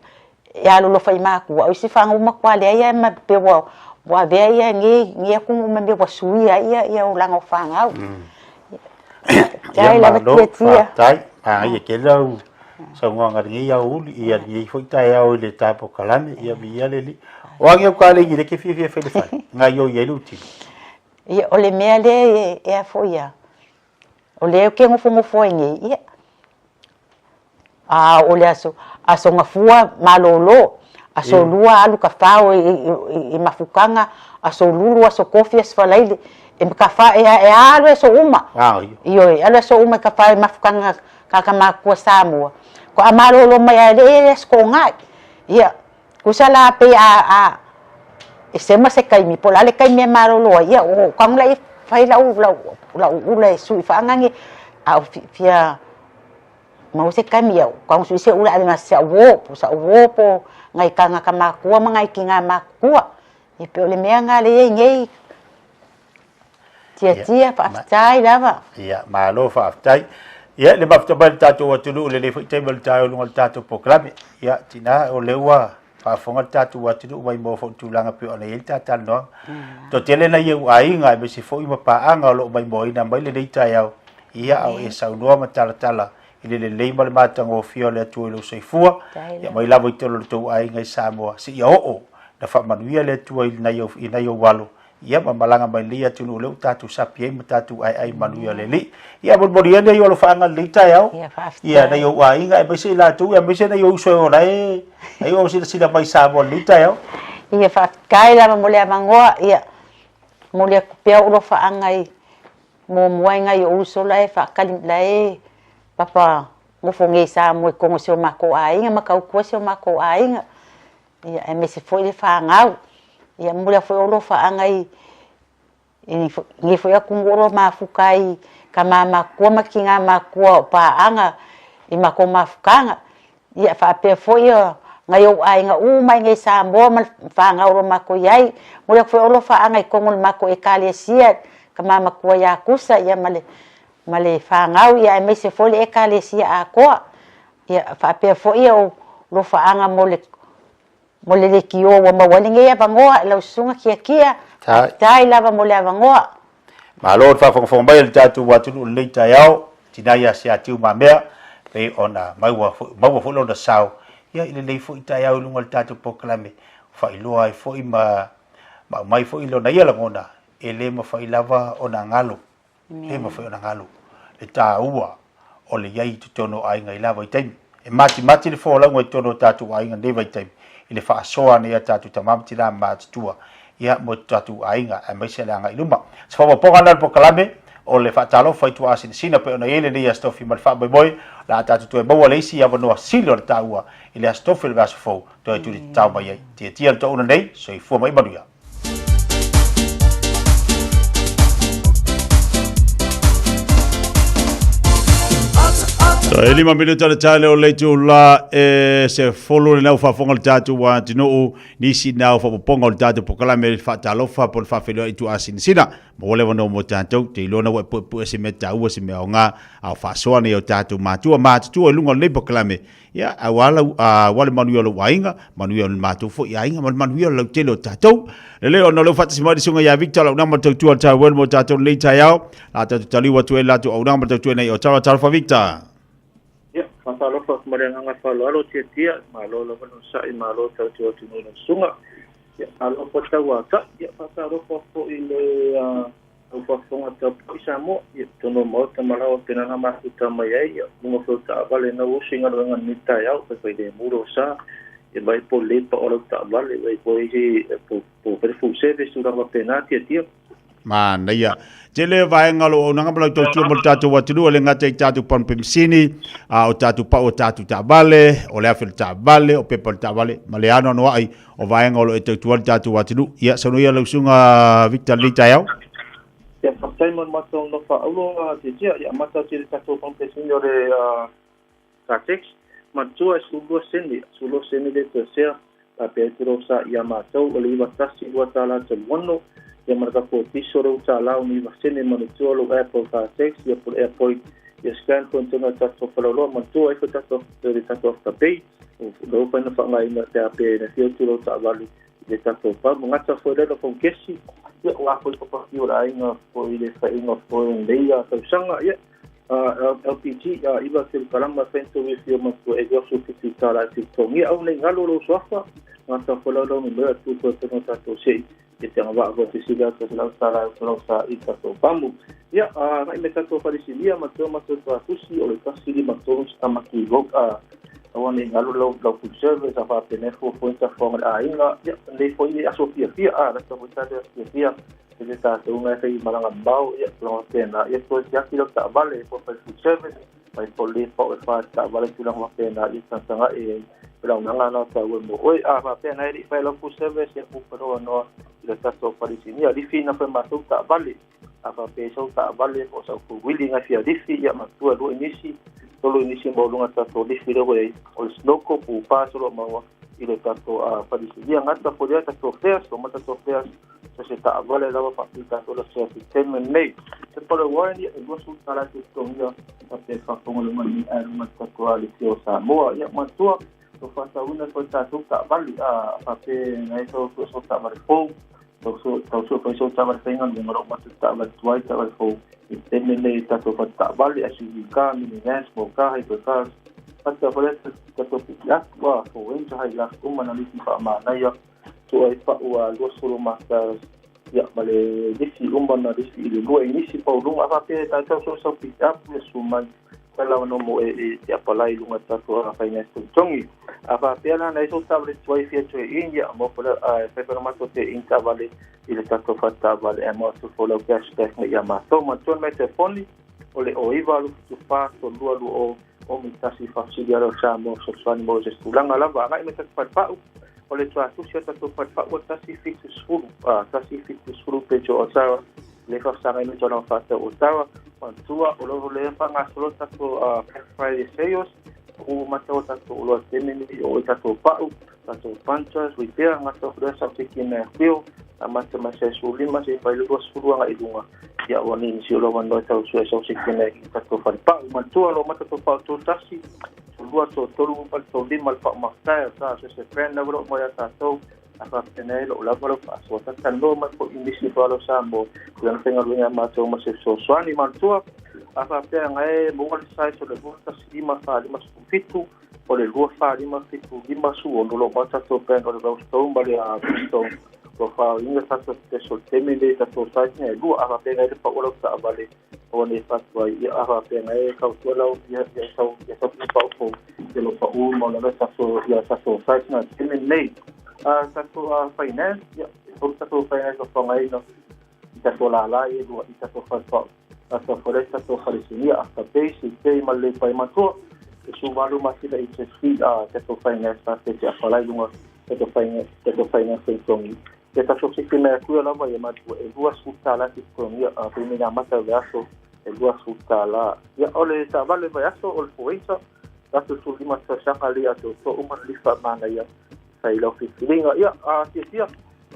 Speaker 13: e alolofa i matua, a o isi fanau ua matua leai lava ma pei ua ua avea ia nei atunuu ma mea ua suia ai ia ia olaga o fanau.
Speaker 1: Ia malo, faafetai. Manaia tele lau saunoaga i lenei aoauli, ia lenei foi taeao i le ta polokalame, ia viia le Alii. O a ni au kalegi lea e te fiafia e fai i le fale, gaoioi ai lou tino?
Speaker 13: Ia, o le mea lea e a foi a, o lea ou te nofonofo ai nei, ia, a o le aso, aso gafua malolo, aso lua alu ka fao i mafutaga, aso lulu, aso kofi, aso falaili, e ka fa, e alu i aso uma. Ioe, e alu i aso uma i ka fao i mafutaga ka ka makua Samoa. Ko a malolo mai a e le i ai aso togai. Ia, tusa la pei a e sema se taimi, po o le a le taimi e malolo ai, ia, o kagu la i fai lau, lau, lau ula e sui faaagaga, a o fia maua se taimi, ia, kagu sui se ula e ave ma si au uō, po o sa'u uō po o nai kānaka makua ma nai tinā matutua. Ia pei o le mea lena lea e i ai nei, tiatia, faafetai lava.
Speaker 1: Ia, malo faafetai. Ia, le mafuta mai le tatou atunuu i lenei foi taimi o le taeao i luga o le tatou polokalame. Ia, tina, o lea ua faafofoga le tatou atunuu mai moa foi i tulaga pei ona i ai le ta talanoaga. Toatele nai ou aiga aemaise foi ma paaga o lo o maimoaina mai lenei taeao, ia, a o e saunoa ma talatala i le lelei ma le matagofie o le Atua i lou soifua, ia mai lava i totonu o le tou aiga i Samoa, seia oo na faamanuia le Atua i nai ou alo, ia ma malaga mai lenei atunuu lea ua tatou sapi ai ma tatou aeae manuia o le Alii. Ia molimoli ia nai ou alofaaga i lenei taeao, ia nai ou aiga aemaise i latou, aemaise nai ou uso e ola e ai o silasila mai i Samoa i lenei taeao.
Speaker 13: Ia faafetai lava mo le avanoa, ia momoli atu pea ou alofaaga i muamua i nai ou uso la e faatali la e papa nofo nei i Samoa i totonu o si o matou aiga ma tautua si o matou aiga. Ia, aemaise foi le fanau. Ia, momoli atu foi ou alofaaga i lenei foi atunuu o lo o mafuta ai i tama matutua ma tina matutua o paaga i matou mafutaga. Ia, faapea foi nai ou aiga uma i inei i Samoa ma le fanau o lo o matou i ai. Momoli atu foi ou alofaaga i totonu o le matou Ekalesia, tama matua ia Kusa ia ma le fanau, ia aemaise foi le Ekalesia atoa. Ia, faapea foi ou alofaaga mo le mo le leitio ua maua ai lenei avanoa i lau susuga Tiatia. Faafetai lava mo le avanoa.
Speaker 1: Malo le faafogafoga mai a le tatou atunuu i lenei taeao, tina ia Siatiumamea, pei ona maua foi, maua foi lona sao ia i lenei foi taeao i luga o le tatou polokalame, faailoa ai foi ma ma aumai foi lona ia lagona. e le mafai lava ona galo, le mafai ona galo le taua o le i ai i totonu o aiga i la vaitaimi. E matimati le folauga i totonu o tatou aiga i lenei vaitaimi i le faasoa nei a tatou tama ma tina matutua ia mo tatou aiga aemaise le agai i luma. Se faaopoopoga lena o le polokalame o le faatalofa i tuaasinasina pei ona i ai lenei Aso Tofi ma le faamoemoe o le a tatou toe maua le isi avanoa sili ona taua i le Aso Tofi o le vaiaso fou toe tuli tatao mai ai. Tiatia le toauna nei, soifua ma ia manuia. E 5 minuta le taele o le itula e 10 le nau faafofoga o le tatou atunuu, nisi na o faaopoopoga o le tatou polokalame le faatalofa po o le faafeiloai i tuaasinasina. Maua le avanoa mo tatou, te iloa na ua e puepue se mea taua, se mea aoga, a o faasoa nei o tatou matua matutua i luga o lenei polokalame. Ia, aua lau, aua le manuia o lou aiga, manuia o le matou foi aiga, ma le manuia o le lautele o tatou. Lelei ona o lea ua faatasi mai le susuga ia Victor, lau nama tautua le tauelu mo tatou lenei taeao. La tatou taliu atu ai le latou auaunaga ma le tautua nei o Tala Talofa Victor.
Speaker 15: Ia, faatalofa atu ma le agaga faaaloalo Tiatia, malo lava le onosai, malo tautua atu nei lau susuga. Ia, talofa tauatai, ia faatalofa foi i le au faafofoga tapuai Samoa, ia totonu o Maota ma laoa pena na mafuta mai ai, ia luga foi o taavale na usu i galuega i lenei taeao, faifai lemu lo sa, ia vai po lelei le pao o lau taavale, vai po isi po po fai le full service tulaga faapena Tiatia.
Speaker 1: Manaia. Tele vaega o lo o auaunaga ma lau tautua mo le tatou atunuu, e le gata i tatou pamu penisini, a o tatou pau o tatou taavale, o le afi o le taavale, o pepa o le taavale, ma le anoanoai o vaega o lo o e tautua ai le tatou atunuu. Ia, saunoa ia lau susuga Victor i lenei taeao.
Speaker 15: Ia, faafetai mo le matou nofo faaaulo, Tiatia. Ia, amata atu i le tatou pamu penisini o le Caltex, manatua e 12 sene, 12 sene le toe sea, faapea ai tulaga sa ia matou, o le $91.36, ia ma le tatou piso lea ua tala o le 9 sene, manatua lou Apple Caltex, ia po o le AirPoint, ia scan foi totonu o le tatou faleoloa, manatua ai foi tatou le tatou Afterpay, o lea ua mafai ona faaaogaina pe a pe na fia atu lau taavale i le tatou pump. Gata foi lea lau phone kesi, ia aua foi le papafio o le aiga foi i le faaiuga foi o lenei tausaga, ia LPG, 9 kilokalama e fai na fia matua e $27 e totogia. Aua ne i galo lou suafa, gata foi lau lau numera tu foi tonu tatou sei e te agavaa foi te sili atu se $100 e lau sa i tatou pamu. Ia, nai me tatou falesilia matua matua tuatusi o le 153 Tamaki Road, aua ne i galo lau lau food service a faapena e fuafua tafoaga le aiga. Ia, nei foi aso fiafia, lata foi tale aso fiafia e le tatou ngai fai malaga mamao, ia tulaga faapena, ia toe siaki lau taavale po fai food service mai po le pao e fa taavale tulaga faapena, ia tagatagai ai launaga na taua mo oe a faapea na e le i fai lau food service, ia upa loa noa i le tatou falesinia lifi na fai matou taavale a faapea sau taavale po o sau fuwili ngai fia lifi, ia matua lua inisi tolu inisi maualuga tatou lifi lea ua i ai o le snowco pupa solo maua i le tatou falesinia. Gata foi lea tatou fares o ma tatou fares so se taavale lava faapita atu la se taimi lenei. Se pale wine e $20 te totogia faapea faafofoga luga nei ae luga tatou a le o Samoa. Ia matua o faatauina foi tatou taavale a faapea nai sau sau taavale fou tau sua foi sau taavale faigaluega lo matou taavale tuai taavale fou i le taimi lenei tatou faletaavale SUV car, minivan, small car, hybrid cars gata foi lea tatou piki atu a fo Ranger Hilux uma na lifi faamanaia tua ai pau a 20 masters ia ma le lifi uma na lifi i le lua inisi pauluga a faapea e tatou so sau pick up ia su mai tala no mo e e te apalai lunga tatou a finance togi a faapea la na so taavale tuai fia toe in ia mo pala a fai fai matou te in taavale i le tatou faletaavale e mo atu fo lau cashback mai ia matou matua mai telefoni o le o 9 2 7 4 3 2 2 o 1 faafesili ala o Samoa fesoasoani mo se tulaga lava agai mai tatou falepau o le tuatusi o tatou falepau o 170 170 pejo o Ottawa le faafesagai mai tulaga faatau Ottawa manatua o lo le faagasolo tatou Black Friday sales o mata o tatou oloa taimi nei o i tatou pau tatou punters repair gata o lea sau kina wheel amata mai se 15 se fai le 20 agai i luga ia ua ni nisi o lo wanoa tau sue sau se kina i tatou falepau manatua lo mata tau pau tō tasi tō lua tō tolu ma le tō lima le pau mafatai sa se se friend na lo mo ia tatou a faapena ai lou lava lau faasoa talanoa mai foi i nisi o alo Samoa tulaga faigaluega matou ma se fesoasoani manatua a faapea ngai maua le size o le 2 1 5 4 5 7 o le 2 4 5 7 5 16 lo ma tatou brand o le Rollstone ma le Bridgestone. Ua faaoina tatou special taimi lenei i tatou size e lua, a faapea e le pau lau taavale aua nei fatu ai, ia a faapea e tautua lau ia ia sau ia sau pau fou ia lo pau ma le tatou ia tatou size na taimi lenei. A tatou a finance ia e tolu tatou finance o faaaogaina i tatou lala ia e lua i tatou fale tatou fale tatou fale sinia Afterpay, Cpay ma le pai matua e 18 masina interest free a tatou finance ta te apalai luga tatou finance tatou finance e totogi. Ia tatou sifi mai atu ia lava ia matua e $20 te totogia a taimi na amata o le aso e $20. Ia o le taavale vaiaso o le Forager 1015 tausaga lea atoatoa uma na lifa manaia fai lau filifiliga. Ia a fiafia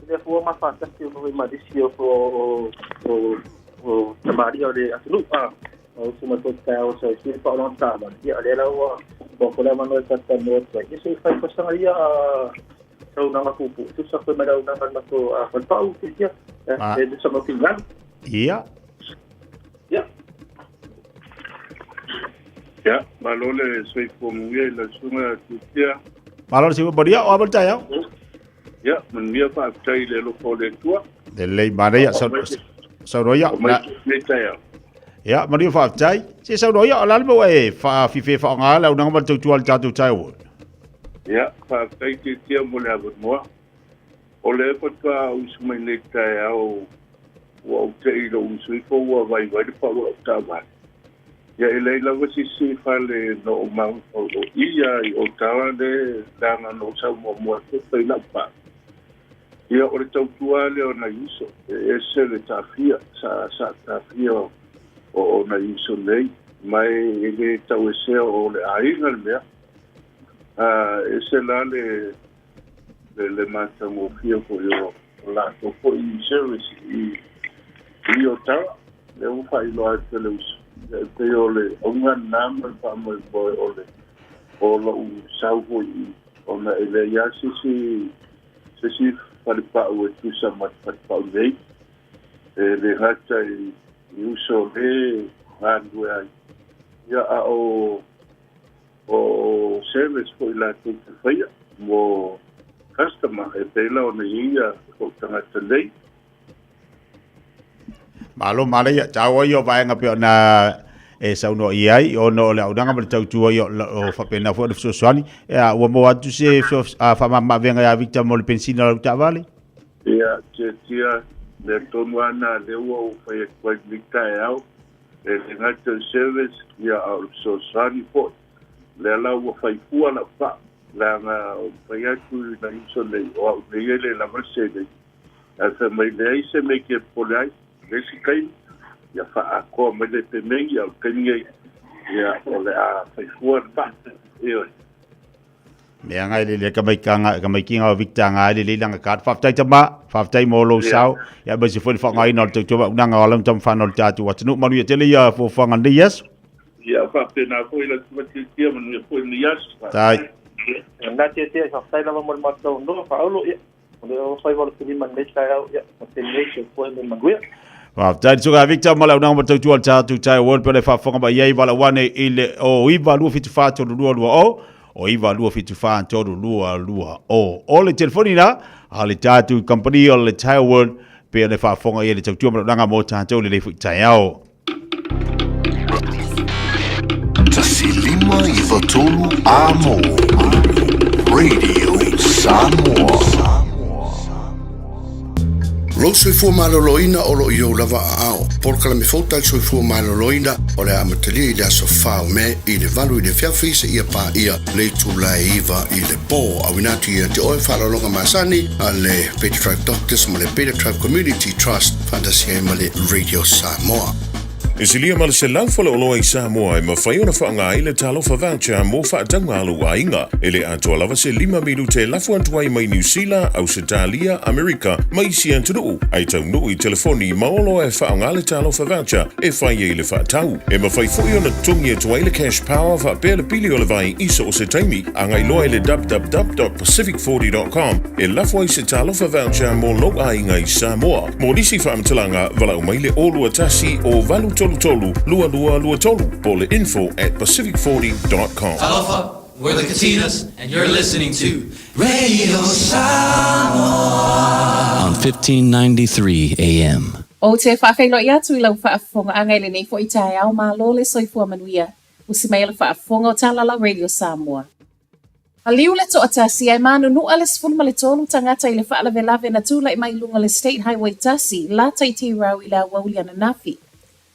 Speaker 15: lea fua ma faatasi o ma nisi o o o o tamaali'i o le atunuu a o usu mai foi taeao sa i sui paʻolona taavale. Ia lea la ua ua foi le avanoa e talatalanoa atu ai ia se i fai kosaga ia a saunoaga puupuu tusa foi ma le auaunaga a le matou falepau fiafia e tusa ma finagalo.
Speaker 1: Ia.
Speaker 15: Ia.
Speaker 14: Ia, malo le soifua manuia i lau susuga Tiatia.
Speaker 1: Malo le soifua manuia, o a ma le taeao?
Speaker 14: Ia, manuia faafetai i le alofa o le Atua.
Speaker 1: Lelei manaia, saunoa ia.
Speaker 14: Mai nei taeao.
Speaker 1: Ia, manuia faafetai. Se saunoa ia, o le a le mea ua e faafife faaaoga le auaunaga ma le tautua a le tatou taeao?
Speaker 14: Ia, faafetai Tiatia mo le avanoa. O lea faatoa usu mai nei taeao ua ou te i lou usu ifo ua vaivai le pau o lau taavale. Ia e leai lava se isi fale na ou mafaufau o ia i Otawa le leaga na ou sau muamua atu e fai lau pau. Ia o le tautua lea o nai uso, e ese le taafia, sa sa taafia o, o nai uso nei, ma e le tauesea o le aiga le mea. A ese la le le, le matagofie foi o, o latou foi service i, i Otawa. Lea ua faailoa atu e le uso. Ia e pei o le auga lena ma le faamoemoe o le o lou sau foi i ona e leai lava se isi se isi falepau e tusa ma le falepau nei. E le gata i, i uso le galulue ai. Ia a o O service foi latou te faia mo customer e pei la ona i ia kou tagata nei.
Speaker 1: Malo manaia, taua ia o vaega pei ona e saunoa i ai, ona o le auaunaga ma le tautua ia o faapena foi ona fesoasoani. Ea, ua maua atu se faamamaavega ia Victor mo le penisini a lau taavale?
Speaker 14: Ia, tiatia, mea tonu lava na lea ua ou fai atu ai lenei taeao. E le gata i le service, ia a o le fesoasoani foi. O lea la ua fai fua lau pau, leaga ou fai atu i nai uso nei, o au nei e le lava le seleni. Ae fai mai, leai se mea e te popole ai, i le isi taimi, ia faaatoa mai le pemegi, a o le taimi nei, ia o le a fai fua le pau. Ioe.
Speaker 1: Mea ngai le le ka mai ka ka mai kinga o Victor ngai le le langa ka faafetai tama faafetai mo lou sao ia ma se foi le faaaogaina o le tautua auaunaga o lau taumafana o le tatou atunuu manuia tele ia fuafuaga lenei aso.
Speaker 14: Ia faapena foi lau Tiatia manuia foi lenei aso.
Speaker 1: Tai.
Speaker 15: Na Tiatia faafetai lava mo le matou noa faaolo ia o le fai walo filima nei taeao ia ma te nei se foi me manuia.
Speaker 1: Faafetai le susuga Victor ma le auaunaga ma le tautua o le tatou Tae World pe le faafofoga mai ai valaau ane i le o 9 2 7 4 3 2 2 0 o 9 2 7 4 3 2 2 0. O le telefoni na a le tatou company o le Tae World pe le faafofoga i le tautua ma le auaunaga mo tatou le foi taeao.
Speaker 4: 1 5 9 3 Amo Radio Samoa. Lou soifua maloloina o lo o i ou lava aao. Polokalame fou tai le soifua maloloina o le a amatalia i le aso 4 o Me i le 8 i le afiafi seia paia le itula e 9 i le po. Auina atu ia te oe faaaloaloga masani a le Better Drive Doctors ma le Better Drive Community Trust faatasi ai ma le Radio Samoa.
Speaker 3: E silia ma le 100 faleoloa i Samoa e mafai ona faaaoga ai le Talofa Voucher mo faatauga a lou aiga. E le atoa lava se lima minute e lafo atu ai mai Niu Sila, Ausetalia, Amerika ma isi atunuu, ae taunuu i telefoni ma oloa e faaaoga le Talofa Voucher e fai ai le faatau. E mafai foi ona totogi atu ai le Cash Power faapea le pili o le vai i so o se taimi. Agai loa i le www.pacific40.com e lafo ai se Talofa Voucher mo lou aiga i Samoa. Mo nisi faamatalaga, valaau mai le 021 o 833 2223 po o le info@pacific40.com.
Speaker 20: Talofa, we're the Katinas, and you're listening to Radio Samoa on
Speaker 18: 1593 AM.
Speaker 25: Ou te faafeiloai atu i lau faafofogaaga i lenei foi taeao malo le soifua manuia. Usi mai le faafofoga o Talalau Radio Samoa. Maliu le toatasi ae manunua le 13 tagata i le faalavelave na tulai mai i luga o le State Highway 1, lata i Tirau i le aoauli ananafi.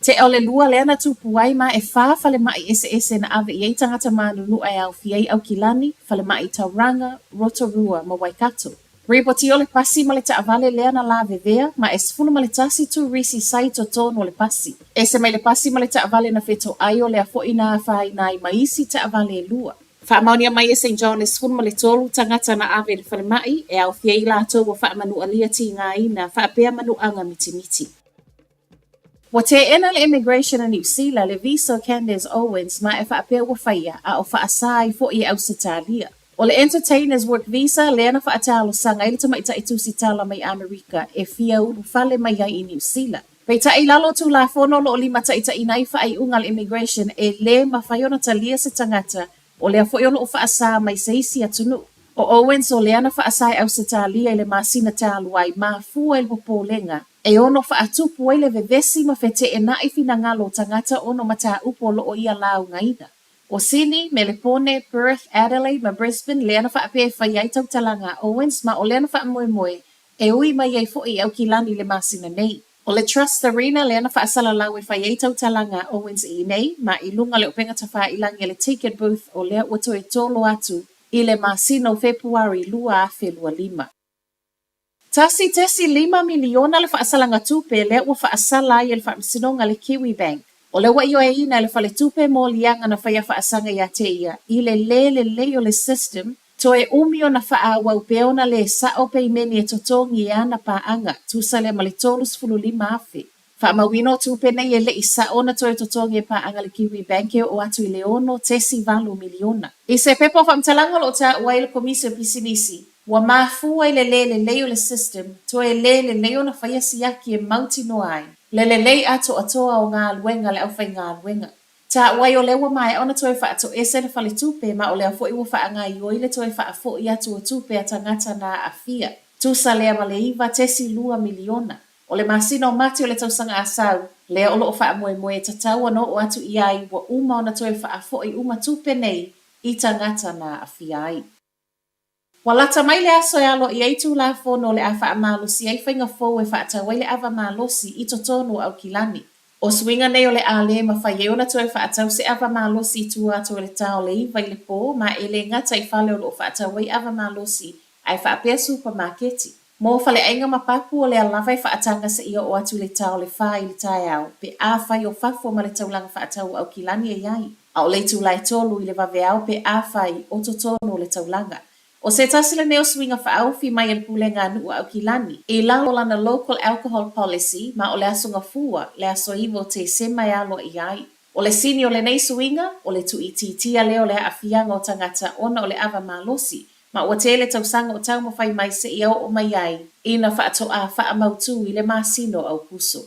Speaker 25: Tea o le lua lea na tupu ai ma e fa falemai eseese na ave i ai tagata manunua e aofia ai Aukilani, falemai i Tauranga, Rotorua ma Waikato. Ripotia o le pasi ma le taavale lea na lavevea ma e 11 turisi sa i totonu o le pasi. Ese mai le pasi ma le taavale na fetoai o lea foi na afaina ai ma isi taavale e lua. Faamaonia mai e St John le 13 tagata na ave i le falemai e aofia ai latou ua faamanualia tigaina faapea manuaga mitimiti. Ua teena le Immigration a Niu Sila le visa o Candace Owens ma e faapea ua faia a o faasa ai foi e Ausetalia. O le Entertainers Work Visa lea na faatalosaga ai le tamaitai tusitala mai Amerika e fia ulufale mai ai i Niu Sila. Peitai i lalo o Tulafono o lo o limataitaiina ai faaiuga a le Immigration e lē mafai ona talia se tagata o lea foi o lo o faasa mai se isi atunuu. O Owens o lea na faasa e Ausetalia i le masina talu ai mafua i le popolega e ono faatupu ai le vevesi ma feteenai finagalo o tagata ona o mataupu o lo o ia laugaina. O Sini, Melepone, Perth, Adelaide ma Brisbane lea na faapea e fai ai tautalaga a Owens ma o lea na faamoemoe e ui mai ai foi i Aukilani i le masina nei. O le Trust Arena lea na faasalalau e fai ai tautalaga a Owens i inei ma i luga o le upega tafailangi a le Ticket Booth o lea ua toe tolo atu i le masina o Fepuari 2025. 1.5 miliona le faasalaga tupe lea ua faasala ai e le Faamasinoga le Kiwibank. O lea ua ioeina e le Faletupe moliaga na faia faasaga ia te ia i le lē lelei o le system, toe umi ona faaauau pea ona lē sa'o peimeni e totogi e ana paaga, tusa lea ma le 35,000. Faamauina o tupe nei e le i sa'o ona toe totogi e paaga a le Kiwibank e oo atu i le 6.8 miliona. I se pepa o faamatalaga o lo o taua ai le Komisi o Pisinisi, ua mafua i le lē lelei o le system, toe lē lelei ona faia siaki e mautinoa ai le lelei atoatoa o galuega a le aufaigaluega. Taua ai o lea ua maea ona toe faatoese le faletupe ma o lea foi ua faagaoioi le toe faafoi atu o tupe a tagata na aafia, tusa lea ma le 9.2 miliona. O le masina o Mati o le tausaga a sau, lea o lo o faamoemoe e tatau ona oo atu i ai ua uma ona toe faafoi uma tupe nei i tagata na aafia ai. Ua lata mai le aso e aloaia ai Tulafono o le a faamalosi ai faiga fou e faatau ai le ava malosi i totonu o Aukilani. O suiga nei o le a lē mafai ai ona toe faatau se ava malosi i tua atu o le ta o le 9 i le pō ma e lē gata i fale o lo o faatau ai ava malosi ae faapea supamaketi. Mo faleaiga ma papu o lea lava e faataga seia oo atu i le ta o le fa i le taeao pe afai o fafo ma le taulaga faatau o Aukilani e i ai, a o le itula e tolu i le vaveao pe afai o totonu o le taulaga. O se tasi lenei o suiga faaofi mai a le Pulega a Nuu a Aukilani i lalo o lana Local Alcohol Policy ma o le Aso Gafua, le aso 9 o Tesema e aloaia ai. O le sini o lenei suiga, o le tuuitiitia lea o le aafiaga o tagata ona o le ava malosi, ma ua tele tausaga o taumafai mai seia oo mai ai ina faatoa faamautu i le masina o Aokuso.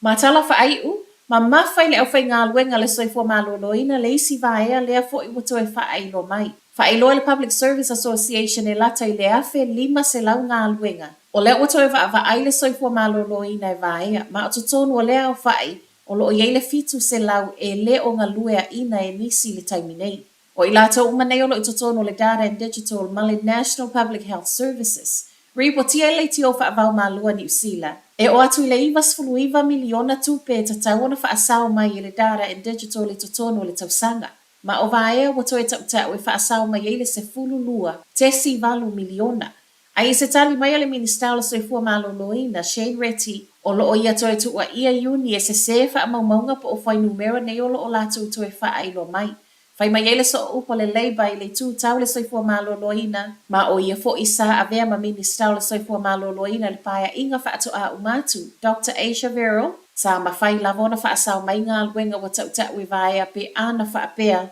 Speaker 25: Ma tala faaiu, mamafa i le aufaigaluega a le Soifua Maloloina le isi vaea lea foi ua toe faailoa mai. Faailoa e le Public Service Association e lata i le 1,500 galuega, o lea ua toe vaavaai le Soifua Maloloina e vaea, ma o totonu o lea aofai o lo o i ai le 700 e le o galueaina e nisi i le taimi nei. O i latou uma nei o lo o i totonu o le Data and Digital ma le National Public Health Services. Ripotia e le Leitio Faavaomalo a Niu Sila, e oo atu i le 99 miliona tupe e tatau ona faasao mai e le Data and Digital i totonu o le tausaga. Ma o vaea ua toe tautau e faasao mai ai le 12.8 miliona. Ae i se tali mai a le Minisita o le Soifua Maloloina, Shane Reti, o lo o ia toe tuuaia Iuni e sesē faamaumauga po o fuainumera nei o lo o latou toe faailoa mai. Fai mai ai le sooupu a le Labour i le itu tau le soifua maloloina, ma o ia foi sa avea ma Minisita o le Soifua Maloloina i le paeaiga faatoa uma atu, Doctor Asia Verrall, sa mafai lava ona faasao mai galuega ua tautau e vaea pe ana faapea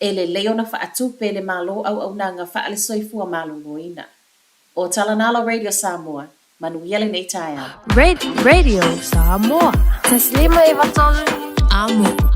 Speaker 25: e lelei ona faatupe e le Malo auaunaga faale-soifua maloloina. O Talanalo Radio Samoa, manuia lenei taeao.
Speaker 19: Radio Samoa. 1 5 93 Amo.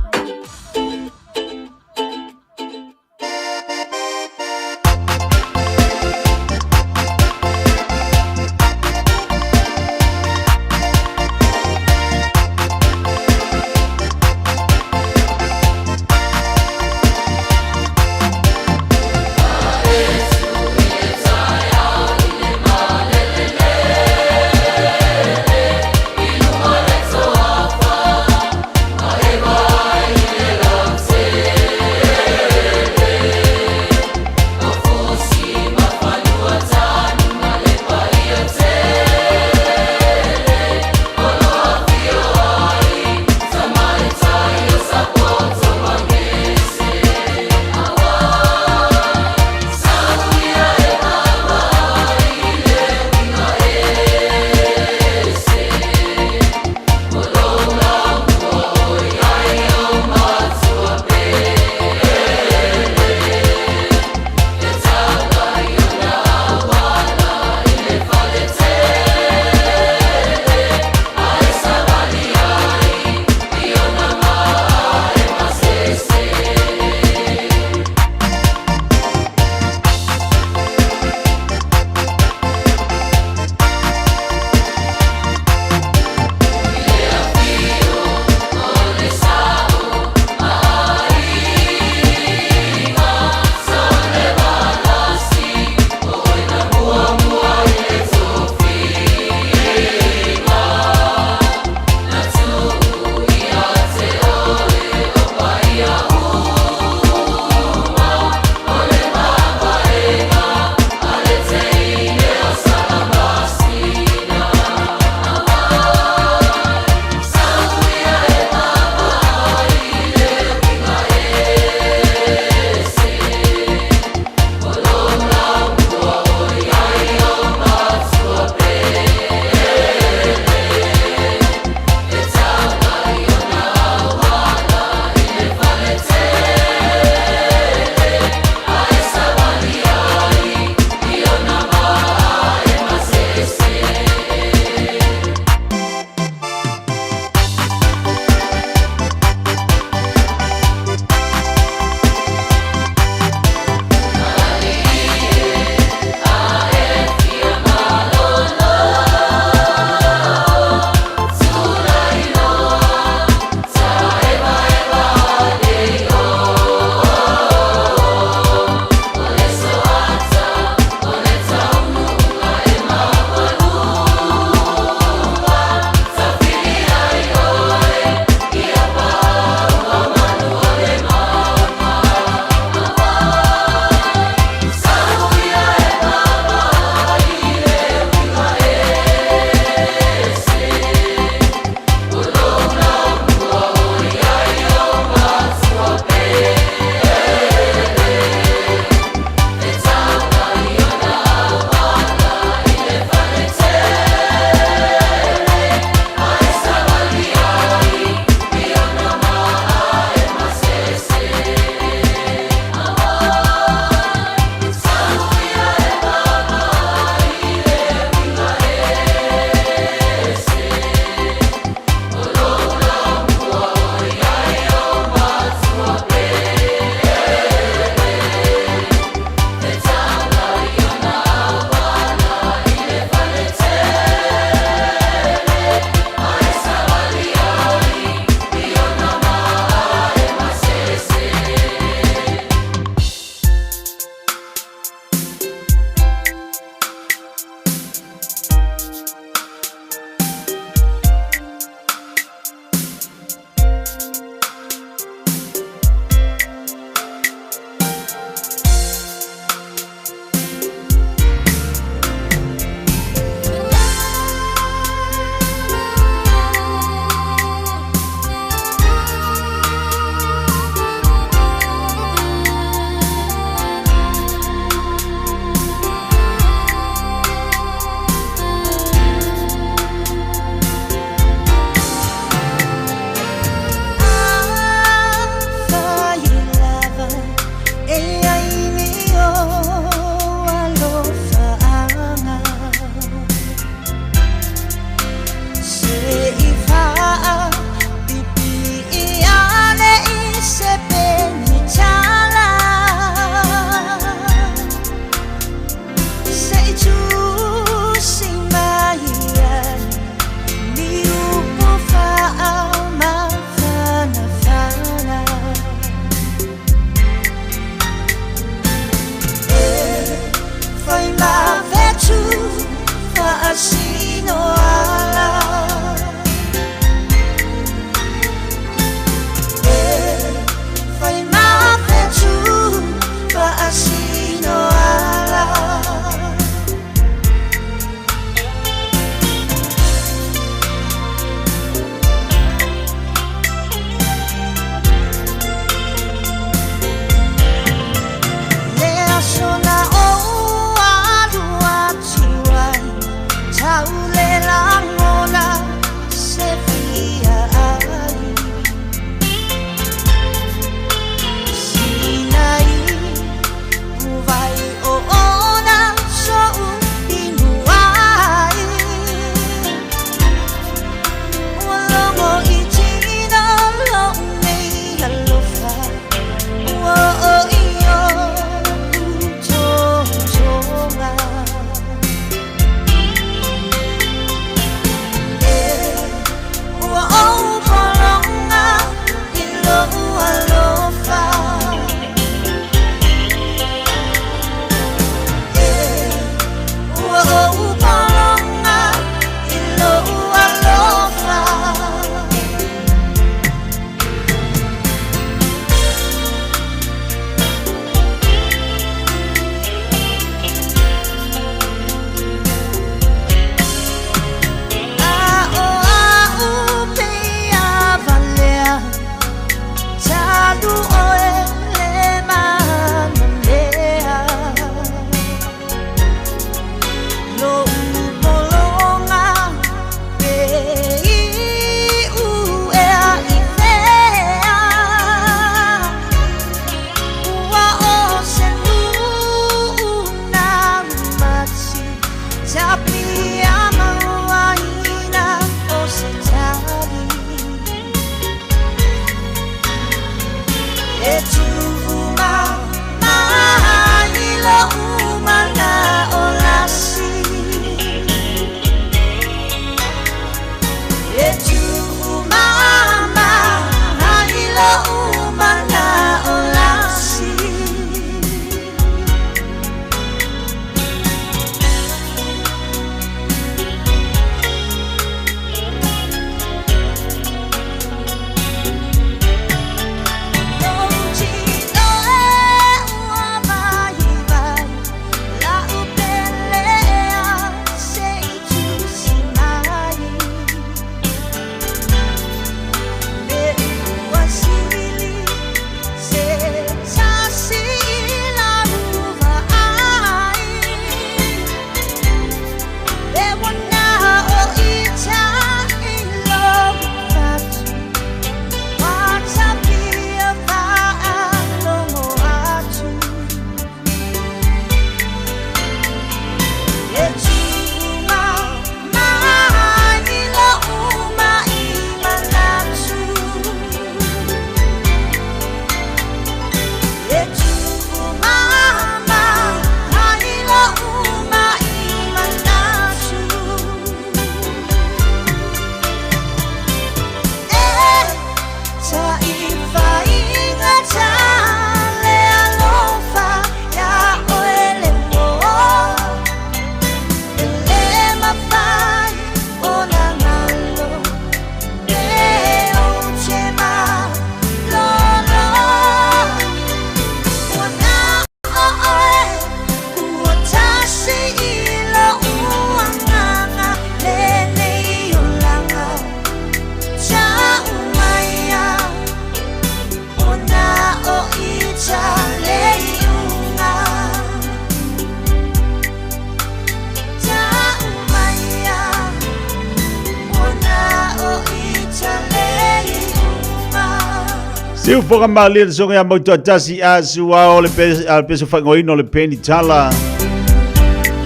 Speaker 1: Siufoga malie le soga ia Mautoatasi a suao le peso whaingoina o le Penny Tala.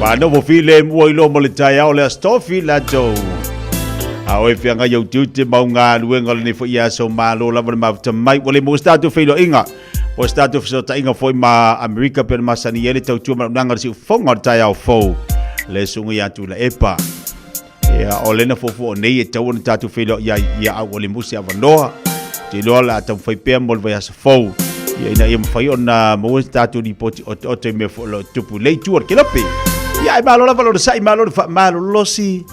Speaker 1: Whanofo file mua i loma le taeao le astofi latou. A oe whianga i au tiute mau ngā luenga le nefo i aso malo lava le mafuta mai. Ua le mo se tatou feiloaiga. Po se tatou fesootaiga foi ma Amerika pe na masani ai le tautua ma le siufoga o le taeao fou. Le susuga ia Tuilaepa. Ia, o lena fuafua o nei e tatau ona tatou feiloai ai, ia a ua le maua se avanoa. Ou te iloa o le a taumafai pea mo le vaiaso fou, ia ina ia mafai ona maua se tatou lipoti otaota i mea foi o lo o tupu i le itu o le kelope. Ia, ae malo lava le onosai, malo le faamalolosi.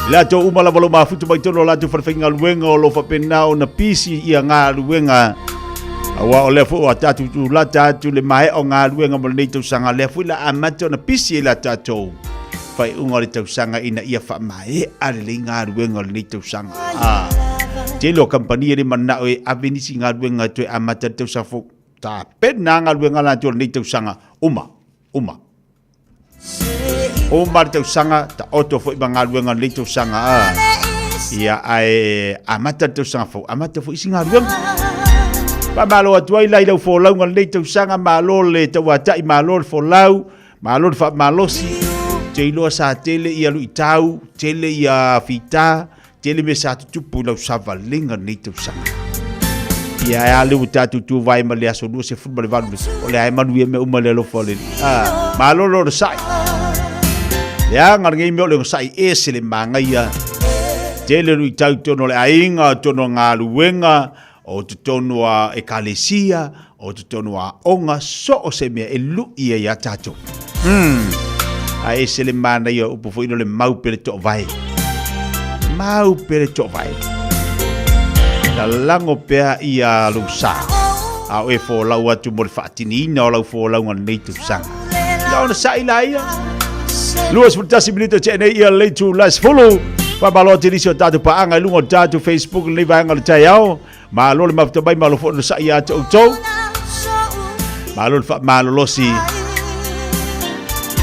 Speaker 1: I latou uma lava o lo o mafuta mai totonu o latou falefaigaluega o lo o faapena ona pisi ia galuega aua o lea foi ua tatou tulata atu le maea o galuega mo lenei tausaga, lea foi la amata ona pisi ai la tatou faaiuga o le tausaga ina ia faamaea lelei galuega o lenei tausaga. Ah, tele o kamupani e le manao e ave nisi galuega e toe amata le tausaga fou. Tapena galuega latou o lenei tausaga, uma, uma. Uma le tausaga, taoto foi ma galuega o lenei tausaga. Ah. Ia, ae amata le tausaga fou, amata foi isi galuega. Faamalo atu ai la i lau folauga o lenei tausaga, malo le tauatai, malo le folau. Malo le faamalosi, te iloa sa tele ia luitau, tele ia fita, tele mea sa tutupu i lau savalega lenei tausaga. Ia e a le ua tatou tuvae ma le aso 28, o le a e manuia mea uma le alofa o le Alii. Ah, malo le onosai. Leaga lenei mea o le onosai ese le manaia. Tele luitau i totonu o le aiga, totonu o galuega, o totonu a ekalesia, o totonu a aoga, so o se mea e lui ai ia tatou. A ese le manaia o upu foi lea o le mau pele toovae. Mau pele toovae. Lalago pea ia lou sa, a o e folau atu mo le faatiniina o lau folauga lenei tausaga. Ia ona sa'i la ia. 21 minuto tea nei ia le itu la 10. Faamalo atu i nisi o tatou paaga i luga o le tatou Facebook lenei vaega o le taeao. Malo le mafuta mai, malo foi le sa'i ia te outou. Malo le faamalolosi.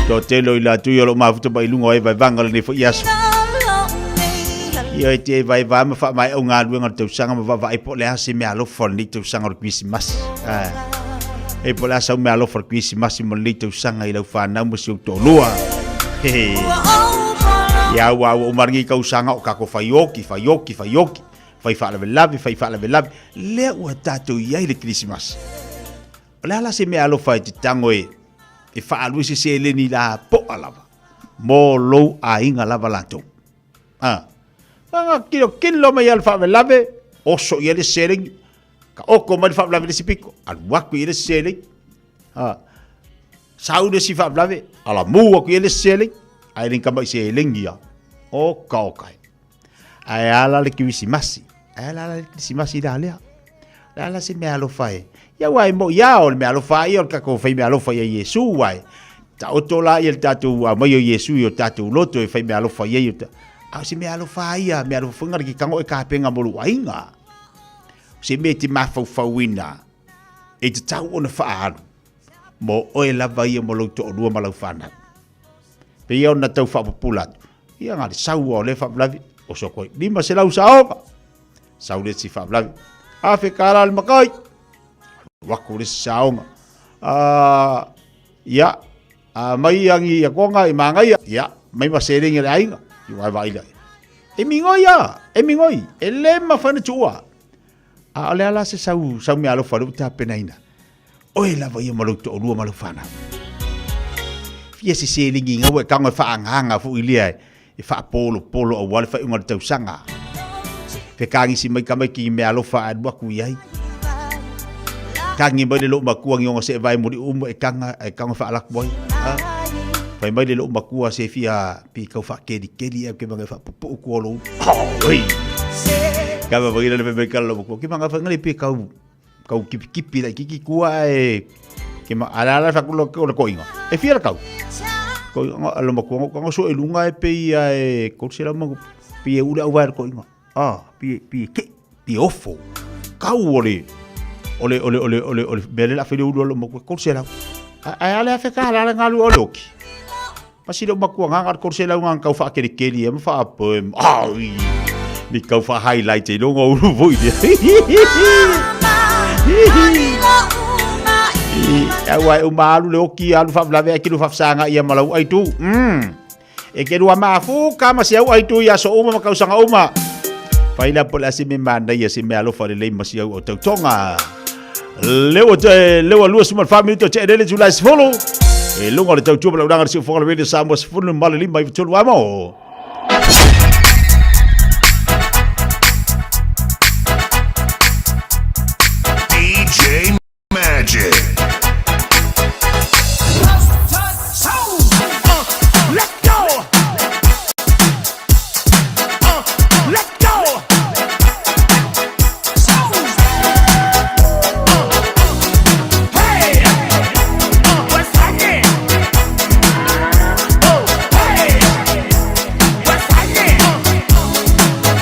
Speaker 1: Toatele o i latou ia o lo o mafuta mai i luga o evaevaga o lenei foi aso. Ia e te evaeva ma faamaea au galuega o le tausaga ma vaavaai po o le a se meaalofa o lenei tausaga o le Kerisimasi. Ah. E po o le a sau meaalofa o le Kerisimasi mo lenei tausaga i lau fanau ma si ou toalua. Hehe. Ia ua ua uma lenei tausaga o kako faioki, faioki, faioki. Fai faalavelave, fai faalavelave. Lea ua tatou i ai le Kerisimasi. O le a la se meaalofa e te tago e e faaalu ai se seleni lapoa lava mo lou aiga lava latou. Ah. Nga kilo kilo mai al faalavelave, oso i ai le seleni, ka oko mai le faalavelave i le isi piko, alu atu i ai le seleni. Ah. Sau le isi faalavelave, ala mu atu i ai le seleni, ae le tamai seleni ia. Oka oka e. Ae a la le Kerisimasi? Ae a la le Kerisimasi la lea? Le a la se meaalofa e? Ia aua e mo'i lava o le meaalofa ia o le tatou fai meaalofa ia Iesu aua e taoto la ia le tatou aumai o Iesu i o tatou loto e fai meaalofa i ai o ta... A o se meaalofa ia, meaalofa foi ngana ki tango e kapenga mo lou aiga. O se mea e te mafaufauina e tatau ona faaalu mo oe lava ia mo lou toalua ma lau fanau. Pei ona tau faapupula atu, ia na le sau lava o lea faalavelave, oso atu ai, 500 saoga, sau le isi faalavelave, $1000 le makai, alu atu le isi saoga, ia, a mai agi ia koga i manaia, ia, mai ma seleni a le aiga, ia ae vaai lea, e migoi lava, e migoi, e le mafai ona tuua. A o le a la se sau, sau meaalofa lea ua tapenaina? Oe lava ia ma lou toalua ma lau fanau. Fia se seleni ina ua e tago e faaagaaga foi lea e faapolopolo aua le faaiuga o le tausaga. Fekagisi mai tamaiti i meaalofa ae alu atu i ai. Tagi mai le loomatua ni ona seevae moli'u uma e taga e tago e faalatu ai. Ha? Fai mai le loomatua se fia pi tau faakelikeli ea ke manga e faapupuu tua o lou. Oi! Kava vai le fai mai kala loomatua ke manga fai ngale pi kau kau kipikipi laitiiti tua ae ke ma ala ala fa kulo ko ko inga e fia la kau ko inga lo ma ko ko so e lunga e pe ia e ko se la ma pi e ule au vai ko inga ah pi pi ke pi ofo kau ole ole ole ole ole ole mele la fele ulu lo ma ko se la ai ala fe ka ala ngalu o loki Pasi lou matua nganga le kolu selau nganga kau whaakelikeli e ma whaapo e ai ni kau wha highlight e longa ulu foi lea. Aua e uma alu le oki alu faavelaveai kilu faafesaga ia ma lau aitu. E ke lua mafuka ma si au aitu i aso uma ma kausaga uma. Fai la po le ase me manaia se mea alofa lelei ma si au o tautoga. Leo te leo lua suma fa minuto te elele July 10. E lunga o le tautua ma laulaga le siufoga le Radio Samoa 10 ma le 5 i tolu amo.
Speaker 3: DJ Magic.
Speaker 9: Let's go! Let's go! Hey! What's happening? Oh, hey! What's happening?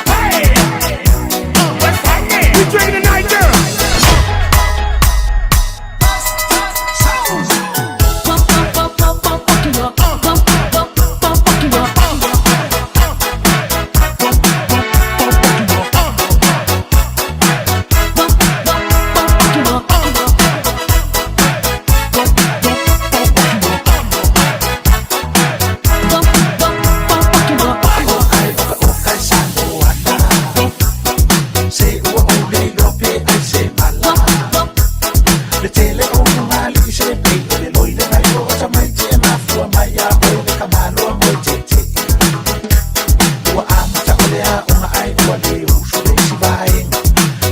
Speaker 9: Hey! What's happening? We drinking tonight, girl.
Speaker 7: Se ua ou le iloa pe ai se mala Le tele o magali i se pei o le loi le nai o tamaiti e mafua mai a oe o le kamaloa mo e tete Ua amata o le aoga ai ua le uso le isi vaega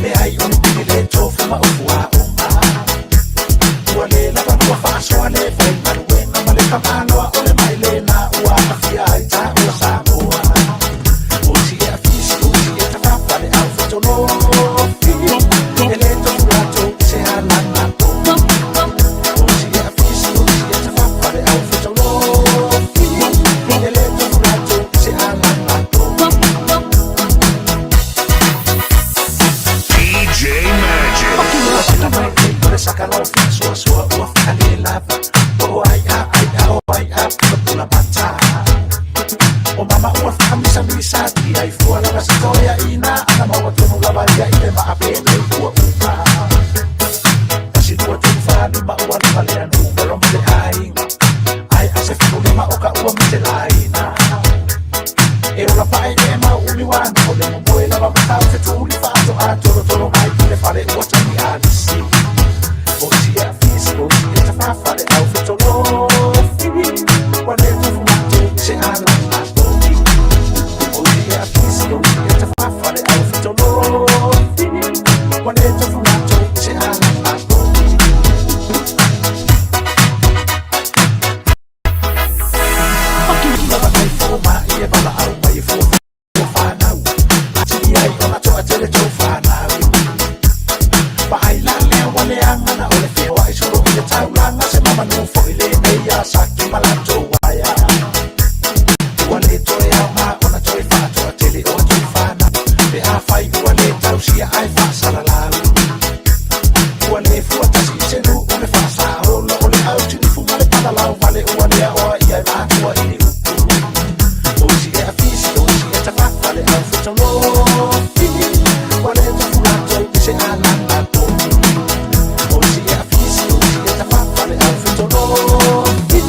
Speaker 7: Le ai o ni pili le tofu ma ufu aoga Ua le lava lua faasoa le fai galuega ma le kamaloa o le mai lena ua aafia ai taua Samoa O si e afisi o si e tafafa le au fetolofi E le tofu latou i se halaga O si e afisi o si e tafafa le au fetolofi E le tofu latou i se halaga
Speaker 3: DJ Magic.
Speaker 7: O le saka lau faasoasoa ua faale lava O ai a ai a o ai a pula pula mata O mama ua faamisamisa tia i fua lava se toea ina Ana maua tonu lava ia i le maapele ua uma Tasi lua tolu fa lima ua luga lea numero ma le aiga Ai a se fulu lima o ka ua matelaina E ola pae e mau umi wana o le momoe lava matau fetuli faatoa tolotolo mai i le fale ua tagi alisi O si e afisi o si e tafafa le au fetolofi Ua le tofu matou i se ala O si e afisi o si e tafafa le au fetolofi Ua le tofu matou i se ala Lava ai fo ma i e bala au mai e fo whanau Tini ai ona toa tele tau whanau Pa ai la lea wa le angana o le whewa i solo i le taulanga Se mama nu fo i le nei a saki malato waia Ua le toe au ngā ona toe whaatoa tele o atu i whanau Pe a whai ua le tausia ai whaasalalau Ua le fua tasi i se nu o le whaasaolo O le au tinifu ma le palalau vale ua lea oa ia e mātua i le upu O si e afisi o si e tafafa le au fetolofi Ua le tofu latou i se alanga O si e afisi o si e tafafa le au fetolofi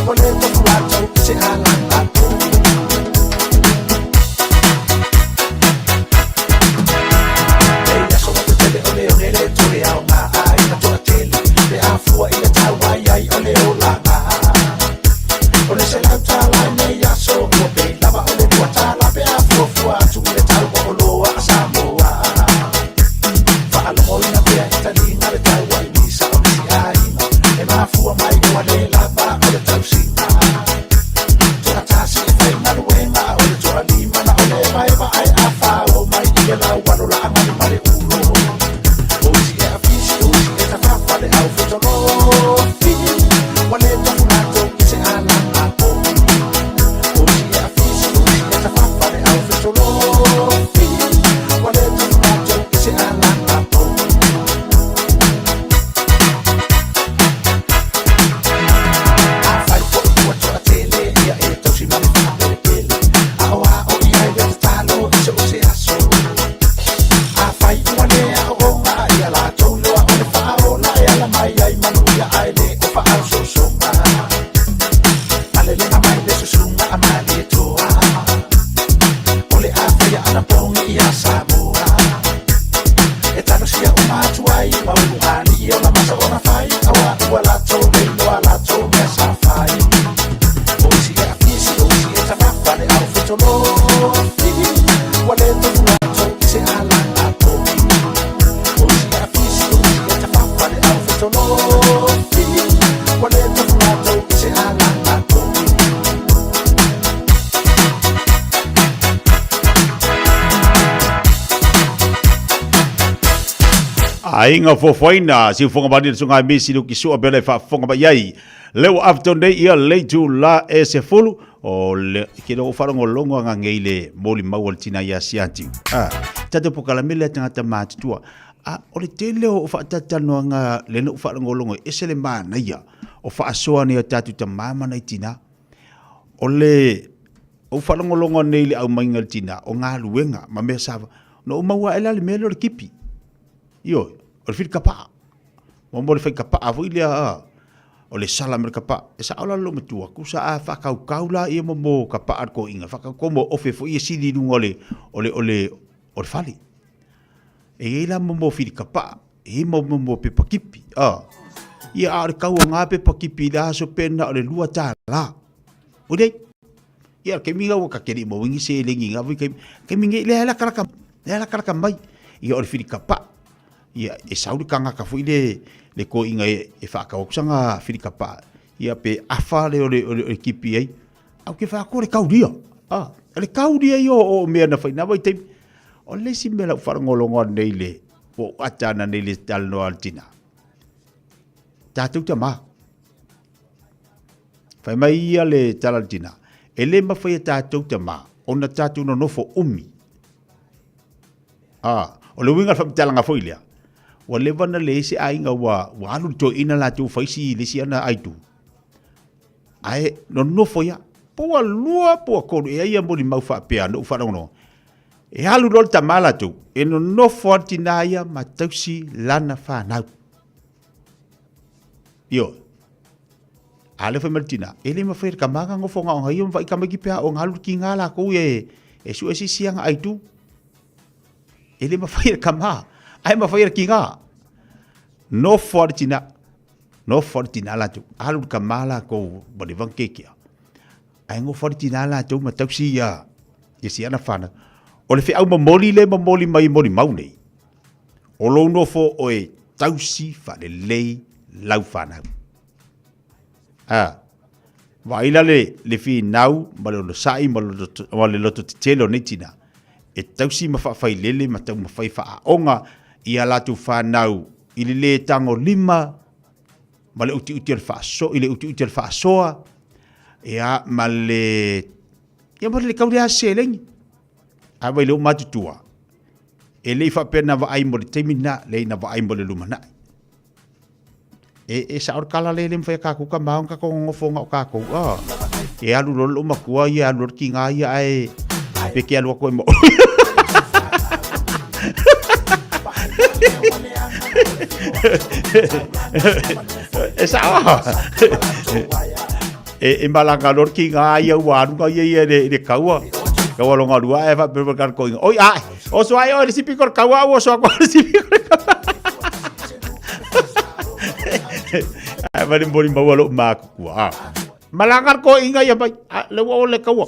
Speaker 7: Ua le tofu latou i se alanga Nei aso ma te tele o le one le toe ao ngā ai na toa tele Pe a fua i le tau ai ai o le olaga O le se lau tala i nei aso ua pei lava o le lua tala Pe a fua fua atu i le tau o oloa a Samoa Faalogoina pea i taliga le tau ai misa o nisi aiga E mafua mai ua le lava o le tausiga Toatasi e fai galuega o le toalima na o le evaeva ai a fao mai i le lau alo laaga ma le ulo O si e afisi o si e tafafa le au fetolofi Ua le tofu latou i se alaga Fetolofi Ua le tofugatoi i se alagato O si afisi o si e tafafa le au fetolofi Ua le tofugatoi i se alagato.
Speaker 1: Aiga fuafuaina siufoga mani le suga misi luki sua bele faafofoga mai ai. Le ua afe nei ia le itula e 10 o le ke lo faalogologo aga nei le molimau a le tina ia Siati. A tatou pokalame lea tagata matutua. A o le tele o faatatalanoaga le na ou faalogologo e ese le manaia o faasoa nei o tatou tama ma nai tina. O le ou faalogologo nei i le aumaiga le tina o galuega ma mea sa na ou maua ae la le mea lea o le kipi. Ioe, o le filikapa'a. Mo le faikapaa foi lea o le sala ma le kapaa. E sao la le loomatua, tusa a faakaukau la ia mo kapaa a le toeaina, faakaukau mo ofe foi ia sili i luga o le o le o le o le fale. E i ai la mo filikapaa, e i ai mo pepa kipi. Ia a o le kau o ngā pepa kipi i le aso pe na o le $2. O lei, ia ke minga ua ka keri mo wingi se lengi ngā vui ke minga le ala kalaka le ala kalaka mai. Ia o le filikapaa. Ia, e sau le kagaka foi le, le koiga e, e faakauakusaga filikapaa. Ia, pe afa le o le, o le, o le kipi ai. Au ke whaako le kauria. Ah, le kauria i o, o mea na whai nā vai taimi. O le isi mea lau wharangolongo nei le, o atana nei le talanoa al tina. Tātou ta mā. Whai mai ia le tala al tina. E le mawhai e tātou ta mā, ona tātou nonofo umi. A, o le uiga o le faamatalaga foi lea, ua leva ona leai se aiga ua, ua alu le toeaina latou fai si le isi ana aitu. Ae nonofo ia, po ua lua po ua tolu, e ai ia molimau faapea na ou faalogologo. E alu loa le tama latou, e nonofo lava le tina ia ma tausi lana fanau. Ioe. A lea fai mai le tina, e le mafai e le tama ona nofo na ona ia ma vaai tamaiti pe a o ona alu le tiga latou e, e sue sisi ana aitu. E le mafai e le tama, ae mafai e le tiga. Nofo a le tina, nofo a le tina latou, alu le tama latou ma le vankekia. Ae nofo a le tina latou ma tausi ia, ia si ana whanau. O le feau momoli le momoli mai molimau nei. O lou nofo oe tausi faalelei lau fanau. A, vaai la le, le finau ma le onosai ma le loto, ma le loto tetele o nei tina, e tausi ma faafailele ma taumafai faaaoga i a latou fanau i le lē tagolima ma le utiuti o le faaso, i le utiuti o le faasoa, ia, ma le, ia ma le kau lea seleni. A vai le o matutua, e le i faapea na vaai mo le taimi lena, leai na vaai mo le lumanai. E, e sao le kala le le mawhai a kākou ka maong ka kongo ngofo ngau kākou. Ah, e alu lolo o matua ia, alu lolo ki ngā ia, ae pe ke alu ako e mo. E sao. E, e malanga lolo ki ngā ia ua alu ngā ia ia le, le kaua. Kaua longa lua e wha pe ka ko inga. Oi ai, o so ai o le sipi ko kaua o so ko le sipi ko kaua. Ai ma le moli maua lo ma kua. Malanga ko inga ia mai le ua o le kaua.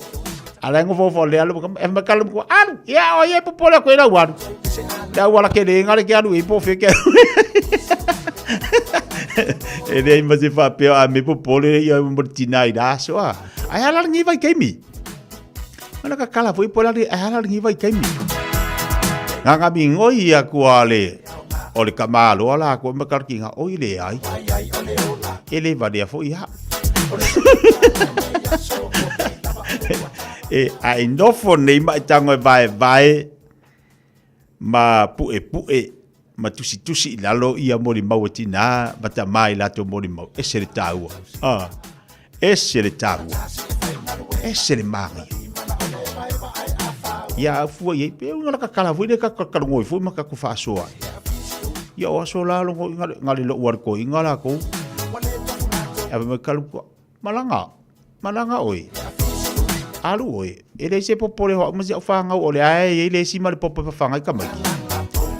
Speaker 1: Ala ngo fo fo le alu e ma kalu ko alu. Ia o ye popole ko ira waru. Le wala ke le ngale ke alu e po fe ke. E le ma se fa pe a me popole ia mo tina i la so a. Ai ala ngi vai keimi. Mana ka kala foi po la ai ala ngi vai keimi. Nga nga mi ngoi ia kua le o le kamalo ala ko ma kala ki nga oi le ai. E le valea foi ia. E ai nofo nei ma tango e vae vae ma pu'e pu'e ma tusitusi i lalo ia molimau a tinā ma tamā i latou molimau. Ese le tāua. Ah, ese le tāua. Ese le māngaia. Ia au fua i ei, pe unga la kakala foi le ka kalongoi foi ma ka ku whaasoa. Ia o aso la longo i ngale, ngale lo uar ko i ngala ko. Ia me kalu kua, malanga, malanga oe. Alu oe, e le se popole hoa ma se au whangau o le ae e le si ma le popo pa whangai ka maiki.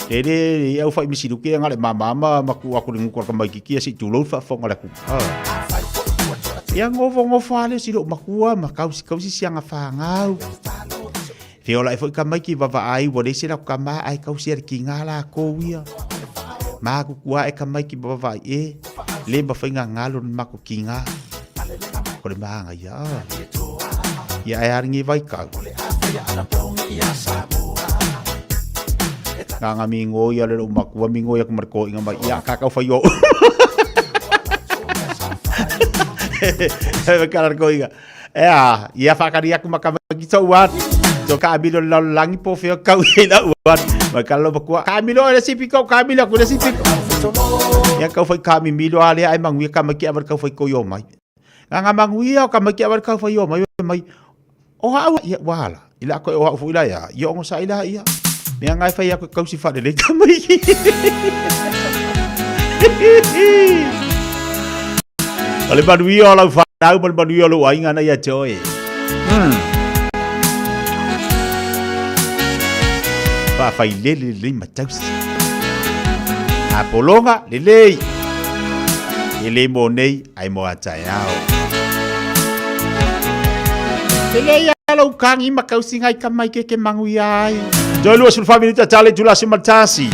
Speaker 1: Le le le au whai misiru ke ngale ma ma ma ma ku aku le nguku ka maiki kia si tulou wha whonga le ku. Ah. Ia gofogofo lava lea o si lou matua ma kausikausi si aga fagau. Feolai foi tamaiti vavaai ua leai se latou tama ae tausi e le tiga latou ia. Matutua ae tamaiti ma vavaai e le mafai ona galo le matou tiga. O le manaia. Ah. Ia ae a lenei vaitau. Na ona migoi lea o lou matua migoi atu ma le toeaina mai, ia ka tau fai o'u. E kala le toeaina. E a, ia whakari aku ma tamaiti tou atu. To ka amilo le lalolagi po fea kau i lau atu. Ma kala lo makua, ka amilo le si piko, ka amilo aku le si piko. Ia kau whai ka mimilo a lea ai manguia ka maiki awar kau whai koi o mai. Nga nga manguia o ka maiki awar kau whai o mai mai. O hau ia wala. I la koe o hau fu ila ia. Ia ongo sa ila ia. Mea ngai whai aku kau si whare le ka maiki. O le manuia o lau whanau ma le manuia o lou aiga na ia te oe. Faafailele lelei ma tausi. Apologa lelei. E le mo nei, ai mo a taeao. Lelei a lou kagi ma kausiga i ka mai ke ke manuia ai. Toe 24 minute tale itula se matasi.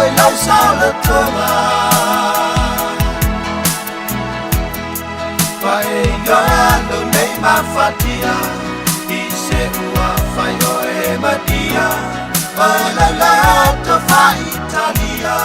Speaker 9: oi lau saolotoga. Faeioa lou nei mafatia i se ua fai oe matia o le loto faaitalia.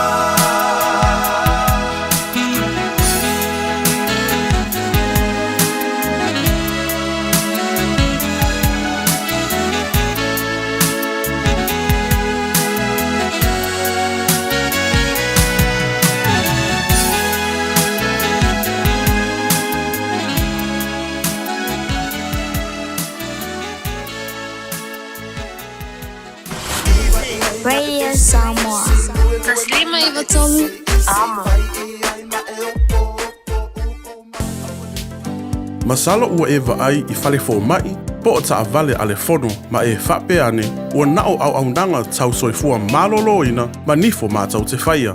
Speaker 8: Radio Samoa. 153 Amo.
Speaker 22: Masalo ua e vaai i fale fōmaʻi, po o taʻavale a le fono ma e faapea ane, ua na o auaunaga tau soifua malōlōina ma nifo mātou te faia.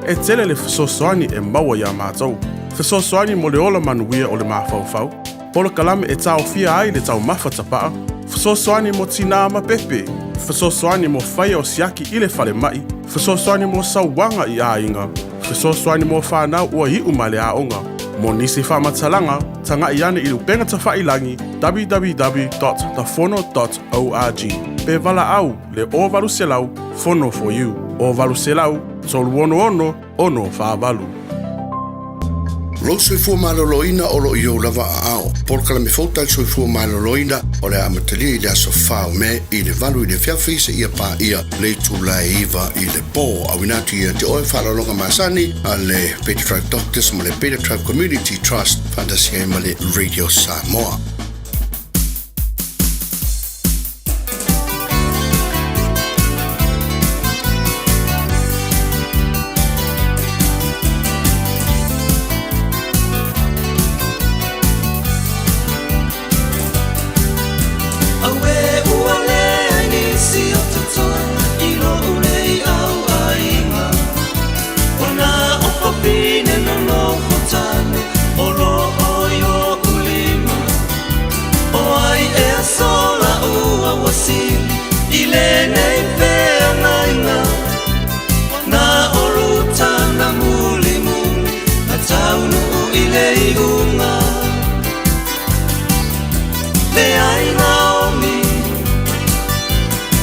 Speaker 22: E tele le fesoasoani e maua iā mātou. Fesoasoani mo le ola manuia o le mafaufau, polokalame e taofia ai le taumafa tapaʻa, fesoasoani mo tinā ma pepe, fesoasoani mo faia o siaki i le falemaʻi, fesoasoani mo sauaga i aiga, fesoasoani mo fanau ua iʻu ma le aoga. Mo nisi faamatalaga, tagaʻi ane i le upega tafailagi www.thefono.org pe valaau le 0800 Fono for you 0800 366 648.
Speaker 18: Lou soifua malōlōina o loo i ou lava aao. Polokalame fou tali soifua malōlōina o le a amatalia i le aso 4 o Me i le 8 i le afiafi seia paia le itula e 9 i le pō. Auina atu ia te oe faaaloaloga masani a le Beta Tribe Doctors ma le Beta Tribe Community Trust faatasi ai ma le Radio Samoa.
Speaker 9: Auē ua leai nisi o totoe i lo'u nei auaiga. Ua na o fafine nonofo tane o loo i oʻu lima. O ai ea sola ua uasili i lenei feagaiga. Na o Ruta na mulimuli na taunuu i le iuga. Leai Naomi,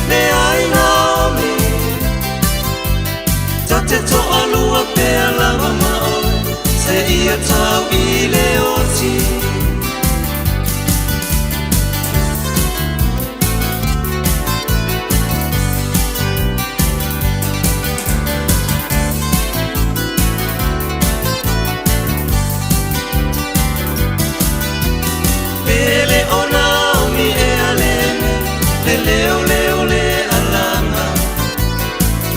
Speaker 9: leai Naomi, ta te toalua pea lava ma oe seia tau i le oti. Pele o Naomi e aleme, le leo leo le alaga.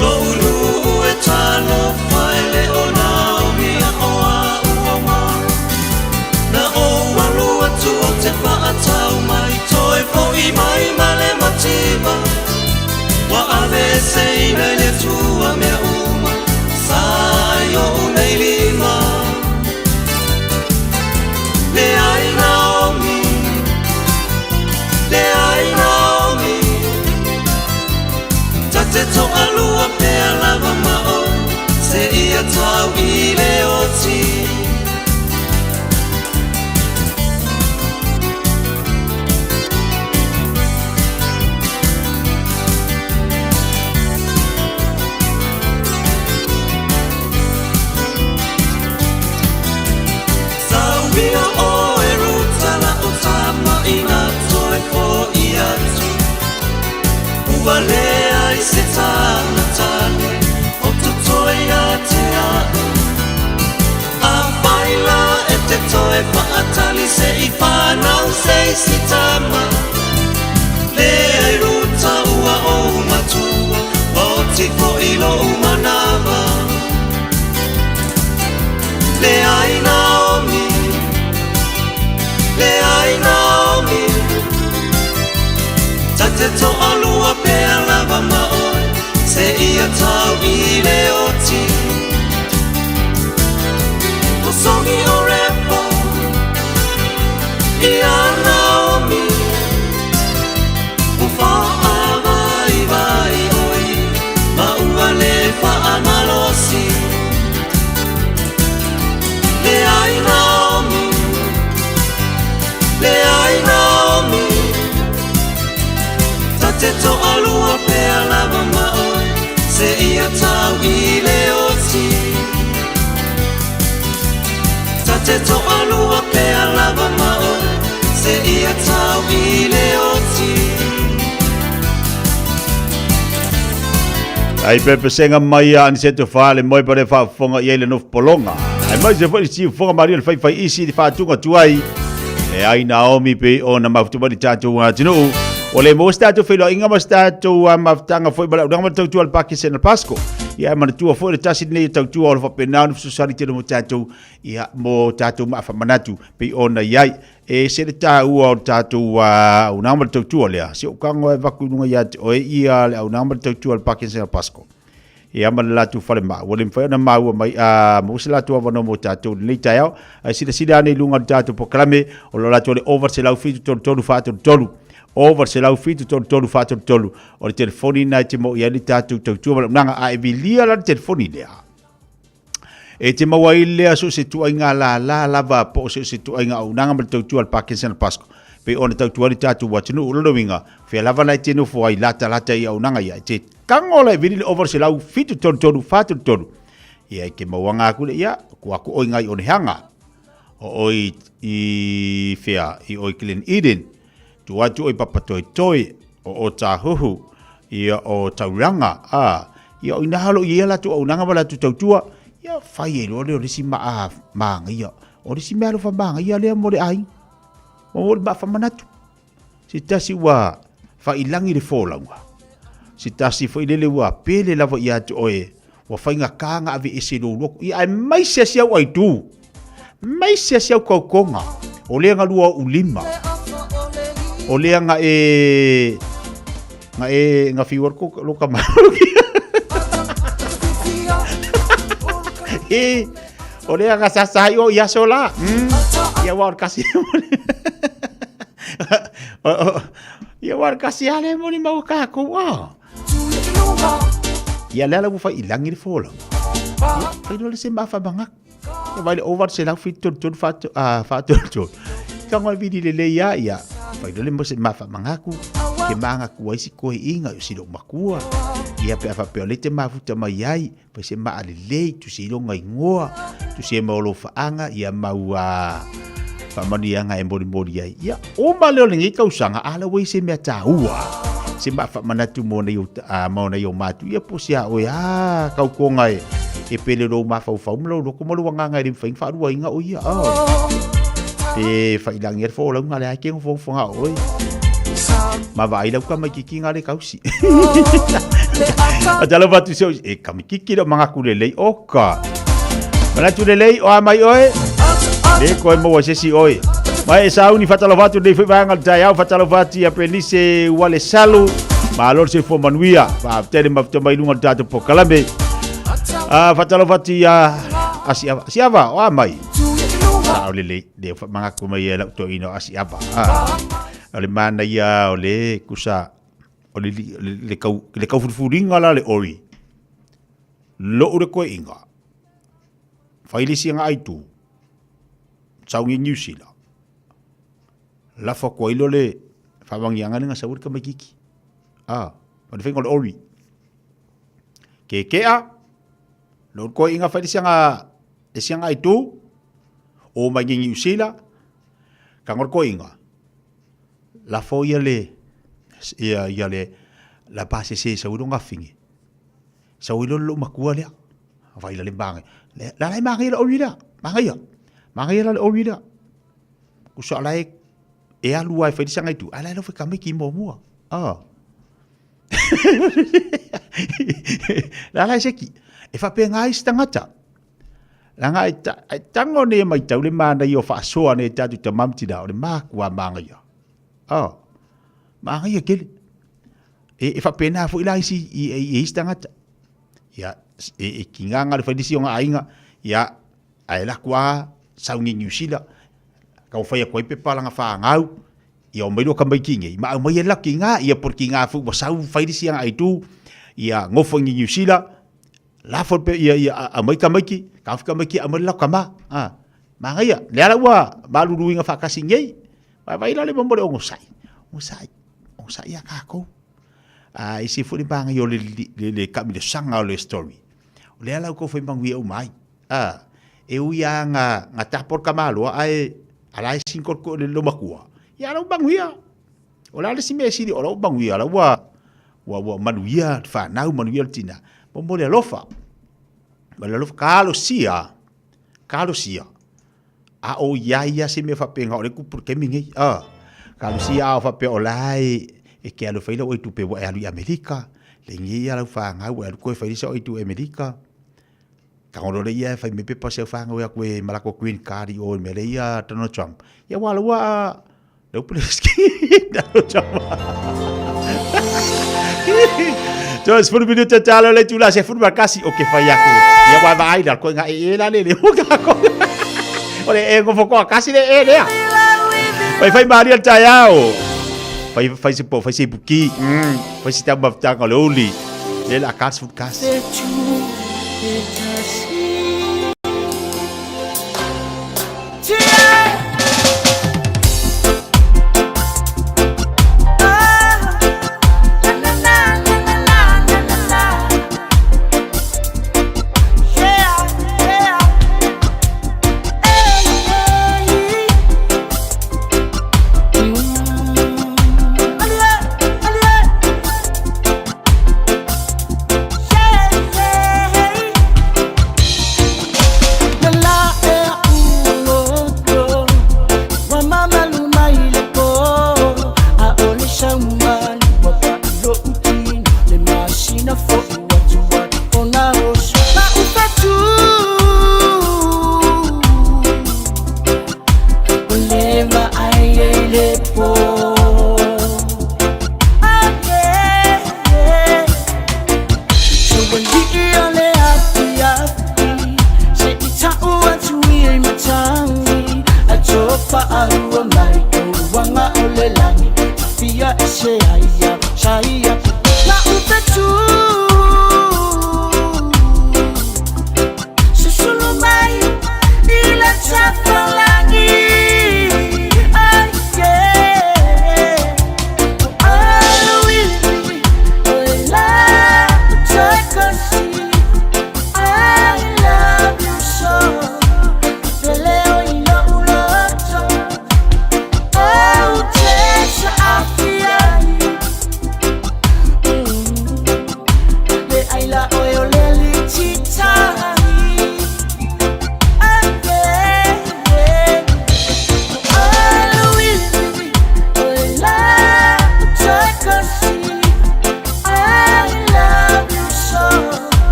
Speaker 9: Lo'u nuu e talofa e le o Naomi a o a'u auma. Na ou alu atu ou te faatau mai, toe foʻi mai ma le mativa. Ua aveeseina e le Atua mea uma, sa i oʻu nei lima. Leai Naomi, leai Naomi, ta te toalua pea lava ma oe seia tau i le oti. Sauia oe Ruta la'u tama ina toe foʻi atu. Ua leai se taga tane o totoe ia te a'u. Afai la e te toe faatali seʻi fanau se isi tama. Leai Ruta ua ou matua, ua oti foʻi loʻu manava. Leai Naomi, leai Naomi, ta te toalua pea lava ma oe seia tau i le oti. O songi o Repo ia Naomi, ua faaavaivai oe ma ua le faamalō.
Speaker 2: tau i le oti. Ta te toalua pea lava ma oe seia tau i le oti.
Speaker 1: Ai pepesenga mai a Aniseto Fale moe pa le faafofoga i ai le nofo pologa. Ai mai se foi si fofoga maria le faifai isi le faatuga tuai. E ai Naomi pe ona mafutu mai le tatou atunuu. O le mo se tatou feiloaiga ma se tatou mafutaga foi ma le auaunaga ma le tautua a le Pakisena Pasco. Ia e manatua foi le tasi lenei o tautua o lo faapena ona fesoasoani tele mo tatou ia mo tatou maafamanatu pei ona i ai. E ese le taua o le tatou auaunaga ma le tautua lea. Si ou kago e vaku i luga ia te oe ia le auaunaga ma le tautua a le Pakisena Pasco. Ia ma le latou falemai, ua le mafai ona maua mai, a maua se latou avanoa mo tatou i lenei taeao. Ae silasila ane i luga o le tatou polokalame, o lo o latou le over 173 433. Over 173 433. O le telefoni lena e te maua i ai le tatou tautua ma le auaunaga. A e vilia la le telefoni lea, e te maua ai lea so o se tuaiga lala lava po o so o se tuaiga auaunaga ma le tautua a le Parkinson Pasco. Pei ona tautua ai le tatou atunuu. O lona uiga, fea lava la e te nofo ai latalata i auaunaga ia, e te Tago la e vili le over 173 433. Ia e te mauanga aku le ia, ku aku oi ngai onehanga. O oi i whea, i oi Glen Eden. Tu atu oi Papatoetoe, o o Tāhuhu, ia o Tauranga, a, ia o ina halo ia la tu aunaga ma la tu tautua, ia whai e loa leo lisi ma a maanga ia. O lisi mea alofa maanga ia lea mo le ai. Mo mo le maa whamanatu. Se tasi ua faailagi le folauga, se tasi foi lele ua pele lava ia te oe, ua faigata na aveese i lou loto, ia aemaise si au aitu, aemaise si au tautoga, o lea na lua ou lima, o lea na e, na e, na fiu atu lo ka E, o lea na sasa ai o ia aso la. Ia ua o le kasi. Ia ua kasi ale mo ni mau kākou a. Ia lea la ua fai i langi le fōla. Ia, fai loa le se mafa manga. Ia vai le over se lau fitu tolu tolu whātu, a, whātu tolu. Ka ngoi vili le lei a, ia, fai loa le mo se mafa mangaku. Ke manga ku ai si koe inga, o si lo makua. Ia pe a whapea le te mafuta mai ai, fai se maa lelei, tusi i longa ingoa, tusi e mau lou faaaga, ia mau a faamanuiaga e molimoli ai. Ia, uma lea o lenei tausaga, a la ua i se mea taua, se maa faamanatu mo nei o, a, mo nei o matu, ia po o se a oe, a, kautoga e, e pele lou mafaufau ma lou loto ma lou agaga e le mafai ona faaluaina o ia. Oh. Pe failangi ai le folauga lea ke nofonofoga o oe. Ma vaai lau tamaititi na le tausi. A talo fatu se e kamititi le mangaku lelei oka. Manatu lelei o a mai oe. Le koe maua se si oe. Mai e sauni fatalo fatu nei foi vaega le taeao fatalo fatu ia Penise Wale Salu. Malo le soifua manuia. Faafetai le mafuta mai luga o le tatou polokalame. A fatalo fatu ia Asiava. Asiava o a mai. Sao lelei. Le mangaku mai e lau toeaina o Asiava. O le manaia o le kusa o le, le, le, kau, le kaufulifuliga la le ori. Lou le koeʻiga, fai le isi aga aitu, sau i Niu Sila, lafo atu ai loa le faamanuiaga lea na sau ai le tamaitiiti. A, o le faiga o le ori. Kekea, lou le koeʻiga fai le isi aga, le isi aga aitu, o mai i Niu Sila, tago le koeʻiga, lafo ia le, ia, ia le, la pasese e sau ai lona afine, sau ai loa le lou matua lea, vaai la le manaia, la la e manaia le ori lea, manaia, manaia la le ori lea. Usa la e, e alu lava e fai le saga i tua, ae la e alofa i tamaiti muamua. Ah. La la e seki, e faapena ai se tagata. Leaga e, ta, e tago nei e matau le manaia o faasoa nei e tatou tama ma tina, o le matua manaia. Oh, manaia tele. E, e faapena foi la isi, i, i, i isi tagata. Ia, e, e tiga na le fai nisi o na aiga, ia, ae alu atu lava sau nei Niu Sila, taumafai atu ai pepa lana fanau, ia omai loa tamaiti nei, ma aumai e laki ina, ia po o le tiga foi ua sau fai le isi aga aitu, ia nofo i Niu Sila, lafo le pe, ia, ia aumai tamaiti, taofi tamaiti aumai le latou tama, a, manaia, lea la ua maluluina faatasi nei, vaivai la le mea mo le onosai, onosai, onosai ia tatou. A ese foi le manaia o le, le, le taamilosaga o le story. O lea la ua tau fai manuia uma ai. A, e ui lava na, na tapa o le tamaloa ae a la e single koe le loomatua, ia la ua manuia. O le a le isi mea e sili, o la ua manuia, o la ua, ua, ua manuia le fanau, manuia le tina. Mo, mo le alofa. Mo le alofa, talosia, talosia. A o i ai ia se mea faapena o lea e tupu i le taimi nei. A, talosia a o faapea o la e, e te alofa i lau aitupe ua e alu i Amerika, lenei ia lau fanau ua e alu toe fai le isi au aitu i Amerika. Tago loa lea ia e fai mai pepa si au fanau e atu e ma latou green card i o i le mea lea ia Donald Trump. Ia ua alu a leu pule Donald Trump. So, 10 minute talo le tula se fulu kasi o ke fai aku. Ia wa vai la ko nga e la le le o ka ko. O le e ngo foko kasi le e lea. Fai fai mari al taiao. Fai fai se po fai se buki. Fai se tamba tanga le oli. Le la kas fut kas.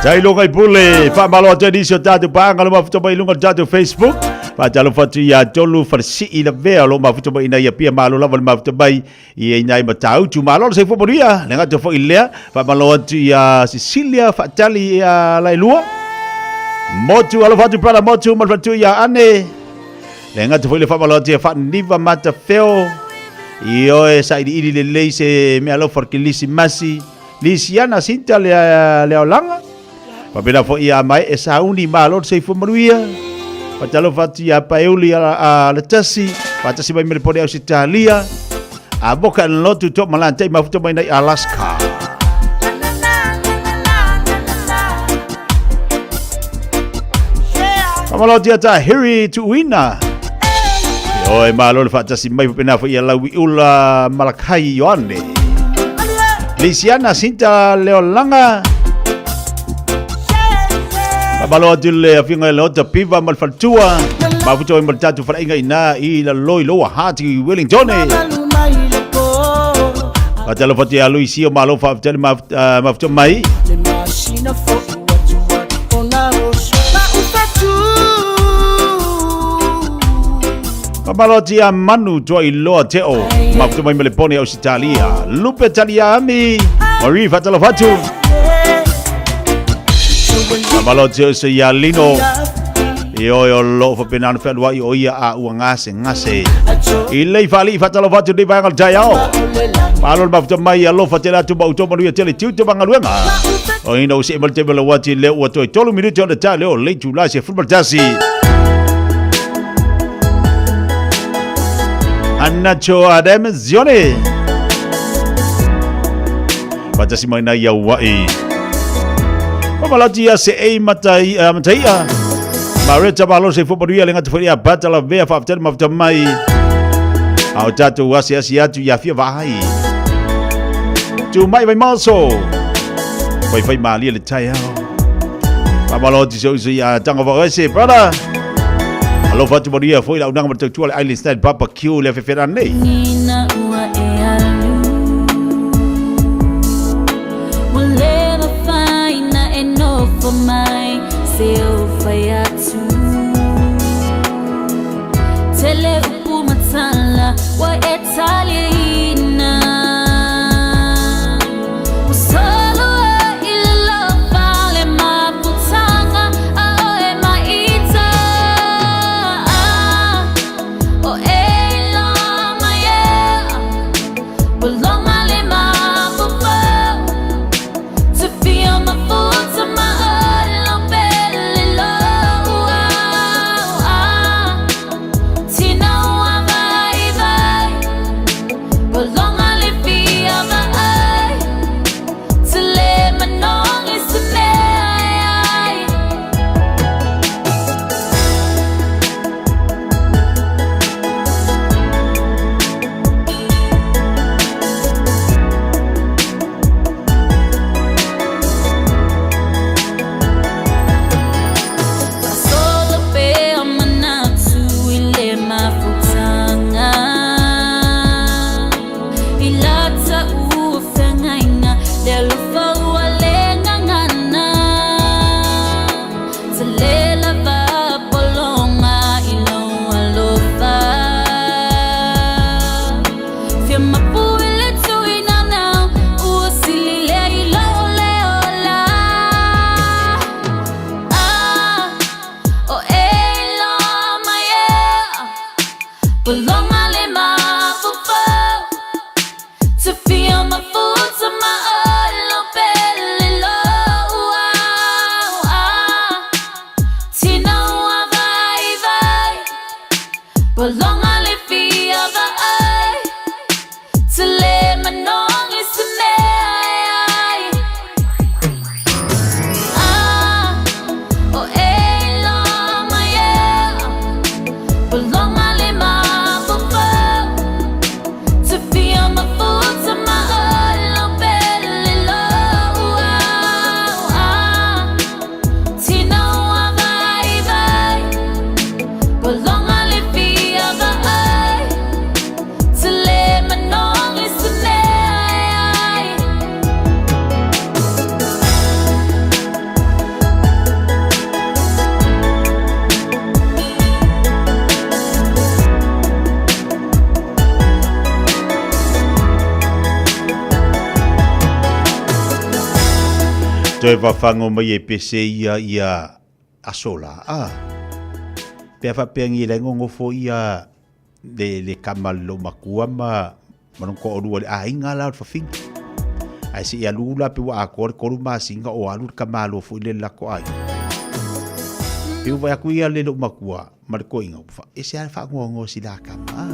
Speaker 1: Tailoga i pule, whaamalo atu ai nisi o tātou pāanga lo mafuta mai i lunga o le tātou Facebook. Whaatalofa atu ia tolu whalasii la vea lo mafuta mai ina ia pia malo lava le mafuta mai i ina i matautu. Malo le soifua manuia, le ngata foi lea. Whaamalo atu ia Cecilia Whaatali ia Lailua. Motu, alofa atu brother Motu, malfatu ia Ane. Le ngata foi le whaamalo atu ia Whaaniva Matafeo. I oe sa ili ili lelei se mea alofa o le Kilisimasi. Lisiana Sinta le, le Aolaga. Faapena foi ia mai e sauni malo le soifua manuia. Faatalofa atu ia Paeuli a, a le tasi, faatasi mai me le pone Ausitalia. A moka le lotu to malantai mafuta mai nei Alaska. Faamalo atu ia Hiri Tuuina. Ioe malo le faatasi mai faapena foi ia Lauiula Malakai Ioane. Lisiana Sinta Leolaga. Faamalo atu le afioga i le Ota Piva ma le faletua. Mafuta oi ma le tatou faleaiga ina i laloi Lower Hutt i Wellington. Faatalofa atu ia Luisio malo faafetai le mafuta mai. Faamalo atu ia Manu Tuailoa Teo, mafuta mai ma le pone Ausitalia. Lupe Taliami, Marie faatalofa atu. Faamalo atu se ia Lino. Ioe o loo faapena ona fealuai o ia a ua gase gase. I lei faalii faatalofa atu lenei vaega o le taeao. Malo le mafuta mai alofa tele atu ma outou manuia tele tiute ma galuega. O ina ua see mai le taimi o le uati lea ua toe 3 minute ona ta lea o le itula 11. Anacho Adam Zione. Faatasi mai nai Aua'i. Famalati ia se ei matai, mataia. Mareta malo se fo manuia le ngata foi ia bata la vea faafetai le mafuta mai. A o tatou asi asi atu ia fia vaai. Tu mai vai maso. Fai fai malie le taeao. Faamalo atu se uso ia tanga whaese, brother. Alofa atu manuia foi lau nanga ma tautua le Island Style Barbecue le fefera nei.
Speaker 11: Nina ua e alu Ua le mafai na e nofo mai Se ou fai atu Tele upu matala Ua e taliaina Ua solo ai i le lofa le mafutaga A oe maita O e iloa mai e Ua loga le mafaufau Te fia mafuta ma olo pele loa Tina ua vaivai Ua loga le fia vaai Te le manogi se mea e ai. Faasolo pea manatu i le mafutaga I lata ua feagaiga le alofa ua le gagana Tele lava pologa i lou alofa Fia mapu i le tuina nau ua sili lea i lou le ola Ah, o e iloa mai e Pologa le mafaufau Te fia mafuta ma olo pele loa Ah, tina ua vaivai Pologa le fia vaai Te le manogi se mea e ai Ah, o e iloa mai e Pologa le mafaufau Te fia mafuta ma olo pele loa Ah, tina ua vaivai Pologa le fia vaai
Speaker 1: Toe fafago mai e pese ia ia aso la a. Pe a faapea ngi le gogofo ia le le kama le loomatua ma ma lona toalua i le aiga la o le fafine. Ae se i alu la pe ua atoa le tolu masina o alu le tamaloa foi lea i le latou aiga. Pe ua vaai atu ia le loomatua ma le toeaina, ua ese lava le faanoanoa o sila kama a.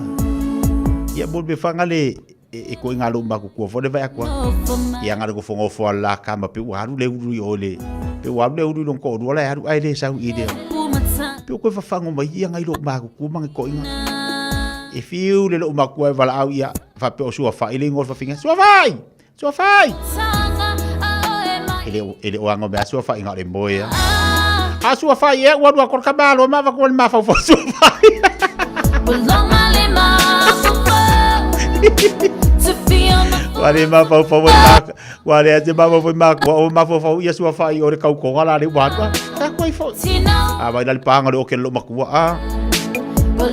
Speaker 1: Ia mo le mea foi lea e toeaina loomatua foi le vaai atu a. Ia na o le nofonofo lava o le la tama pe ua alu le ulu i o i le pe ua alu le ulu i lona toalua la e alu ae le sau i le pe ua toe fafago mai ia nai loomatua ma nai toeaina. E fiu le loomatua e valaau ia faapea o Suafai le igoa o le fafine. Suafai! Suafai! E le o ano mea Suafai na o le moe a. A Suafai e ua lua kore ka malo ma vaku le mafaufau Suafai. Ua le mafaufau e maka, ua le ate mafaufau e makua, o mafaufau ia Suafai o le kaukoga la le ua atua. Sa koe foi. A vai la le panga le oke le matua a.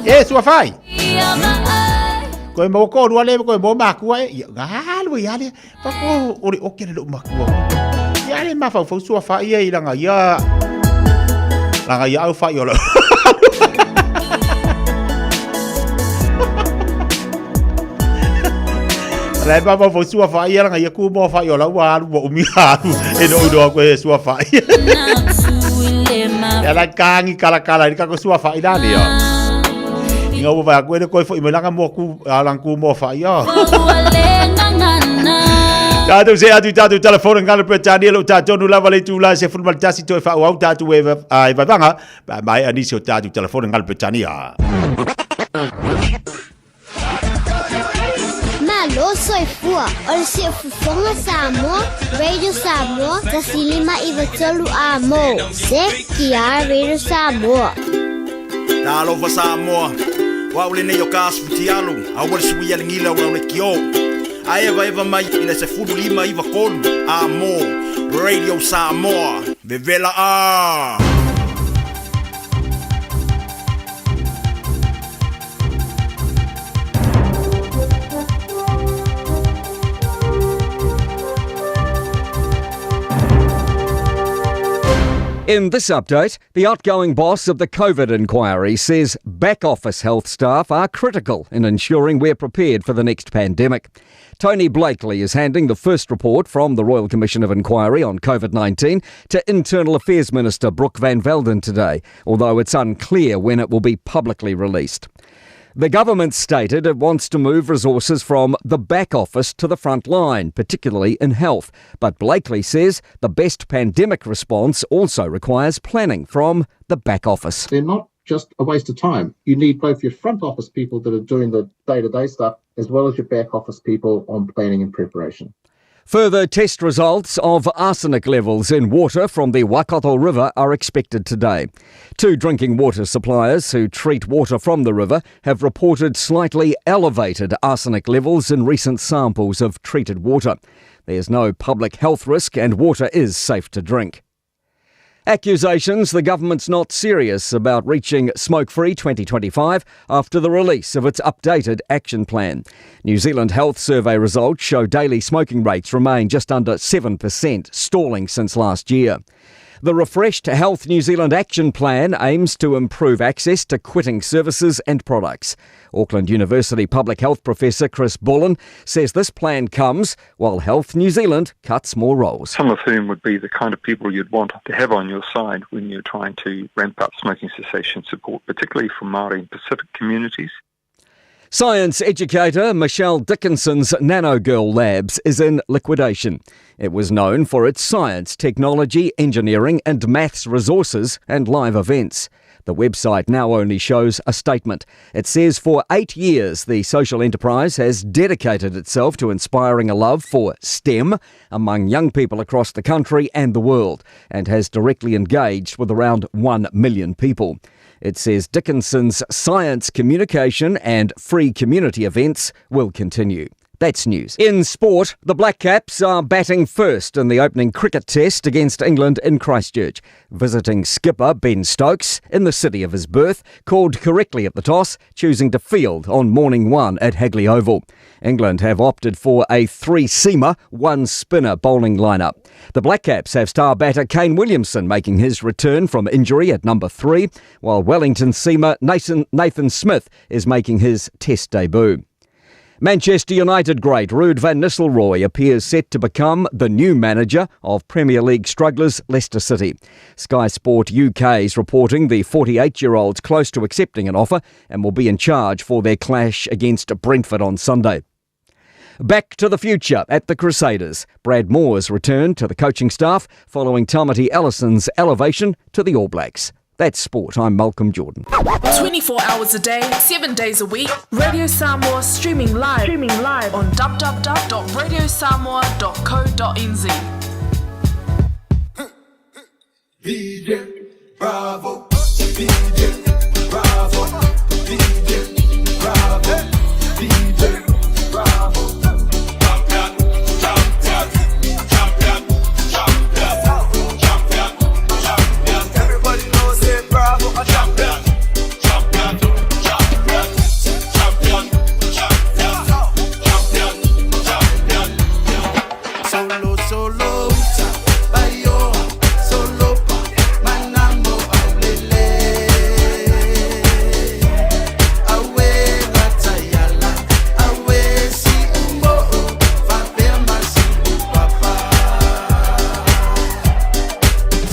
Speaker 1: E Suafai! Koe mau ko rua le koe mo makua e. Ia galu ia le. Pa ko o le oke le lou makua. Ia le mafaufau Suafai ia i langa ia. Langa ia au fai o la. Le mafaufau Suafai ia langa ia ku mo fai o la ua alu ua umi alu. E no ino aku e Suafai. Ia la kangi kala kala i ka ko Suafai la le. Inga ua vai aku e le koe foi mai langa mo ku a lang ku mo fai o. Tātou se atu i tātou telefona ngalo pe tānia lo tātonu lava le tūla se fulu maltasi toe whaau au tātou e, a, e vaivanga pa mai anisi o tātou telefona ngalo pe tānia.
Speaker 5: Malo soifua, o le siufofoga Samoa, Radio Samoa, 153 a mo, CTR Radio Samoa.
Speaker 20: Talofa Samoa, o au lenei o ka Asfutialu, aua le suia le gila o le kio. A eva eva mai i le 15 93 a mo Radio Samoa. Vevela a!
Speaker 21: In this update, the outgoing boss of the COVID inquiry says back office health staff are critical in ensuring we're prepared for the next pandemic. Tony Blakely is handing the first report from the Royal Commission of Inquiry on COVID 19 to Internal Affairs Minister Brooke Van Velden today, although it's unclear when it will be publicly released. The government stated it wants to move resources from the back office to the front line, particularly in health. But Blakely says the best pandemic response also requires planning from the back office.
Speaker 23: They're not just a waste of time. You need both your front office people that are doing the day to day stuff as well as your back office people on planning and preparation.
Speaker 21: Further test results of arsenic levels in water from the Waikato River are expected today. Two drinking water suppliers who treat water from the river have reported slightly elevated arsenic levels in recent samples of treated water. There's no public health risk and water is safe to drink. Accusations the government's not serious about reaching smoke free 2025 after the release of its updated action plan. New Zealand Health Survey results show daily smoking rates remain just under 7%, stalling since last year. The refreshed Health New Zealand Action Plan aims to improve access to quitting services and products. Auckland University Public Health Professor Chris Bullen says this plan comes while Health New Zealand cuts more roles.
Speaker 24: Some of whom would be the kind of people you'd want to have on your side when you're trying to ramp up smoking cessation support, particularly for Māori and Pacific communities.
Speaker 21: Science educator Michelle Dickinson's Nanogirl Labs is in liquidation. It was known for its science, technology, engineering, and maths resources and live events. The website now only shows a statement. It says for eight years, the social enterprise has dedicated itself to inspiring a love for STEM among young people across the country and the world, and has directly engaged with around 1 million people. It says Dickinson's science communication and free community events will continue. That's news. In sport, the Black Caps are batting first in the opening cricket test against England in Christchurch. Visiting skipper Ben Stokes, in the city of his birth, called correctly at the toss, choosing to field on morning one at Hagley Oval. England have opted for a three seamer, one spinner bowling lineup. The Black Caps have star batter Kane Williamson making his return from injury at number three, while Wellington seamer Nathan, Nathan Smith is making his test debut. Manchester United great Ruud van Nistelrooy appears set to become the new manager of Premier League strugglers Leicester City. Sky Sport UK is reporting the 48-year-old's close to accepting an offer and will be in charge for their clash against Brentford on Sunday. Back to the future at the Crusaders. Brad Moore's returned to the coaching staff following Tamati Ellison's elevation to the All Blacks. That's sport. I'm Malcolm Jordan.
Speaker 6: 24 hours a day, 7 days a week. Radio Samoa streaming live, streaming live on www.radiosamoa.co.nz.
Speaker 9: DJ Bravo, DJ Bravo, DJ Bravo, DJ Bravo. Champion, champion, champion, champion, champion, champion. Everybody knows it, Bravo, a champion, champion, champion, champion, champion, champion, champion.
Speaker 7: Solo, solo, uta, bayoa, solo pa, manamo aulele. Awe latayala, awe si umbo, fape masi papa.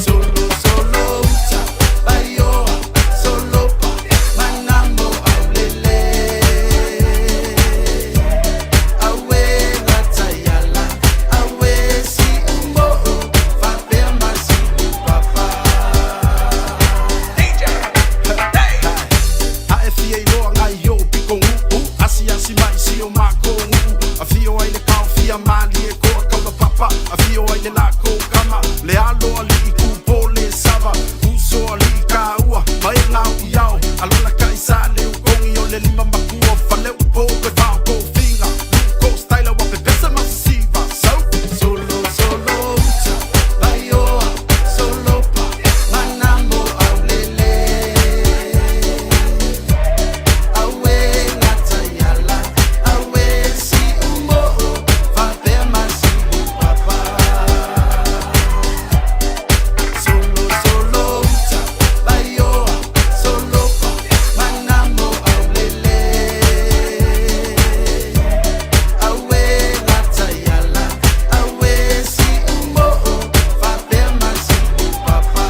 Speaker 7: Solo, solo, uta, bayoa, solo pa, manamo aulele. Awe latayala, awe si umbo, fape masi papa.
Speaker 4: A e fia i loa ngai o piko nguu Asi asi mai si o mako nguu A fio ai le kao fia mali e koa kaula papa A fio ai le lako kama Le alo ali i kupo le sava Uso ali i ka ua Ma e ngau i ao Alola ka i sa le ukongi o le lima makua Fale upo pe vao ko finga Luko styla wa pepesa masisiva So
Speaker 7: Solo, solo, uta, bayoa, solo pa, manambo aulele. Awe latayala, awe si umbo, fape masi papa. Solo, solo, uta, bayoa, solo pa, manambo aulele. Awe latayala, awe si umbo, fape masi papa.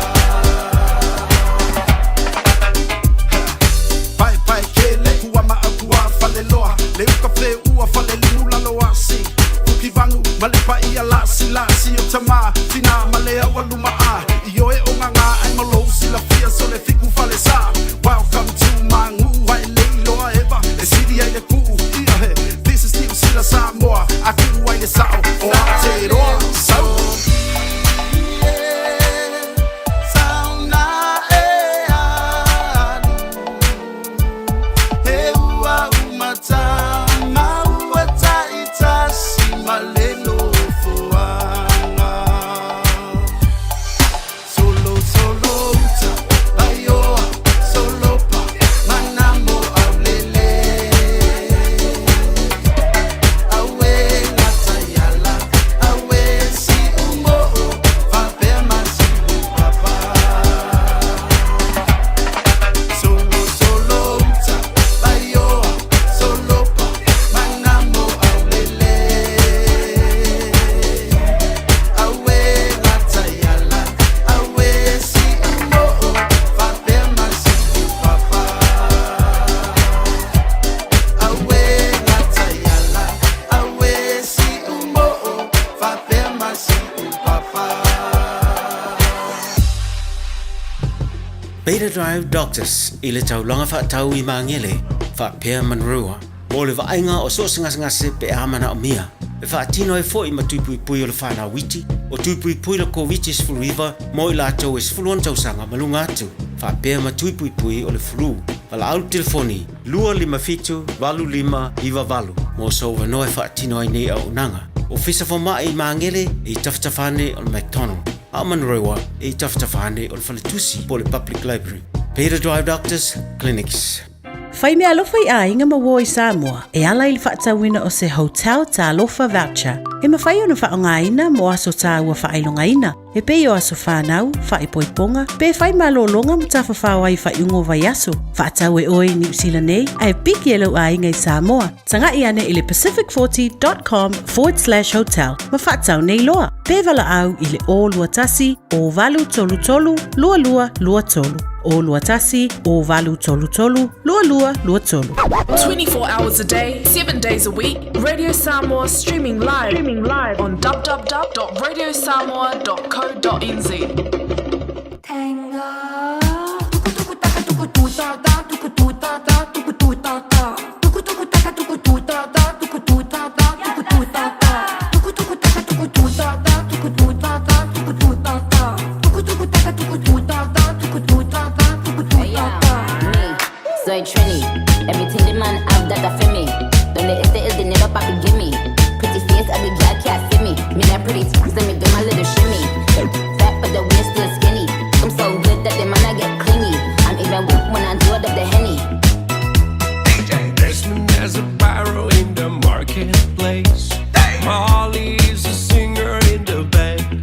Speaker 4: Pae pae kele kua maa kua fale loa Le uka fe ua fale limu lalo asi Kuki vangu male pa ia lasi lasi o tama Tina male awa luma a I oe o ngā ai malo sila fia so le fiku fale sa Welcome to my ngu ai le iloa eva E siri ai le kuu ia he This is New Sila Samoa A kuu ai le sao o Aotearoa So
Speaker 7: Sauna e alu, he ua umata, maua taitasi ma le nofoaga. Solo, solo uta, baioa, solo pa, manamo aulele. Awe latayala, awe si umo'o, faapea masi papa. Solo, solo uta, baioa, solo pa, manamo aulele. Awe latayala, awe si umo'o, faapea masi papa. Awe latayala, awe si umo'o, faapea masi papa.
Speaker 10: Beta Drive Doctors i le taulaga faatau i Magele, faapea Manrua, mo le vaaiga o so o se gasegase pe a manaomia. E faatino ai foi ma tuipuipui o le fanauiti, o tuipuipui le Koviti-19 mo i latou e 16 tausaga ma luga atu, faapea ma tuipuipui o le flu. Valaau i le telefoni 257 8598. mo sou avanoa e faatino ai nei auaunaga. Ofisa Fomai i Magele e i tafatafa ane o le McDonald, a o Manurewa e i tafatafa ane o le Faletusi po o le Public Library. Peter Drive Doctors Clinics.
Speaker 12: Fai meaalofa i aiga ma uo i Samoa e ala i le faatauina o se Hotel Talofa Voucher e mafai ona faaaogaina mo aso tāua faailogaina e pei o aso whānau, whaipoiponga, pe whai malōlōga ma tafafao ai whaiuga o vaiaso. Faatau e oe i Niu Sila nei, ae piki e lou aiga i Samoa. Taga'i ane i le pacific40.com/hotel ma faatau nei loa. Pe valaau i le 021 0833 2223. 021 0833 2223.
Speaker 6: 24 hours a day, 7 days a week, Radio Samoa streaming live, streaming live on www.radiosamoa.co.nz.
Speaker 13: Soy Trini. Everything the man have that a for me. Don't let it is the never papi give me. Pretty face, ugly girl can't see me. Me not pretty, so me do my little shimmy. Fat but the waist still skinny. I'm so good that the man I get clingy. I'm even weak when I do it up the henny.
Speaker 9: Desmond has a barrow in the marketplace. Molly is a singer in the band.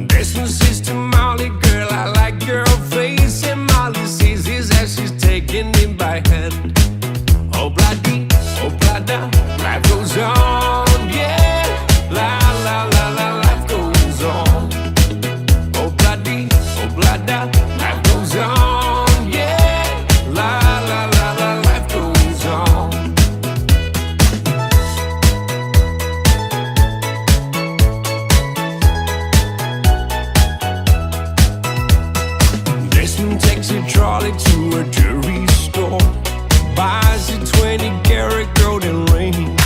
Speaker 9: Desmond says to Molly, girl, I like your face. And Molly sees his as she's taking him by hand. Oh, bloody, oh, blada, life goes on, yeah. La, la, la, la, life goes on. Oh, bloody, oh, blada, life goes on, yeah. La, la, la, la, life goes on. Desmond takes a trolley to a jewelry store, buys a 20 karat golden ring,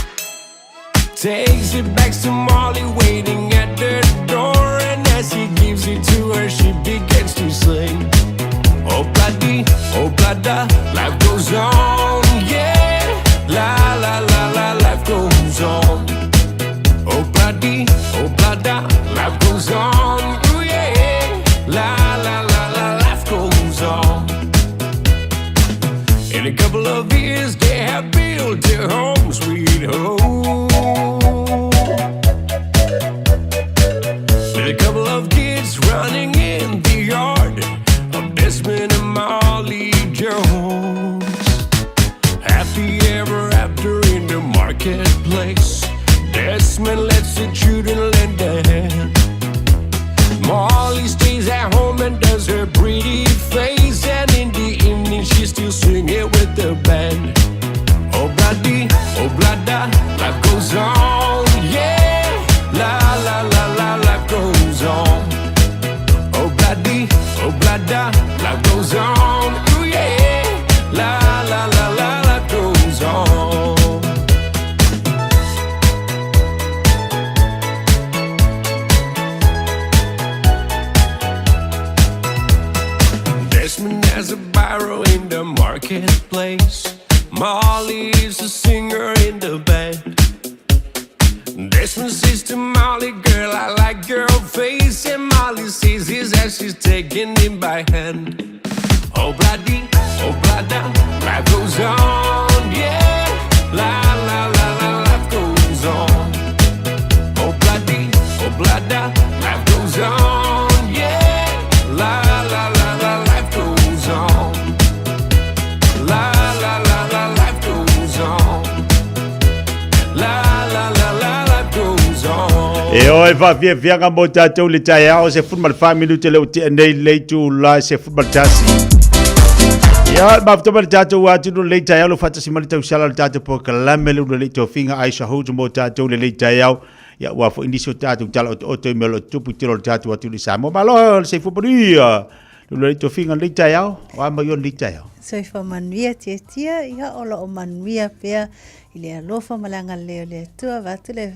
Speaker 9: takes it back to Molly waiting at the door, and as he gives it to her, she begins to sing. Oh bloody, oh blada, life goes on, yeah. La la la la, life goes on. Oh bloody, oh blada, life goes on, ooh yeah. La la la la, life goes on. In a couple of years, they have built their home, sweet home. With a couple of kids running in the yard of Desmond and Molly Jones. Happy ever after in the marketplace. Desmond lets the children lend a hand. Molly stays at home and does her pretty face. And in the evening, she's still singing with the band. Oh, bloody, oh, blada, life goes on, yeah. La, la, la, la, life goes on. Oh, bloody, oh, blada, life goes on, ooh, yeah. La, la, la, la, life goes on. Desmond has a barrow in the marketplace. Molly is a singer in the band. Desmond says to Molly, girl, I like your face. And Molly sees his as she's taking him by hand. Oh, bloody, oh, blada, life goes on, yeah. La, la, la, la, life goes on. Oh, bloody, oh, blada, life goes on, yeah. La, la, la, la, life goes on. La, la, la, la, life goes on. La, la, la, la, life goes on.
Speaker 1: E oe faafiafiaga mo tatou le taeao 14 minute le o tea nei le itula 11. Ia, mafuta ma le tatou atunuu lenei taeao, lo faatasi mai le tausala o le tatou polokalame le ulu le tofiga Aisha Holt mo tatou lenei taeao. Ia, ua foi nisi o tatou tala otooto i mea o lo o tutupu i tele o le tatou atunuu i Samoa. Malo le soifua manuia. Le ulu le tofiga lenei taeao, o a mai o lenei taeao.
Speaker 12: Soifua manuia Tiatia, ia o lo o manuia pea i le alofa ma le agalelei o le Atua, vaeatu le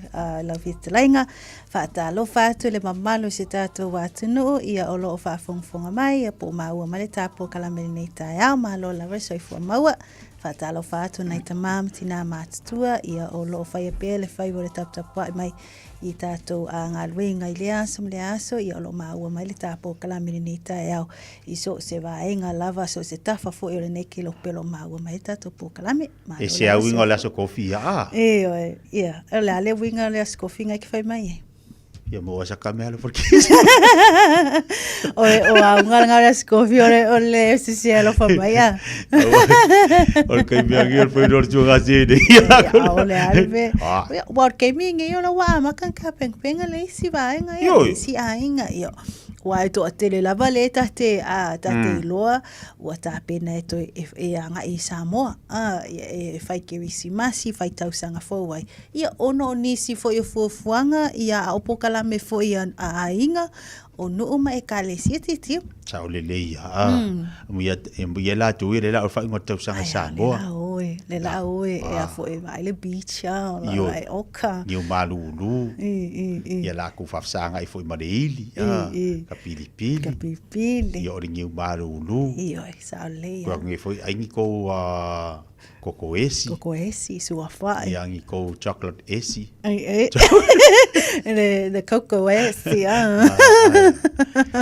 Speaker 12: lau fetalaiga, faatalofa atu i le mamalu o si tatou atunuu, ia o lo o faafogafoga mai, ia po o maua mai le tapo kalame i lenei taeao, malo lava le soifua maua. Faatalofa atu nai tama ma tina matutua, ia o lo o faia pea le faiva o le taputapuai mai i tatou galuega i lea aso ma lea aso, ia o lo o maua mai le tapo kalame i lenei taeao i so o se vaega lava, so o se tafa foi o lenei kelope o lo o maua mai le tatou polokalame.
Speaker 1: E se a uiga o le aso kofi ia a?
Speaker 12: Ioe, ia, o le a le uiga o le aso kofi ngai ke fai mai e?
Speaker 1: Ia mo asa ka mea le
Speaker 12: O e o a unga nga le aso kofi o le o le sisi e alofa mai a.
Speaker 1: O le kaimi angi o le fai no le tuanga se nei.
Speaker 12: Ia o le ale pe. Ia wa o le kaimi ngi o la wa maka ka peng penga le isi vaega ia isi aiga ia. Ua e toatele lava le tate a tate iloa ua tapena e toe e agai i Samoa a e fai Kerisimasi fai tausaga fou ai. Ia, ona o nisi foi o fuafuaga, ia, a o polokalame foi a aiga, o nuu ma ekalesia tietie.
Speaker 1: Sao lelei ia, a. Ia, ia latou ia le la o le faaiuga o le tausaga i Samoa.
Speaker 12: Le la oe, le la oe, e a foi e vaai le beach, a, o la vaai oka.
Speaker 1: Niu malulu. Ia lakou faafesagai foi ma le ili, a, ka pilipili.
Speaker 12: Ka pilipili.
Speaker 1: Ia o le niu malulu.
Speaker 12: Ioe, sao lelei
Speaker 1: ia. Kua nge foi ai ni kou, a, Koko esi.
Speaker 12: Koko esi, suafa.
Speaker 1: Ia angi kou chocolate esi.
Speaker 12: Ai, e. Le, the cocoa esi, ah.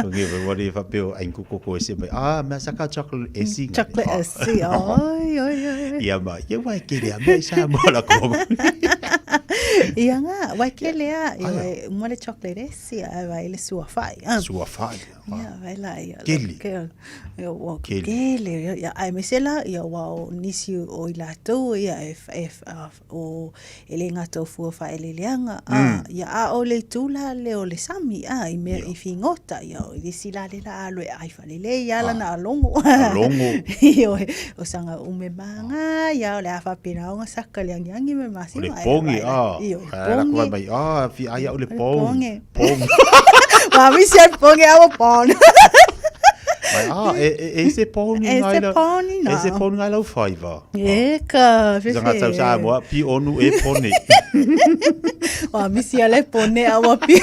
Speaker 1: Nge foi wari whapeo ai ku koko esi mai. Ah, mea saka chocolate esi.
Speaker 12: Chocolate esi, oi, oi, oi.
Speaker 1: Ia ma, ia wai kere a mea sa mo la koko.
Speaker 12: Ia nga, wai kele a, ia wai, uma le chocolate esi, ai wai le suafa.
Speaker 1: Suafa.
Speaker 12: Ia, vai la, ia.
Speaker 1: Kele.
Speaker 12: Ia, ua kele. Kele, ia, ai me se la, ia, ua o nisi o i latou, ia, e, e, o, e le gata o fua whaeleleanga, a, ia, a o le tula le o le sami, a, i mea, i figota, ia, o le isi la le la alo e ai whalele, ia la na alongo.
Speaker 1: Alongo.
Speaker 12: Ia, o sanga ume manga, ia, o le a whapena o nga saka le angiangi me masima.
Speaker 1: O le pongi, a.
Speaker 12: Ia, o le pongi.
Speaker 1: Mai, a, fi ai au le pongi. Pongi.
Speaker 12: Wa mi se pongi au pon.
Speaker 1: Mai, a, e, e, e se pongi
Speaker 12: E
Speaker 1: ngai
Speaker 12: se
Speaker 1: lau-
Speaker 12: pongi
Speaker 1: E se
Speaker 12: nā.
Speaker 1: pongi ngai lau faiva.
Speaker 12: E ka,
Speaker 1: Sa ngā tau Samoa, pi onu e pone.
Speaker 12: Wa misi ale pone awa pi.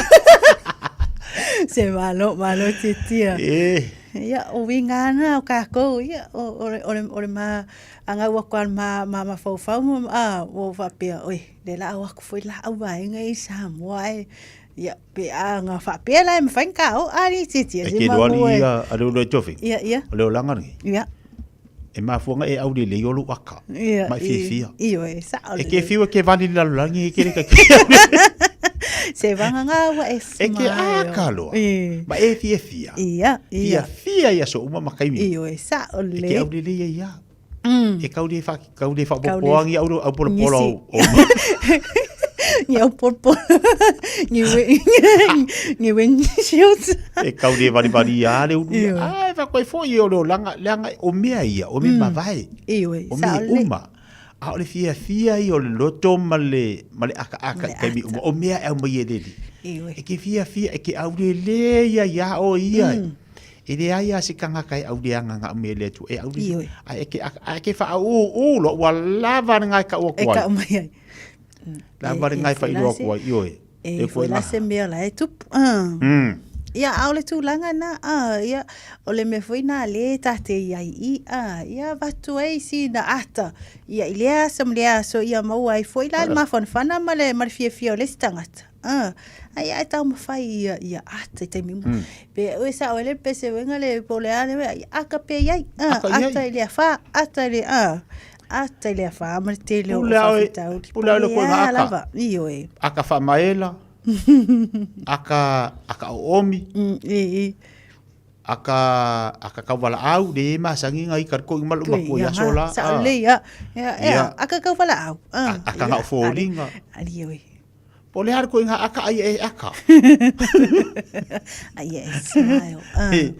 Speaker 12: Se malo, malo titia.
Speaker 1: E.
Speaker 12: Ia, o winga ana o kākou, ia, o, o, le, o, le, o le ma, anga ua koa ma, ma, ma faufau ma, a, o whapea, oi, le la au aku foi la au vaenga i Samoa e. Ia, pe a nga whapea la e mawhai ka o ari titia.
Speaker 1: E ke loa li ia, a leo loe tofi.
Speaker 12: Ia, ia.
Speaker 1: O leo langa ni.
Speaker 12: Ia.
Speaker 1: E mafuanga e au le lei o lu aka.
Speaker 12: Ia,
Speaker 1: Mai
Speaker 12: i,
Speaker 1: fiafia.
Speaker 12: i oe, sao
Speaker 1: E
Speaker 12: le
Speaker 1: ke
Speaker 12: lei.
Speaker 1: whiu e ke vani le lalolangi e ke reka ke
Speaker 12: Se vanga ngā ua e
Speaker 1: E ke
Speaker 12: smile.
Speaker 1: aka loa.
Speaker 12: I.
Speaker 1: Ma e fiafia.
Speaker 12: Ia, ia.
Speaker 1: Fiafia ia so uma makaimi.
Speaker 12: I oe, sao
Speaker 1: E ke
Speaker 12: le.
Speaker 1: au le lei e ia. E kau le wha, kau le wha
Speaker 12: Kau le-
Speaker 1: poangi au au pola pola
Speaker 12: Ngisi.
Speaker 1: o. o
Speaker 12: Ngi au pola Ngi we ngi windshield.
Speaker 1: E kau le vani vani ia le ulu.
Speaker 12: Ioe.
Speaker 1: Ai wha koe fo i o leo langa, leanga o mea ia, o mea mavae.
Speaker 12: Ioe,
Speaker 1: O mea
Speaker 12: sao le.
Speaker 1: uma. A o le fiafia ia o le loto ma le, ma le aka aka i kaimi uma. O mea e au mai e leli.
Speaker 12: Ioe.
Speaker 1: E ke fiafia, e ke au le le ia ia o ia. E le ai a se kangaka e au le anga ngā me le atu. E au le,
Speaker 12: Ioe.
Speaker 1: ai e ke, ai ke wha u u lo, ua lava ngai ka ua
Speaker 12: E
Speaker 1: kuai.
Speaker 12: ka mai ai.
Speaker 1: Lava ngai wha iloa kuai, ioe.
Speaker 12: E
Speaker 1: E
Speaker 12: foi
Speaker 1: koe
Speaker 12: la
Speaker 1: ngā.
Speaker 12: se mea la e tupu. Ah. Ia, a o le tulaga na, a, ia, o le mea foi nā le tate i ai i, a, ia vatu ai si na ata. Ia, i lea aso ma lea aso, ia maua ai foi la le mafanafana ma le, ma le fiafia o le isi tagata. A, ai ai tau mawhai ia, ia ata i taimi uma. Pe, oe sa oe le pese wenga le po le ane, wea, ia, aka pe iai, a,
Speaker 1: Aka iai.
Speaker 12: ata i lea wha, ata i le, a, ata i lea wha, ma le tele o
Speaker 1: Pule au e-
Speaker 12: whawhitauri.
Speaker 1: pule au le koe ngā
Speaker 12: Ia
Speaker 1: aka.
Speaker 12: lava, ioe.
Speaker 1: Aka whamaela, aka, aka oomi,
Speaker 12: I, i.
Speaker 1: aka, aka kawala au, le e masangi ngai karko i malu maku
Speaker 12: Ia
Speaker 1: ia sola.
Speaker 12: Sa le ia. Ia, ia.
Speaker 1: Ia.
Speaker 12: Aka kau wala au. Ah,
Speaker 1: Aka ngā fōringa.
Speaker 12: Ali oi.
Speaker 1: Po le har koe ngā aka ai e aka.
Speaker 12: Ai e smile. Ah.
Speaker 1: E.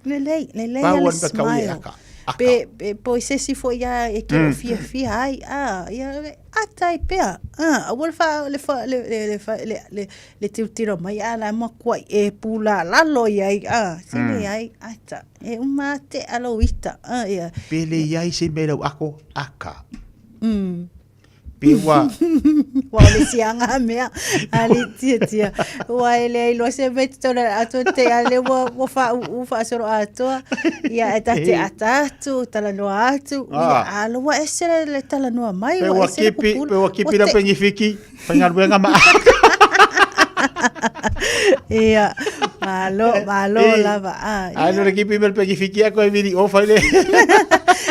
Speaker 12: Lelei, lelei
Speaker 1: Pau
Speaker 12: ale
Speaker 1: an pa kau e
Speaker 12: smile.
Speaker 1: aka.
Speaker 12: Pe, pe po i se isi foi a e ke mm. fiafia ai, a, ia, ata ai pea, a, aua le fa, le fa, le, le, le, fa, le, le, le tilotilo mai, a la makuai e pula lalo i ai, a, se mm. le ai, ata, e uma te alo ita, a, ia.
Speaker 1: Pe le iai se mea lau ako, aka.
Speaker 12: Mm.
Speaker 1: Pe ua...
Speaker 12: Ua o le siaga mea, a le tia tia. Ua e le iloa se mea totonu o le atoa te a le ua, ua wha, ua whaasoro atoa. Ia e tate ata atu, talanoa atu. Ia a ua ese le, le talanoa mai,
Speaker 1: Pe
Speaker 12: ua
Speaker 1: ua
Speaker 12: ese le
Speaker 1: kipi,
Speaker 12: pupula.
Speaker 1: pe ua kipi la pengifiki, faigaluega ma
Speaker 12: Ia, malo, malo lava. Ah,
Speaker 1: Ai no le kipi me le pengifiki a koe vili o fai le.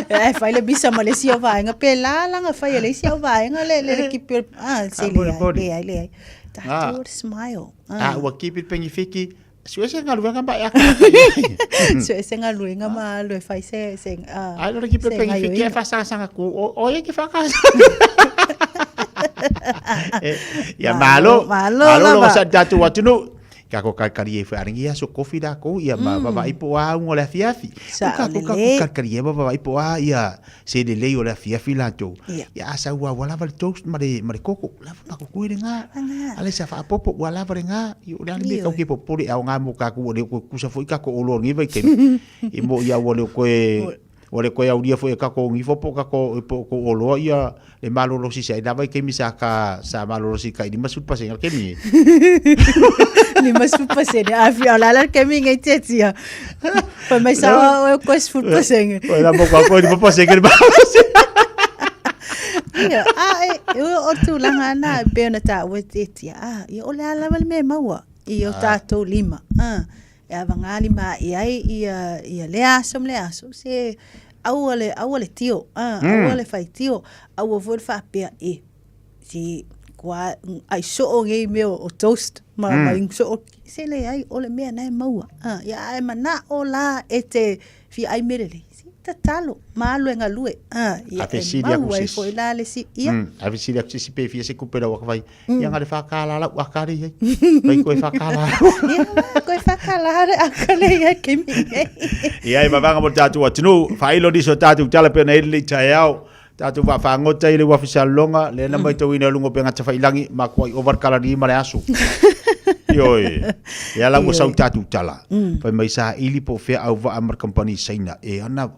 Speaker 12: E fai le bisa ma le isi o vaega. Pe la langa fai e le isi o vaega le le le kipi o ah se le ai, le ai, le ai. Tatou smile.
Speaker 1: Ah, ua kipi le pengifiki, Sue se galuega ma e aka.
Speaker 12: Sue se galuega ma alu e fai se se
Speaker 1: ah. Ai no le kipi le pengifiki e whasangasanga ku o o e ke whakasa. Ia malo,
Speaker 12: malo
Speaker 1: malo
Speaker 12: lava.
Speaker 1: lo sa tatou atunuu. Ka ko kai kari e wharingi ia so kofi la ko ia ma vava ipo a ungo le afiafi.
Speaker 12: Sa
Speaker 1: Ka ko ka
Speaker 12: lelei.
Speaker 1: ko kari e vava ipo a ia se le lei o le afiafi la tou.
Speaker 12: Ia.
Speaker 1: Ia asa ua ua lava le toast ma le ma le koko. Lava ma ko koe le ngā. Ale sa whaapopo ua lava le ngā. I o le ale me kau ke popole au ngā mo ka ku o le koe kusa fo i ka ko olo ngi vai kemi. I mo ia ua le koe ua le koe aulia fo e ka ko ngifo po ka ko po ko oloa ia le malolosi sa i lava i kemi sa ka sa malolosi ka i 50 pasene kemi.
Speaker 12: 50%. A fi o la la kemi ngai tia tia. Fai mai sa o e koe 10%.
Speaker 1: O la mo ka koe 5% le malolosi.
Speaker 12: Ia, a e, e o tūlanga ana e pei ona tāua e tia, a, ia o le a lava le mea e maua i o tātou lima. A, e avagā lima i ai ia, ia le aso ma le aso, se aua le, aua le tio, a, aua le faitio, aua foi le faapea e, si kua ai soo nei mea o toast ma, ma inu soo, se leai o le mea na e maua. A, ia a e manao la e te fia ai mea lelei, si tatalo, ma alu e galue. A, ia
Speaker 1: A
Speaker 12: e
Speaker 1: fesili aku
Speaker 12: maua ai
Speaker 1: sisi.
Speaker 12: foi la le si, ia.
Speaker 1: A fesili aku sisi pe fia se kupe lau aka fai. Ia nga le whakala lau aka le iai. Fai koe whakala lau.
Speaker 12: Ia, koe whakala le aka le iai ke mi nei.
Speaker 1: Ia e vavanga mo tātou atunuu, whailo nisi o tātou tala pe na ele taeao. Tātou whaawhangota i le uafi salonga, le na mai tauina lungo pe ngata whailangi, ma kua i over kalari ma le aso. Ioi. Ia la ua sau tātou tala. Whai mai sa ili po whea au waa mar kampani saina. E ana,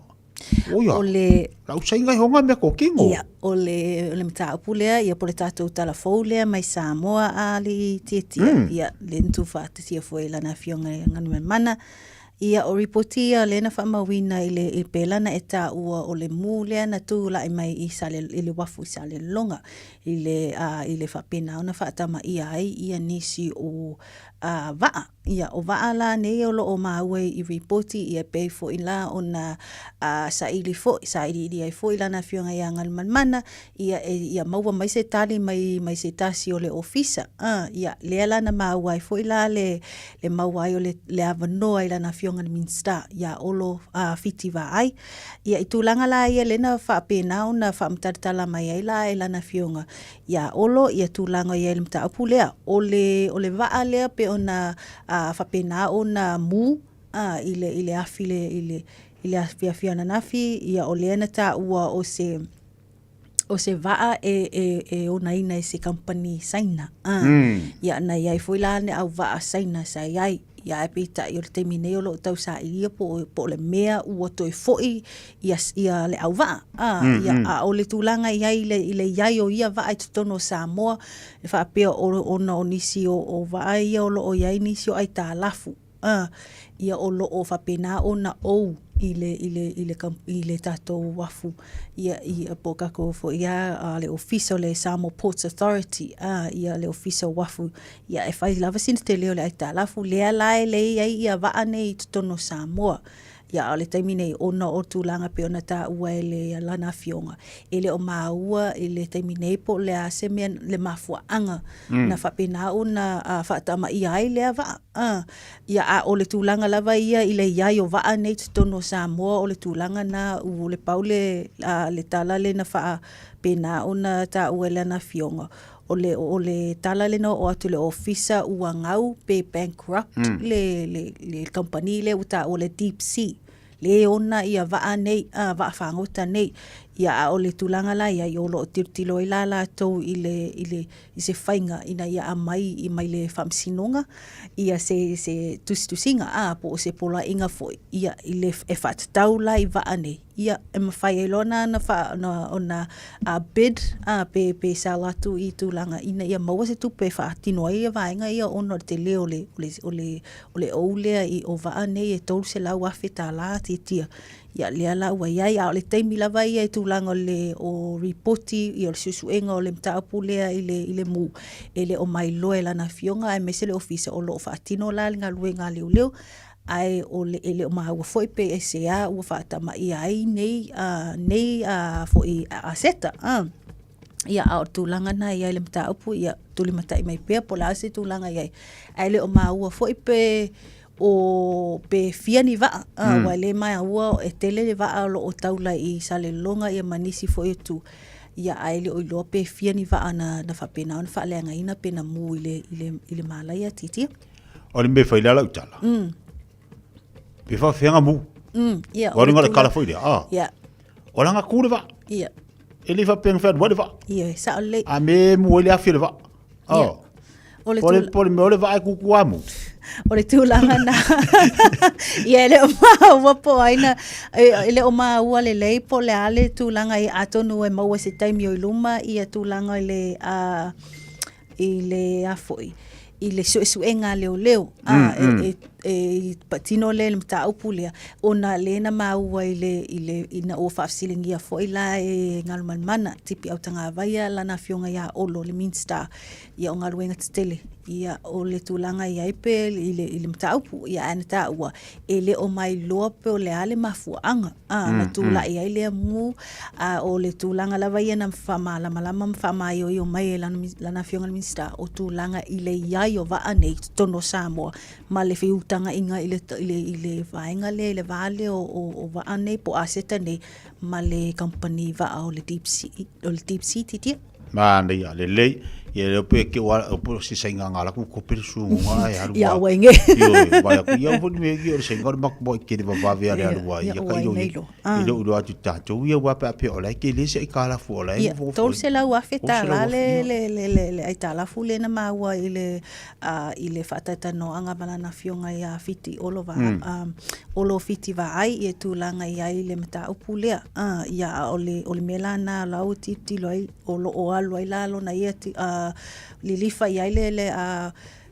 Speaker 1: oia.
Speaker 12: O le
Speaker 1: Lau sainga i honga mea ko kingo.
Speaker 12: Ia, o le, o le mataupu lea, ia po le tātou tala fou lea mai Samoa a le tietia. Ia, le ntu whaatatia foi lana afioga i Galumalemana. Ia, o ripoti ia lea na faamauina i le i pelana e tāua o le mū lea na tūlaʻi mai i Sale, i le uafu i Salelologa i le, a, i le faapena ona faatamaia ai ia nisi o a, vaa. Ia, o vaa la nei o loo maua i ripoti ia pei foi la ona a, saili foi, sailiili ai foi lana afioga ia Galumalemana, ia e, ia maua mai se tali mai, mai se tasi o le ofisa. A, ia, lea la na maua ai foi la le, le maua ai o le, le avanoa i lana afioga i le Minisita ia Olo a, Fiti Vaai. Ia, i tulaga la ia lea na faapena ona faamatalatala mai ai la e lana afioga Iā Olo ia tulaga i ai le mataupu lea, o le, o le vaa lea pei ona a, faapena ona mū a, i le, i le afi le, i le, i le afiafi ananafi, ia o lea na taua o se, o se vaa e, e, e onaina e se kampani Saina. A, Ia na i ai foi la le au vaa Saina sa i ai. Ia ae peitai o le taimi nei o lo o tausaili po o, po o le mea ua toe foi ia, ia le auvaa. A, ia, a o le tulaga i ai i le, i le i ai o ia vaa i totonu o Samoa, e faapea o, ona o nisi o, o vaa ia o lo o i ai nisi o aitalafu. A, ia o lo o faapena ona ou i le, i le, i le, i le tatou uafu, ia, ia po o tatou foi ia, a, le ofisa o le Samoa Ports Authority, a, ia le ofisa o uafu, ia e fai lava sina tele o le aitalafu, lea la e lei ai ia vaa nei i totonu o Samoa. Ia, a o le taimi nei, ona o tulaga pei ona taua e le lana afioga, e le o maua i le taimi nei po o le a se mea le mafuaaga na faapena ona faatamaia ai lea vaa. A, ia, a o le tulaga lava ia i le i ai o vaa nei i totonu o Samoa, o le tulaga na ua le pau le, a, le tala lea na faapena ona taua e lana afioga, o le, o le tala lea na oo atu i le ofisa ua gau pe bankrupt le, le, le kamupani lea ua taua o le Deep Sea.
Speaker 14: le ona ia vaa nei, a, vaa fagota nei. Ia a o le tulaga la i ai, o lo o tilotilo ai la latou i le, i le, i se faiga ina ia aumai i mai le faamasinoga ia se, se tusitusiga, a, po o se poloaiga foi, ia, i le, e faatatau la i vaa nei, ia, e mafai ai loa ona, ona, faa, ona, ona a, bid, a, pe, pe sell atu i tulaga ina ia maua se tupe e faatino ai ia vaega ia ona o le tele o le, o le, o le, o le ou lea i o vaa nei e $300,000 tiatia. Ia lea la ua i ai, a o le taimi lava ia i tulaga o le o ripoti, ia o le suesuega o le mataupu lea i le, i le mu, e le o mailoa e lana afioga aemaise le ofisa o lo o faatino la le galuega a leoleo, ae o le, e le o maua foi pe aisea ua faatamaia ai nei, uh, nei uh, foi aseta. Uh. Ia, a o le tulaga na i ai le mataupu, ia, tulimatai mai pea po o le a se tulaga i ai. Ae le o maua foi pe o pe fia ni vaa, mm. ua le maua e tele le vaa o lo o taula i Salelologa ia ma nisi foi o tu. Ia ae le o iloa pe fia ni vaa na, na faapena ona faaleagaina pe na mu i le, i le, i le malaia titia.
Speaker 1: O le mea fai le ala utala. Pe whawhenga mu.
Speaker 14: Ia,
Speaker 1: o le kala foi lea. Ah.
Speaker 14: Ia.
Speaker 1: O langa ku le vaa.
Speaker 14: Ia.
Speaker 1: E le whapenga whanua le vaa.
Speaker 14: Ia, sa o le.
Speaker 1: A me mu ele afi le vaa. Oh.
Speaker 14: O le
Speaker 1: tula... Po le mea o le vaa e kuku amu.
Speaker 14: O le tulaga na. Ia, e le o maua po ai na, e le o maua lelei po le a le tulaga i atonu e maua se taimi o i luma ia tulaga i le, i le a foi, i le suesuega a leoleo, a, e, e, e patino lea i le mataupu lea, ona lea na maua i le, i le, ina ua faafesiligia foi la e Galumalemana, Tipi Autagavaia, lana afioga ia Olo, le Minista, ia o galuega tetele, ia o le tulaga i ai pe i le, i le mataupu, ia ae na taua, e le o mailoa pe o le a le mafuaaga, a, na tulai ai lea mu, a o le tulaga lava ia na faamalamalama ma faamaioio mai e lana, lana afioga i le Minisita, o tulaga i le i ai o vaa nei i totonu o Samoa, ma le feutagaiga i le, i le, i le vaega lea, i le va lea o, o, o vaa nei po o aseta nei ma le kamupani vaa o le Deep Sea, o le Deep Sea titia.
Speaker 1: Manaia, lelei. Ia leo pe ke wa o se sainga ngala ku kope le sunga e alu.
Speaker 14: Ia wa nge.
Speaker 1: Io vai aku ia fo me ia le sainga le mak boy ke le vavave ale alu wa ia ka io. Ilo ilo atu tatou ia wa pe pe ola ke le se i kala fu ola
Speaker 14: e fo. $300,000 tala le le le le le ai tala fu le na maua i le i le faataitanoaga ma lana afioga ia Fiti Olo va Olo Fiti Vaai i e tulaga i ai le mataupu lea. Ia a o le o le mea lana o la ua tilotilo ai o lo o alu ai la lona ia lilifa i ai le le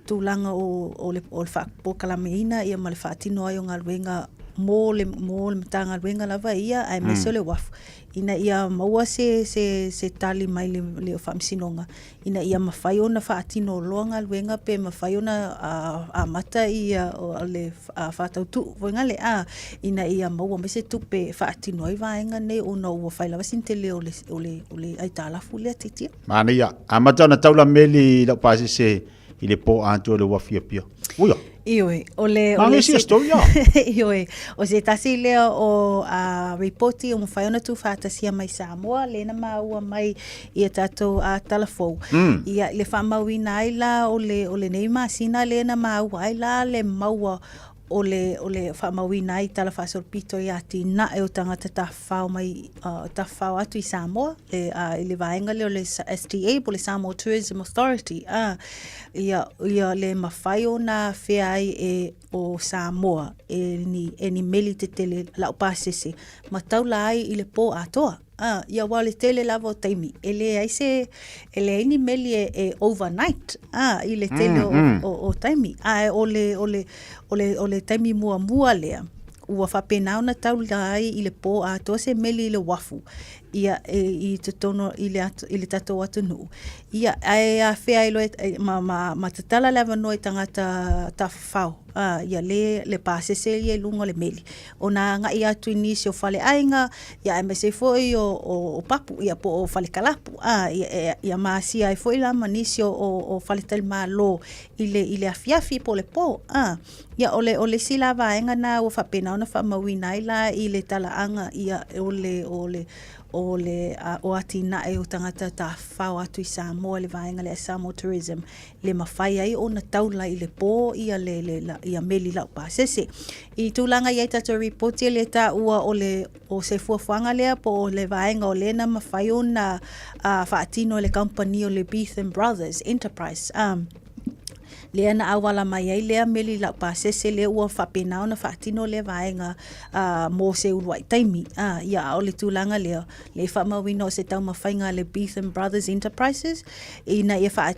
Speaker 14: tulaga o o le o le faapolokalameina ia ma le faatino ai o galuega mo le mo le Matagaluega lava ia aemaise o le uafu ina ia maua se se se tali mai le le Faamasinoga ina ia mafai ona faatino loa galuega pe mafai ona amata ia le faatautuu foi nale a ina ia maua mai se tupe e faatino ai vaega nei ona ua fai lava sina tele o le o le o le aitalafu lea titia.
Speaker 1: Manaia. Amata ona taula meli i lau pasese i le po atoa i le uafu i Apia. Uia.
Speaker 14: Ioe, o le...
Speaker 1: O le se story a.
Speaker 14: Ioe, o se tasi lea o ripoti o mawhai ona tūwhātasia mai Samoa, le na māua mai i a tātou a talafou. Ia, le whamauina ai la o le, o le nei masina le na māua ai la le maua o le, o le whamauina ai tala whaasolopito i a tīnae o tangata tawhao mai, tawhao atu i Samoa, le, i le vaega lea o le STA po le Samoa Tourism Authority, ia, ia le mafai ona afea ai e o Samoa e ni, e ni meli tetele laupasese ma taula ai i le pō atoa. Ia aua o le tele lava o taimi, e leai se, e leai ni meli e, e overnight, i le tele o, o, o taimi. Ae o le, o le, o le, o le taimi muamua lea, ua faapena ona taula ai i le pō atoa se meli i le uafu, ia, e, i totonu i le, atu, i le tatou atunuu. Ia, ae afea ai loa e, ma, ma, ma tatala le avanoa i tagata tafafao, ia le, le pasese ia i luga o le meli. Ona agai atu i nisi o faleaiga, ia aemaise ai foi o, o, o papu, ia po o falekalapu, ia, e, ia masia ai foi la ma nisi o, o, o faletalimalo i le, i le afiafi po o le pō, Ia, o le, o le isi la vaega na ua faapena ona faamauina ai la i le talaaga, ia, o le, o le, o le o atinae o tagata tafafao atu i Samoa i le vaega lea Samoa Tourism le mafai ai ona taula i le po ia le, le, la, ia meli laupasese. I tulaga i ai tatou ripoti e le taua o le o se fuafuaga lea po o le vaega o lea na mafai ona faatino e le kamupani o le Beetham Brothers Enterprise. Lea na auala mai ai lea meli laupasese lea ua faapena ona faatino lea vaega mo se uluai taimi. Ia, a o le tulaga lea, le faamauina o se taumafaiga a le Beetham Brothers Enterprises ina ia faa,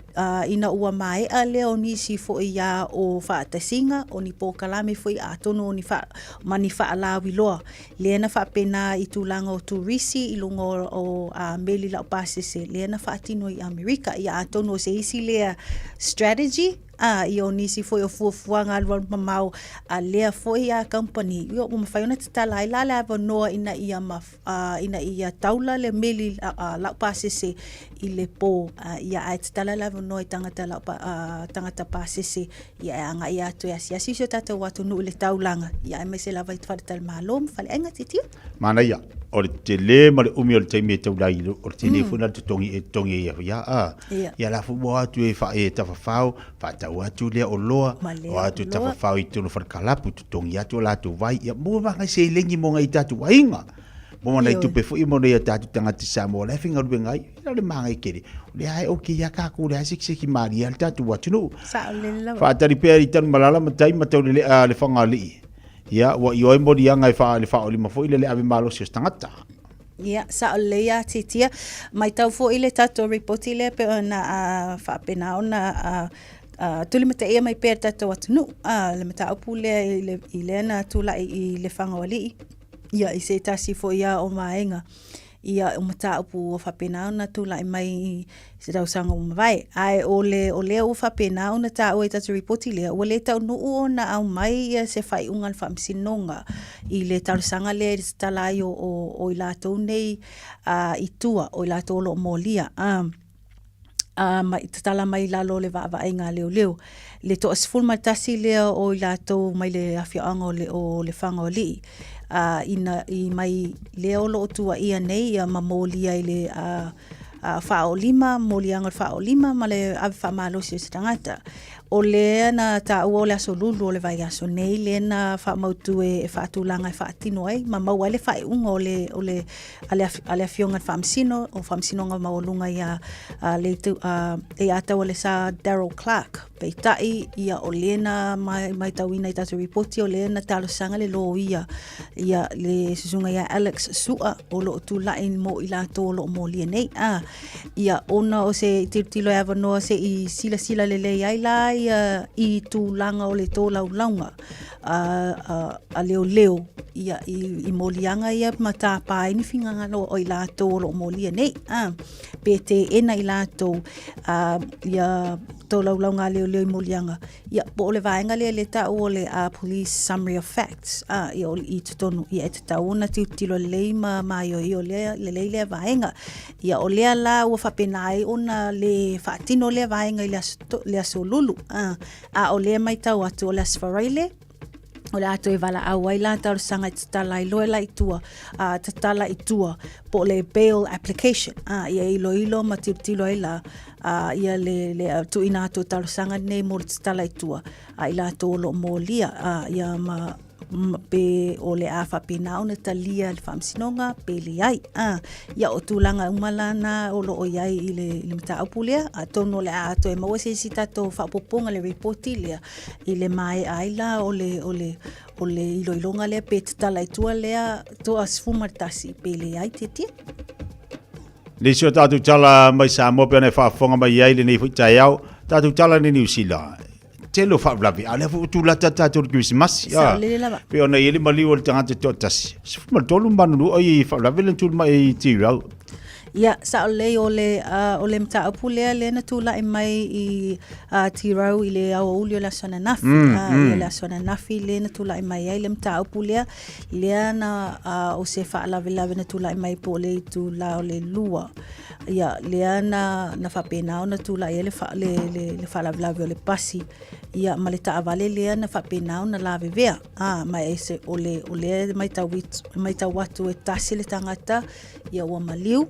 Speaker 14: ina ua maea lea o nisi foi ia o faatasiga, o ni polokalame foi atonu o ni faa, ma ni faalauiloa. Lea na faapena i tulaga o turisi i luga o, o a, meli laupasese, lea na faatino i Amerika. Ia atonu o se isi lea strategy, a, ia o nisi foi o fuafuaga alualu mamao a lea foi a kamupani, ia ua mafai ona tatala ai la le avanoa ina ia ma, a, ina ia taula le meli laupasese i le po, a, ia ae tatala le avanoa i tagata laupa, a, tagata pasese ia e agai atu e asiasi si o tatou atunuu i le taulaga, ia aemaise lava i faletalimalo ma faleaiga titia.
Speaker 1: Manaia, o le tele ma le umi o le taimi e taula ai, o le tele foi lena o le totogi e totogi ai ia, a,
Speaker 14: Ia.
Speaker 1: ia la foi ua o atu e fa, e tafafao, faatau atu lea oloa,
Speaker 14: Ma lea
Speaker 1: o atu
Speaker 14: oloa.
Speaker 1: tafafao i totonu o falekalapu, totogi atu o latou vai, ia mo ma ngai seleni mo ngai tatou aiga. Mo nai
Speaker 14: Ioe.
Speaker 1: tupe foi mo nai a tatou tagata Samoa la e faigaluega ai, o le magai tele. O lea e okay ia kākou, lea sekiseki malie a le tatou atunuu.
Speaker 14: Sao lele lava.
Speaker 1: Faatali pea i Tanumalala ma tai ma Taulelea le Fagalii. Ia, ua ioe moliaga e faa, le faaolima foi le le ave malosi o se tagata.
Speaker 14: Ia, sao lelei ia Titia. Maitau foi le tatou ripoti lea pei ona faapena ona tulimataia mai pea le tatou atunuu. Le mataupu lea i, le, i lea na tulai i le Fagaoalii, ia i se tasi foi ia o vaega. Ia o mataupu ua faapena ona tulai mai i se tausaga ua mavae. Ae o le, o lea ua faapena ona taua i tatou ripoti lea, ua le taunuu ona aumai ia se faaiuga a le Faamasinoga i le talosaga lea i le tatala ai o, o, o i latou nei i tua, o i latou o lo o molia. Ma tatala mai i lalo o le vaavaaiga a leoleo. Le toa-11 lea o i latou mai le afioaga o le, o Lefaga-o-Alii, ina, i mai lea o lo o tuuaia nei ia ma molia i le faaolima, moliaga o le faaolima ma le ave faamalosi o se tagata. O lea na taua o le aso Lulu o le vaiaso nei, lea na faamautu e faatulaga e faatino ai ma maua ai le faaiuga o le, o le a le, a le afioga i le Faamasino, o Faamasinoga Maualuga ia a le a, ia Taualesa Daryl Clark. Peitai, ia o lea na maitauina i tatou ripoti, o lea na talosaga le loia ia le susuga ia Alex Sua o lo o tulai mo i latou o lo o molia nei. A, ia ona o se tilotilo e avanoa se i silasila lelei ai la ia i tulaga o le tolaulauga a, a, a leoleo ia, i, i moliaga ia ma tāpā ai ni finagalo o i latou o lo o molia nei. A, pe teena i latou a, ia tolaulauga a leoleo i moliaga. Ia, po o le vaega lea le taua o le Police Summary of Facts, a, ia, o, i totonu, ia e tatau ona tilotilo lelei ma maioio lea, lelei lea vaega. Ia, o lea la ua faapena ai ona le faatino lea vaega i le aso, le aso Lulu. A, a o lea maitau atu o le Aso Faraile, o le a toe valaau ai la talosaga e tatala ai loa la i tua, a, tatala i tua, po o le bail application, a, ia iloilo ma tilotilo ai la, a, ia le, le tuuina atu o talosaga nei mo le tatala i tua, a i latou o lo o molia, a, ia ma, pe o le a faapena ona talia le faamasinoga pe leai. A, ia o tulaga uma la na o lo o i ai i le, i le mataupu lea, atonu o le a toe maua se isi tatou faaopoopoga le ripoti lea i le maea ai la o le, o le, o le iloiloga lea pe tatala i tua lea toa 11 pe leai Tiatia.
Speaker 1: Nisi o tatou tala mai Samoa pe ona e faafofoga mai ai lenei foi taeao, tatou tala nei Niu Sila. Tele o faalavelave, a o lea foi ua tulata tatou i le Kerisimasi.
Speaker 14: Saolele lava.
Speaker 1: Pei ona i ai le maliu o le tagata e toatasi. 13 manulua i faalavelave le tuli mai i Tirau.
Speaker 14: Ia, sa'o lelei o le, o le mataupu lea lea na tula'i mai i Tirau i le aoauli o le aso ananafi. Ia le aso ananafi lea na tula'i mai ai le mataupu lea, lea na o se faalavelave na tula'i mai po o le itula o le 2. Ia, lea na, na faapena ona tula'i ai le, le, le, le faalavelave o le pasi, ia, ma le taavale lea na faapena ona lavevea. Ma e se, o le, o lea e matau, matau atu e tasi le tagata, ia ua maliu,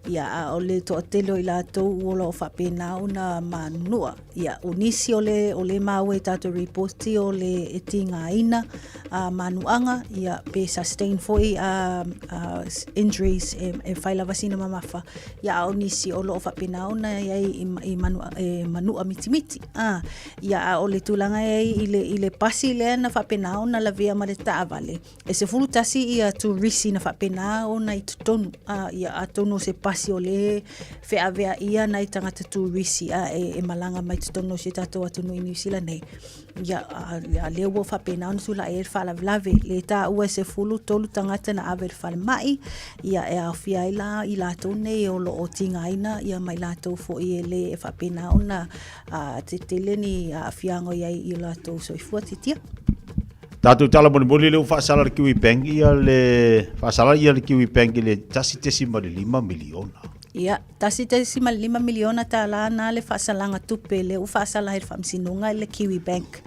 Speaker 14: ia a o le toatele o i latou o lo o faapena ona manunua. Ia o nisi o le o le maua i tatou ripoti o le e tigaina a manuaga, ia pe sustain foi a, a injuries e, e fai lava sina mamafa. Ia a o nisi o lo o faapena ona i ai i, i manu, e manua mitimiti. A, ia a o le tulaga e ai i le, i le pasi lea na faapena ona lavea ma le taavale, E 11 ia turisi na faapena ona i totonu, a, ia atonu o se pasi o lē feaveaia nai tagata turisi a e, e malaga mai totonu o si o tatou atunuu i Niu Sila nei. Ia, a, a lea ua faapena ona tula'i ai le faalavelave. Le taua e 13 tagata na ave i le falemai, ia e aofia ai la i latou nei o lo o tigaina ia ma i latou foi e lē e faapena ona a, tetele ni aafiaga o i ai i o latou soifua titia.
Speaker 1: Tatou tala molimoli lea ua faasala le Kiwi Bank ia le faasala ia le Kiwi Bank i le 1.5 miliona.
Speaker 14: Ia, 1.5 miliona tālā nā le faasalaga tupe lea ua faasala ai le Faamasinoga i le Kiwi Bank.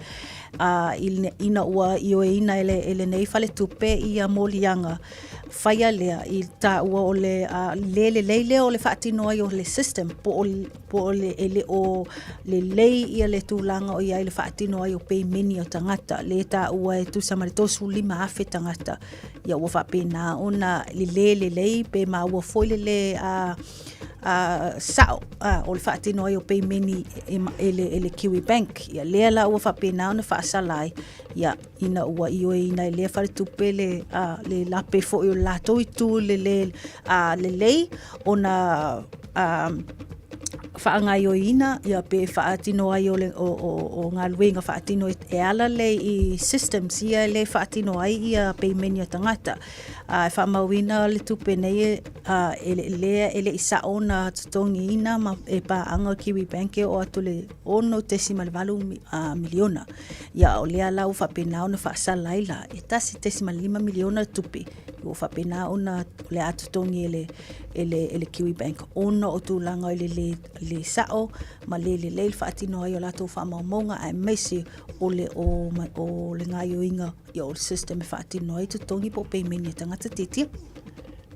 Speaker 14: Uh, ina ua ioeina e, le, e lenei faletupe ia moliaga faia lea i taua o le uh, le lelei lea o le faatino ai o le system po o po o le, e le o lelei ia le tulaga o i ai le faatino ai o peimeni o tagata, lē taua e tusa ma le 35,000 tagata, ia ua faapena ona le lē lelei pe maua foi le lē a, a, sa'o a, o le faatino ai o peimeni e, e, le, e le Kiwi Bank. Ia lea la ua faapena ona faasala ai, ia ina ua ioeina e lea faletupe le, a, le lape foi o le latou itu le lē a, lelei ona a, faagaoioiina ia pe faatino ai o, le, o, o, o galuega faatino e, e ala le i systems ia e le faatino ai ia peimeni a tagata. A, e faamauina le tupe nei e, a, e le, lea e le i sa'o ona totogiina ma e paaga o Kiwi Bank e oo atu le 6.8 miliona. Ia o lea la ua faapena ona faasala ai la e 1.5 miliona le tupe ua faapena ona o le a totogi e le, e le, e le Kiwi Bank ona o tulaga i le le, le sa'o ma le lelei le faatino ai o latou faamaumauga aemaise o le, o, o le gaoioiga ia o le system e faatino ai totogi po o peimeni a tagata titia.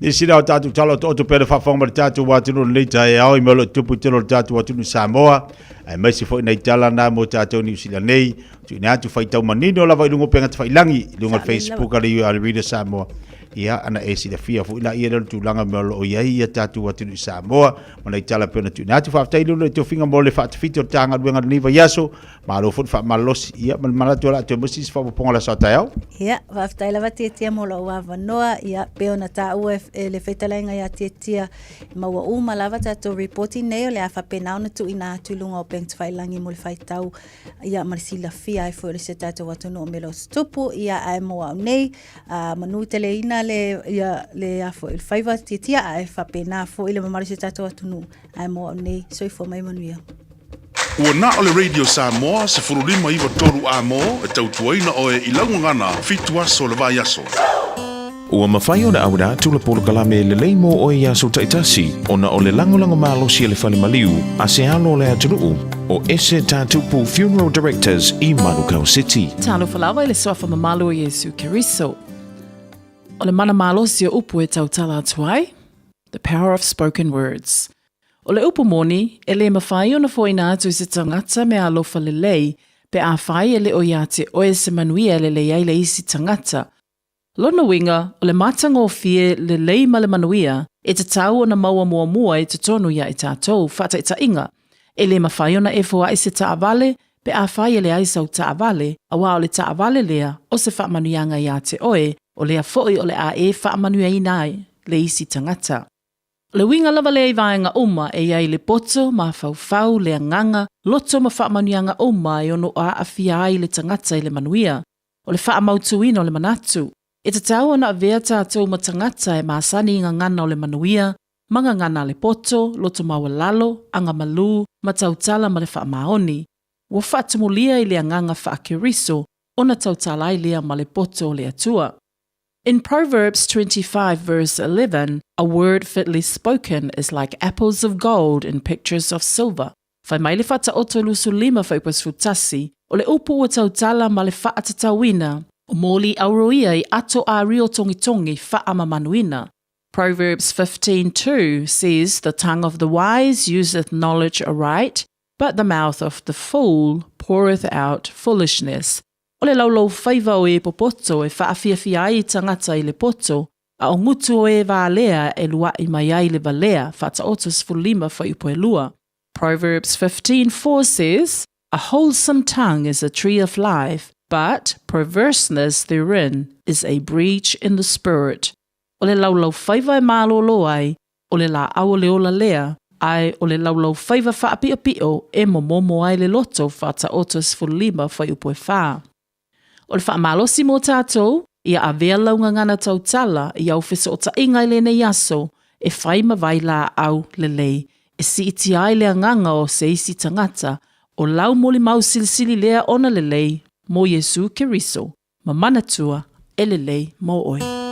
Speaker 1: Nisi la o tātou tala o to pea le faafofoga mai le tātou atunuu lenei taeao i mea o lo o tupu i tele o le tātou atunuu Samoa, aemaise foi nai tala na mo tātou Niu Sila nei, tuuina atu faitau manino lava i luga o upega tafailangi, i luga o le Facebook a le a le Radio Samoa. Ia, ana e silafia foi la ia lea o le tulaga mea o lo o i ai ia tātou atunuu i Samoa, ma nai tala pei ona tuuina atu. Faafetai Lulu i le tofiga mo le faatafiti o le ta galuega i lenei vaiaso. Malo foi le faamalolosi, ia, ma le manatu o le a toe maua se isi faaopoopoga o le aso a taeao.
Speaker 14: Ia, faafetai lava Tietia mo lou avanoa. Ia, pei ona taua e le fetalaiga ia Tietia, e maua uma lava tatou ripoti nei o le a faapena ona tuuina atu i luga o Bank Tafailangi mo le faitau, ia, ma le silafia ai foi o le si o tatou atunuu o mea o lo o tutupu. Ia, ae mo au nei, a, manu teleina le, ia, le, a foi, le faiva Tietia, ae faapena foi le mamalu o si o tatou atunuu. Ae mo au nei, soifua mai manuia.
Speaker 3: Ua na o le Radio Samoa 15 93 A mo e tautuaina oe i lau gagana fitu aso o le vaiaso. Ua mafai ona auina atu le polokalame lelei mo oe i aso taitasi ona o le lagolago malosi a le Fale Maliu a se alo o le atunuu o Ese Tatupu Funeral Directors i Manukau City.
Speaker 6: Talofa lava i le Suafa mamalu o Iesu Keriso. O le mana malosi o upu e tautala atu ai, The power of spoken words. O le upu moni, e lē mafai ona foina atu i se tagata mea alofa lelei, pe afai e le o iā te oe se manuia e lelei ai le isi tagata. Lona uiga, o le matagofie lelei ma le manuia, e tatau ona maua muamua i totonu iā i tatou, faataitaiga, e lē mafai ona e foaʻi se taavale, pe afai e leai sau taavale, auā o le taavale lea o se faamanuiaga iā te oe, o lea foʻi o le a e faamanuiaina ai le isi tagata. O le uiga lava lea i vaega uma e i ai le poto, mafaufau, le agaga, loto ma faamanuiaga uma e ono aafia ai le tagata i le manuia. O le faamautuina o le manatu, e tatau ona avea tatou ma tagata e masani i gagana o le manuia, ma gagana a le poto, loto maualalo, agamalū, ma tautala ma le faamaoni. Ua faatumulia i le agaga faa-Keriso ona tautala ai lea ma le poto o le Atua. In Proverbs 25 verse 11, a word fitly spoken is like apples of gold in pictures of silver. Fai mai le Faataoto 25 fuaiupu 11, o le upu ua tautala ma le faatatauina, o moli auro ia i ato ārio tongitongi faamamanuina. Proverbs 15:2 says the tongue of the wise useth knowledge aright, but the mouth of the fool poureth out foolishness. O le laulou faiva o e popoto e faafiafia ai tagata i le poto, a o gutu o e valea e luaʻi mai ai le valea, Faataoto 15 fuaiupu e lua. Proverbs 15:4 says, A wholesome tongue is a tree of life, but perverseness therein is a breach in the spirit. O le laulau faiva e malōlō ai, o le lāʻau o le ola lea, ae o le laulau faiva faapiʻopiʻo e momomo ai le loto Faataoto 15 fuaiupu e 4. O le faamalosi mo tatou, ia avea lau gagana tautala i au fesootaiga i lenei aso e fai ma vai lāʻau lelei e siitia ai le agaga o se isi tagata, o lau molimau silisili lea ona lelei mo Iesū Keriso. Ma manatua e lelei mo oe.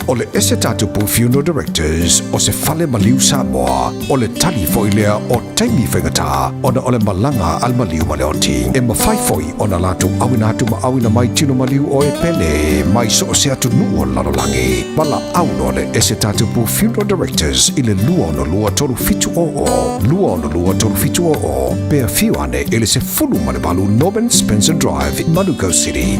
Speaker 15: O le ese tatupu Funeral Directors o se fale maliu Samoa, o le tali foi lea o taimi faigata ona o le malaga a le maliu ma le oti. E mafai foi ona latou auina atu ma auina mai tino maliu o e pele mai so o se atunuu o le lalolagi. Valaau loa le ese tatupu Funeral Directors i le 262 3700, 262 3700, pe afio ane i le 18 Norman Spencer Drive, Manukau City.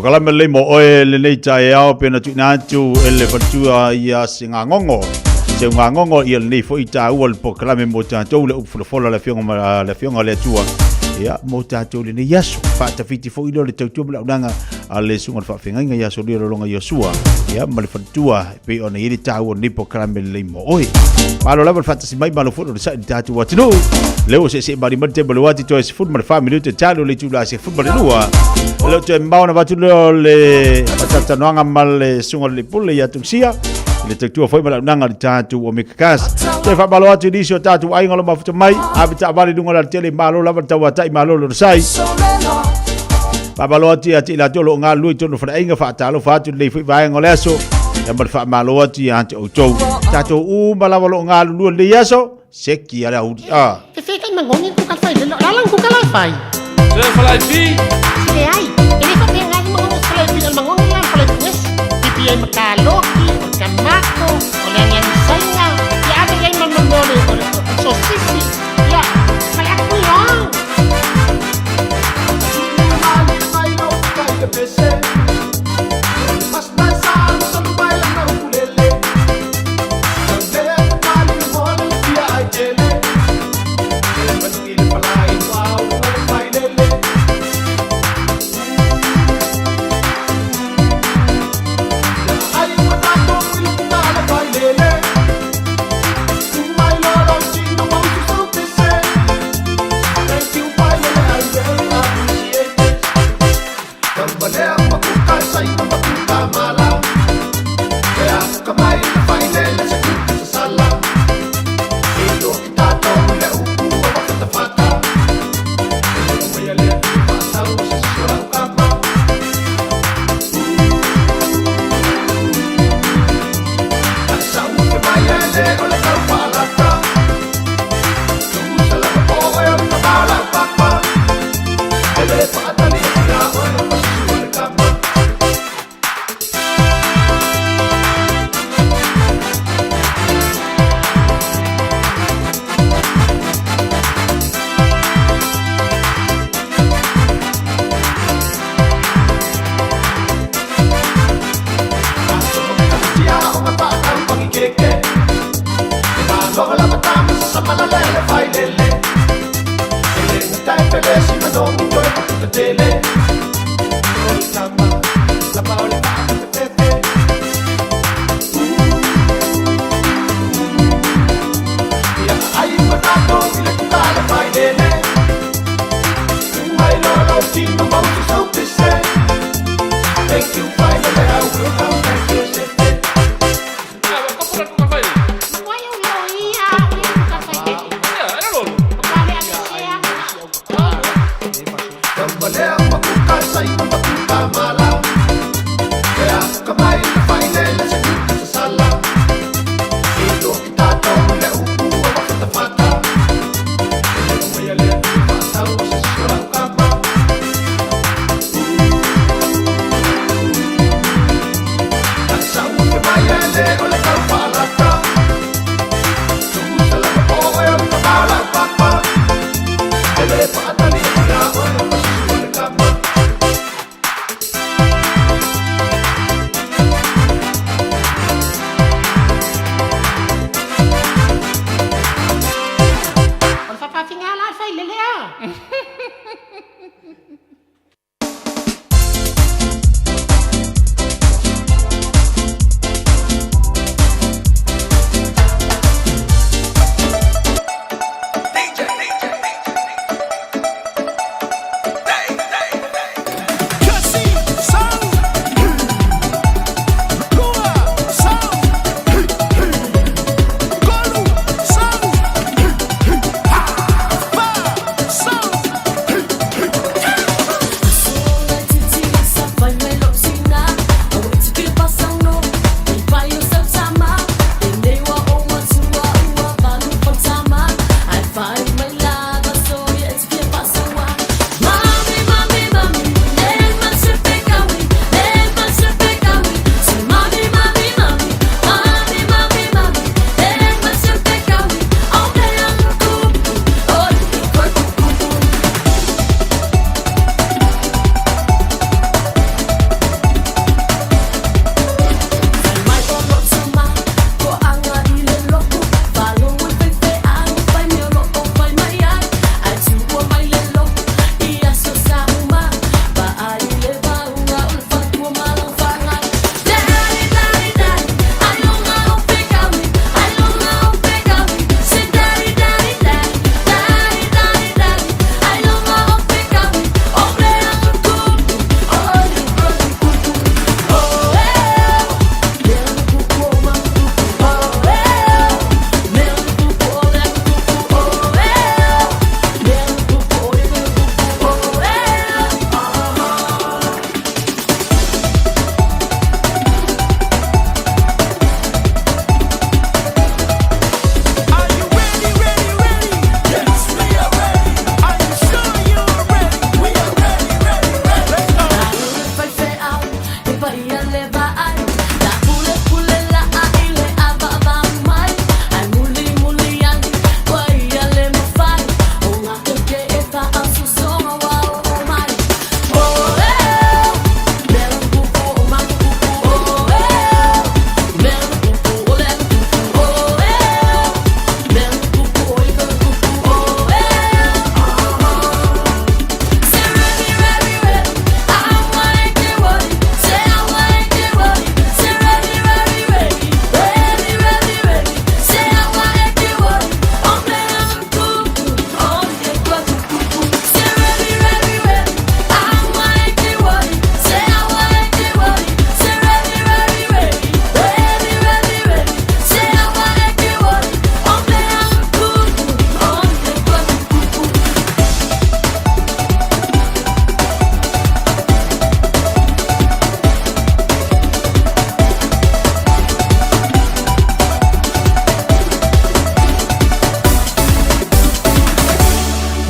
Speaker 1: Polokalame lelei mo oe lenei taeao pe na tuuina atu e le faletua ia Segagogo. Seugagogo ia lenei foi taua le polokalame mo tatou le upu folafola le afioga ma le afioga le Atua. Ia mo tatou lenei aso. Faatafiti foi lea o le tautua ma le auaunaga a le susuga i le faafeagaiga ia Solia Lolonga Iosua. Ia ma le faletua e pei ona i ai le taua o lenei polokalame lelei mo oe. Malo lava le faatasi mai, malo foi le onosai i le tatou atunuu. Lea ua seesee malie mai le taimi o le uati toe 14 minute talu le itula 12. E le o toe mamao ona avatu lea o le faatalatalanoaga ma le susuga i le Pule ia Tusia i le tautua foi ma le auaunaga a le tatou Omega Cast. Toe faamalo atu i nisi o tatou aiga o lo o mafuta mai, ave taavale i luga o le alatele, malo lava le tauatai, malo le onosai. Faamalo atu ia te i latou o lo o galulue i totonu o faleaiga, faatalofa atu i lenei foi vaega o le aso, ia ma le faamalo atu ia te outou. Tatou uma lava o lo o galulue i lenei aso, seki a le auli. Ah.
Speaker 8: Fefe kai mangongi ku ka fai lelo. Lala ku ka la fai.
Speaker 16: Se falai fi.
Speaker 8: Se ai. Ele fa penga ni mangongi falai fi al mangongi la falai fi. Pipi ai makaloki, o kamako, o le ngan sainga. Ya ave ai mamamole o le sosisi. Ya, falai aku yo.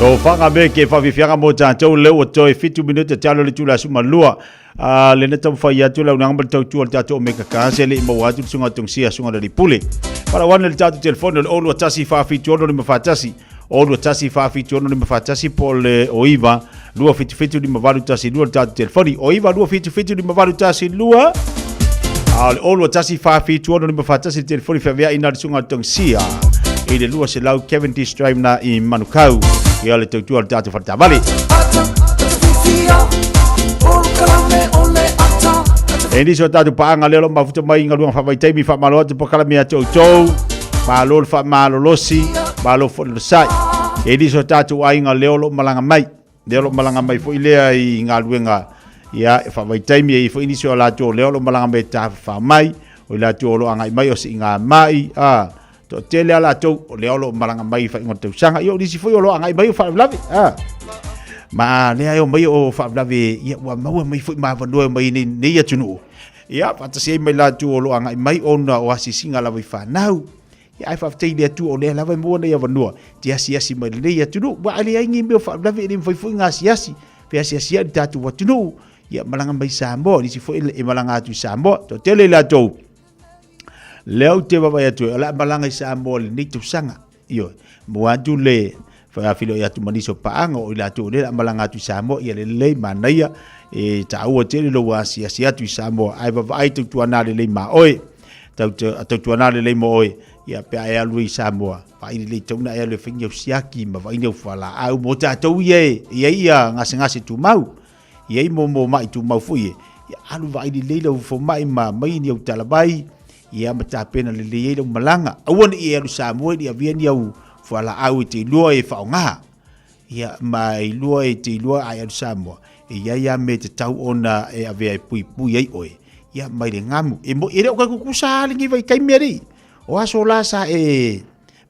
Speaker 1: Tofaga me ke faafiafiaga mo tatou lea ua toe fitu minute talo le itula 12. A lena taumafai atu le auaunaga ma le tautua o le tatou Omega Cars e le i maua atu le susuga Togisia susuga le Pule. Valaauina le tatou telefoni o le 021 476 541 021 476 541 po o le 09 277 5812 le tatou telefoni 09 277 5812 a o le 021 476 541 le telefoni feaveai na le susuga Togisia i le 200 Cavendish Drive na i Manukau ia le tautua o le tatou faletaavale. E nisi o tatou paaga lea o lo o mafuta mai i galuega faavaitaimi faamalo atu polokalame ia te outou. Malo le faamalolosi, malo foi le onosai. E nisi o tatou aiga lea o lo o malaga mai, lea o lo o malaga mai foi lea i galuega ia faavaitaimi e i ai foi nisi o latou lea o lo o malaga mai e tafafao mai, o i latou o lo o agai mai o siiga mai, a toatele a latou o lea o lo o malaga mai i faaiuga o le tausaga. Ia o nisi foi o lo o agai mai o faalavelave, a ma lea e o mai o faalavelave, ia ua maua mai foi ma avanoa e omai nei, nei atunuu. Ia faatasi ai mai latou o lo o agai mai ona o asiasiga lava i fanau. Ia ae faafetai i le Atua o lea lava e maua nei avanoa te asiasi mai lenei atunuu. Ua a leai ni mea o faalavelave e le mafai foi ona asiasi. Feasiasi ai le tatou atunuu. Ia malaga mai i Samoa, nisi foi e malaga atu i Samoa. Toatele i latou lea ou te vaavaai atu ai, o le a malaga i Samoa i lenei tausaga. Ioe, maua atu le faafeiloai atu ma nisi o paaga o i latou o lea o le a malaga atu i Samoa, ia lelei, manaia, e taua tele lou asiasi atu i Samoa, ae vaavaai tautuana lelei ma oe, tautuana lelei mo oe, ia pe a e alu ai i Samoa, vaai lelei tatau ona e alu e fai ni au siaki ma vaai ni au fualaau mo tatou ia e i ai ia gasegase tumau. I ai mo mo mai tumau foi e. Ia alu vaai lelei lau fomai ma aumai ni au talavai, ia ma tapena lelei ai lau malaga. Aua ne i e alu Samoa e le i avea ni au fualaau e te iloa e faaaoga. Ia ma e iloa e te iloa a e alu Samoa, e i ai lava mea e tatau ona e avea e puipui ai oe, ia mai le gamu. E moni, e le o kai kukusa lava lenei vaitaimi alii. O aso la sa e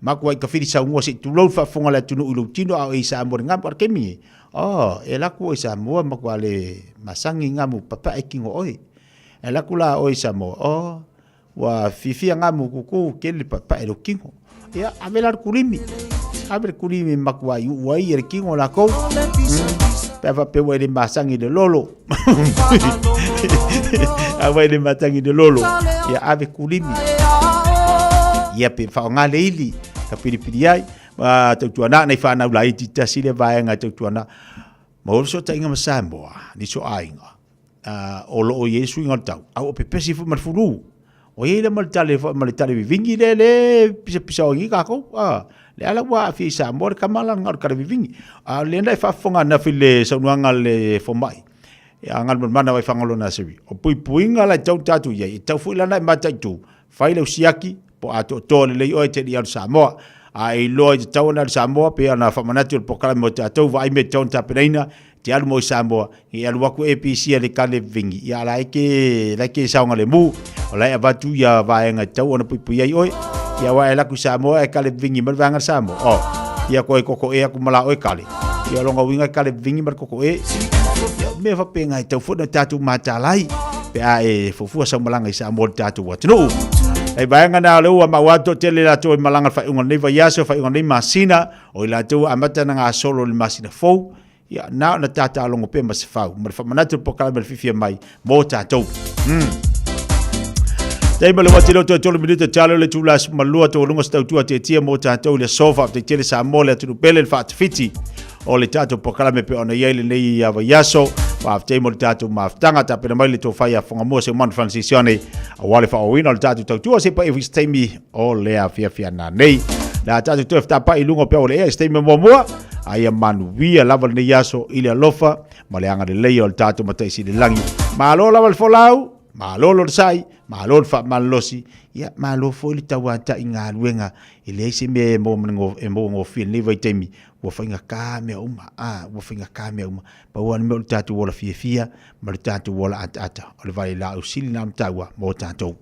Speaker 1: makuai kafili saunoa se i tulou le faafofoga a le atunuu i lou tino a o e i Samoa i le gamu. A o le taimi e, oh, e alu atu oe i Samoa matua le masani gamu papae tino oe. E alu atu la oe i Samoa, oh, ua fiafia gamu kuku tele le paepae i lou tino. Ia, ave la le kulimi. Ave le kulimi matua i uu ai le tino o lakou. Pe a faapea ua e le masani i le lolo. A ua e le masani i le lolo. Ia, ave kulimi. Ia, pe faaaoga le ili, ka pilipili ai. Ma tautuana nai whanau laiti tasi le vaega tautuana. Ma o le fesootaiga ma Samoa, nisi o aiga, o lo o i ai le suiga o le tau, a ua pepesi foi ma le fulu. O i ai la ma le tale, ma le tale vivigi lea le pisapisa o ai kākou. Lea la ua aafia i Samoa le kama la na o le tale vivigi. A o lea na e faafofoga ananafi i le saunoaga a le fomai, a Galumalemana Vaifagaloa Nursery, o puipuiga la e tatau ona tatou i ai, e tatau foi la ona e mataitu, fai lau siaki, po o atoatoa lelei oe te le i alu Samoa. A e iloa i te tatau ona alu Samoa, pei ona faamanatu e le polokalame mo tatou, vaai mea e tatau ona tapenaina, te alu mo i Samoa, i alu atu ABC a le kale vingi, ia la e ke, la e ke saogalemu, o la e avatu ia vaega e tatau ona puipui ai oe. Ia aua e alu atu i Samoa e kale vingi ma le vaega le Samoa. Oh, ia koe koko e aku ma la oe kale. Ia o lona uiga e kale vingi ma le koko e. Ia o mea faapena e tatau foi ona tatou mataala ai pe a e fuafua sau malaga i Samoa i le tatou atunuu. Hei vaega na o lea ua maua atu toatele latou e malaga i le faaiuga o lenei vaiaso, faaiuga o lenei masina, o i latou ua amata ona gasolo i le masina fou, ia na ona tatalogo pea ma se fau, ma le faamanatu o le polokalame o le fiafia mai mo tatou. Taimi le wati loto e tolu minuta talo le tula malua to lunga stautua te tia mo tatou le sofa te tele Samoa le atunu pele le faatafiti o le tatou polokalame pe ona i ai lenei ia vaiaso. Faafetai mo le tatou mafutaga tapena mai le tofa ia Whangamua se umanu Francis Sione aua le faaauauina o le tatou tautua se pa e se taimi o le afiafi ana nei. Le a tatou toe fetapai i luga o peau o le ea i se taimi muamua a ia manuia lava lenei aso i le alofa ma le agalelei o le tatou Matai Sili i le Lagi. Malo lava le folau, malo le onosai, malo le faamalolosi, ia malo foi le tauata'i i galuega e leai se mea e maua gofie i lenei vaitaimi, ua faigata mea uma, a, ua faigata mea uma. Pau lava le mea o le tatou ola fiafia ma le tatou ola ataata, o le vailaau sili lena ona taua mo tatou.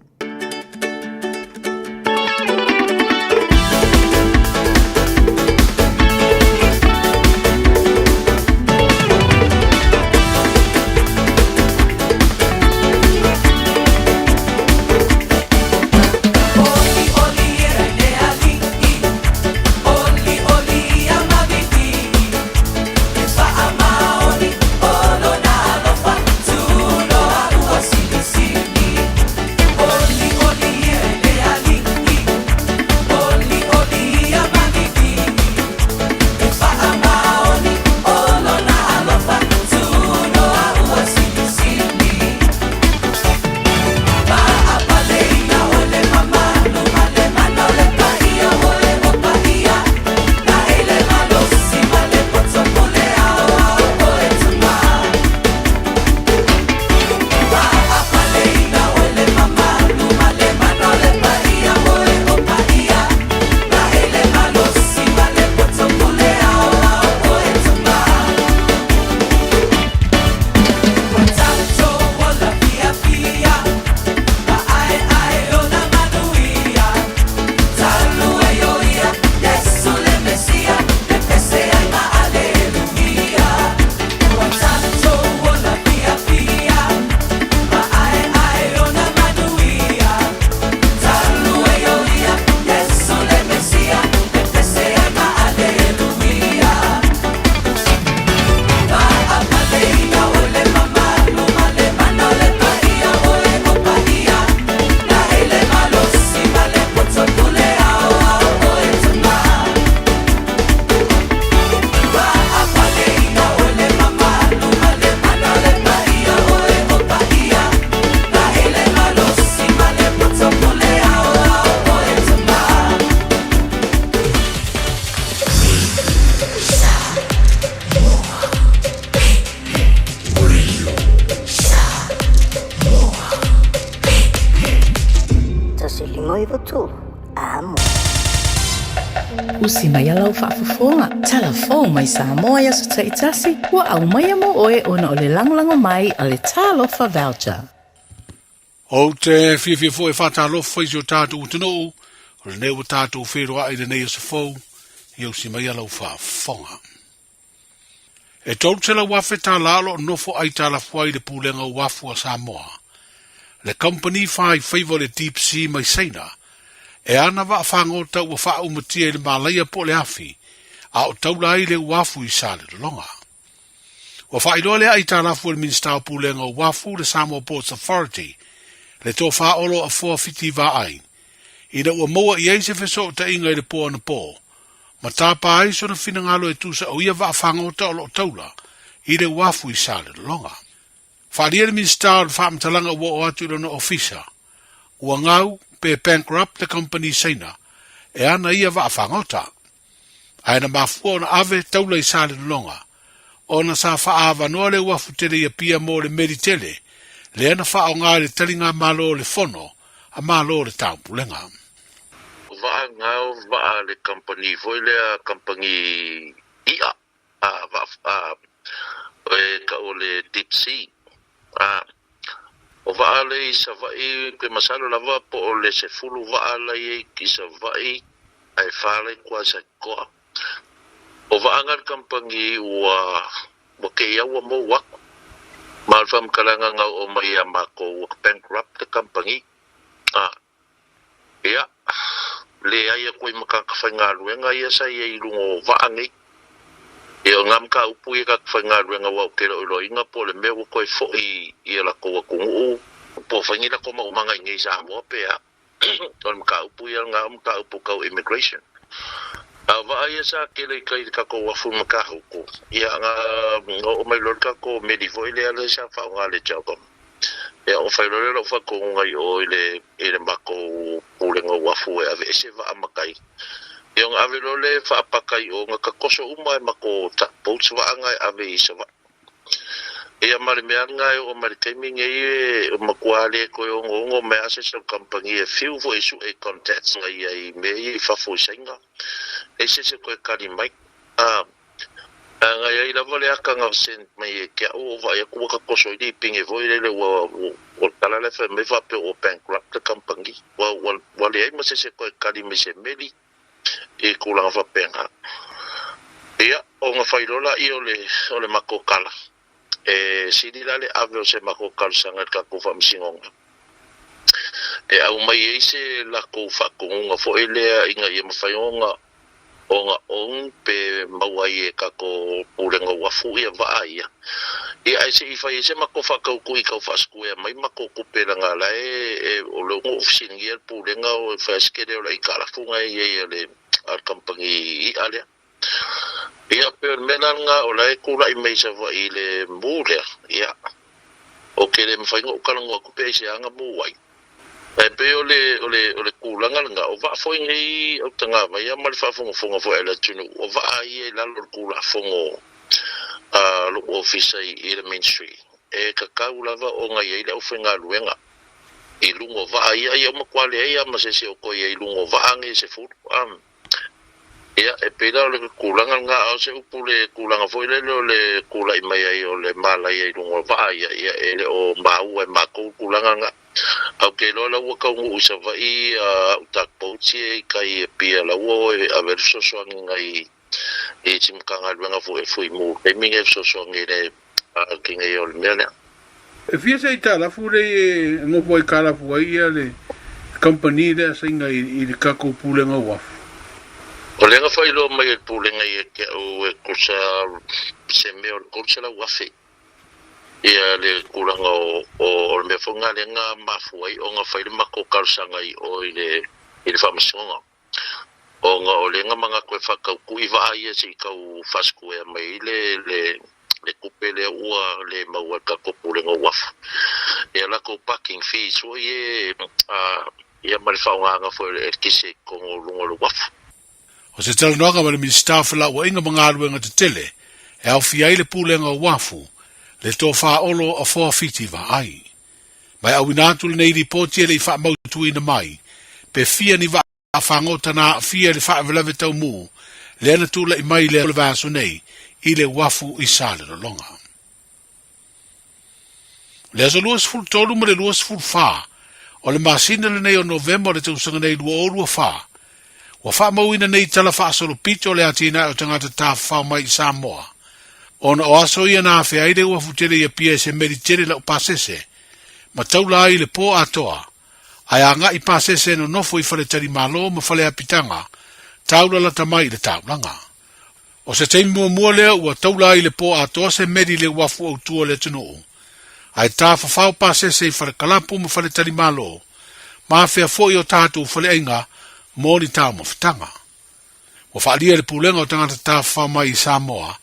Speaker 16: tolu amo.
Speaker 12: Usi mai lau faafofoga, Talafou mai Samoa i aso taitasi, ua aumaia mo oe ona o le lagolago mai a le Talofa Voucher.
Speaker 17: Ou te fiafia foi e faatalofa i si o tatou atunuu, o lenei ua tatou feiloai i lenei aso fou, ia usi maia lau faafofoga. E 300,000 tālā o lo o nofo aitalafu ai le Pulega o Uafu a Samoa, le kamupani fai faiva o le Deep Sea mai Saina, e ana vaafagota ua faaumatia i le malaia po o le afi, a o taula ai le uafu i Salelologa. Ua faailoa lea aitalafu e le Minisita o Pulega o Uafu, le Samoa Ports Authority, le tofa Olo Afoa Fiti Vaai, ina ua maua i ai se fesootaiga i le po anapō, ma tapa ai sona finagalo e tusa o ia vaafagota o lo o taula i le uafu i Salelologa. Faaalia le Minisita o le Faamatalaga ua oo atu i lona ofisa, ua gau pe bankrupt le kamupani Saina e ana ia vaafagota. Ae na mafua ona ave taula i Salelologa ona sa faaavanoa le uafu tele i Apia mo le meli tele lea na faaaoga i le taligamalo o le Fono a Malo o le Taupulega.
Speaker 19: Vaa ngau vaa le company foi lea company i'a a vaa a e kau o le deep sea a o vaa le i Sava'i pe masalo lava po o le sefulu vaa la i ai i Sava'i ae fa la i kua Saikoa o vaa nga le company ua ua keia ua mou aku ma o le faamatalaga ngau o mai ia makou ua bankrupt le company a Ia, leai aku ai ma tagata faigaluega ia sa i ai i luga o vaa nei. Ia, o ngā mataupu ia tagata faigaluega aua ou te iloiloina po o le mea ua toe foi i a latou atunuu, po o fai ni latou maumaga i nei i Samoa pe a. O le mataupu ia lena o mataupu tau immigration. A o vaa ia sa tele i tai i le tatou uafu i Matautu, ia na oo mai loa le tatou meli foi lea sa faaaoga e le Telkom. Ia ona fai loa lea o lau faatonuga i o i le i le matou pulega uafu e aveese vaa ma tai. Ia ona ave loa lea e faapaka i o na tatoso uma e matou tugboats vaa na e ave i Savaii. Ia ma le mea lena e oo mai le taimi nei e matua le toe onoono mai lava se isi o kamupani e fiu foi e sue i contacts na ia i mea ia i fafo i Saina. Leai se isi e toe tali mai. A. Leaga e ai lava le aka na send mai e ke au o vaai atu ua tatoso ai le ipine foi lele ua o le tala lea fai mai faapea ua bankrupt le company ua ua ua leai ma se isi e toe kali mai se meli i tulaga faapena. Ia ona fai loa laia o le o le matou tala e sili la le ave o se matou talosaga i le tatou faamasinoga e aumai ai se latou faatonuga foi lea ina ia mafai ona ona own pe maua ai e tatou pulega uafu ia vaa ia. Ia ae se i fai ai se matou faatautui tau faasquare mai matou tupe leaga la e o le ono fesiligia le pulega o fai se tele o le aitalafu na e i ai a le a le kamupani i'a lea. Ia pei o le mea la lena o la e tulai mai Savaii i le mu lea, ia ou te le mafai ona ou talanoa atu pe aisea na mu ai. E pei o le, o le, o le tulaga lena, o vaa foi nei au tagavaia ma le faafogafoga foi a le atunuu, o vaa ia i lalo o le Tulafono a lou ofisa i, i le Ministry, e tatau lava ona i ai le aufaigaluega i luga o vaa ia, ia ua matua leai lava ma se isi o toe i ai i luga o vaa nei se fulu. Ia, e pei la o le tulaga lena, a o se upu le tulaga foi lele o le tulai mai ai o le malaia i luga o vaa, ia, ia, e le o maua e matou le tulaga lena. Ae ou te iloa la ua taunuu i Savaii au tugboats ia i tai i Apia, la ua o e ave le fesoasoani nai i si Matagaluega foi e Fuimu i le taimi lenei e fesoasoani i le tineia o le mea lea.
Speaker 17: E fia se aitalafu lei e nofo aitalafu ai ia le company lea saina i le tatou pulega uafu?
Speaker 19: O lea na faailoa mai e le pulega ia te au e tusa se mea o le 300,000 ia le tulaga o o le mea foi lena lea na mafua ai ona fai le matou talosaga i o i le i le faamasinoga ona o lea na manatu e faatautui vaa ia se i tau faasikuea mai ai le le le tupe lea ua le maua e le tatou Pulega o Uafu. Ia latou parking fees foi e a ia ma le faaaogaina foi o le eletise i totonu o luga o le uafu.
Speaker 17: O se talanoaga ma le Minisita o Felauaiga ma Galuega Tetele e aofia ai le Pulega o Uafu, le Tofa Olo Afoa Fiti Vaai. Ma e auina atu lenei lipoti e le i faamautuina mai, Pe fia ni vaa fagota na aafia i le faalavelave taumu lea na tula'i mai i le vaiaso nei i le uafu i Salelologa. O le aso 23 ma le 24 o le masina lenei o Novema o le tausaga nei 2024, ua faamauina nei tala faasolopito o le atinae o tagata tafafao mai i Samoa, ona o aso ia na afea ai le uafu tele i Apia e se meli tele laupasese ma taula ai i le po atoa, ae agai pasese nonofo i faletalimalo ma faleapitaga taula lata mai i le taulaga. O se taimi muamua lea ua taula ai i le po atoa se meli i le uafu autu o le atunuu, ae tafafao pasese i falekalapu ma faletalimalo, ma afea foi o tatou faleaiga mo ni taumafataga. Ua faaalia e le Pulega o Tagata Tafafao mai i Samoa,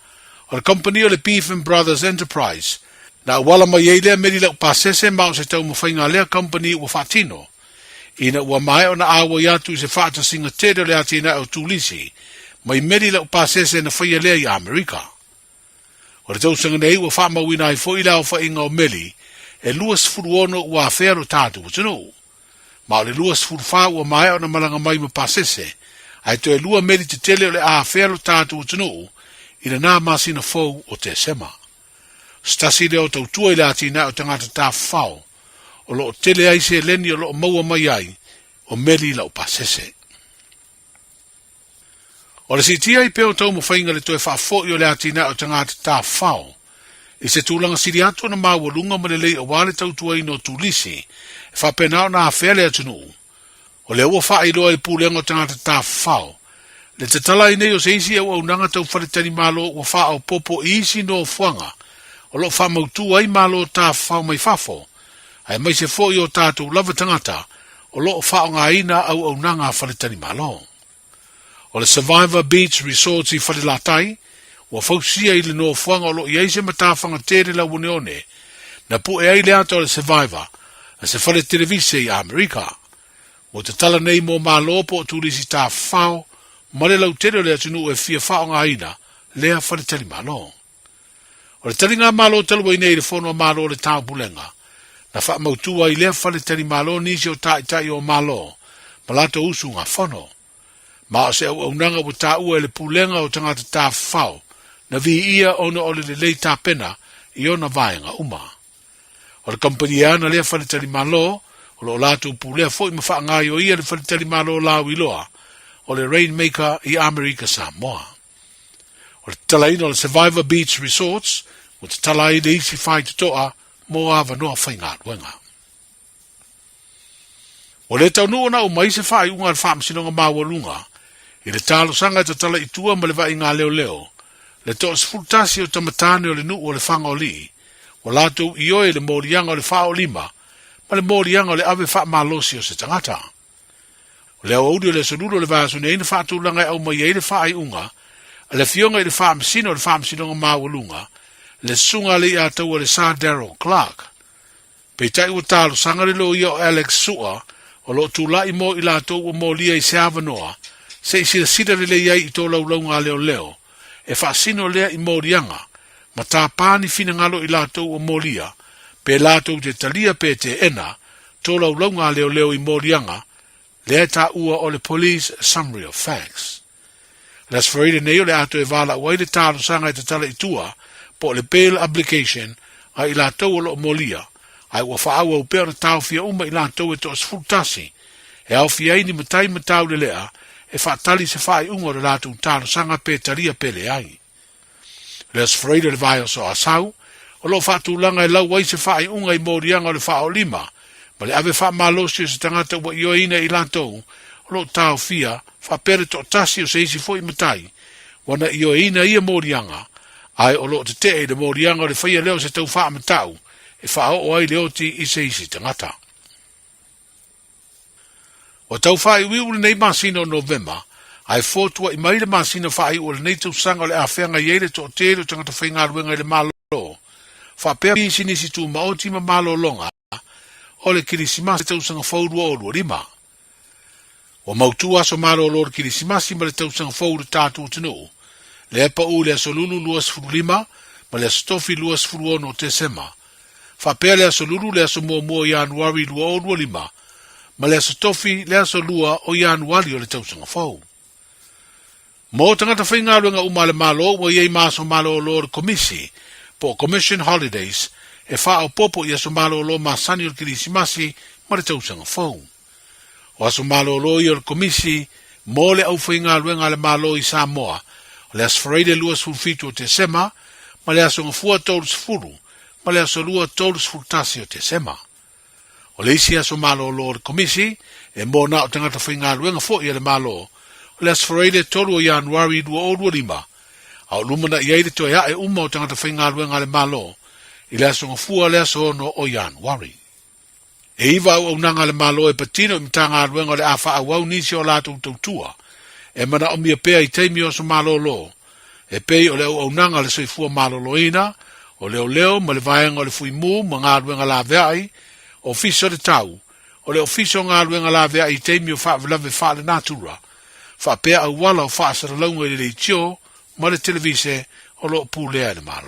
Speaker 17: o le kamupani o le Beef and Brothers Enterprise, na auala mai ai lea meli laupasese ma o se taumafaiga a lea kamupani ua faatino, ina ua maea ona auai atu i se faatasiga tele o le atinae o turisi mai meli laupasese na faia lea i Amerika. O le tausaga nei ua faamauina ai foi le aofaiga o meli e 26 ua afea lo tatou atunuu. Ma o le 24 ua maea ona malaga mai ma pasese, ae toe lua meli tetele o le a afea lo tatou atunuu i lena masina fou o Tesema. O se tasi lea o tautua i le atinae o tagata tafafao o lo o tele ai seleni o lo o maua mai ai o meli laupasese. O le siitia ai pea o taumafaiga i le toe faafoi o le atinae o tagata tafafao i se tulaga sili atu ona maualuga ma lelei aua le tautuaina o turisi e faapena ona afea le atunuu. O lea ua faailoa e le Pulega o Tagata Tafafao le tatala ai nei o se isi auaunaga tau faletalimalo ua faaopoopo i isi nofoaga o lo o faamautu ai malo tafafao mai fafo, aemaise foi o tatou lava tagata o lo o faaaogaina auaunaga a faletalimalo. O le Survivor Beach Resorts i Falelatai, ua fausia i le nofoaga o lo o i ai se matafaga tele lauoneone na pu'e ai le ata o le Survivor a se fale televise i Amerika. Ua tatala nei mo malo po o turisi tafafao ma le lautele o le atunuu e fia faaaogaina lea faletalimalo. O le taliga malo talu ai nei i le Fono a Malo o le Taupulega, na faamautu ai lea faletalimalo nisi o taitai o Malo ma latou usugafono. Ma o se auaunaga ua taua e le Pulega o Tagata Tafafao na viia ona o le lelei tapena i ona vaega uma. O le kamupani e ana lea faletalimalo, o lo o latou pulea foi ma faagaoioia le faletalimalo lauiloa o le Rainmaker i Amerika Samoa. O le tatalaina o le Survivor Beach Resorts ua tatala ai le isi faitotoa mo avanoa faigaluega. Ua le taunuu ona aumai se faaiuga a le Faamasinoga Maualuga i le talosaga e tatala i tua ma le vaaiga leoleo le toa-11 o tama tāne o le nuu o Lefaga-o-Alii ua latou ioe i le moliaga o le faaolima ma le moliaga o le ave faamalosi o se tagata. O le aoauli o le Aso Lulu o le vaiaso nei na faatulaga e aumai ai le faaiuga a le Afioga i le Faamasino o le Faamasinoga Maualuga, le Susuga a Leiataua le Sir Darrell Clarke. Peitai ua talosaga le loia o Alex Sua o lo o tulai mo i latou ua molia i se avanoa se i silasila lelei ai i tolaulauga a leoleo e faasino lea i moliaga ma tapa ni finagalo i latou ua molia pe latou te talia pe teena tolaulauga a leoleo i moliaga lea e taua o le Police Summary of Facts. Le Aso Faraile nei o le a toe valaau ai le talosaga e tatala i tua po o le bail application a i latou o lo o molia, ae ua faaauau pea ona taofia uma i latou e toa-11 e aofia ai ni matai ma taulelea e faatali se faaiuga o le latou talosaga pe talia pe leai. O le Aso Faraile o le vaiaso o Asau, o lo o faatulaga e lau ai se faaiuga i moliaga o le faaolima ma le ave faamalosi o se tagata ua ioeina i latou o lo o taofia faapea le toatasi o se isi foi matai ua na ioeina ia moliaga ae o lo o tetee i le moliaga o le faia lea o se tau faamatau e faaoo ai le oti i se isi tagata. Ua tau faaiuiu lenei masina o Novema, ae fotua'i mai le masina faaiu o lenei tausaga o le a feagai ai le toatele o tagata faigaluega i le Malo, faapea pisinisi tumaoti ma malologa o le Kirisimasi tausaga fou 2025. Ua mautu aso malolo o le Kirisimasi ma le tausaga fou i le tatou atunuu, lea e pau i le aso Lulu 25 ma le aso Tofi 26 o Tesema. Faapea le aso Lulu le aso muamua o Ianuari 2025, ma le Aso Tofi le aso 2 o Ianuari o le tausaga fou. Mo tagata faigaluega uma a le Malo ua i ai ma aso malolo o le Komisi, po o Commission Holidays, e faaopoopo i aso malolo masani o le Kerisimasi ma le Tausaga Fou. O aso malolo ia o le Komisi mo le aufaigaluega a le Malo i Samoa, o le Aso Faraile 27 o Tesema ma le Aso Gafua 30 ma le Aso Lua 31 o Tesema. O le isi aso malolo o le Komisi, e mo na o tagata faigaluega foi a le Malo, o le Aso Faraile 3 o Ianuari 2025, a o lumanai ai le toe ae uma o tagata faigaluega a le Malo i le Aso Gafua le aso 6 o Ianuari. E iva auaunaga a le Malo e patino i Matagaluega o le a faaauau nisi o latou tautua e manaomia pea i taimi o aso malolo, e pei o le auaunaga a le soifua maloloina, o leoleo ma le vaega o le fuimu ma galuega laveai, Ofisa o le Tau, o le Ofisa o Galuega Laveai i taimi o faalavelave faalenatura, faapea auala o faasalalauga i le leitio ma le televise o lo o pulea e le Malo.